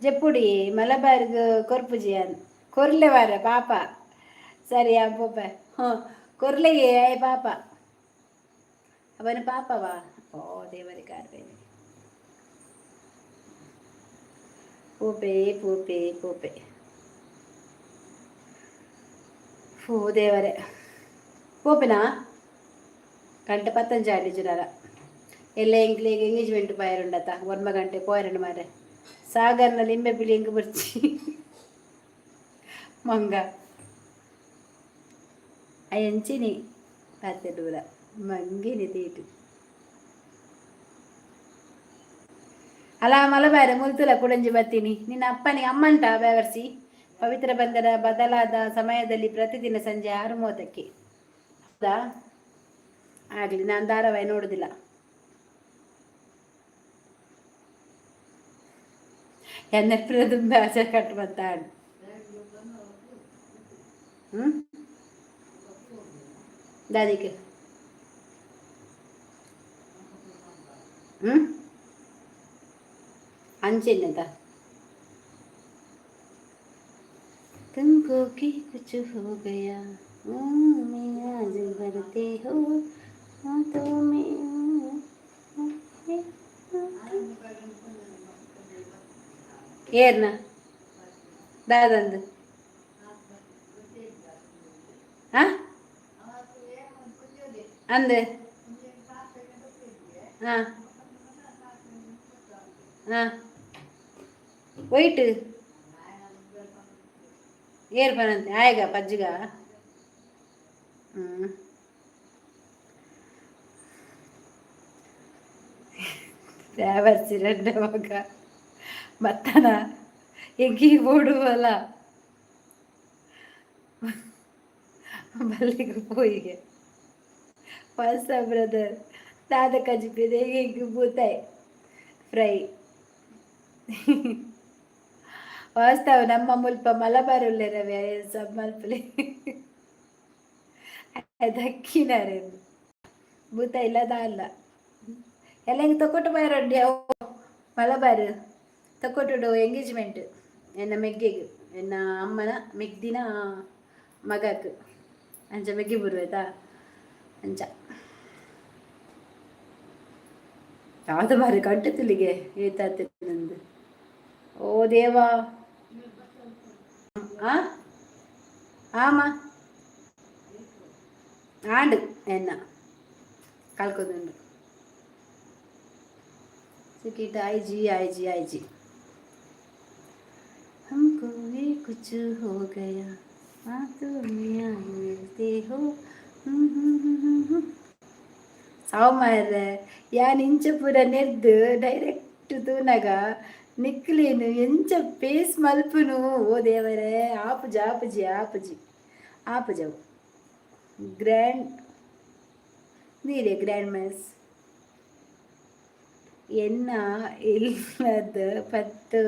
ಜಪ್ಪುಡಿ ಮಲಬಾರ್ಗ್ ಕೊರ್ಪು ಜಿಯಾನ್ ಕೊರ್ಲೆ ವಾರ ಪಾಪ. ಸರಿ ಪೋಪ. ಹ್ಞೂ, ಕೊರ್ಲೆಗೆ ಪಾಪ ಅವನ ಪಾಪವಾ? ಓ ದೇವರಿ ಕಾರ್ವೆ. ಪೋಪೆ ಪೋಪೆ ಪೋಪೆ. ಓ ದೇವರೇ, ಪೋಪೆನಾ? ಗಂಟೆ ಪತ್ತಂಜಾಡಿ ಜುನಾರ ಎಲ್ಲ ಎಂಕ್ಲೆಗ್ ಎಂಗೇಜ್ಮೆಂಟ್ ಪಾಯರುಂಡತ. ಒರ್ಮ ಗಂಟೆ ಪೋಯರಂಡು ಮಾರೆ. ಸಾಗರ್ನ ಲಿಂಬೆ ಪಿಳಿ ಎಂಕ್ ಬೊರ್ಚಿ ಮಂಗ. ಅಂಚಿನಿ ಪಾತೆರ್ಡುಲ ಮಂಗಿನಿ ತೀಟು. ಅಲ ಮಲಬಾರೆ ಮುಲ್ತುಲ ಕುಡಂಜಿ ಬತ್ತೀನಿ. ನಿನ್ನ ಅಪ್ಪನಿಗೆ ಅಮ್ಮಂಟ ಬೇವರ್ಸಿ. ಪವಿತ್ರ ಬಂಧನ ಬದಲಾದ ಸಮಯದಲ್ಲಿ ಪ್ರತಿದಿನ ಸಂಜೆ 6:30ಕ್ಕೆ. ಹೌದಾ? ಆಗಲಿ, ನಾನು ಧಾರಾವಾಹಿ ನೋಡೋದಿಲ್ಲ. ಎನ್ನ ತುಂಬ ಆಚೆ ಕಟ್ಟು ಬಂತಾಡು. ಹ್ಞೂ, ದಾದಿಗೆ. ಹ್ಞೂ, ಅಂಚೆನ್ನದ. तुमको कि कुछ हो गया, मैं आज भरते हो तो मैं. ಏರ್ನ ದಾದಂದು? ಹಾಂ, ಅಂದೆ. ಹಾಂ ಹಾಂ, ವೈಟ್ ಏರ್ ಪನಂತೆ ಆಯಗ ಪಜ್ಜಿಗ. ಹ್ಞೂ, ಫ್ಲೇವರ್ಸ್ ರೆಡ್ಡ ಮಗ ಬತ್ತನ ಎಂಕಿ ಓಡುವಲ್ಲ ಬಲ್ಲಿಗೆ ಪೋಯಿಗೆ. ಹೊಸ ಬ್ರದರ್, ದಾದ ಕಜಿಪಿದೆ ಎಂಕ್ ಬೂತಾಯ್ ಫ್ರೈ. ವಾಸ್ತವ ನಮ್ಮ ಮುಲ್ಪ ಮಲಬಾರ್ ಉಲ್ಲೆರವೆ ಸಬ್ ಮಲ್ಪಲೆ ದಕ್ಕಿನಾರೆ ಬೂತ ಇಲ್ಲದ ಅಲ್ಲ. ಎಲ್ಲ ಹಿಂಗೆ ತಕೊಟ್ಟು ಬೈರೊಂಡಿ ಅವು ಮಲಬಾರ್ ತಕೊಟುಡು. ಎಂಗೇಜ್ಮೆಂಟ್ ಎನ್ನ ಮೆಗ್ಗೆಗ್, ಎನ್ನ ಅಮ್ಮನ ಮೆಗ್ದಿನ ಮಗಕ್. ಅಂಚ ಮೆಗ್ಗಿ ಬರುವಾಯ್ತಾ ಅಂಚ. ಯಾವ್ದು ಬಾರಿ ಕಂಟು ತುಲಿಗೆ ಏತಾತೆ ನಂದು. ಓ ದೇವಾ. ಆ ಆಮ ಆಂಡ್ ಎನ್ನ ಕಲ್ಕೊದುಂಡು ಸಿಕ್ಕಿಟ. I G I G I G. हमको ये कुछ कुछ हो गया, बातों में मिलते हो. ಹ್ಮ್ ಹ್ಮ್ ಹ್ಮ್ ಹ್ಮ್ ಹ್ಮ್. ಸಾವು ಮಾರ್ರೆ, ಯಾನ್ ಇಂಚ ಪೂರ ನೆರ್ದು ಡೈರೆಕ್ಟ್ ತೂನಗ ನಿಕ್ಲೇನು ಎಂಚ ಪೇಸ್ ಮಲ್ಪುನು? ಓ ದೇವರೇ, ಆಪುಜಿ, ಆಪುಜಿ, ಆಪುಜಿ, ಆಪುಜವು. ಗ್ರ್ಯಾಂಡ್ ನೀರೆ ಗ್ರ್ಯಾಂಡ್ ಮ್ಯಾಸ್. ಎನ್ನ ಇಲ್ಲದ ಪತ್ತು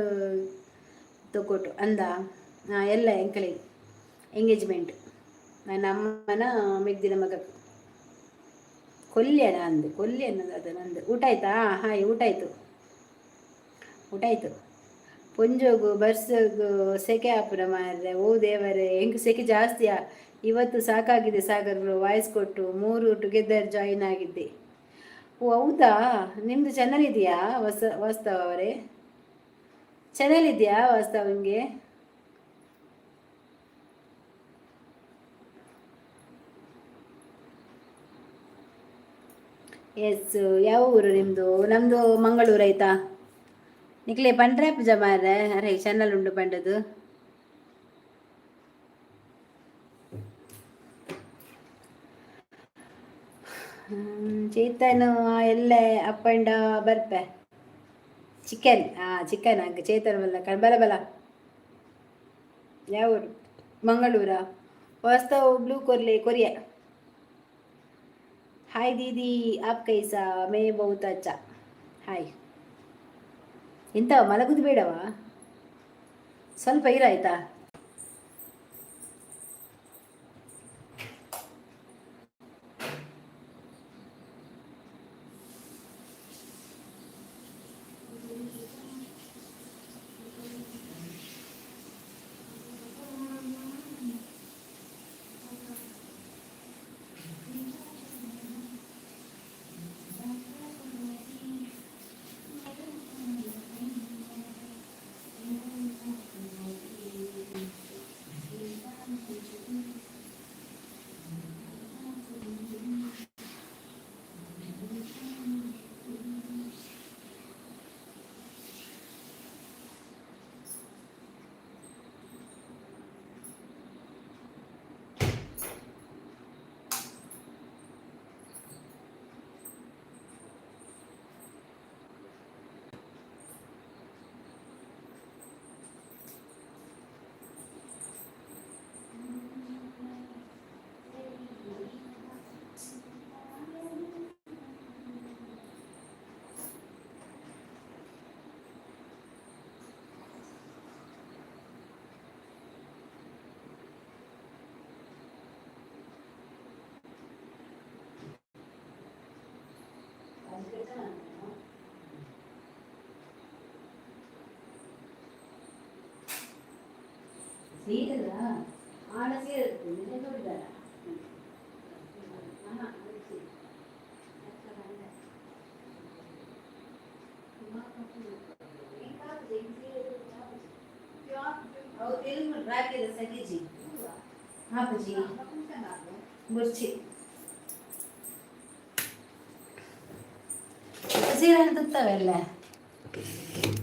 ತಕೊಟು ಅಂದ ಎಲ್ಲ ಎಂಕಲೆ ಎಂಗೇಜ್ಮೆಂಟ್. ನನ್ನ ಅಮ್ಮನ ಮೆಗ್ದಿನ ಮಗ ಕೊಲ್ಯನ ಅಂದು ಕೊಲ್ಯನ ಅದು ನಂದು. ಊಟ ಆಯ್ತಾ? ಹಾಯ್, ಊಟ ಆಯ್ತು, ಊಟ ಆಯ್ತು. ಪೊಂಜೋಗು ಬರ್ಸಗು ಸೆಕೆ ಆಪುನ ಮಾರ್ರೆ. ಓ ದೇವರೇ, ಹೆಂಗ್ ಸೆಕೆ ಜಾಸ್ತಿಯಾ ಇವತ್ತು? ಸಾಕಾಗಿದೆ. ಸಾಗರ್ ವಾಯ್ಸ್ ಕೊಟ್ಟು ಮೂರು ಟುಗೆದರ್ ಜಾಯಿನ್ ಆಗಿದ್ದೆ. ಓ ಹೌದಾ? ನಿಮ್ಮದು ಚಾನಲ್ ಇದೆಯಾ ಹೊಸ ವಾಸ್ತವ ಅವರೇ? ಚಾನಲ್ ಇದೆಯಾ ವಾಸ್ತವನ್ಗೆ? ಎಸ್, ಯಾವ ಊರು ನಿಮ್ಮದು? ನಮ್ಮದು ಮಂಗಳೂರು, ಆಯ್ತಾ? ನಿಕ್ಲೆ ಪಂಡ್ರೆ ಪೂಜಾ ಮಾರ್ರೆ. ಅರೆ, ಚಾನಲ್ ಉಂಡು ಪಂಡದು. ಚೇತನ್ ಎಲ್ಲೆ ಅಪ್ಪಂಡ ಬರ್ಪೆ. ಚಿಕನ್, ಹಾಂ, ಚಿಕನ್ ಹಂಗೆ. ಚೇತನ್ ಬಲ್ಲ ಬಲ ಬಲ. ಯಾವ ಊರು? ಮಂಗಳೂರಾ? ವಾಸ್ತವ್ ಬ್ಲೂ ಕೊರ್ಲೆ ಕೊರಿಯಾ. हाय दीदी, आप कैसा? मैं बहुत अच्छा. ಹಾಯ್. ಎಂತ ಮಲಗುದು ಬೇಡವಾ? ಸ್ವಲ್ಪ ಇರಾಯ್ತಾ? ಸೀರೆದ ಆಳ ಸೀರೆ ನೋಡಿದಾರ. ಸಗಿಜಿ ಹಾಪುಜಿ ಬುರ್ಚಿ ಸೀರೆ ತುತ್ತವೆಲ್ಲ.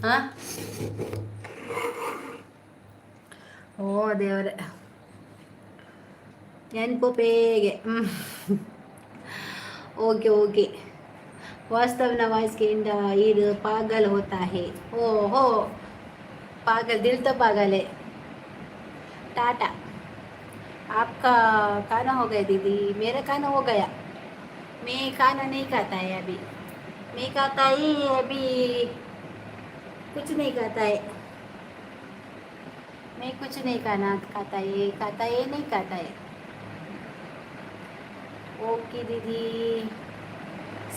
ಹಾಂ, ಓ ದೇವರೇ, ನೆನಪು. Okay okay. वास्तव नवाज के ईद पागल होता है. ओ हो, पागल, दिल तो पागल है. टाटा. आपका खाना हो गया दीदी? मेरा खाना हो गया. मैं खाना नहीं खाता है अभी. मैं खाता है अभी, कुछ नहीं खाता है. मैं कुछ नहीं खाना खाता है, खाता है, नहीं खाता है. ओके दीदी.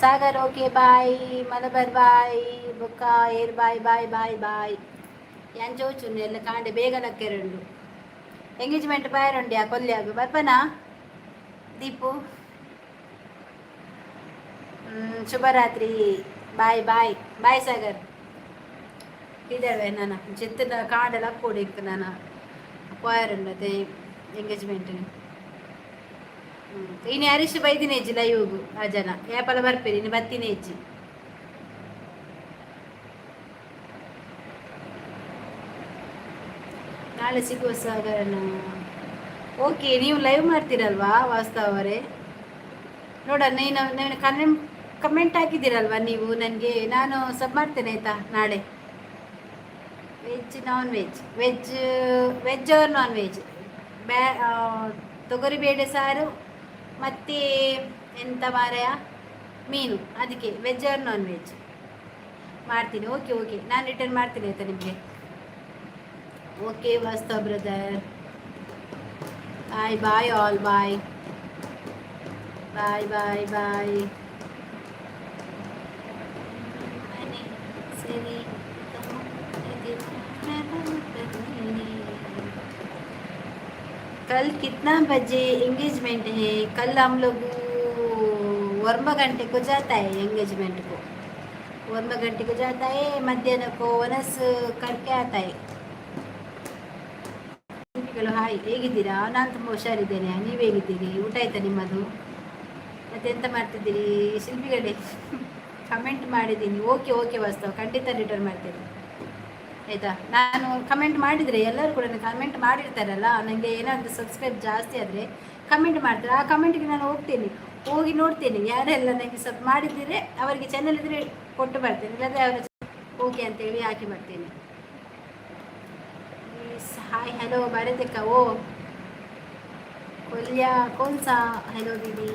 सागर, ಓಕೆ ಬಾಯ್. ಮಲಬರ್ ಬಾಯ್. ಬೊಕ್ಕ ಏರ್ ಬಾಯ್ ಬಾಯ್ ಬಾಯ್ ಬಾಯ್. ಯಾನ್ ಚೋಚುಂಡು ಎಲ್ಲ ಕಾಂಡೆ ಬೇಗ ಲಕ್ಕೆರುಂಡು. ಎಂಗೇಜ್ಮೆಂಟ್ ಬಾಯರುಂಡು ಯಾ ಕೊಲ್ಯಾಗು ಬರ್ಪನಾ ದೀಪು? ಶುಭರಾತ್ರಿ, ಬಾಯ್ ಬಾಯ್ ಬಾಯ್. ಸಾಗರ್ ಇದ್ದಾವೆ. ನಾನು ಚಿತ್ತದ ಕಾಂಡೆ ಲಕ್ಕೋಡು ಇಕ್ಕು. ನಾನು ಪೋಯರುಂಡು ಎಂಗೇಜ್ಮೆಂಟ್. ಇನಿ ಹರೀಶ್ ಬೈದಿನೇಜಿ ಲೈವ್ಗು. ಆ ಜನ ಏಪಲ ಬರ್ಪೇರಿ, ಇನ್ನು ಬತ್ತಿನೇಜಿ. ನಾಳೆ ಸಿಗುವ ಸಾಗರನ. ಓಕೆ, ನೀವು ಲೈವ್ ಮಾಡ್ತೀರಲ್ವಾ ವಾಸ್ತವ ಅವರೇ? ನೋಡೋಣ. ನೀನು ನೀವು ಕಮೆಂಟ್ ಹಾಕಿದ್ದೀರಲ್ವಾ ನೀವು ನನಗೆ? ನಾನು ಸಬ್ ಮಾಡ್ತೇನೆ, ಆಯಿತಾ? ನಾಳೆ veg, non veg, veg, veg or non veg? ಬ್ಯಾ ತೊಗರಿಬೇಳೆ ಸಾರು ಮತ್ತು ಎಂತ ಮಾರಾಯ, ಮೀನು. ಅದಕ್ಕೆ ವೆಜ್ ಆರ್ ನಾನ್ ವೆಜ್ ಮಾಡ್ತೀನಿ. ಓಕೆ ಓಕೆ, ನಾನು ರಿಟರ್ನ್ ಮಾಡ್ತೀನಿ, ಆಯಿತಾ ನಿಮಗೆ? Okay Vastav brother, bye bye all, bye bye bye bye. ಮನೆ ಸರಿ. कल कितना बजे एंगेजमेंट है? कल हम लोग 9 घंटे को जाता है एंगेजमेंट को. 9 घंटे को जाता है, मध्याह्न को वनस करके आता है. ಹಾಯ್, ಹೇಗಿದ್ದೀರಾ? ನಾನು ತುಂಬ ಹುಷಾರಿದ್ದೇನೆ. ನೀವು ಹೇಗಿದ್ದೀರಿ? ಊಟ ಆಯ್ತಾ ನಿಮ್ಮದು? ಮತ್ತೆ ಎಂತ ಮಾಡ್ತಿದ್ದೀರಿ ಶಿಲ್ಪಿಗಳೇ? ಕಮೆಂಟ್ ಮಾಡಿದ್ದೀನಿ. ಓಕೆ ಓಕೆ ವಾಸ್ತವ, ಖಂಡಿತ ರಿಟರ್ನ್ ಮಾಡ್ತೀನಿ, ಆಯಿತಾ? ನಾನು ಕಮೆಂಟ್ ಮಾಡಿದರೆ, ಎಲ್ಲರೂ ಕೂಡ ಕಮೆಂಟ್ ಮಾಡಿರ್ತಾರಲ್ಲ, ನನಗೆ ಏನಾದರೂ ಸಬ್ಸ್ಕ್ರೈಬ್ ಜಾಸ್ತಿ ಆದರೆ ಕಮೆಂಟ್ ಮಾಡ್ತಾರೆ. ಆ ಕಮೆಂಟ್ಗೆ ನಾನು ಹೋಗ್ತೀನಿ, ಹೋಗಿ ನೋಡ್ತೀನಿ. ಯಾರೆಲ್ಲ ನನಗೆ ಸಬ್ ಮಾಡಿದ್ದೀರಿ, ಅವರಿಗೆ ಚಾನಲ್ ಇದ್ದರೆ ಕೊಟ್ಟು ಬರ್ತೇನೆ, ಇಲ್ಲದ್ರೆ ಅವರ ಓಕೆ ಅಂತೇಳಿ ಹಾಕಿ ಬರ್ತೀನಿ. ಹಾಯ್, ಹಲೋ ಭಾರತಕ್ಕ. ಓ ಕೊಲ್ಯ कौन सा? ಹಲೋ ದೀದಿ.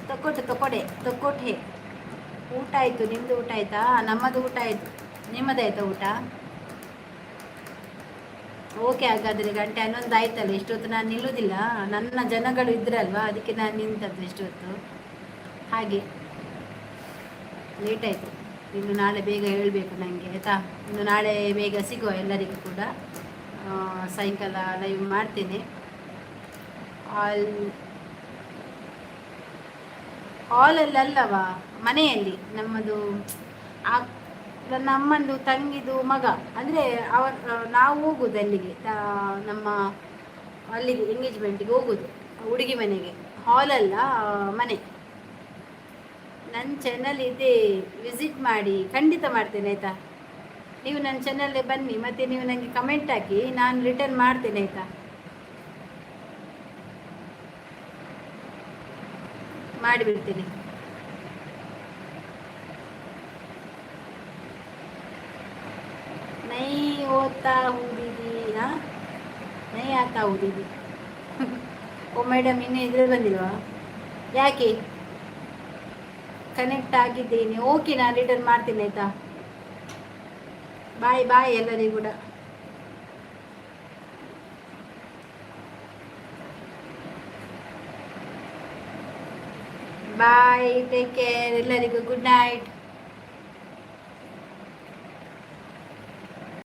ತೊಕ್ಕೊಟ್ಟೆ, ತೊಕೊಡೆ, ತೊಕ್ಕೊಟ್ಟೆ. ಊಟ ಆಯಿತು. ನಿಮ್ಮದು ಊಟ ಆಯಿತಾ? ನಮ್ಮದು ಊಟ ಆಯಿತು. ನಿಮ್ಮದಾಯ್ತಾ ಊಟ? ಓಕೆ, ಹಾಗಾದರೆ ಗಂಟೆ 11 ಆಯ್ತಲ್ಲ, ಇಷ್ಟೊತ್ತು ನಾನು ನಿಲ್ಲುವುದಿಲ್ಲ. ನನ್ನ ಜನಗಳು ಇದ್ರಲ್ವಾ, ಅದಕ್ಕೆ ನಾನು ನಿಂತದ್ದು ಇಷ್ಟೊತ್ತು. ಹಾಗೆ ಲೇಟ್ ಆಯಿತು. ಇನ್ನು ನಾಳೆ ಬೇಗ ಹೇಳಬೇಕು ನನಗೆ, ಆಯಿತಾ? ಇನ್ನು ನಾಳೆ ಬೇಗ ಸಿಗುವ ಎಲ್ಲರಿಗೂ ಕೂಡ. ಸಾಯಂಕಾಲ ಲೈವ್ ಮಾಡ್ತೇನೆ. ಹಾಲ್, ಹಾಲಲ್ಲಲ್ಲವಾ, ಮನೆಯಲ್ಲಿ. ನಮ್ಮದು ಆ ನನ್ನ ಅಮ್ಮಂದು ತಂಗಿದು ಮಗ, ಅಂದರೆ ಅವರ, ನಾವು ಹೋಗುದು ಅಲ್ಲಿಗೆ, ನಮ್ಮ ಅಲ್ಲಿಗೆ ಎಂಗೇಜ್ಮೆಂಟಿಗೆ ಹೋಗುದು ಹುಡುಗಿ ಮನೆಗೆ. ಹಾಲಲ್ಲ, ಮನೆ. ನನ್ನ ಚಾನಲ್ ಇದೆ, ವಿಸಿಟ್ ಮಾಡಿ. ಖಂಡಿತ ಮಾಡ್ತೇನೆ, ಆಯಿತಾ? ನೀವು ನನ್ನ ಚಾನಲ್ಗೆ ಬನ್ನಿ ಮತ್ತು ನೀವು ನನಗೆ ಕಮೆಂಟ್ ಹಾಕಿ, ನಾನು ರಿಟರ್ನ್ ಮಾಡ್ತೇನೆ, ಆಯಿತಾ? ಮಾಡಿಬಿಡ್ತೀನಿ. नहीं होता हूँ दीदी. ಹಾಂ, नहीं आता हूँ दीदी. ಓ ಮೇಡಮ್, ಇನ್ನೂ ಇದ್ರೆ ಬಂದಿಲ್ವಾ? ಯಾಕೆ? ಕನೆಕ್ಟ್ ಆಗಿದ್ದೇನೆ. ಓಕೆ, ನಾನು ರಿಟರ್ನ್ ಮಾಡ್ತೀನಿ, ಆಯಿತಾ? ಬಾಯ್ ಬಾಯ್ ಎಲ್ಲರಿಗೂ ಕೂಡ. ಬಾಯ್, ಟೇಕ್ ಕೇರ್ ಎಲ್ಲರಿಗೂ. Good night.